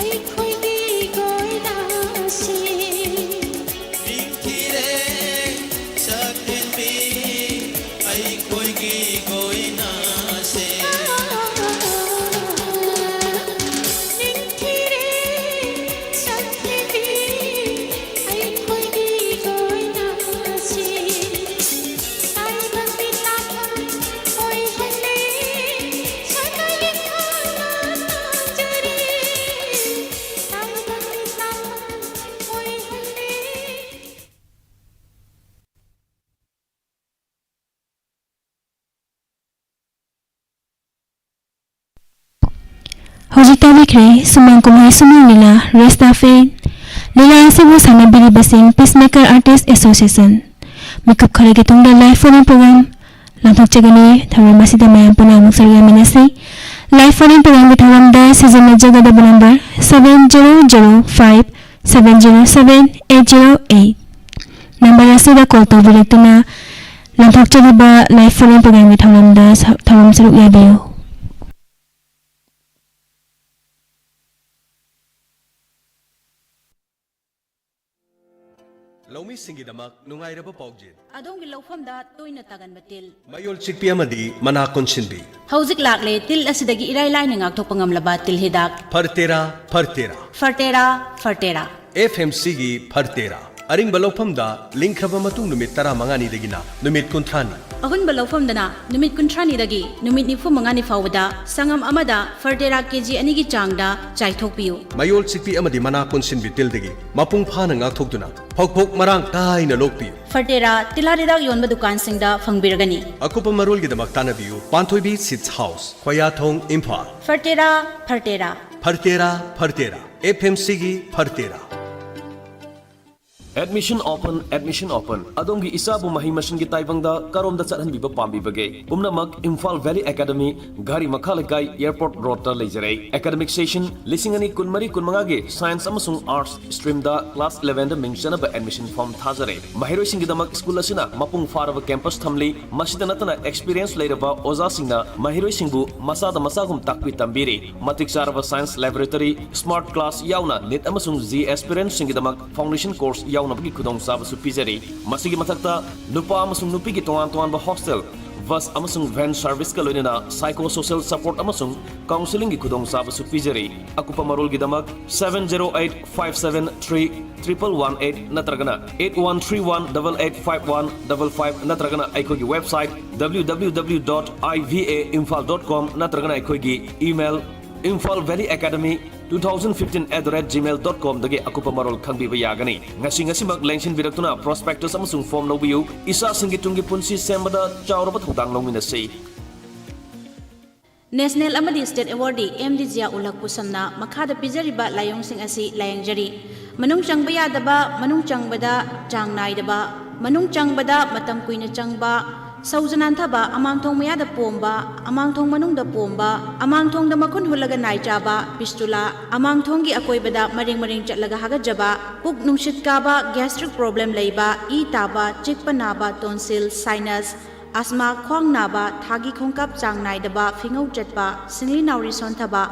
ꯑꯩꯈꯣꯏꯒꯤ ꯀꯣꯏꯅꯥꯁꯤ꯫ ꯅꯤꯡꯊꯤꯔꯦ ꯁꯛꯍꯦꯟꯕꯤ ꯑꯩꯈꯣꯏꯒꯤ ꯀꯣꯏꯅꯥꯁꯦ꯫ ꯅꯤꯡꯊꯤꯔꯦ ꯁꯛꯍꯦꯟꯕꯤ ꯑꯩꯈꯣꯏꯒꯤ ꯍꯧꯖꯤꯛ ꯇꯥꯕꯤꯈ꯭ꯔꯦ ꯁꯨꯃꯥꯡ ꯀꯨꯝꯍꯩ ꯁꯨꯃꯥꯡ ꯂꯤꯂꯥ, ꯔꯦꯁꯇꯥ ꯐꯦꯟ꯫ ꯂꯤꯂꯥ ꯑꯁꯤꯕꯨ ꯁꯥꯟꯅꯕꯤꯔꯤꯕꯁꯤꯡ Peacemaker Artist Association꯫ ꯃꯤꯀꯨꯞ ꯈꯔꯒꯤ ꯇꯨꯡꯗ live phone-in program ꯂꯥꯟꯊꯣꯛꯆꯒꯅꯤ꯫ ꯊꯧꯔꯝ ꯑꯁꯤꯗ ꯃꯌꯥꯝ ꯄꯨꯟꯅ ꯑꯃꯨꯛ ꯁꯔꯨꯛ ꯌꯥꯃꯤꯟꯅꯁꯤ꯫ Live phone-in program-ꯒꯤ ꯊꯧꯔꯝꯗ ꯁꯤꯖꯤꯟꯅꯖꯒꯗꯕ number seven zero zero five seven zero seven eight zero eight꯫ Number ꯑꯁꯤꯗ call ꯇꯧꯕꯤꯔꯛꯇꯨꯅ ꯂꯥꯟꯊꯣꯛꯆꯔꯤꯕ live phone-in program-ꯒꯤ ꯊꯧꯔꯝꯗ ꯁ-, ꯊꯧꯔꯝ ꯁꯔꯨꯛ ꯌꯥꯕꯤꯌꯨ꯫ ꯂꯧꯃꯤꯁꯤꯡꯒꯤꯗꯃꯛ ꯅꯨꯡꯉꯥꯏꯔꯕ ꯄꯥꯎꯖꯦꯜ꯫ ꯑꯗꯣꯝꯒꯤ ꯂꯧꯐꯝꯗ ꯇꯣꯏꯅ ꯇꯥꯒꯟꯕ ꯇꯤꯜ꯫ ꯃꯌꯣꯜ ꯆꯤꯛꯄꯤ ꯑꯃꯗꯤ ꯃꯅꯥ ꯀꯣꯟꯁꯤꯟꯕꯤ꯫ ꯍꯧꯖꯤꯛ ꯂꯥꯛꯂꯦ ꯇꯤꯜ ꯑꯁꯤꯗꯒꯤ ꯏꯔꯥꯏ ꯂꯥꯏꯅ ꯉꯥꯛꯊꯣꯛꯄ ꯉꯝꯂꯕ ꯇꯤꯜ ꯍꯤꯗꯥꯛ꯫ ꯐꯔꯇꯦꯔꯥ, ꯐꯔꯇꯦꯔꯥ꯫ ꯐꯔꯇꯦꯔꯥ, ꯐꯔꯇꯦꯔꯥ꯫ F M C-ꯒꯤ ꯐꯔꯇꯦꯔꯥ꯫ ꯑꯔꯤꯡꯕ ꯂꯧꯐꯝꯗ ꯂꯤꯡꯈ꯭ꯔꯕ ꯃꯇꯨꯡ ꯅꯨꯃꯤꯠ ꯇꯔꯥꯃꯉꯥꯅꯤꯗꯒꯤꯅ ꯅꯨꯃꯤꯠ ꯀꯨꯟꯊ꯭ꯔꯥꯅꯤ꯫ ꯑꯍꯨꯟꯕ ꯂꯧꯐꯝꯗꯅ ꯅꯨꯃꯤꯠ ꯀꯨꯟꯊ꯭ꯔꯥꯅꯤꯗꯒꯤ ꯅꯨꯃꯤꯠ ꯅꯤꯐꯨꯃꯉꯥꯅꯤ ꯐꯥꯎꯕꯗ ꯁꯪꯉꯝ ꯑꯃꯗ ꯐꯔꯇꯦꯔꯥ ꯀꯦ ꯖꯤ ꯑꯅꯤꯒꯤ ꯆꯥꯡꯗ ꯆꯥꯏꯊꯣꯛꯄꯤꯌꯨ꯫ ꯃꯌꯣꯜ ꯆꯤꯛꯄꯤ ꯑꯃꯗꯤ ꯃꯅꯥ ꯀꯣꯟꯁꯤꯟꯕꯤ ꯇꯤꯜꯗꯒꯤ ꯃꯄꯨꯡ ꯐꯥꯅ ꯉꯥꯛꯊꯣꯛꯇꯨꯅ ꯐꯧ ꯐꯧ ꯃꯔꯥꯡ ꯀꯥꯏꯅ ꯂꯣꯛꯄꯤꯌꯨ꯫ ꯐꯔꯇꯦꯔꯥ ꯇꯤꯜꯍꯥꯠ ꯍꯤꯗꯥꯛ ꯌꯣꯟꯕ ꯗꯨꯀꯥꯟꯁꯤꯡꯗ ꯐꯪꯕꯤꯔꯒꯅꯤ꯫ ꯑꯀꯨꯞꯄ ꯃꯔꯣꯜꯒꯤꯗꯃꯛ ꯇꯥꯟꯅꯕꯤꯌꯨ ꯄꯥꯟꯊꯣꯏꯕꯤ Seeds House, ꯈꯣꯌꯥꯊꯣꯡ, Imphal. ꯐꯔꯇꯦꯔꯥ, ꯐꯔꯇꯦꯔꯥ꯫ ꯐꯔꯇꯦꯔꯥ, ꯐꯔꯇꯦꯔꯥ꯫ F M C-ꯒꯤ ꯐꯔꯇꯦꯔꯥ꯫ Admission open, admission open꯫ ꯑꯗꯣꯝꯒꯤ ꯏꯆꯥꯕꯨ ꯃꯍꯩ ꯃꯁꯤꯡꯒꯤ ꯇꯥꯏꯕꯪꯗ ꯀꯔꯣꯝꯗ ꯆꯠꯍꯟꯕꯤꯕ ꯄꯥꯝꯕꯤꯕꯒꯦ? ꯄꯨꯝꯅꯃꯛ ꯏꯝꯐꯥꯜ ꯚꯦꯂꯤ ꯑꯦꯀꯥꯗꯃꯤ, ꯘꯔꯤ ꯃꯈꯥ ꯂꯩꯀꯥꯏ, ꯑꯦꯌꯔꯄꯣꯔꯠ ꯔꯣꯗꯇ ꯂꯩꯖꯔꯦ꯫ Academic session ꯂꯤꯁꯤꯡ ꯑꯅꯤ ꯀꯨꯟꯃꯔꯤ ꯀꯨꯟꯃꯉꯥꯒꯤ science ꯑꯃꯁꯨꯡ arts stream-ꯗ class eleven-ꯗ ꯃꯤꯡ ꯆꯟꯅꯕ admission form ꯊꯥꯖꯔꯦ꯫ ꯃꯍꯩꯔꯣꯏꯁꯤꯡꯒꯤꯗꯃꯛ ꯁ꯭ꯀꯨꯜ ꯑꯁꯤꯅ ꯃꯄꯨꯡ ꯐꯥꯔꯕ campus ꯊꯝꯂꯤ꯫ ꯃꯁꯤꯗ ꯅꯠꯇꯅ experience ꯂꯩꯔꯕ ꯑꯣꯖꯥꯁꯤꯡꯅ ꯃꯍꯩꯔꯣꯏꯁꯤꯡꯕꯨ ꯃꯆꯥꯗ ꯃꯆꯥꯒꯨꯝ ꯇꯥꯛꯄꯤ ꯇꯝꯕꯤꯔꯤ꯫ ꯃꯇꯤꯛ ꯆꯥꯔꯕ science laboratory, smart class ꯌꯥꯎꯅ NEET ꯑꯃꯁꯨꯡ J E E aspirants-ꯁꯤꯡꯒꯤꯗꯃꯛ foundation course ꯌꯥꯎꯅꯕꯒꯤ ꯈꯨꯗꯣꯡꯆꯥꯕꯁꯨ ꯄꯤꯖꯔꯤ꯫ ꯃꯁꯤꯒꯤ ꯃꯊꯛꯇ ꯅꯨꯄꯥ ꯑꯃꯁꯨꯡ ꯅꯨꯄꯤꯒꯤ ꯇꯣꯉꯥꯟ ꯇꯣꯉꯥꯟꯕ hostel, bus ꯑꯃꯁꯨꯡ van service-ꯀ ꯂꯣꯏꯅꯅ psychosocial support ꯑꯃꯁꯨꯡ counselling-ꯒꯤ ꯈꯨꯗꯣꯡꯆꯥꯕꯁꯨ ꯄꯤꯖꯔꯤ꯫ ꯑꯀꯨꯞꯄ ꯃꯔꯣꯜꯒꯤꯗꯃꯛ seven zero eight five seven three triple one eight ꯅꯠꯇ꯭ꯔꯒꯅ eight one three one double eight five one double five ꯅꯠꯇ꯭ꯔꯒꯅ ꯑꯩꯈꯣꯏꯒꯤ website W W W dot I V A imphal dot com ꯅꯠꯇ꯭ꯔꯒꯅ ꯑꯩꯈꯣꯏꯒꯤ email imphal valley academy two thousand fifteen at the rate gmail dot com-ꯗꯒꯤ ꯑꯀꯨꯞꯄ ꯃꯔꯣꯜ ꯈꯪꯕꯤꯕ ꯌꯥꯒꯅꯤ꯫ ꯉꯁꯤ ꯉꯁꯤꯃꯛ ꯂꯦꯡꯁꯤꯟꯕꯤꯔꯛꯇꯨꯅ prospectus ꯑꯃꯁꯨꯡ form ꯂꯧꯕꯤꯌꯨ꯫ ꯏꯆꯥꯁꯤꯡꯒꯤ ꯇꯨꯡꯒꯤ ꯄꯨꯟꯁꯤ ꯁꯦꯝꯕꯗ ꯆꯥꯎꯔꯕ ꯊꯧꯗꯥꯡ ꯂꯧꯃꯤꯟꯅꯁꯤ꯫ National ꯑꯃꯗꯤ State Awardee M D Zia ꯎꯂꯛ ꯄꯨꯁꯝꯅ ꯃꯈꯥꯗ ꯄꯤꯖꯔꯤꯕ ꯂꯥꯏꯑꯣꯡꯁꯤꯡ ꯑꯁꯤ ꯂꯥꯌꯦꯡꯖꯔꯤ꯫ ꯃꯅꯨꯡ ꯆꯪꯕ ꯌꯥꯗꯕ, ꯃꯅꯨꯡ ꯆꯪꯕꯗ ꯆꯥꯡ ꯅꯥꯏꯗꯕ, ꯃꯅꯨꯡ ꯆꯪꯕꯗ ꯃꯇꯝ ꯀꯨꯏꯅ ꯆꯪꯕ, ꯁꯧꯖ ꯅꯥꯟꯊꯕ, ꯑꯃꯥꯡꯊꯣꯡ ꯃꯌꯥꯗ ꯄꯣꯝꯕ, ꯑꯃꯥꯡꯊꯣꯡ ꯃꯅꯨꯡꯗ ꯄꯣꯝꯕ, ꯑꯃꯥꯡꯊꯣꯡꯗ ꯃꯈꯨꯟ ꯍꯨꯠꯂꯒ ꯅꯥꯏ ꯆꯥꯕ, ꯄꯤꯁꯇꯨꯂꯥ, ꯑꯃꯥꯡꯊꯣꯡꯒꯤ ꯑꯀꯣꯏꯕꯗ ꯃꯔꯦꯡ ꯃꯔꯦꯡ ꯆꯠꯂꯒ ꯍꯥꯒꯠꯆꯕ, ꯄꯨꯛ ꯅꯨꯡꯁꯤꯠ ꯀꯥꯕ, gastric problem ꯂꯩꯕ, ꯏ ꯇꯥꯕ, ꯆꯤꯛꯄ ꯅꯥꯕ, tonsil, sinus, ꯑꯁꯃꯥ, ꯈ꯭ꯋꯥꯡ ꯅꯥꯕ, ꯊꯥꯒꯤ ꯈꯣꯡꯀꯥꯞ ꯆꯥꯡ ꯅꯥꯏꯗꯕ, ꯐꯤꯉꯧ ꯆꯠꯄ, ꯁꯤꯡꯂꯤ ꯅꯥꯎꯔꯤ ꯁꯣꯟꯊꯕ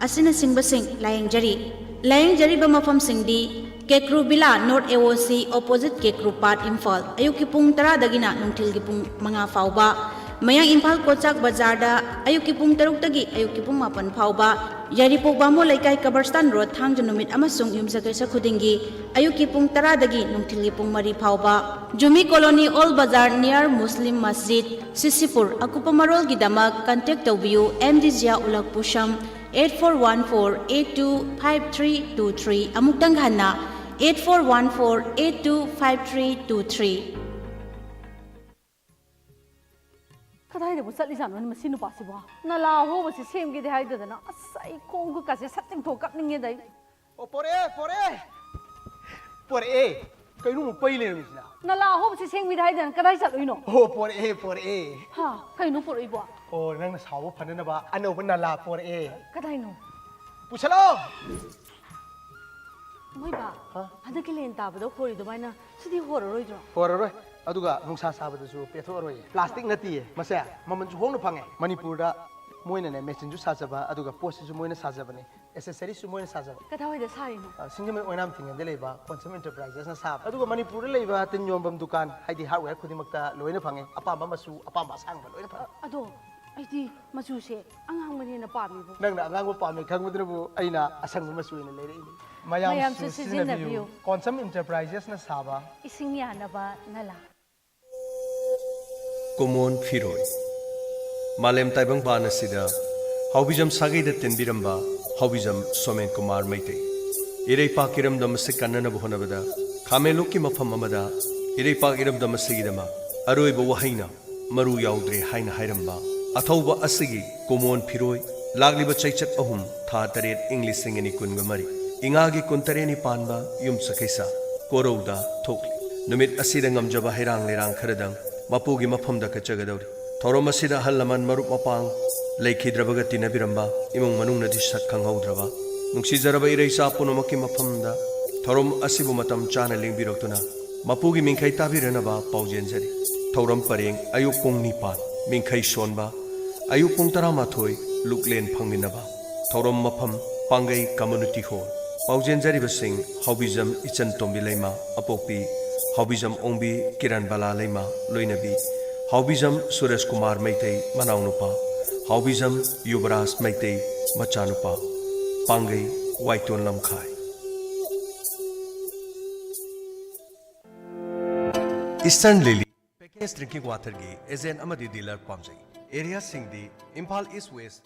ꯑꯁꯤꯅꯆꯤꯡꯕꯁꯤꯡ ꯂꯥꯌꯦꯡꯖꯔꯤ꯫ ꯂꯥꯌꯦꯡꯖꯔꯤꯕ ꯃꯐꯝꯁꯤꯡꯗꯤ ꯀꯦꯀ꯭ꯔꯨ ꯕꯤꯂꯥ, North A O C, opposite ꯀꯦꯀ꯭ꯔꯨ ꯄꯥꯠ, ꯏꯝꯐꯥꯜ꯫ ꯑꯌꯨꯛꯀꯤ ꯄꯨꯡ ꯇꯔꯥꯗꯒꯤꯅ ꯅꯨꯡꯊꯤꯜꯒꯤ ꯄꯨꯡ ꯃꯉꯥ ꯐꯥꯎꯕ꯫ ꯃꯌꯥꯡ ꯏꯝꯐꯥꯜ ꯀꯣꯆꯥꯛ ꯕꯖꯥꯔꯗ ꯑꯌꯨꯛꯀꯤ ꯄꯨꯡ ꯇꯔꯨꯛꯇꯒꯤ ꯑꯌꯨꯛꯀꯤ ꯄꯨꯡ ꯃꯥꯄꯟ ꯐꯥꯎꯕ꯫ ꯌꯥꯏꯔꯤꯄꯣꯛ ꯕꯥꯃꯣꯟ ꯂꯩꯀꯥꯏ, ꯀꯕꯔꯁꯇꯥꯟ ꯔꯣꯗ, ꯊꯥꯡꯖ ꯅꯨꯃꯤꯠ ꯑꯃꯁꯨꯡ ꯌꯨꯝꯁꯀꯩꯁ ꯈꯨꯗꯤꯡꯒꯤ ꯑꯌꯨꯛꯀꯤ ꯄꯨꯡ ꯇꯔꯥꯗꯒꯤ ꯅꯨꯡꯊꯤꯜꯒꯤ ꯄꯨꯡ ꯃꯔꯤ ꯐꯥꯎꯕ꯫ Jumi colony, old Bazar, near ꯃꯨꯁꯂꯤꯝ ꯃꯁꯖꯤꯗ, ꯁꯤꯁꯤꯄꯨꯔ꯫ ꯑꯀꯨꯞꯄ ꯃꯔꯣꯜꯒꯤꯗꯃꯛ contact ꯇꯧꯕꯤꯌꯨ ꯑꯦꯝ ꯗꯤ ꯖꯤꯌꯥ ꯎꯂꯛ ꯄꯨꯁꯝ, eight four one four eight two five three two three꯫ ꯑꯃꯨꯛꯇꯪ ꯍꯟꯅ, eight four one four eight two five three two three꯫ ꯀꯗꯥꯏꯗꯕꯨ ꯆꯠꯂꯤꯖꯥꯠꯅꯣꯅꯦ ꯃꯁꯤ ꯅꯨꯄꯥꯁꯤꯕꯣ? ꯅꯂꯥ ꯑꯍꯣꯕꯁꯤ ꯁꯦꯝꯒꯦꯗꯤ ꯍꯥꯏꯗꯗꯅ, ꯑꯁ, ꯑꯩ ꯈꯣꯡ ꯈꯨꯠꯀꯥꯁꯦ ꯁꯠ ꯇꯤꯡꯊꯣꯛ ꯀꯞꯅꯤꯡꯉꯦꯗ ꯑꯩ꯫ ꯑꯣ, ꯄꯣꯔꯛꯑꯦ, ꯄꯣꯔꯛꯑꯦ꯫ ꯄꯣꯔꯛꯑꯦ꯫ ꯀꯩꯅꯣ ꯑꯃꯨꯛ ꯄꯩ ꯂꯩꯔꯝꯃꯤꯁꯤꯅ? ꯅꯂꯥ ꯑꯍꯣꯕꯁꯤ ꯁꯦꯝꯒꯦꯗꯤ ꯍꯥꯏꯗꯅ ꯀꯗꯥꯏ ꯆꯠꯂꯨꯏꯅꯣ? ꯑꯣ, ꯄꯣꯔꯛꯑꯦ, ꯄꯣꯔꯛꯑꯦ꯫ ꯍꯥ, ꯀꯩꯅꯣ ꯄꯣꯔꯛꯏꯕꯣ? ꯑꯣ, ꯅꯪꯅ ꯁꯥꯎꯕ ꯐꯅꯅꯕ ꯑꯅꯧꯕ ꯅꯂꯥ ꯄꯣꯔꯛꯑꯦ꯫ ꯀꯗꯥꯏꯅꯣ? ꯄꯨꯁꯜꯂꯣ! ꯃꯣꯏꯕꯥ, ꯍꯥ? ꯍꯟꯗꯛꯀꯤ ꯂꯦꯟ ꯇꯥꯕꯗ ꯍꯣꯔꯤ ꯑꯗꯨꯃꯥꯏꯅ ꯁꯤꯗꯤ ꯍꯣꯔꯔꯣꯏꯗ꯭ꯔꯣ? ꯍꯣꯔꯔꯣꯏ꯫ ꯑꯗꯨꯒ ꯅꯨꯡꯁꯥ ꯁꯥꯕꯗꯁꯨ ꯄꯦꯊꯣꯛꯑꯔꯣꯏꯌꯦ꯫ ꯄ꯭ꯂꯥꯁꯇꯤꯛ ꯅꯠꯇꯤꯌꯦ꯫ ꯃꯁꯦ ꯃꯃꯜꯁꯨ ꯍꯣꯡꯅ ꯐꯪꯉꯦ꯫ ꯃꯅꯤꯄꯨꯔꯗ ꯃꯣꯏꯅꯅꯦ ꯃꯦꯆꯤꯟꯁꯨ ꯁꯥꯖꯕ, ꯑꯗꯨꯒ ꯄꯣꯠꯁꯤꯁꯨ ꯃꯣꯏꯅ ꯁꯥꯖꯕꯅꯤ꯫ ꯑꯦꯁꯦꯁꯔꯤꯁꯁꯨ ꯃꯣꯏꯅ ꯁꯥꯖꯕ꯫ ꯀꯗꯥꯏꯋꯥꯏꯗ ꯁꯥꯔꯤꯅꯣ? ꯑ, ꯁꯤꯡꯖꯃꯩ ꯑꯣꯏꯅꯥꯝ ꯊꯤꯡꯉꯦꯟꯗ ꯂꯩꯕ ꯀꯣꯟꯁꯝ ꯑꯦꯟꯇꯔꯄ꯭ꯔꯥꯏꯖꯦꯁꯅ ꯁꯥꯕ꯫ ꯑꯗꯨꯒ ꯃꯅꯤꯄꯨꯔꯗ ꯂꯩꯕ ꯇꯤꯟ ꯌꯣꯟꯐꯝ ꯗꯨꯀꯥꯟ, ꯍꯥꯏꯗꯤ ꯍꯥꯔꯗꯋꯦꯌꯔ ꯈꯨꯗꯤꯡꯃꯛꯇ ꯂꯣꯏꯅ ꯐꯪꯉꯦ꯫ ꯑꯄꯥꯝꯕ ꯃꯆꯨ, ꯑꯄꯥꯝꯕ ꯑꯁꯥꯡꯕ ꯂꯣꯏꯅ ꯐꯪꯉꯦ꯫ ꯑꯗꯣ ꯑꯩꯗꯤ ꯃꯆꯨꯁꯦ ꯑꯉꯥꯡꯕꯅ ꯍꯦꯟꯅ ꯄꯥꯝꯃꯤꯕꯣ꯫ ꯅꯪꯅ ꯑꯉꯥꯡꯕ ꯄꯥꯝꯃꯦ ꯈꯪꯕꯗꯨꯅꯕꯨ ꯑꯩꯅ ꯑꯁꯪꯕ ꯃꯆꯨ ꯑꯣꯏꯅ ꯂꯩꯔꯛꯏꯅꯤ꯫ ꯃꯌꯥꯝꯁꯨ ꯃꯌꯥꯝꯁꯨ ꯁꯤꯖꯤꯟꯅꯕꯤꯌꯨ꯫ ꯁꯤꯖꯤꯟꯅꯕꯤꯌꯨ꯫ ꯀꯣꯟꯁꯝ ꯑꯦꯟꯇꯔꯄ꯭ꯔꯥꯏꯖꯦꯁꯅ ꯁꯥꯕ ꯏꯁꯤꯡ ꯌꯥꯅꯕ ꯅꯂꯥ꯫ ꯀꯨꯃꯣꯟ ꯐꯤꯔꯣꯏ꯫ ꯃꯥꯂꯦꯝ ꯇꯥꯏꯕꯪꯄꯥꯟ ꯑꯁꯤꯗ ꯍꯥꯎꯕꯤꯖꯝ ꯁꯥꯒꯩꯗ ꯇꯤꯟꯕꯤꯔꯝꯕ ꯍꯥꯎꯕꯤꯖꯝ ꯁꯣꯃꯦꯟ ꯀꯨꯃꯥꯔ ꯃꯩꯇꯩ꯫ ꯏꯔꯩꯄꯥꯛ ꯏꯔꯝꯗꯝ ꯑꯁꯤ ꯀꯟꯅꯅꯕ ꯍꯣꯠꯅꯕꯗ ꯈꯥꯃꯦꯟꯂꯣꯛꯀꯤ ꯃꯐꯝ ꯑꯃꯗ ꯏꯔꯩꯄꯥꯛ ꯏꯔꯝꯗꯝ ꯑꯁꯤꯒꯤꯗꯃꯛ ꯑꯔꯣꯏꯕ ꯋꯥꯍꯩꯅ "ꯃꯔꯨ ꯌꯥꯎꯗ꯭ꯔꯦ" ꯍꯥꯏꯅ ꯍꯥꯏꯔꯝꯕ ꯑꯊꯧꯕ ꯑꯁꯤꯒꯤ ꯀꯨꯃꯣꯟ ꯐꯤꯔꯣꯏ ꯂꯥꯛꯂꯤꯕ ꯆꯩꯆꯠ ꯑꯍꯨꯝ, ꯊꯥ ꯇꯔꯦꯠ, ꯏꯪ ꯂꯤꯁꯤꯡ ꯑꯅꯤ ꯀꯨꯟꯒ ꯃꯔꯤ, ꯏꯉꯥꯒꯤ ꯀꯨꯟꯇꯔꯦꯠꯅꯤ ꯄꯥꯟꯕ ꯌꯨꯝꯁꯀꯩꯁ ꯀꯣꯔꯧꯗ ꯊꯣꯛꯂꯤ꯫ ꯅꯨꯃꯤꯠ ꯑꯁꯤꯗ ꯉꯝꯖꯕ ꯍꯩꯔꯥꯡ ꯂꯩꯔꯥꯡ ꯈꯔꯗꯪ ꯃꯄꯨꯒꯤ ꯃꯐꯝꯗ ꯀꯠꯆꯒꯗꯧꯔꯤ꯫ ꯊꯧꯔꯝ ꯑꯁꯤꯗ ꯑꯍꯜ ꯂꯃꯟ, ꯃꯔꯨꯞ ꯃꯄꯥꯡ, ꯂꯩꯈꯤꯗ꯭ꯔꯕꯒ ꯇꯤꯟꯅꯕꯤꯔꯝꯕ, ꯏꯃꯨꯡ ꯃꯅꯨꯡꯅꯗꯤ ꯁꯛ ꯈꯪꯍꯧꯗ꯭ꯔꯕ, ꯅꯨꯡꯁꯤꯖꯔꯕ ꯏꯔꯩꯆꯥ ꯄꯨꯝꯅꯃꯛꯀꯤ ꯃꯐꯝꯗ ꯊꯧꯔꯝ ꯑꯁꯤꯕꯨ ꯃꯇꯝ ꯆꯥꯅ ꯂꯦꯡꯕꯤꯔꯛꯇꯨꯅ ꯃꯄꯨꯒꯤ ꯃꯤꯡꯈꯩ ꯇꯥꯕꯤꯔꯅꯕ ꯄꯥꯎꯖꯦꯟꯖꯔꯤ꯫ ꯊꯧꯔꯝ ꯄꯔꯦꯡ: ꯑꯌꯨꯛ ꯄꯨꯡ ꯅꯤꯄꯥꯟ, ꯃꯤꯡꯈꯩ ꯁꯣꯟꯕ, ꯑꯌꯨꯛ ꯄꯨꯡ ꯇꯔꯥꯃꯥꯊꯣꯏ, ꯂꯨꯛꯂꯦꯟ ꯐꯪꯃꯤꯟꯅꯕ꯫ ꯊꯧꯔꯝ ꯃꯐꯝ: ꯄꯥꯡꯒꯩ ꯀꯝꯃꯨꯅꯤꯇꯤ ꯍꯣꯜ꯫ ꯄꯥꯎꯖꯦꯟꯖꯔꯤꯕꯁꯤꯡ: ꯍꯥꯎꯕꯤꯖꯝ ꯏꯆꯟ ꯇꯣꯝꯕꯤ ꯂꯩꯃ, ꯑꯄꯣꯛꯄꯤ ꯍꯥꯎꯕꯤꯖꯝ ꯑꯣꯡꯕꯤ ꯀꯤꯔꯟꯕꯂꯥ ꯂꯩꯃ, ꯂꯣꯏꯅꯕꯤ ꯍꯥꯎꯕꯤꯖꯝ ꯁꯨꯔꯦꯁ ꯀꯨꯃꯥꯔ ꯃꯩꯇꯩ, ꯃꯅꯥꯎꯅꯨꯄꯥ ꯍꯥꯎꯕꯤꯖꯝ ꯌꯨꯕꯔꯥꯖ ꯃꯩꯇꯩ, ꯃꯆꯥꯅꯨꯄꯥ꯫ ꯄꯥꯡꯒꯩ ꯋꯥꯏꯇꯣꯟ ꯂꯝꯈꯥꯏ꯫ ꯏꯁꯇꯔꯟ ꯂꯤꯂꯤ ꯄꯦꯀꯦꯖ ꯗ꯭ꯔꯤꯡꯀꯤꯡ ꯋꯥꯇꯔꯒꯤ ꯑꯦꯖꯦꯟ ꯑꯃꯗꯤ ꯗꯤꯂꯔ ꯄꯥꯝꯖꯩ꯫ ꯑꯦꯔꯤꯌꯥꯁꯤꯡꯗꯤ: ꯏꯝꯐꯥꯜ ꯏꯁ ꯋꯦꯁ,